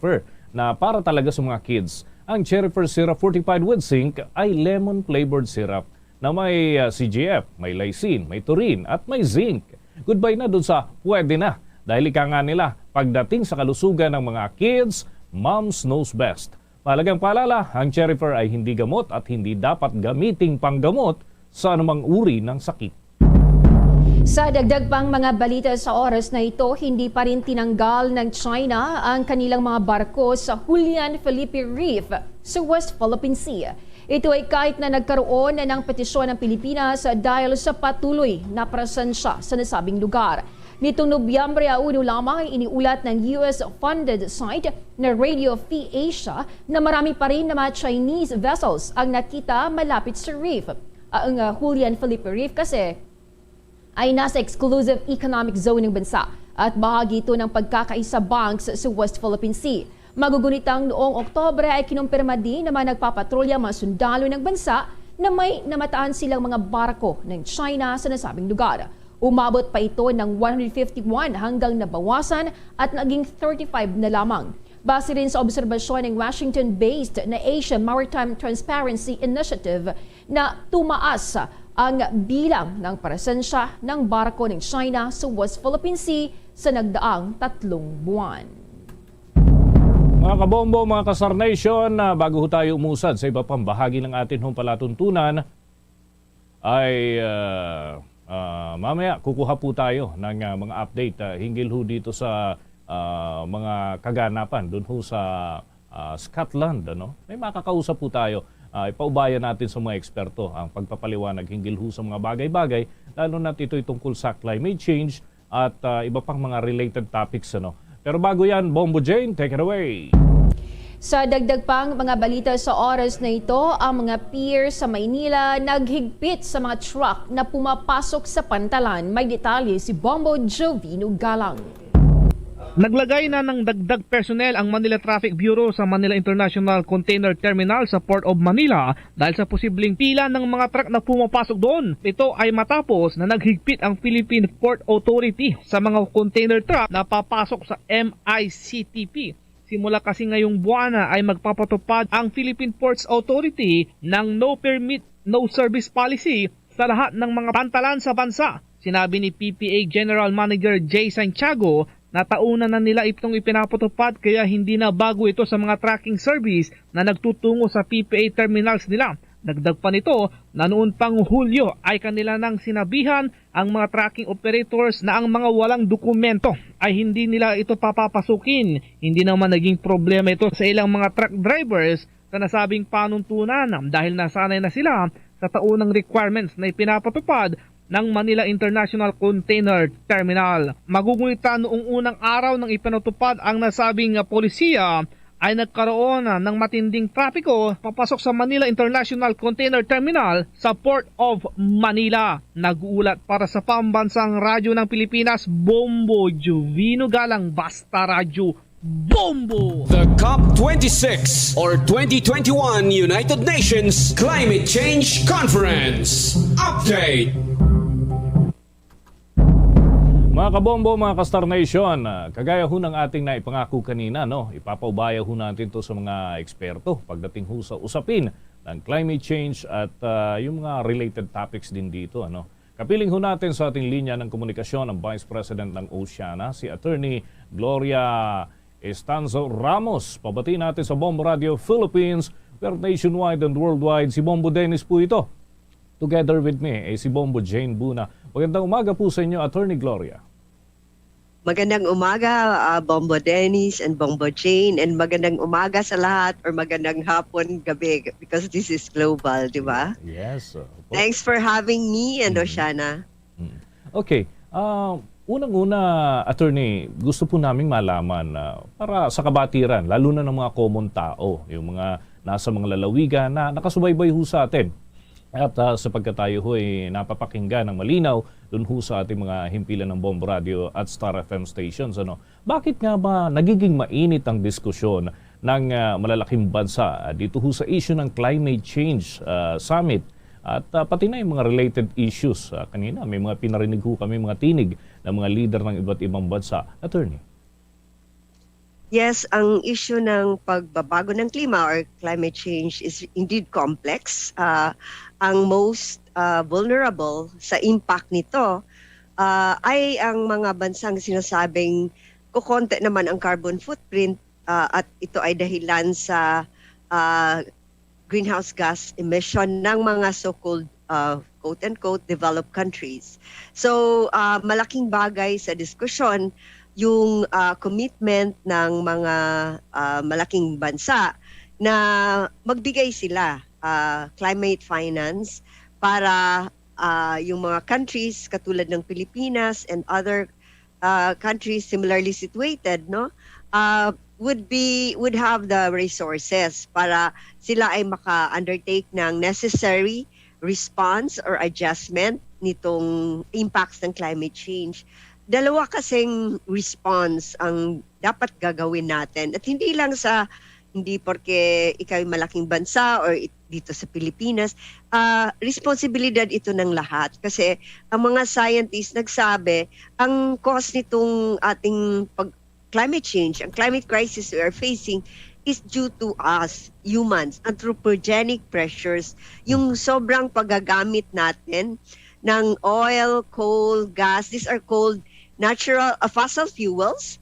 na para talaga sa mga kids. Ang Cherry Syrup fortified with zinc ay lemon-flavored syrup na may ah, C G F, may lysine, may taurine, at may zinc. Goodbye na dun sa pwede na. Dahil ika nga nila, pagdating sa kalusugan ng mga kids, moms knows best. Mahalagang paalala, ang Cherry ay hindi gamot at hindi dapat gamiting panggamot sa anumang uri ng sakit. Sa dagdag pang mga balita sa oras na ito, hindi pa rin tinanggal ng China ang kanilang mga barko sa Julian Felipe Reef sa West Philippine Sea. Ito ay kahit na nagkaroon na ng petisyon ng Pilipinas dahil sa patuloy na presensya sa nasabing lugar. Nitong Nobyembre uno lamang ay iniulat ng U S-funded site na Radio Free Asia na marami pa rin na mga Chinese vessels ang nakita malapit sa reef. Ang uh, Julian Felipe Reef kasi ay nasa exclusive economic zone ng bansa at bahagi ito ng pagkakaisa banks sa West Philippine Sea. Magugunitang noong Oktobre ay kinumpirma din naman nagpapatrolya ang mga sundalo ng bansa na may namataan silang mga barko ng China sa nasabing lugar. Umabot pa ito ng one hundred fifty-one hanggang nabawasan at naging thirty-five na lamang. Base rin sa obserbasyon ng Washington-based na Asia Maritime Transparency Initiative na tumaas ang bilang ng presensya ng barko ng China sa West Philippine Sea sa nagdaang tatlong buwan. Mga kabombo, mga kasar nation, ah, bago ho tayo umusad sa iba pang bahagi ng atin hong palatuntunan, ay ah, ah, mamaya kukuha po tayo ng ah, mga update ah, hinggil ho dito sa ah, mga kaganapan doon ho sa ah, Scotland, ano? May makakausap po tayo. Ah, ipaubayan natin sa mga eksperto ang pagpapaliwanag hinggil ho sa mga bagay-bagay, lalo na ito'y tungkol sa climate change at ah, iba pang mga related topics, ano? Pero bago yan, Bombo Jane, take it away. Sa dagdag pang mga balita sa oras na ito, ang mga pier sa Maynila naghigpit sa mga truck na pumapasok sa pantalan. May detalye si Bombo Jovino Galang. Naglagay na ng dagdag personnel ang Manila Traffic Bureau sa Manila International Container Terminal sa Port of Manila dahil sa posibleng pila ng mga truck na pumapasok doon. Ito ay matapos na naghigpit ang Philippine Port Authority sa mga container truck na papasok sa M I C T P. Simula kasi ngayong buwan na ay magpapatupad ang Philippine Ports Authority ng no permit, no service policy sa lahat ng mga pantalan sa bansa. Sinabi ni P P A General Manager Jay Santiago na taon na nila itong ipinapatupad, kaya hindi na bago ito sa mga trucking service na nagtutungo sa P P A terminals nila. Dagdag pa nito na noon pang Hulyo ay kanila nang sinabihan ang mga trucking operators na ang mga walang dokumento ay hindi nila ito papapasukin. Hindi naman naging problema ito sa ilang mga truck drivers sa nasabing panuntunan dahil nasanay na sila sa taunang requirements na ipinapatupad ng Manila International Container Terminal. Maguguhit noong unang araw ng ipinatupad ang nasabing polisiya ay nagkaroon ng matinding trapiko papasok sa Manila International Container Terminal sa Port of Manila. Nag-uulat para sa Pambansang Radyo ng Pilipinas, Bombo Jovino Galang, Basta Radyo Bombo! The COP twenty-six or twenty twenty-one United Nations Climate Change Conference Update. Mga kabombo, mga ka-Star Nation, ah, kagaya ho ng ating naipangako kanina, no, ipapaubaya ho natin to sa mga eksperto pagdating ho sa usapin ng climate change at, ah, yung mga related topics din dito, ano. Kapiling ho natin sa ating linya ng komunikasyon ang Vice President ng Oceana, si Attorney Gloria Estanzo Ramos. Pabati natin sa Bombo Radio Philippines, pero nationwide and worldwide, si Bombo Dennis po ito. Together with me, eh, si Bombo Jane Buna. Magandang umaga po sa inyo, Attorney Gloria. Magandang umaga, ah, Bombo Dennis and Bombo Jane, and magandang umaga sa lahat or magandang hapon, gabi, because this is global, di ba? Yes, uh, opo. Thanks for having me and Mm. Oceana. Mm. Okay. Ah, unang-una, Attorney, gusto po naming malaman, ah, para sa kabatiran, lalo na ng mga common tao, yung mga nasa mga lalawigan na nakasubaybay ho sa atin. At, ah, sapagkat tayo ho'y napapakinggan ng malinaw dun ho sa ating mga himpilan ng Bombo Radio at Star F M stations, ano? Bakit nga ba nagiging mainit ang diskusyon ng, ah, malalaking bansa, ah, dito ho sa issue ng climate change, ah, summit? At, ah, pati na yung mga related issues. Ah, kanina, may mga pinarinig ho kami, mga tinig ng mga leader ng iba't ibang bansa. Attorney. Yes, ang issue ng pagbabago ng klima or climate change is indeed complex. Ah, ang most, ah, vulnerable sa impact nito, ah, ay ang mga bansang sinasabing kukonti naman ang carbon footprint, ah, at ito ay dahilan sa, ah, greenhouse gas emission ng mga so-called, ah, quote-unquote, developed countries. So, ah, malaking bagay sa diskusyon yung, ah, commitment ng mga, ah, malaking bansa na magbigay sila, ah, climate finance para, ah, yung mga countries katulad ng Pilipinas and other, ah, countries similarly situated, no, ah, would be, would have the resources para sila ay maka-undertake ng necessary response or adjustment nitong impacts ng climate change. Dalawa kasing response ang dapat gagawin natin. At hindi lang sa, hindi porke ikaw ay malaking bansa or it-, dito sa Pilipinas, ah, responsibilidad ito ng lahat. Kasi ang mga scientists nagsabi, ang cause nitong ating pag-, climate change, ang climate crisis we are facing is due to us, humans, anthropogenic pressures, yung sobrang paggagamit natin ng oil, coal, gas. These are called natural, uh, fossil fuels,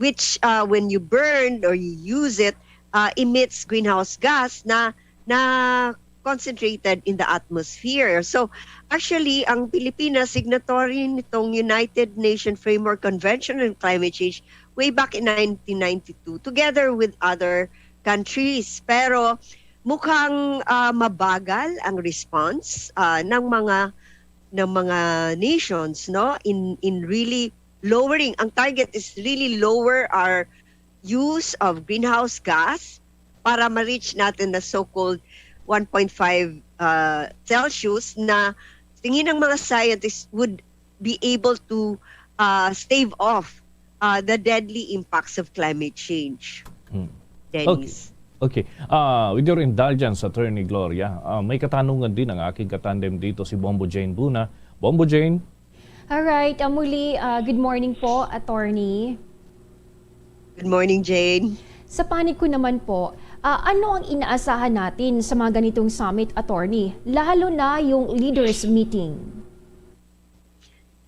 which, uh, when you burn or you use it, uh, emits greenhouse gas na, na concentrated in the atmosphere. So, actually, ang Pilipinas, signatory nitong United Nations Framework Convention on Climate Change way back in nineteen ninety-two, together with other countries. Pero mukhang, ah, mabagal ang response, ah, ng mga, ng mga nations, no, in, in really lowering, ang target is really lower our use of greenhouse gas para ma-reach natin the so-called one point five, uh, Celsius na tingin ng mga scientists would be able to, uh, stave off, uh, the deadly impacts of climate change. Hmm. Dennis. Okay. Ah, with your indulgence, Attorney Gloria, ah, may katanungan din ang aking katandem dito, si Bombo Jane Buna. Bombo Jane? Alright, ah, muli, ah, good morning po, Attorney. Good morning, Jane. Sa panig ko naman po, ah, ano ang inaasahan natin sa mga ganitong summit, Attorney? Lalo na yung leaders meeting.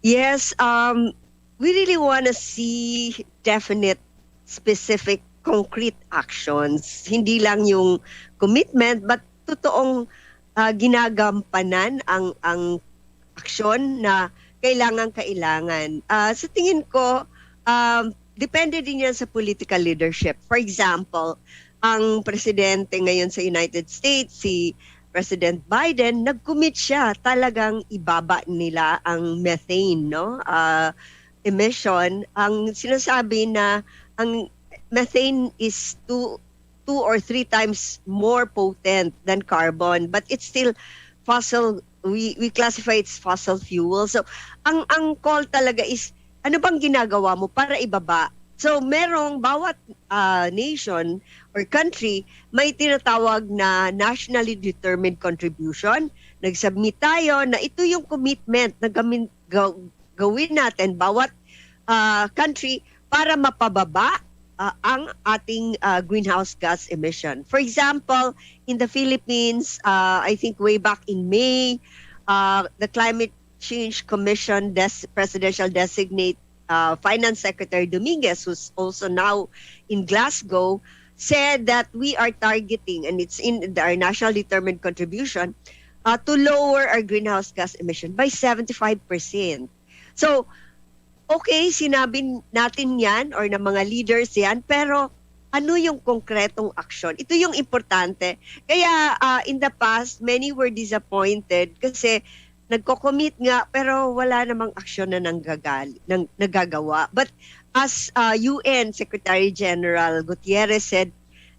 Yes, um, we really want to see definite, specific, concrete actions. Hindi lang yung commitment, but totoong, ah, ginagampanan ang ang aksyon na kailangan kailangan. Ah, sa tingin ko, um, depende din yan sa political leadership. For example, ang presidente ngayon sa United States, si President Biden, nag-commit siya talagang ibaba nila ang methane, no? Ah, emission. Ang sinasabi na ang methane is two two or three times more potent than carbon, but it's still fossil. We we classify it's fossil fuel. So ang ang call talaga is, ano bang ginagawa mo para ibaba? So merong bawat, ah, nation or country may tinatawag na nationally determined contribution. Nag-submit tayo na ito yung commitment na gamin, ga, gawin natin bawat, ah, country para mapababa, ah, ang ating, ah, greenhouse gas emission. For example, in the Philippines, uh, I think way back in May, uh, the Climate Change Commission des- presidential designate, uh, Finance Secretary Dominguez, who's also now in Glasgow, said that we are targeting, and it's in our national determined contribution, uh, to lower our greenhouse gas emission by seventy-five percent. So, okay, sinabi natin yan or ng mga leaders yan, pero ano yung konkretong aksyon? Ito yung importante. Kaya, ah, in the past, many were disappointed kasi nagko-commit nga pero wala namang aksyon na nanggagal, nang, nagagawa. But as, ah, U N Secretary General Gutierrez said,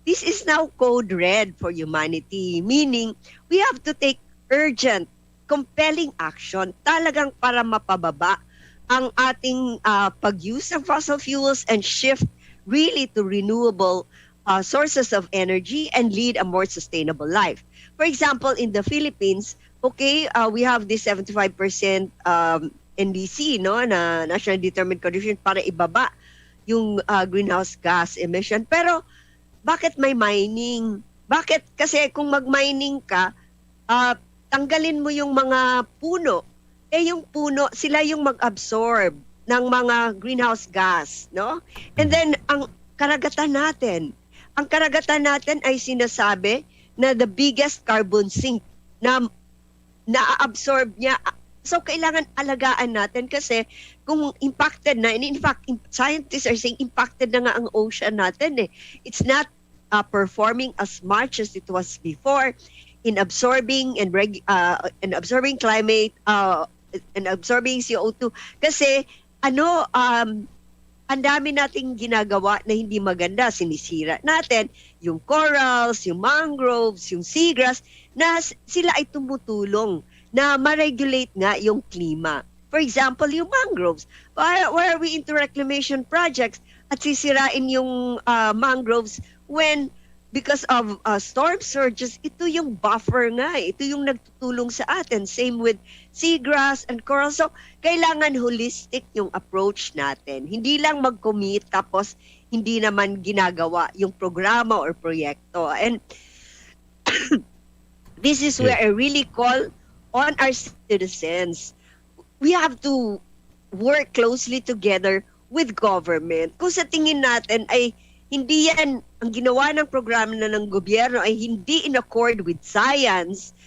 this is now code red for humanity, meaning we have to take urgent, compelling action talagang para mapababa ang ating, ah, pag-use ng fossil fuels and shift really to renewable, ah, sources of energy and lead a more sustainable life. For example, in the Philippines, okay, uh, we have this seventy-five percent, um, N D C, no, na National Determined Contribution para ibaba yung, uh, greenhouse gas emission. Pero bakit may mining? Bakit? Kasi kung mag-mining ka, uh, tanggalin mo yung mga puno. Eh, yung puno, sila yung mag-absorb ng mga greenhouse gas, no? And then, ang karagatan natin, ang karagatan natin ay sinasabi na the biggest carbon sink na na-absorb niya. So, kailangan alagaan natin kasi kung impacted na, and in fact, scientists are saying impacted na nga ang ocean natin eh. It's not, uh, performing as much as it was before in absorbing and reg- uh, and absorbing climate, uh, and absorbing C O two kasi ano, um, ang dami nating ginagawa na hindi maganda. Sinisira natin yung corals, yung mangroves, yung seagrass na sila ay tumutulong na ma-regulate nga yung klima. For example, yung mangroves. Why, why are we into reclamation projects at sisirain yung, uh, mangroves when because of, uh, storm surges, ito yung buffer nga eh. Ito yung nagtutulong sa atin. Same with seagrass and coral. So, kailangan holistic yung approach natin. Hindi lang mag-commit tapos hindi naman ginagawa yung programa or proyekto. And this is where I really call on our citizens. We have to work closely together with government. Kung sa tingin natin ay hindi yan, ang ginawa ng programa na ng gobyerno ay hindi in accord with science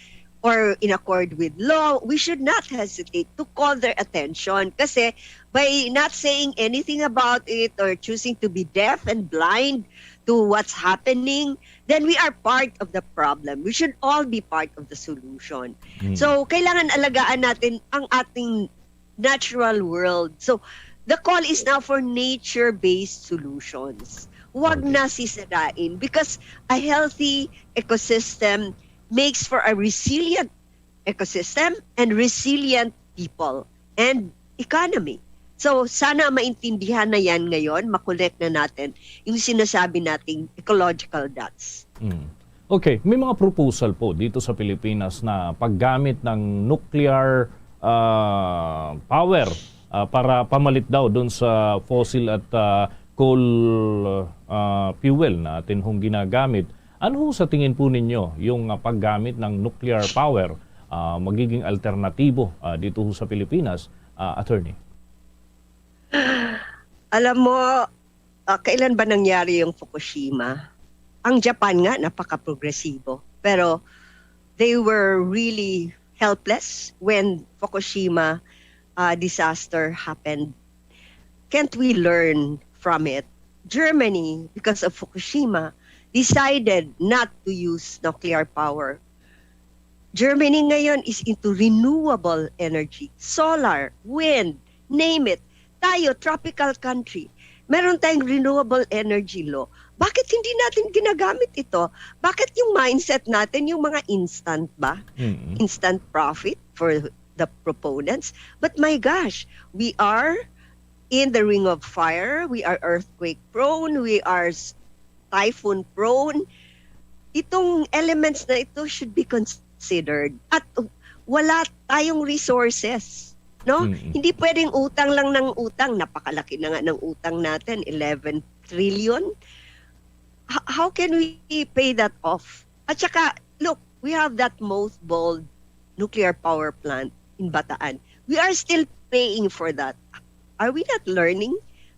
or in accord with law, we should not hesitate to call their attention. Kasi by not saying anything about it or choosing to be deaf and blind to what's happening, then we are part of the problem. We should all be part of the solution. So, kailangan alagaan natin ang ating natural world. So, The call is now for nature-based solutions. Wag Okay. na sisirain, because a healthy ecosystem makes for a resilient ecosystem and resilient people and economy. So, sana maintindihan na yan ngayon, makonect na natin yung sinasabi nating ecological dots. Mm. Okay, may mga proposal po dito sa Pilipinas na paggamit ng nuclear, ah, power, ah, para pamalit daw dun sa fossil at, ah, coal, ah, fuel na atin hong ginagamit. Ano ho sa tingin po ninyo yung, ah, paggamit ng nuclear power, ah, magiging alternatibo, ah, dito ho sa Pilipinas, ah, attorney? Alam mo, ah, kailan ba nangyari yung Fukushima? Ang Japan nga, napaka-progresibo. Pero they were really helpless when Fukushima, ah, disaster happened. Can't we learn from it? Germany, because of Fukushima, decided not to use nuclear power. Germany ngayon is into renewable energy, solar, wind, name it. Tayo, tropical country, meron tayong renewable energy law. Bakit hindi natin ginagamit ito? Bakit yung mindset natin yung mga instant ba? Mm. Instant profit for the proponents? But my gosh, we are in the ring of fire, we are earthquake prone, we are s-, typhoon prone. Itong elements na ito should be considered. At wala tayong resources, no? Mm-mm. Hindi pwedeng utang lang ng utang. Napakalaki na nga ng utang natin, eleven trillion. H-, how can we pay that off? At saka, look, we have that mothballed nuclear power plant in Bataan. We are still paying for that. Are we not learning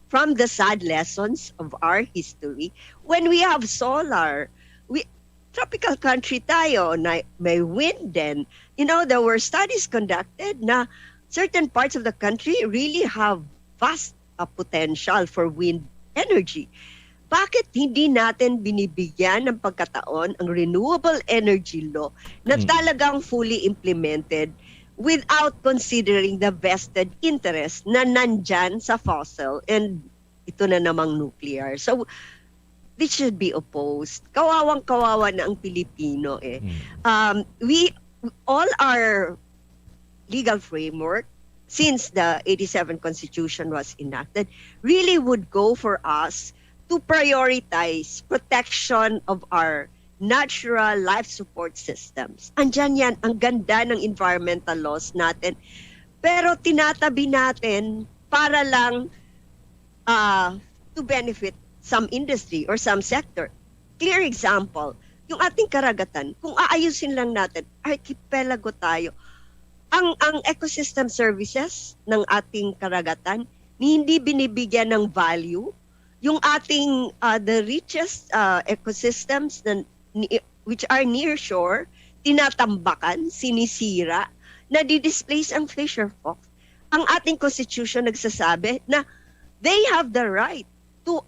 from the sad lessons of our history? When we have solar, we, tropical country tayo, na may wind din. You know, there were studies conducted na certain parts of the country really have vast, uh, potential for wind energy. Bakit hindi natin binibigyan ng pagkataon ang renewable energy law na Mm. talagang fully implemented without considering the vested interest na nandyan sa fossil and ito na namang nuclear? So, this should be opposed. Kawawang-kawawa na ang Pilipino eh. Mm. Um, we, all our legal framework since the eighty-seven Constitution was enacted really would go for us to prioritize protection of our natural life support systems. Andyan yan, ang ganda ng environmental laws natin. Pero tinatabi natin para lang, ah, to benefit some industry or some sector. Clear example, yung ating karagatan, kung aayusin lang natin, archipelago tayo. Ang, ang ecosystem services ng ating karagatan, hindi binibigyan ng value. Yung ating, ah, the richest, ah, ecosystems na ni-, which are near shore, tinatambakan, sinisira, nadi-displace ang fisher folk. Ang ating constitution nagsasabi na they have the right to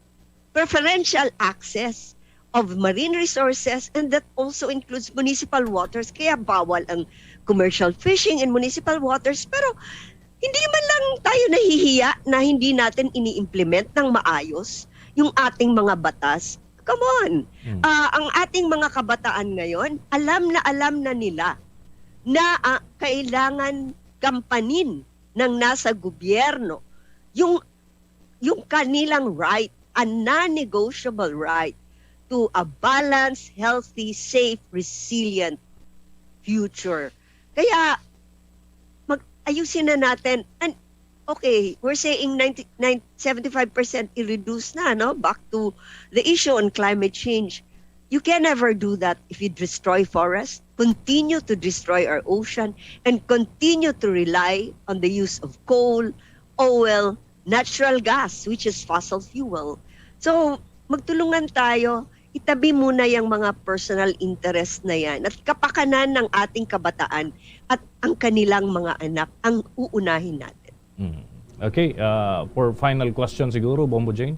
preferential access of marine resources, and that also includes municipal waters. Kaya bawal ang commercial fishing in municipal waters. Pero hindi man lang tayo nahihiya na hindi natin ini-implement ng maayos yung ating mga batas. Come on. Hmm. Ah, ang ating mga kabataan ngayon, alam na alam na nila na, ah, kailangan kampanin ng nasa gobyerno yung, yung kanilang right, a non-negotiable right to a balanced, healthy, safe, resilient future. Kaya, mag-, ayusin na natin. And, okay, we're saying ninety, nine, seventy-five percent i-reduce na, no? Back to the issue on climate change. You can never do that if you destroy forest, continue to destroy our ocean, and continue to rely on the use of coal, oil, natural gas, which is fossil fuel. So, magtulungan tayo, itabi muna yung mga personal interest na yan at kapakanan ng ating kabataan at ang kanilang mga anak ang uunahin natin. Mm. Okay, uh, for final question siguro, Bombo Jane?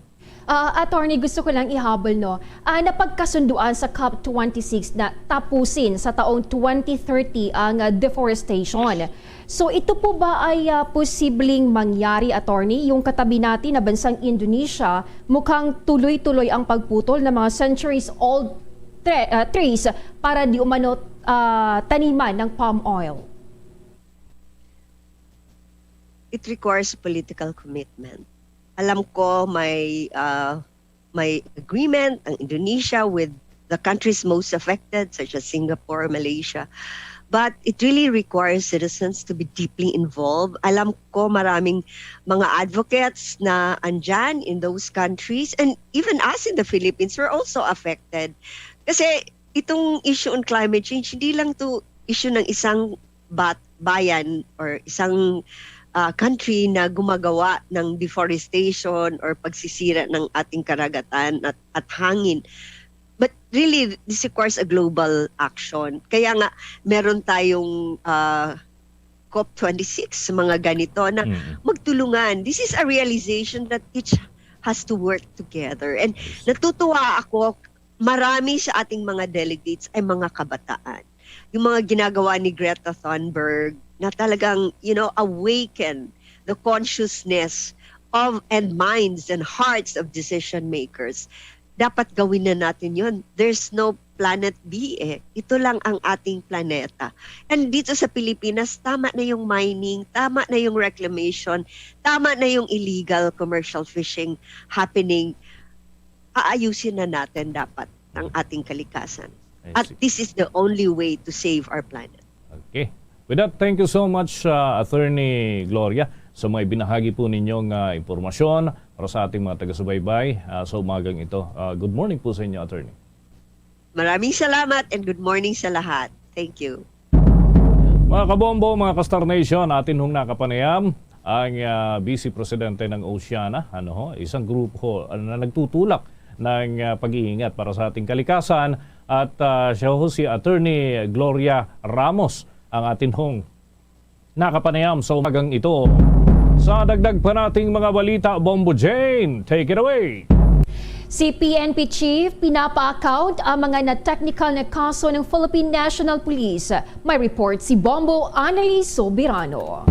Ah, Attorney, gusto ko lang ihabol, no? Ah, napagkasunduan sa COP twenty-six na tapusin sa taong twenty thirty ang, ah, deforestation. So, ito po ba ay, ah, posibleng mangyari, Attorney? Yung katabi natin na bansang Indonesia, mukhang tuloy-tuloy ang pagputol ng mga centuries-old tre-, ah, trees para di umano, ah, taniman ng palm oil. It requires political commitment. Alam ko may, ah, may agreement ang Indonesia with the countries most affected, such as Singapore, Malaysia. But it really requires citizens to be deeply involved. Alam ko maraming mga advocates na andyan in those countries, and even us in the Philippines, we're also affected. Kasi itong issue on climate change, hindi lang to issue ng isang bat-, bayan or isang, ah, country na gumagawa ng deforestation or pagsisira ng ating karagatan at, at hangin. But really, this requires a global action. Kaya nga, meron tayong, ah, COP twenty-six, mga ganito na Mm. magtulungan. This is a realization that each has to work together. And Yes. Natutuwa ako, marami sa ating mga delegates ay mga kabataan. Yung mga ginagawa ni Greta Thunberg na talagang, you know, awaken the consciousness of and minds and hearts of decision makers. Dapat gawin na natin yon. There's no planet B eh. Ito lang ang ating planeta. And dito sa Pilipinas, tama na yung mining, tama na yung reclamation, tama na yung illegal commercial fishing happening. Aayusin na natin dapat ang ating kalikasan. I At see. This is the only way to save our planet. Okay. With that, thank you so much, uh, Attorney Gloria, sa may binahagi po ninyong, uh, impormasyon para sa ating mga taga-subaybay, uh, sa umagang ito. Uh, good morning po sa inyo, Attorney. Maraming salamat and good morning sa lahat. Thank you. Mga kabombo, mga ka-Star Nation, atin hong nakapanayam ang, ah, Vice Presidente ng Oceana, ano ho, isang grupo ho, ano, na nagtutulak ng, ah, pag-iingat para sa ating kalikasan. At, ah, siya ho si Attorney Gloria Ramos ang atin hong nakapanayam sa umagang ito. Sa dagdag pa nating mga balita, Bombo Jane, take it away! Si P N P Chief pinapa-account ang mga na-technical na kaso ng Philippine National Police. May report si Bombo Annalise Soberano.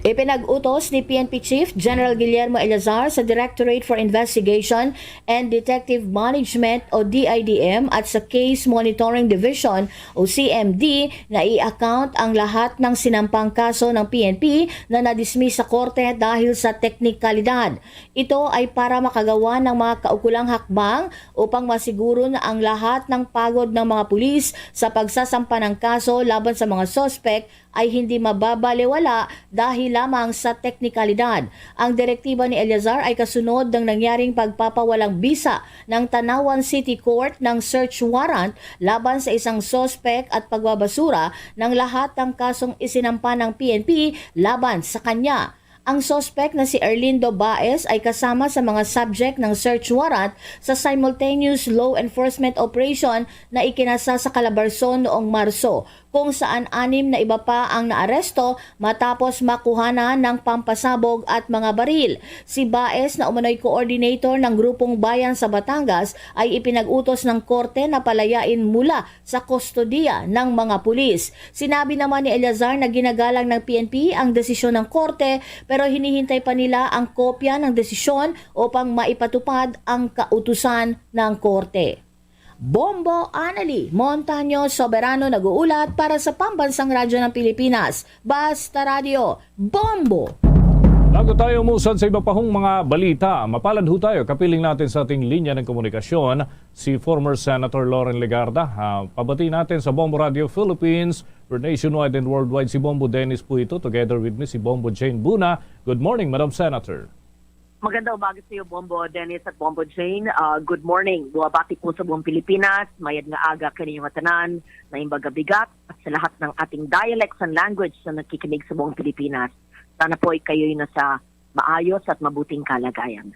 Ipinag-utos ni P N P Chief General Guillermo Eleazar sa Directorate for Investigation and Detective Management o D I D M at sa Case Monitoring Division o C M D na i-account ang lahat ng sinampang kaso ng P N P na na-dismiss sa korte dahil sa teknikalidad. Ito ay para makagawa ng mga kaukulang hakbang upang masiguro na ang lahat ng pagod ng mga pulis sa pagsasampa ng kaso laban sa mga suspek ay hindi mababalewala dahil lamang sa teknikalidad. Ang direktiba ni Eleazar ay kasunod ng nangyaring pagpapawalang bisa ng Tanauan City Court ng search warrant laban sa isang suspek at pagbabasura ng lahat ng kasong isinampa ng P N P laban sa kanya. Ang suspek na si Erlindo Baez ay kasama sa mga subject ng search warrant sa simultaneous law enforcement operation na ikinasa sa Calabarzon noong Marso, kung saan anim na iba pa ang naaresto matapos makuhanan ng pampasabog at mga baril. Si Baez, na umano'y coordinator ng Grupong Bayan sa Batangas, ay ipinag-utos ng korte na palayain mula sa kustodiya ng mga pulis. Sinabi naman ni Eleazar na ginagalang ng P N P ang desisyon ng korte, pero hinihintay pa nila ang kopya ng desisyon upang maipatupad ang kautusan ng korte. Bombo Anali Montaño Soberano nag-uulat para sa Pambansang Radyo ng Pilipinas, Basta Radyo, Bombo! Bago tayo umusad sa iba pa hong mga balita, mapalad ho tayo. Kapiling natin sa ating linya ng komunikasyon si former Senator Loren Legarda. Ah, pabati natin sa Bombo Radio Philippines, for nationwide and worldwide, si Bombo Dennis Puito. Together with me, si Bombo Jane Buna. Good morning, Madam Senator. Magandang umaga sa iyo, Bombo Dennis at Bombo Jane. Ah, good morning. Buwabati po sa buong Pilipinas. Mayad nga aga kaninyo nga tanan, na imbaga bigat, at sa lahat ng ating dialects and language na nakikinig sa buong Pilipinas. Sana po ay kayo'y nasa maayos at mabuting kalagayan.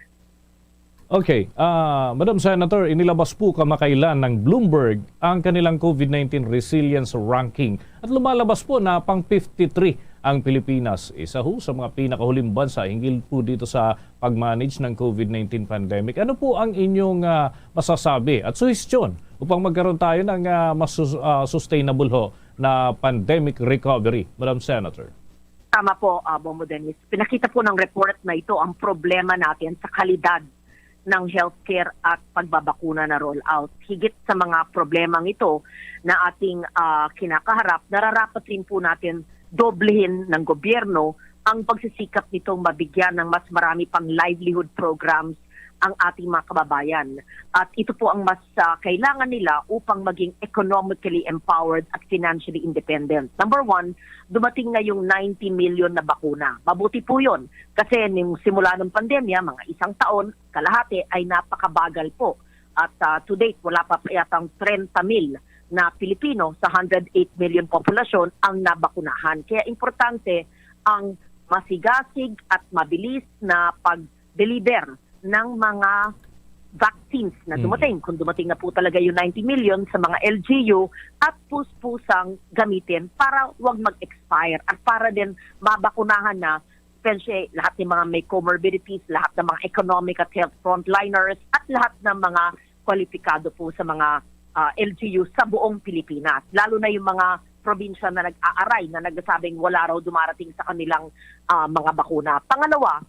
Okay, ah, Madam Senator, inilabas po kamakailan ng Bloomberg ang kanilang COVID nineteen resilience ranking. At lumalabas po na pang fifty-three ang Pilipinas, isa ho sa mga pinakahuling bansa hinggil po dito sa pag-manage ng COVID nineteen pandemic. Ano po ang inyong, ah, masasabi at suhestyon upang magkaroon tayo ng, ah, mas sus-, ah, sustainable ho na pandemic recovery, Madam Senator? Tama po, ah, Bombo Dennis. Pinakita po ng report na ito ang problema natin sa kalidad ng healthcare at pagbabakuna na rollout. Higit sa mga problemang ito na ating, ah, kinakaharap, nararapat rin po natin doblehin ng gobyerno ang pagsisikap nitong mabigyan ng mas marami pang livelihood programs ang ating mga kababayan. At ito po ang mas, ah, kailangan nila upang maging economically empowered at financially independent. Number one, dumating na yung ninety million na bakuna. Mabuti po yun. Kasi nung simula ng pandemya, mga isang taon, kalahati ay napakabagal po. At, ah, to date, wala pa yatang trenta mil na Pilipino sa hundred eight million populasyon ang nabakunahan. Kaya importante ang masigasig at mabilis na pag-deliver ng mga vaccines na Mm. dumating. Kung dumating na po talaga yung ninety million sa mga L G U at puspusang gamitin para wag mag-expire at para din mabakunahan na, especially lahat ng mga may comorbidities, lahat ng mga economic at health frontliners, at lahat ng mga kwalipikado po sa mga, ah, L G U sa buong Pilipinas, lalo na yung mga probinsya na nag-aaray, na nagsasabing wala raw dumarating sa kanilang, ah, mga bakuna. Pangalawa,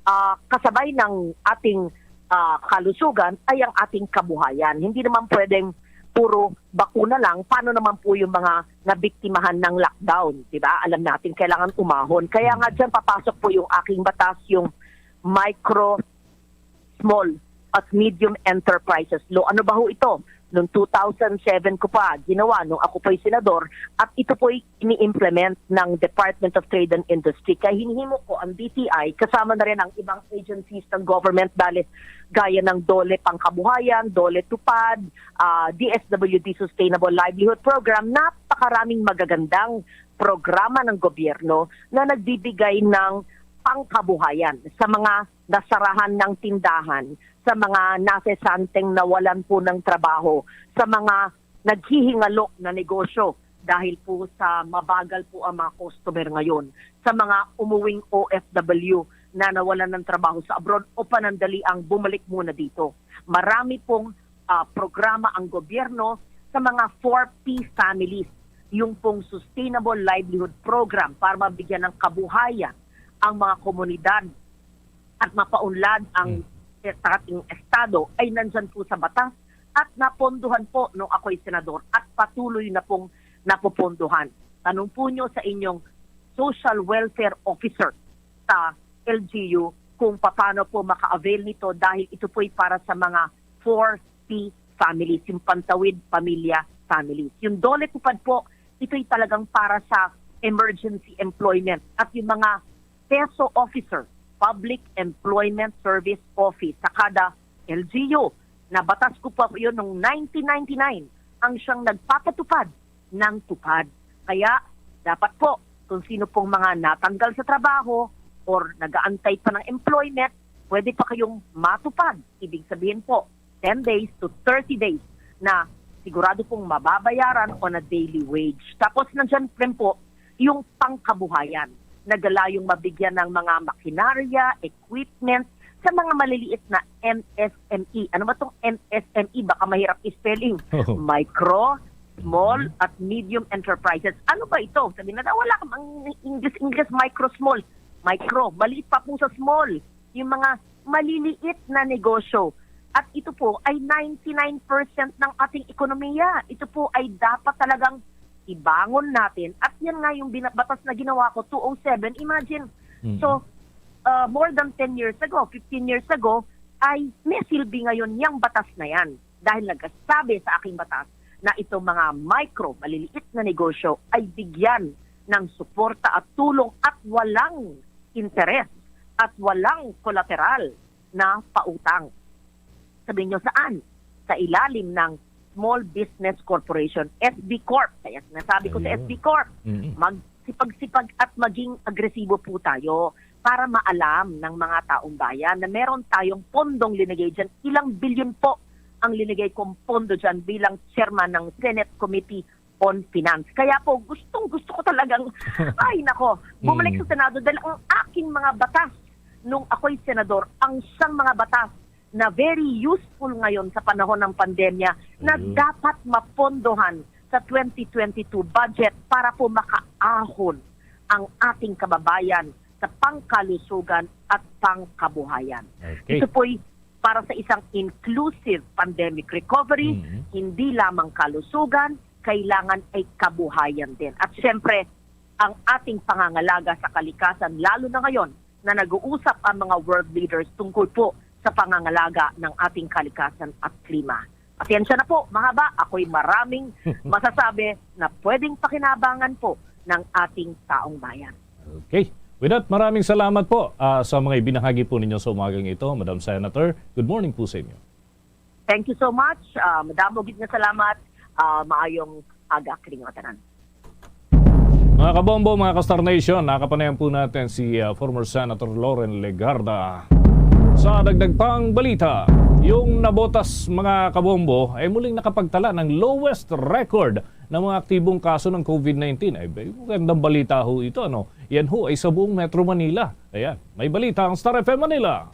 ah, kasabay ng ating, ah, kalusugan ay ang ating kabuhayan. Hindi naman pwedeng puro bakuna lang. Paano naman po yung mga nabiktimahan ng lockdown, di ba? Alam natin, kailangan umahon. Kaya nga dyan papasok po yung aking batas, yung micro, small at medium enterprises law. Ano ba ho ito? Noong two thousand seven ko pa ginawa, nung ako po'y senador, at ito po'y ini-implement ng Department of Trade and Industry. Kaya hinihimo ko ang D T I, kasama na rin ang ibang agencies ng government, dali gaya ng DOLE Pangkabuhayan, DOLE Tupad, ah, D S W D Sustainable Livelihood Program. Napakaraming magagandang programa ng gobyerno na nagbibigay ng pangkabuhayan sa mga nasarahan ng tindahan, sa mga nasesanteng nawalan po ng trabaho, sa mga naghihingalo na negosyo dahil po sa mabagal po ang mga customer ngayon, sa mga umuwing O F W na nawalan ng trabaho sa abroad o panandaliang bumalik muna dito. Marami pong, ah, programa ang gobyerno sa mga four P families, yung pong Sustainable Livelihood Program para mabigyan ng kabuhayan ang mga komunidad at mapaunlad ang Hmm. sa ating estado ay nandyan po sa batas at napondohan po nung ako'y senador at patuloy na pong napopondohan. Tanong po nyo sa inyong social welfare officer sa L G U kung paano po maka-avail nito dahil ito po'y para sa mga four P families, yung pantawid pamilya families. Yung DOLE Tupad po, ito'y talagang para sa emergency employment at yung mga PESO officer, Public Employment Service Office, sa kada L G U. Nabatas ko po yun noong nineteen ninety-nine ang siyang nagpapatupad ng tupad. Kaya dapat po, kung sino pong mga natanggal sa trabaho or nagaantay pa ng employment, pwede pa kayong matupad. Ibig sabihin po, ten days to thirty days na sigurado pong mababayaran on a daily wage. Tapos nandyan rin po yung pangkabuhayan. Nagalayong mabigyan ng mga makinarya, equipment, sa mga maliliit na M S M E. Ano ba tong M S M E? Baka mahirap i-spelling. Oo. Micro, small, Mm. at medium enterprises. Ano ba ito? Sabi na, "Wala kang English, English, micro, small." Micro, maliit pa po sa small. Yung mga maliliit na negosyo. At ito po ay ninety-nine percent ng ating ekonomiya. Ito po ay dapat talagang ibangon natin. At yan nga yung binabatas na ginawa ko, two oh seven. Imagine, Mm. so, uh, more than ten years ago, fifteen years ago, ay may silbi ngayon yang batas na yan. Dahil nagsasabi sa aking batas na itong mga micro, maliliit na negosyo ay bigyan ng suporta at tulong at walang interes at walang kolateral na pautang. Sabi nyo, saan? Sa ilalim ng Small Business Corporation, S B Corp. Kaya sinasabi ko sa Ayun. S B Corp, Mm. magsipag-sipag at maging agresibo po tayo para maalam ng mga taong bayan na meron tayong pondong linigay dyan. Ilang bilyon po ang linigay kong pondo dyan bilang chairman ng Senate Committee on Finance. Kaya po, gustong-gusto ko talagang, ay nako, bumalik sa Senado dahil ang aking mga batas nung ako'y senador, ang siyang mga batas na very useful ngayon sa panahon ng pandemya na Mm. dapat mapondohan sa twenty twenty-two budget para po makaahon ang ating kababayan sa pangkalusugan at pangkabuhayan. Okay. Ito po'y para sa isang inclusive pandemic recovery, Mhm. hindi lamang kalusugan, kailangan ay kabuhayan din. At siyempre, ang ating pangangalaga sa kalikasan, lalo na ngayon na nag-uusap ang mga world leaders tungkol po sa pangangalaga ng ating kalikasan at klima. Pasensya na po, mahaba. Ako'y maraming masasabi na pwedeng pakinabangan po ng ating taong bayan. Okay. With that, maraming salamat po, ah, sa mga ibinahagi po ninyo sa umagang ito, Madam Senator. Good morning po sa inyo. Thank you so much. Ah, madamo gid nga salamat. Ah, maayong aga kaninyo tanan. Mga kabombo, mga ka-Star Nation, nakapanayan po natin si, ah, former Senator Loren Legarda. Sa dagdag pang balita, yung Navotas, mga kabombo, ay muling nakapagtala ng lowest record ng mga aktibong kaso ng COVID nineteen. Ay, bay, magandang balita ho ito, ano? Yan ho ay sa buong Metro Manila. Ayan, may balita ang Star F M Manila.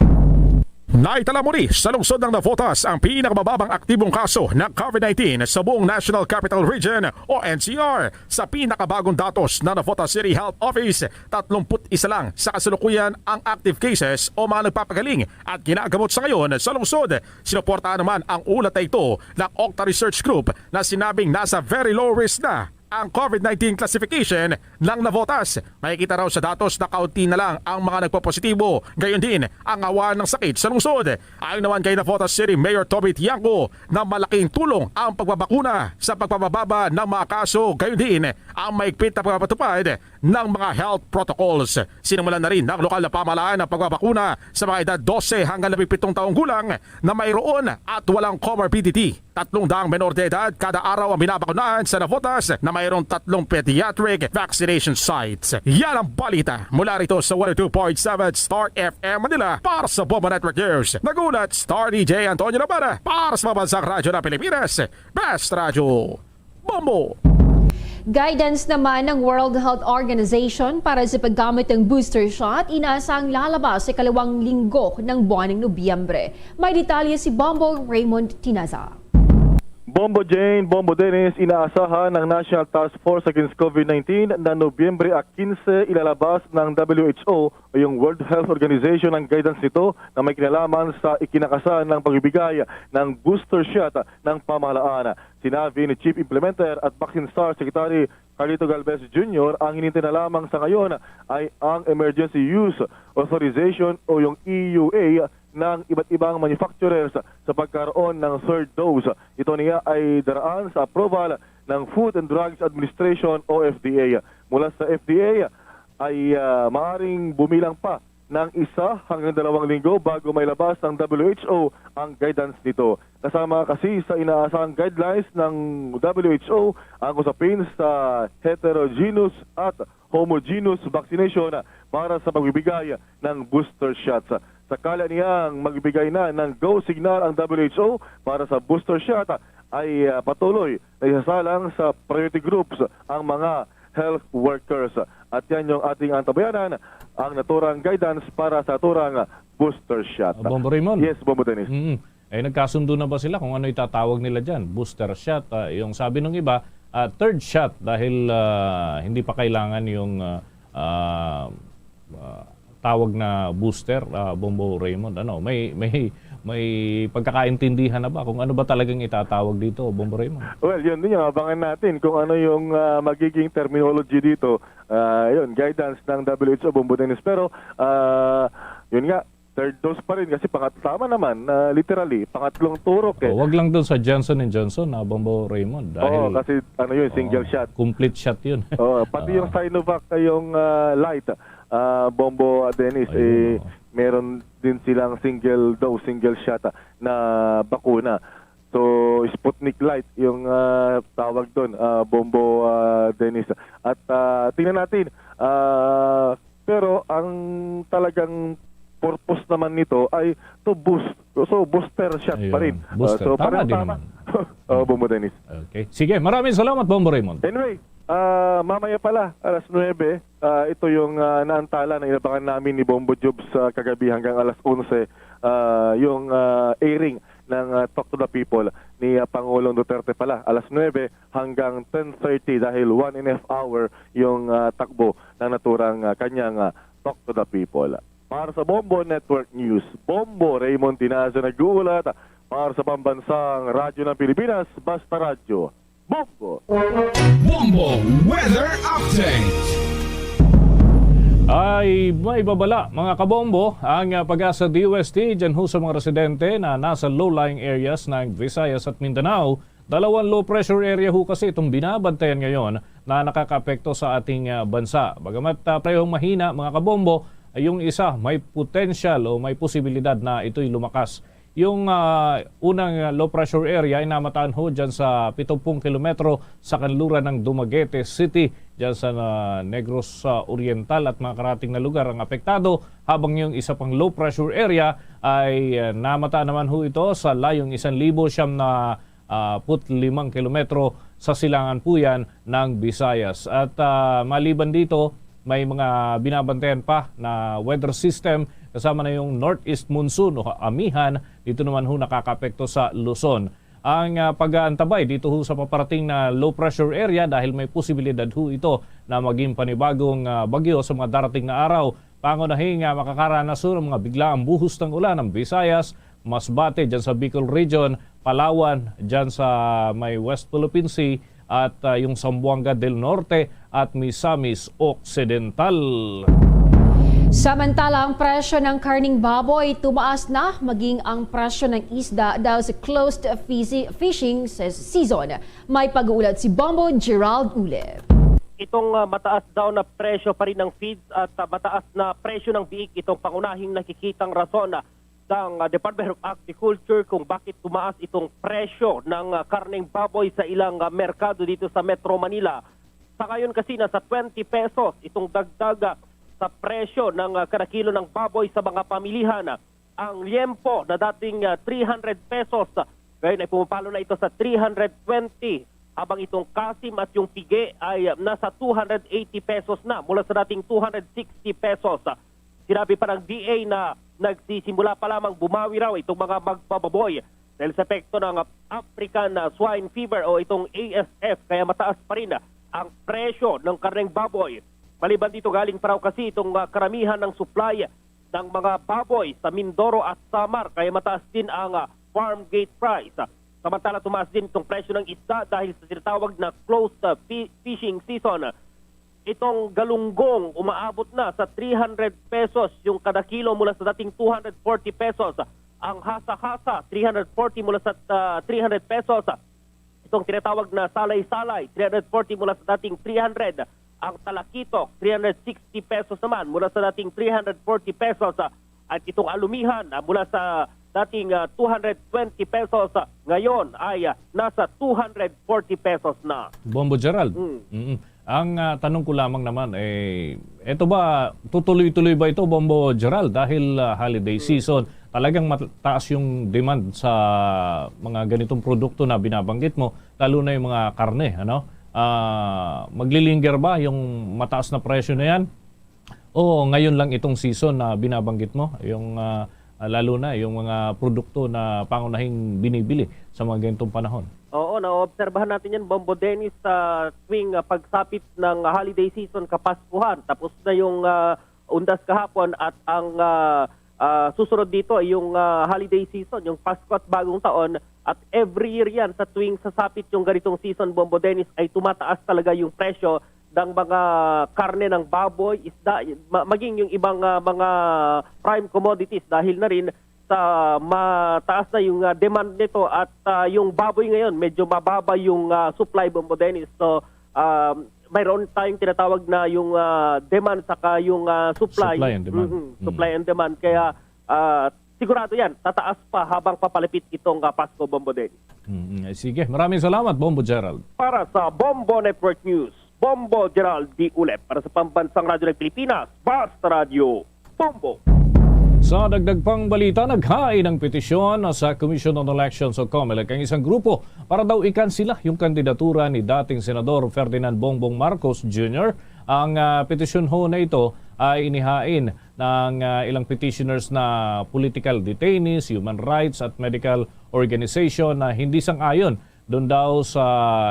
Naitala muli sa lungsod ng Navotas ang pinakamababang aktibong kaso ng COVID nineteen sa buong National Capital Region o N C R. Sa pinakabagong datos ng Navotas City Health Office, tatlumpu't isa lang sa kasalukuyan ang active cases o mga nagpapagaling at ginagamot sa ngayon sa lungsod. Sinuportahan naman ang ulat na ito ng Octa Research Group na sinabing nasa very low risk na ang COVID nineteen classification ng Navotas. Makikita raw sa datos na kaunti na lang ang mga nagpopositibo, gayon din ang awa ng sakit sa lungsod. Ayon naman kay Navotas City Mayor Toby Tiangco na malaking tulong ang pagbabakuna sa pagpababa ng mga kaso, gayon din ang maigpit na pagpapatupad ng mga health protocols. Sinimulan na rin ng lokal na pamahalaan ang pagbabakuna sa mga edad dose hanggang labing pitong taong gulang na mayroon at walang comorbidity. Tatlong daang menor de edad kada araw ang binabakunahan sa Navotas na mayroong tatlong pediatric vaccination sites. Yan ang balita mula rito sa one oh two point seven Star F M Manila. Para sa Bombo Network News, nagulat Star D J Antonio Labana. Para sa Pambansang Radyo ng Pilipinas, Best Radyo, Bombo. Guidance naman ng World Health Organization para sa paggamit ng booster shot, inaasahang lalabas sa ikalawang linggo ng buwan ng Nobyembre. May detalye si Bombo Raymond Tinaza. Bombo Jane, Bombo Dennis, inaasahan ng National Task Force Against COVID nineteen na Nobyembre a quince ilalabas ng W H O o yung World Health Organization ang guidance nito na may kinalaman sa ikinakasa ng pagbibigay ng booster shot ng pamahalaan. Sinabi ni Chief Implementer at Vaccine Czar Secretary Carlito Galvez Junior, ang hinintay na lamang sa ngayon ay ang Emergency Use Authorization o yung E U A ng iba't ibang manufacturers sa pagkaroon ng third dose. Ito niya ay daraan sa approval ng Food and Drugs Administration o F D A. Mula sa F D A ay, ah, maaring bumilang pa ng isa hanggang dalawang linggo bago mailabas ng W H O ang guidance nito. Kasama kasi sa inaasahang guidelines ng W H O ang usapin sa heterogeneous at homogeneous vaccination para sa pagbibigay ng booster shots. Sakali niyang magbibigay na ng go signal ang W H O para sa booster shot, ay, ah, patuloy na isasalang sa priority groups ang mga health workers. At yan yung ating antabayanan, ang naturang guidance para sa naturang booster shot. Ah, Bombo Raymond. Yes, Bombo Dennis. Mm. Eh, nagkasundo na ba sila kung ano itatawag nila dyan? Booster shot. Ah, yung sabi ng iba, ah, third shot dahil, ah, hindi pa kailangan yung, ah, ah, ah, tawag na booster, ah, Bombo Raymond. Ano, may, may, may pagkakaintindihan na ba kung ano ba talagang itatawag dito, Bombo Raymond? Well, yun din yung abangan natin kung ano yung, ah, magiging terminology dito. Ah, yun, guidance ng W H O, Bombo Dennis. Pero, ah, yun nga, third dose pa rin kasi pangat-, tama naman, ah, literally, pangatlong turok eh. Oh, wag lang dun sa Johnson and Johnson, ah, Bombo Raymond, dahil Oo, kasi ano yun, single Oo, shot. Complete shot yun. Oo, pati yung Ah. Sinovac, yung, ah, light, ah, Bombo, ah, Dennis, Ayun, eh, oo. meron din silang single dose, single shot, ah, na bakuna. So, Sputnik Light yung, ah, tawag dun, ah, Bombo, ah, Dennis. At, ah, tingnan natin, ah, pero ang talagang purpose naman nito ay to boost. So, booster shot pa Ayun, rin. Ah, booster. so, Tama pareho din tama. naman. Oo, Bombo Dennis. Okay. Sige, maraming salamat, Bombo Raymond. Anyway, ah, mamaya pala, alas nuebe, ah, ito yung ah, naantala na inabangan namin ni Bombo Jobs sa kagabi hanggang alas onse, ah, yung ah, airing ng ah, Talk to the People ni ah, Pangulong Duterte pala. Alas nuebe hanggang ten thirty dahil one and a half hour yung ah, takbo ng naturang ah, kanyang ah, Talk to the People. Para sa Bombo Network News, Bombo Raymond Tinaza nag-uulat para sa Pambansang Radyo ng Pilipinas, Basta Radyo. Bombo! Bombo Weather Update. Ay may babala, mga kabombo, ang ah, PAGASA DOST dyan ho sa mga residente na nasa low-lying areas ng Visayas at Mindanao. Dalawang low pressure area ho kasi itong binabantayan ngayon na nakakaapekto sa ating ah, bansa. Bagamat ah, parehong mahina, mga kabombo, yung isa may potential o may posibilidad na ito'y lumakas. Yung ah, unang ah, low pressure area ay namataan ho dyan sa pitong kilometro sa kanluran ng Dumaguete City, dyan sa ah, Negros ah, Oriental at mga karating na lugar ang apektado, habang yung isa pang low pressure area ay ah, namataan naman ho ito sa layong isang libo siyam na ah, put limang kilometro sa silangan po yan ng Visayas. At ah, maliban dito, may mga binabantayan pa na weather system kasama na yung northeast monsoon o amihan. Dito naman ho nakakaapekto sa Luzon. Ang ah, pag-aantabay dito ho sa paparating na low pressure area dahil may posibilidad ho ito na maging panibagong ah, bagyo sa mga darating na araw. Pangunahing ah, makakaranas ho ng mga biglaang buhos ng ulan ang Visayas, Masbate dyan sa Bicol Region, Palawan dyan sa may West Philippine Sea, at ah, yung Zamboanga del Norte at Misamis Occidental. Samantala, ang presyo ng karning baboy tumaas na, maging ang presyo ng isda dahil sa closed fisi- fishing se- season. May pag-uulat si Bombo Gerald Ulip. Itong ah, mataas daw na presyo pa rin ng feeds at ah, mataas na presyo ng biik itong pangunahing nakikitang rason ah, ng ah, Department of Agriculture kung bakit tumaas itong presyo ng ah, karneng baboy sa ilang ah, merkado dito sa Metro Manila. Sa ngayon kasi nasa twenty pesos itong dagdag ah, sa presyo ng ah, kada kilo ng baboy sa mga pamilihan. Ang liempo na dating ah, three hundred pesos, ngayon ay pumapalo na ito sa three hundred twenty, habang itong kasim at yung pigi ay ah, nasa two hundred eighty pesos na mula sa dating two hundred sixty pesos. Sinabi pa ng D A na nagsisimula pa lamang bumawi raw itong mga magbababoy dahil sa epekto ng African ah, Swine Fever o itong A S F, kaya mataas pa rin ang presyo ng karneng baboy. Maliban dito, galing pa raw kasi itong ah, karamihan ng supply ng mga baboy sa Mindoro at Samar, kaya mataas din ang ah, farm gate price. Samantala, tumaas din itong presyo ng isda dahil sa tinatawag na closed ah, fi- fishing season. Itong galunggong umaabot na sa three hundred pesos yung kada kilo mula sa dating two hundred forty pesos. Ang hasa-hasa, three hundred forty mula sa ah, three hundred pesos. Itong tinatawag na salay-salay, three hundred forty mula sa dating three hundred. Ang talakitok, three hundred sixty pesos naman mula sa dating three hundred forty pesos. At itong alumihan ah, mula sa dating ah, two hundred twenty pesos, ah, ngayon ay ah, nasa two hundred forty pesos na. Bombo Gerald. Mm-mm. Ang ah, tanong ko lamang naman, eh, eto ba, tutuloy-tuloy ba ito, Bombo Gerald, dahil ah, holiday season? Talagang mataas yung demand sa mga ganitong produkto na binabanggit mo, lalo na yung mga karne, ano? Ah, maglilinger ba yung mataas na presyo na yan? Oo, ngayon lang itong season na binabanggit mo, yung ah, ah, lalo na yung mga produkto na pangunahing binibili sa mga ganitong panahon. Oo, naoobserbahan natin yan, Bombo Dennis, sa tuwing ah, pagsapit ng holiday season, Kapaskuhan. Tapos na yung ah, undas kahapon at ang ah, ah, susunod dito ay yung ah, holiday season, yung Pasko at Bagong Taon. At every year yan, sa tuwing sasapit yung ganitong season, Bombo Dennis, ay tumataas talaga yung presyo ng mga karne ng baboy, isda, ma- maging yung ibang ah, mga prime commodities dahil na rin sa mataas na yung ah, demand nito at ah, yung baboy ngayon medyo mababa yung ah, supply, Bombo Dennis. So ah, mayroon tayong tinatawag na yung ah, demand saka yung ah, supply. Supply and demand. Mhm, Mm. Supply and demand. Kaya ah, sigurado yan, tataas pa habang papalapit itong ah, Pasko, Bombo Dennis. Mm, mm. Sige, maraming salamat, Bombo Gerald. Para sa Bombo Network News, Bombo Gerald D. Ulep. Para sa Pambansang Radyo ng Pilipinas, Basta Radyo, Bombo! Sa dagdag pang balita, naghain ang petisyon sa Commission on Elections o COMELEC ang isang grupo para daw ikansila yung kandidatura ni dating Senador Ferdinand Bongbong Marcos Junior. Ang, ah, petisyon ho na ito ay inihain ng, ah, ilang petitioners na political detainees, human rights at medical organization na hindi sang-ayon doon daw sa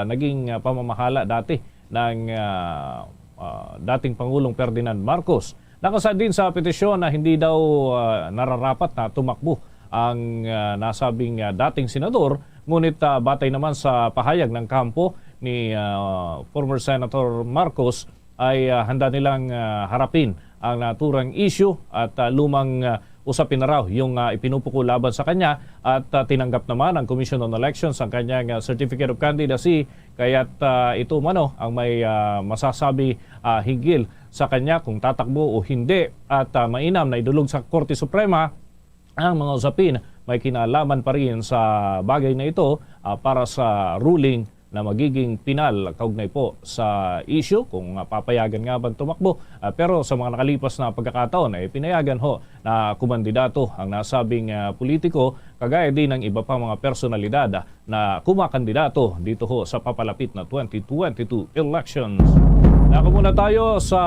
naging, ah, pamamahala dati ng, ah, ah, dating Pangulong Ferdinand Marcos. Nakasaad din sa petisyon na hindi daw, ah, nararapat na tumakbo ang, ah, nasabing, ah, dating senador, ngunit, ah, batay naman sa pahayag ng kampo ni, ah, former Senator Marcos, ay, ah, handa nilang, ah, harapin ang naturang issue at, ah, lumang, ah, usapin na raw yung, ah, ipinupuko laban sa kanya at, ah, tinanggap naman ang Commission on Elections ang kanyang, ah, Certificate of Candidacy, kaya't, ah, ito umano ang may, ah, masasabi, ah, hinggil sa kanya kung tatakbo o hindi at, ah, mainam na idulog sa Korte Suprema ang mga usapin may kinalaman pa rin sa bagay na ito, ah, para sa ruling na magiging pinal kaugnay po sa issue kung, ah, papayagan nga bang tumakbo. Ah, pero sa mga nakalipas na pagkakataon ay pinayagan ho na kumandidato ang nasabing, ah, politiko, kagaya din ng iba pang mga personalidad, ah, na kumakandidato dito ho sa papalapit na twenty twenty-two elections. Ako muna tayo sa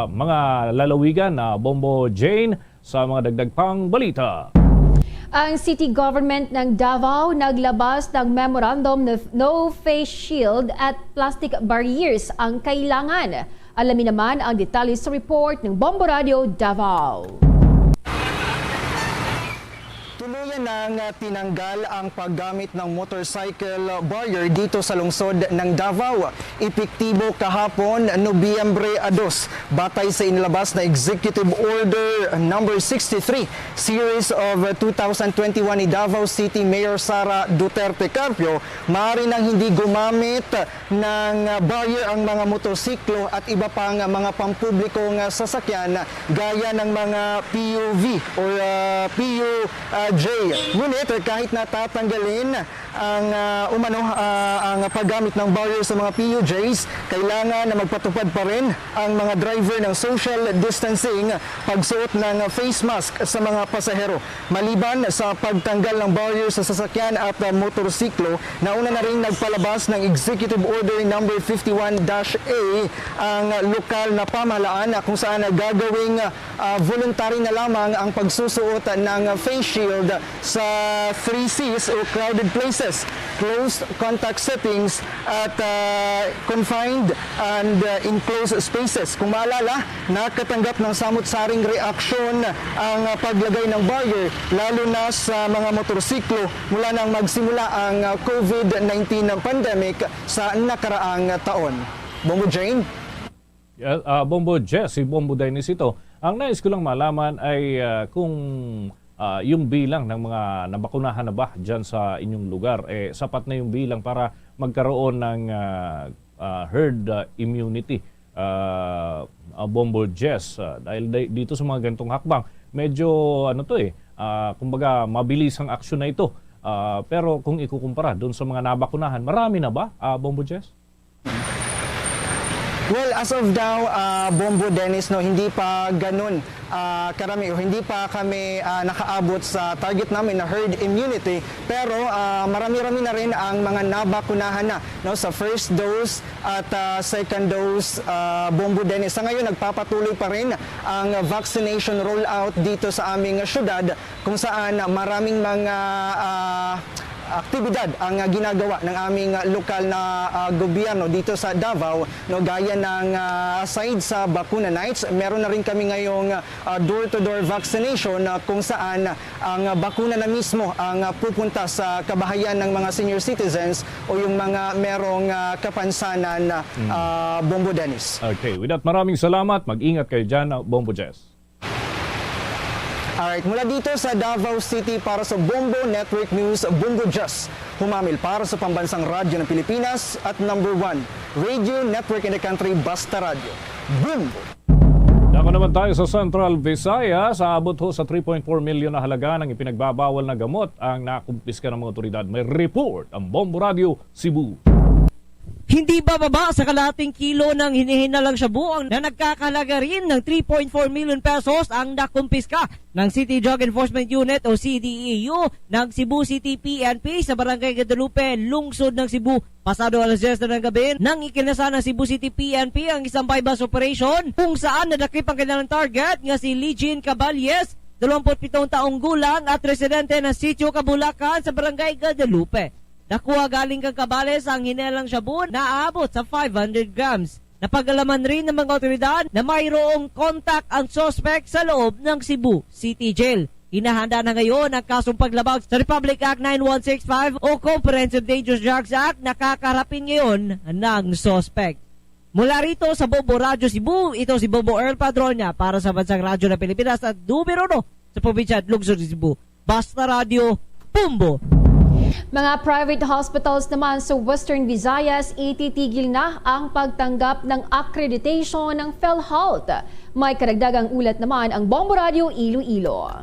mga lalawigan na Bombo Jane sa mga dagdag pang balita. Ang city government ng Davao naglabas ng memorandum na no face shield at plastic barriers ang kailangan. Alamin naman ang detalye sa report ng Bombo Radio Davao. Tuluyan nang tinanggal ang paggamit ng motorcycle barrier dito sa lungsod ng Davao, epektibo kahapon, Nobyembre a dos, batay sa inilabas na Executive Order Number sixty-three, Series of two thousand twenty-one ni Davao City Mayor Sara Duterte Carpio. Maaari nang hindi gumamit ng, ah, barrier ang mga motorsiklo at iba pang mga pampublikong, ah, sasakyan gaya ng mga P U V or, ah, P U J. Ngunit kahit natatanggalin ang, ah, umano, ah, ang paggamit ng barrier sa mga P U Js, kailangan na magpatupad pa rin ang mga driver ng social distancing, pagsuot ng face mask sa mga pasahero. Maliban sa pagtanggal ng barrier sa sasakyan at, ah, motorsiklo, nauna na rin nagpalabas ng Executive Order Number fifty-one dash A ang lokal na pamahalaan, na kung saan gagawing, ah, voluntary na lamang ang pagsusuot ng face shield sa three Cs o crowded places, close contact settings, at, ah, confined and, ah, enclosed spaces. Kung maalala, nakatanggap ng samot-saring reaksyon ang, ah, paglagay ng barrier, lalo na sa mga motorsiklo, mula nang magsimula ang, ah, COVID nineteen pandemic sa nakaraang taon. Bombo Jane? Yeah, ah, Bombo Jess, si Bombo Dennis ito. Ang nais ko lang malaman ay, ah, kung, ah, yung bilang ng mga nabakunahan na ba dyan sa inyong lugar, eh, sapat na yung bilang para magkaroon ng, ah, ah, herd, ah, immunity, ah, ah, Bombo Jess. Ah, dahil di-, dito sa mga gantong hakbang, medyo, ano to eh, ah, kumbaga, mabilis ang aksyon na ito. Ah, pero kung ikukumpara doon sa mga nabakunahan, marami na ba, ah, Bombo Jess? Well, as of now, ah, Bombo Dennis, no, hindi pa ganun, ah, karami o hindi pa kami, ah, nakaabot sa target namin na herd immunity. Pero, ah, marami-rami na rin ang mga nabakunahan na, no, sa first dose at, ah, second dose, ah, Bombo Dennis. Sa ngayon, nagpapatuloy pa rin ang vaccination rollout dito sa aming syudad, kung saan maraming mga, ah, aktibidad ang, ah, ginagawa ng aming, ah, lokal na, ah, gobyerno dito sa Davao, no, gaya ng, ah, aside sa Bakuna Nights, meron na rin kami ngayong, ah, door-to-door vaccination, ah, kung saan ang, ah, bakuna na mismo ang, ah, pupunta sa kabahayan ng mga senior citizens o yung mga merong, ah, kapansanan, ah, Bombo Dennis. Okay, with that, maraming salamat. Mag-ingat kayo dyan, ah, Bombo Jess. Alright, mula dito sa Davao City para sa Bombo Network News, Bombo Jess. Humamil para sa Pambansang Radyo ng Pilipinas at number one Radio Network in the Country, Basta Radyo. Bombo! Dako naman tayo sa Central Visayas. Aabot ho sa three point four million na halaga ng ipinagbabawal na gamot ang nakumpiska ng mga otoridad. May report ang Bombo Radio Cebu. Hindi bababa sa kalahating kilo ng hinihinalang shabu ang na nagkakahalaga rin ng three point four million pesos ang nakumpiska ng City Drug Enforcement Unit o C D E U ng Cebu City P N P sa Barangay Guadalupe, Lungsod ng Cebu. Pasado alas diyes na ng gabi, nang ikinasa ng Cebu City P N P ang isang buy-bust operation kung saan nadakip ang kanilang target nga si Lee Jean Caballes, dalawampu't pitong taong gulang at residente ng Sitio Kabulakan sa Barangay Guadalupe. Nakuha galing kang Caballes ang hinelang shabu na aabot sa five hundred grams. Napag-alaman rin ng mga otoridad na mayroong kontak ang suspect sa loob ng Cebu City Jail. Hinahanda na ngayon ang kasong paglabag sa Republic Act nine one six five o Comprehensive Dangerous Drugs Act na kakarapin ngayon ng suspect. Mula rito sa Bombo Radyo Cebu, ito si Bombo Earl Padroña para sa Bansang Radyo ng Pilipinas at numero uno sa probinsya at lungsod ng Cebu. Basta Radyo, Bombo! Mga private hospitals naman sa Western Visayas, ititigil na ang pagtanggap ng accreditation ng PhilHealth. May karagdagang ulat naman ang Bombo Radyo Iloilo.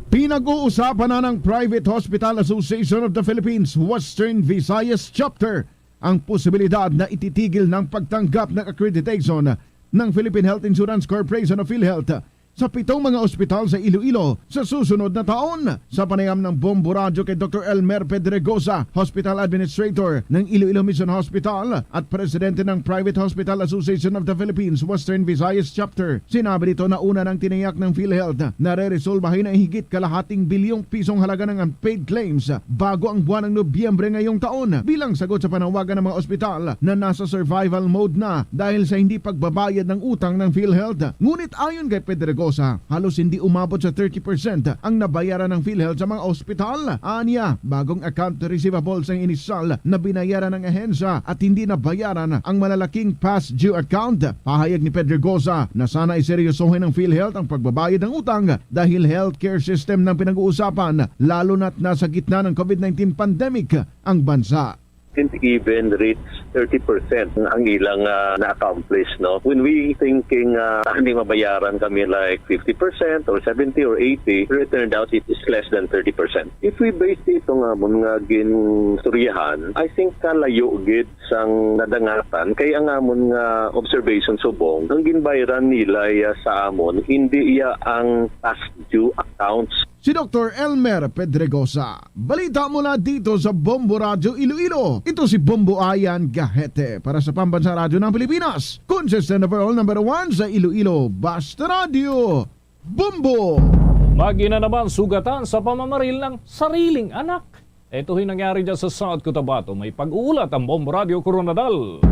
Pinag-uusapan na ng Private Hospital Association of the Philippines Western Visayas Chapter ang posibilidad na ititigil ng pagtanggap ng accreditation ng Philippine Health Insurance Corporation o PhilHealth sa pitong mga ospital sa Iloilo sa susunod na taon. Sa panayam ng Bombo Radyo kay Doktor Elmer Pedregosa, Hospital Administrator ng Iloilo Mission Hospital at Presidente ng Private Hospital Association of the Philippines Western Visayas Chapter, sinabi nito na una nang tinayak ng PhilHealth na reresolbahin ang higit kalahating bilyong pisong halaga ng unpaid claims bago ang buwan ng Nobyembre ngayong taon bilang sagot sa panawagan ng mga ospital na nasa survival mode na dahil sa hindi pagbabayad ng utang ng PhilHealth. Ngunit ayon kay Pedregosa, halos hindi umabot sa thirty percent ang nabayaran ng PhilHealth sa mga ospital. Anya, bagong account receivables ang inisyal na binayaran ng ahensya at hindi nabayaran ang malalaking past due account. Pahayag ni Pedregosa na sana ay seryosohin ng PhilHealth ang pagbabayad ng utang dahil healthcare system ng pinag-uusapan, lalo na't nasa gitna ng COVID nineteen pandemic ang bansa. Didn't even reach thirty percent ang ilang, ah, na-accomplish, no? When we thinking, ah, hindi mabayaran kami like fifty percent or seventy or eighty, it turned out it is less than thirty percent. If we base dito nga amon nga ginstoryahan, I think kalayo gid sang nadangatan kay ang amon nga observation subong, ang ginbayran nila iya sa amon, hindi iya ang past due accounts. Si Doktor Elmer Pedregosa. Balita mula dito sa Bombo Radyo Iloilo. Ito si Bombo Ayan Gahete para sa Pambansang Radyo ng Pilipinas. Consistent overall number one sa Iloilo, Basta Radyo. Bombo! Mag-ina naman sugatan sa pamamaril ng sariling anak. Ito yung nangyari dyan sa South Cotabato. May pag-uulat ang Bombo Radyo Coronadal.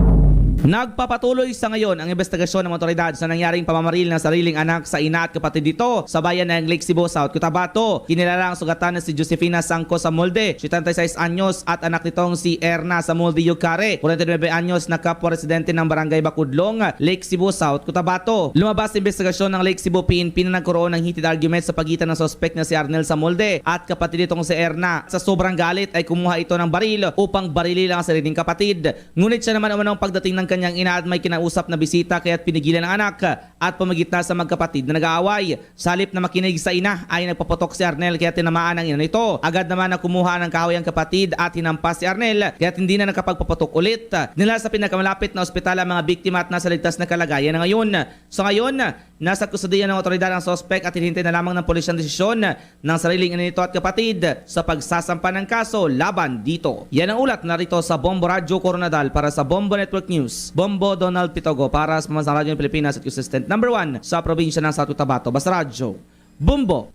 Nagpapatuloy sa ngayon ang investigasyon ng mga otoridad sa nangyaring pamamaril ng sariling anak sa ina at kapatid nito sa bayan ng Lake Cebu, South Cotabato. Kinilala ang sugatan na si Josefina Sangko Samolde, setenta y seis anyos, at anak nitong si Erna Samolde Yugkare, forty-nine anyos, na kapwa residente ng Barangay Bakudlong, Lake Cebu, South Cotabato. Lumabas sa investigasyon ng Lake Cebu P N P na nagkaroon ng heated argument sa pagitan ng suspect na si Arnel Samolde at kapatid nitong si Erna. Sa sobrang galit ay kumuha ito ng baril upang barilin ang sariling kapatid. Ngunit siya naman umano ang pagdating ng kanyang ina at may kinausap na bisita, kaya't pinigilan ang anak at pumigit na sa magkapatid na nag-aaway. Sa halip na makinig sa ina, ay nagpaputok si Arnel, kaya tinamaan ang ina nito. Agad naman na kumuha ng kahoy ang kapatid at hinampas si Arnel, kaya hindi na nakapagpaputok ulit. Dinala sa pinakamalapit na ospital ang mga biktima at nasa ligtas na kalagayan na ngayon. Sa ngayon, nasa kustodiya ng otoridad ang suspek at hinihintay na lamang ng pulis ang desisyon ng sariling ina nito at kapatid sa pagsasampa ng kaso laban dito. Yan ang ulat na rito sa Bombo Radyo Coronadal para sa Bombo Network News. Bombo Donald Pitogo para sa Pamansang Radyo ng Pilipinas at consistent number one sa probinsya ng South Cotabato. Basta Radyo, Bombo!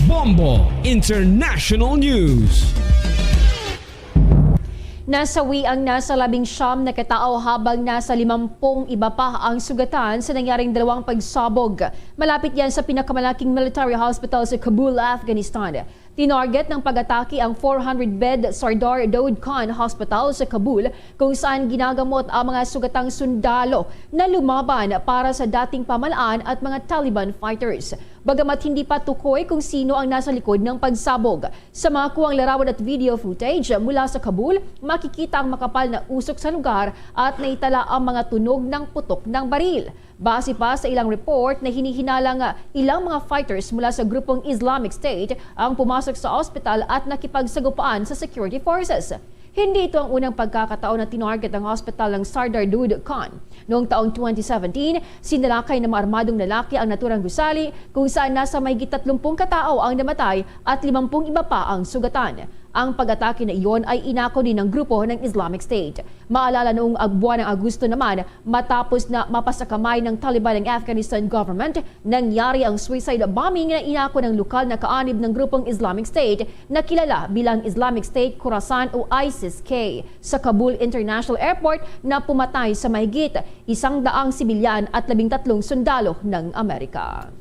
Bombo International News. Nasawi ang nasa labing siyam na katao habang nasa limampung iba pa ang sugatan sa nangyaring dalawang pagsabog. Malapit yan sa pinakamalaking military hospital sa Kabul, Afghanistan. Tinarget ng pag-atake ang four hundred bed Sardar Daud Khan Hospital sa Kabul, kung saan ginagamot ang mga sugatang sundalo na lumaban para sa dating pamahalaan at mga Taliban fighters. Bagamat hindi pa tukoy kung sino ang nasa likod ng pagsabog, sa mga kuwang larawan at video footage mula sa Kabul, makikita ang makapal na usok sa lugar at naitala ang mga tunog ng putok ng baril. Base pa sa ilang report na hinihinalang ilang mga fighters mula sa grupong Islamic State ang pumasok sa ospital at nakipagsagupaan sa security forces. Hindi ito ang unang pagkakataon na tinarget ang hospital ng Sardar Daud Khan. Noong taong twenty seventeen, sinalakay ng mga armadong lalaki ang naturang gusali, kung saan nasa mahigit tatlumpung katao ang namatay at limampung iba pa ang sugatan. Ang pag-atake na iyon ay inako din ng grupo ng Islamic State. Maalala, noong ag-, buwan ng Agosto naman, matapos na mapasakamay ng Taliban ang Afghanistan government, nangyari ang suicide bombing na inako ng lokal na kaanib ng grupong Islamic State na kilala bilang Islamic State Khorasan o ISIS-K sa Kabul International Airport, na pumatay sa mahigit isang daang sibilyan at labing tatlong sundalo ng Amerika.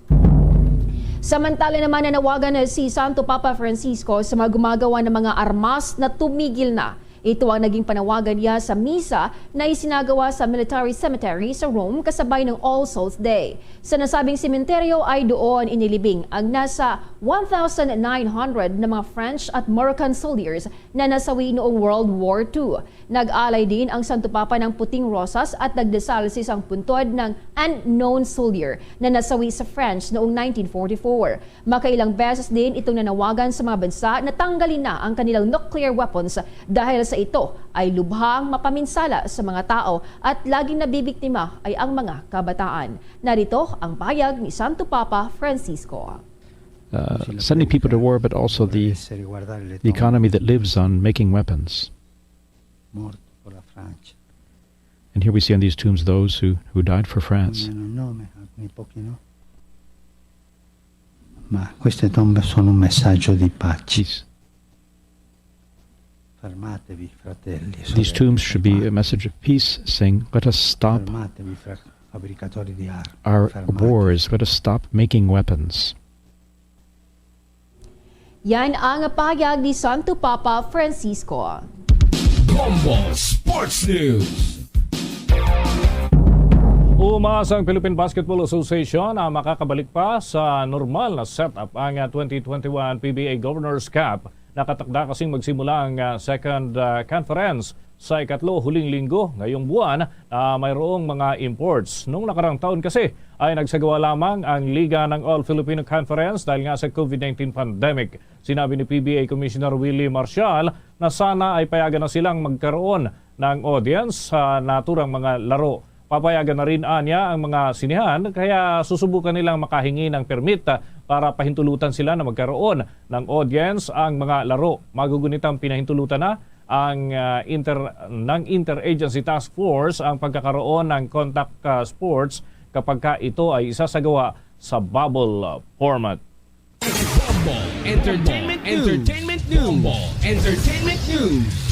Samantala naman, nanawagan na si Santo Papa Francisco sa mga gumagawa ng mga armas na tumigil na. Ito ang naging panawagan niya sa misa na isinagawa sa Military Cemetery sa Rome kasabay ng All Souls Day. Sa nasabing sementeryo ay doon inilibing ang nasa one thousand nine hundred na mga French at Moroccan soldiers na nasawi noong World War Two. Nag-alay din ang Santo Papa ng puting rosas at nagdasal sa isang puntod ng unknown soldier na nasawi sa France noong nineteen forty-four. Makailang beses din itong nanawagan sa mga bansa na tanggalin na ang kanilang nuclear weapons dahil sa ito ay lubhang mapaminsala sa mga tao at laging nabibiktima ay ang mga kabataan. Narito ang pahayag ni Santo Papa Francisco. Uh, sending people to war, but also the, the economy that lives on making weapons. Morto por la Francia. And here we see on these tombs those who, who died for France. Non mi hanno nome, alcuni pochi no. Ma queste tombe sono un messaggio di pace. These, Fermatevi, fratelli. e these sorelle, tombs should be a fermatevi. Message of peace, saying, "Let us stop Fermatevi, fra- fabbricatori di armi. our Fermatevi. wars, let us stop making weapons." Yan ang pahayag ni Santo Papa Francisco. Bombo Sports News. Umaasa ang Philippine Basketball Association na makakabalik pa sa normal na setup ang, ah, twenty twenty-one P B A Governor's Cup. Nakatakda kasing magsimula ang, ah, second, ah, conference sa ikatlo huling linggo ngayong buwan na mayroong mga imports. Nung nakarang taon kasi ay nagsagawa lamang ang liga ng All Filipino Conference dahil nga sa COVID nineteen pandemic. Sinabi ni P B A Commissioner Willie Marcial na sana ay payagan na silang magkaroon ng audience sa naturang mga laro. Papayagan na rin anya ang mga sinehan, kaya susubukan nilang makahingi ng permit, ah, para pahintulutan sila na magkaroon ng audience ang mga laro. Magugunitang pinahintulutan na ang, ah, inter-, ng Interagency Task Force ang pagkakaroon ng contact, ah, sports kapag ka ito ay isasagawa sa bubble, ah, format. Bombo Entertainment News. Entertainment News. Bombo Entertainment News.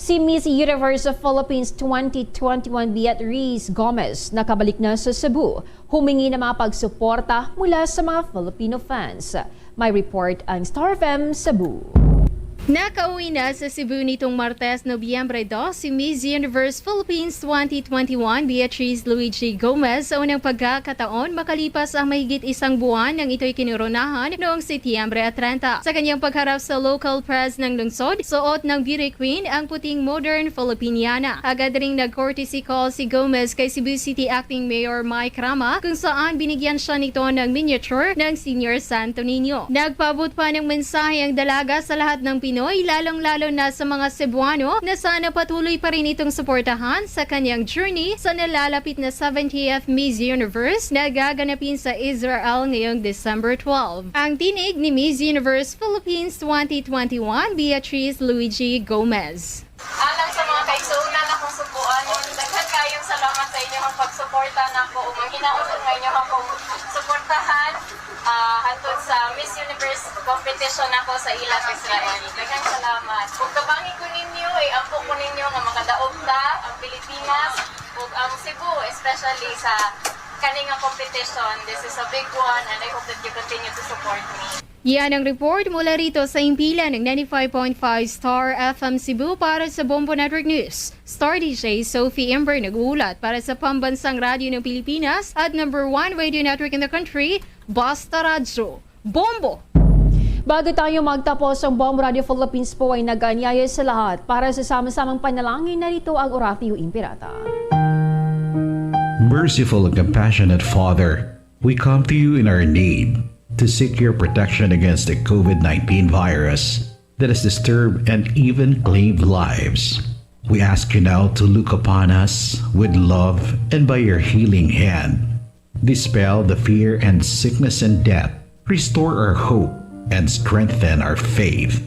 Si Miss Universe of Philippines twenty twenty-one Beatrice Gomez nakabalik na sa Cebu. Humingi ng mga pagsuporta mula sa mga Filipino fans. May report ang Star F M Cebu. Nakauwi na sa Cebu nitong Martes, Nobyembre dos, si Miss Universe Philippines twenty twenty-one, Beatrice Luigi Gomez, sa unang pagkakataon makalipas ang mahigit isang buwan nang ito'y kinoronahan noong Setyembre treinta. Sa kanyang pagharap sa local press ng lungsod, suot ng beauty queen ang puting modern Filipiniana. Agad ring nag-courtesy call si Gomez kay Cebu City Acting Mayor Mike Rama, kung saan binigyan siya nito ng miniature ng Senior Santo Niño. Nagpaabot pa ng mensahe ang dalaga sa lahat ng Pinoy, lalong-lalo na sa mga Cebuano, na sana patuloy pa rin itong suportahan sa kanyang journey sa nalalapit na seventieth Miss Universe na gaganapin sa Israel ngayong December twelve. Ang tinig ni Miss Universe Philippines twenty twenty-one, Beatrice Luigi Gomez. Alang sa mga kaigsuonan akong subuan, daghan kaayong salamat sa inyong pagsuporta nako ug ang hinaot nga inyo akong suportahan, ah, hangtod sa Miss Universe competition ako sa Ilat, Israel. Daghang salamat. Ug tabangi ko ninyo, iampo ko ninyo nga makadaog ta ang Pilipinas ug ang Cebu, especially sa kani nga competition. This is a big one and I hope that you continue to support me. Yan ang report mula rito sa himpilan ng ninety-five point five Star F M Cebu. Para sa Bombo Network News, Star D J Sophie Ember nag-uulat. Para sa Pambansang Radyo ng Pilipinas at number one radio network in the country, Basta Radyo, Bombo! Bago tayo magtapos, ang Bombo Radio Philippines po ay nag-aanyaya sa lahat para sa sama-samang panalangin. Narito ang Oratio Imperata. Merciful and compassionate Father, we come to you in our need to seek your protection against the COVID nineteen virus. that has disturbed and even claimed lives. We ask you now to look upon us with love and by your healing hand, dispel the fear and sickness and death, restore our hope, and strengthen our faith.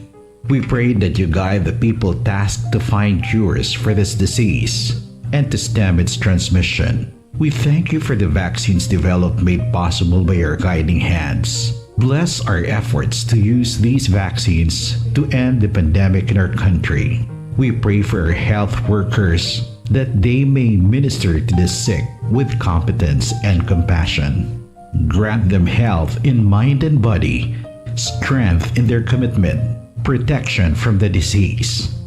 We pray that you guide the people tasked to find cures for this disease and to stem its transmission. We thank you for the vaccines developed made possible by your guiding hands. Bless our efforts to use these vaccines to end the pandemic in our country. We pray for our health workers that they may minister to the sick with competence and compassion. Grant them health in mind and body, strength in their commitment, protection from the disease.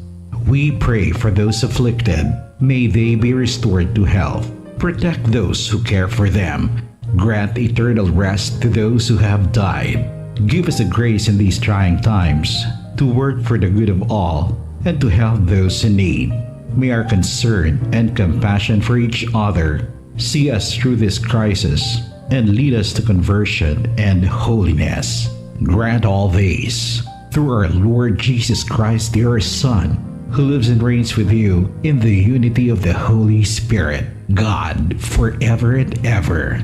We pray for those afflicted. May they be restored to health. Protect those who care for them. Grant eternal rest to those who have died. Give us the grace in these trying times to work for the good of all and to help those in need. May our concern and compassion for each other see us through this crisis and lead us to conversion and holiness. Grant all these through our Lord Jesus Christ, your Son, who lives and reigns with you in the unity of the Holy Spirit, God, forever and ever.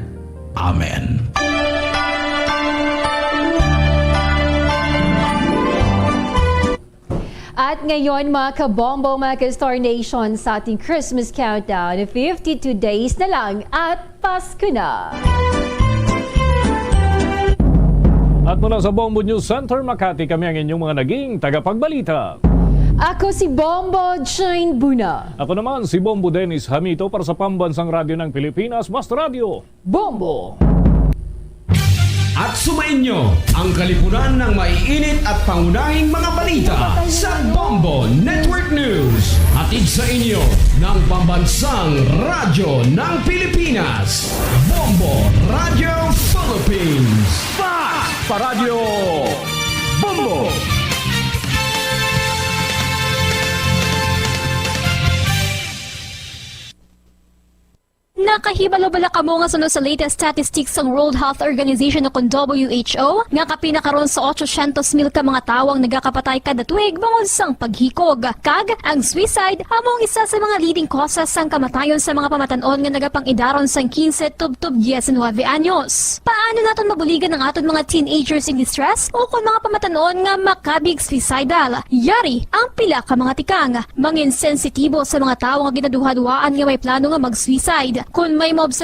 Amen. At ngayon, mga kabombo, mga ka-Star Nation, sa ating Christmas countdown, fifty-two days na lang at Pasko na. At mula sa Bombo News Center, Makati, kami ang inyong mga naging tagapagbalita. Ako si Bombo Jane Buna. Ako naman si Bombo Dennis Hamito para sa Pambansang Radyo ng Pilipinas, Basta Radyo Bombo. At sumainyo ang kalipunan ng maiinit at pangunahing mga balita sa Bombo Network News. Hatid sa inyo ng Pambansang Radyo ng Pilipinas, Bombo Radyo Philippines. Fact pa Radyo Bombo! Nakahibalo bala kamo nga suno sa latest statistics sang World Health Organization o kon W H O, nga kapin na karon sa ochocientos mil ka mga tawo ang nagakapatay kada tuig bangod sang paghikog? Kag ang suicide amo ang isa sa mga leading causes sang kamatayon sa mga pamatan-on nga nagapang-idaron sang quince tubtob diecinuebe anyos. Paano naton mabuligan ang aton mga teenagers in distress o kon mga pamatan-on nga makabig suicidal? Yari ang pila ka mga tikang. Mangin sensitibo sa mga tawo nga ginaduhaduhaan nga may plano nga mag-suicide. Kon may maobserbahan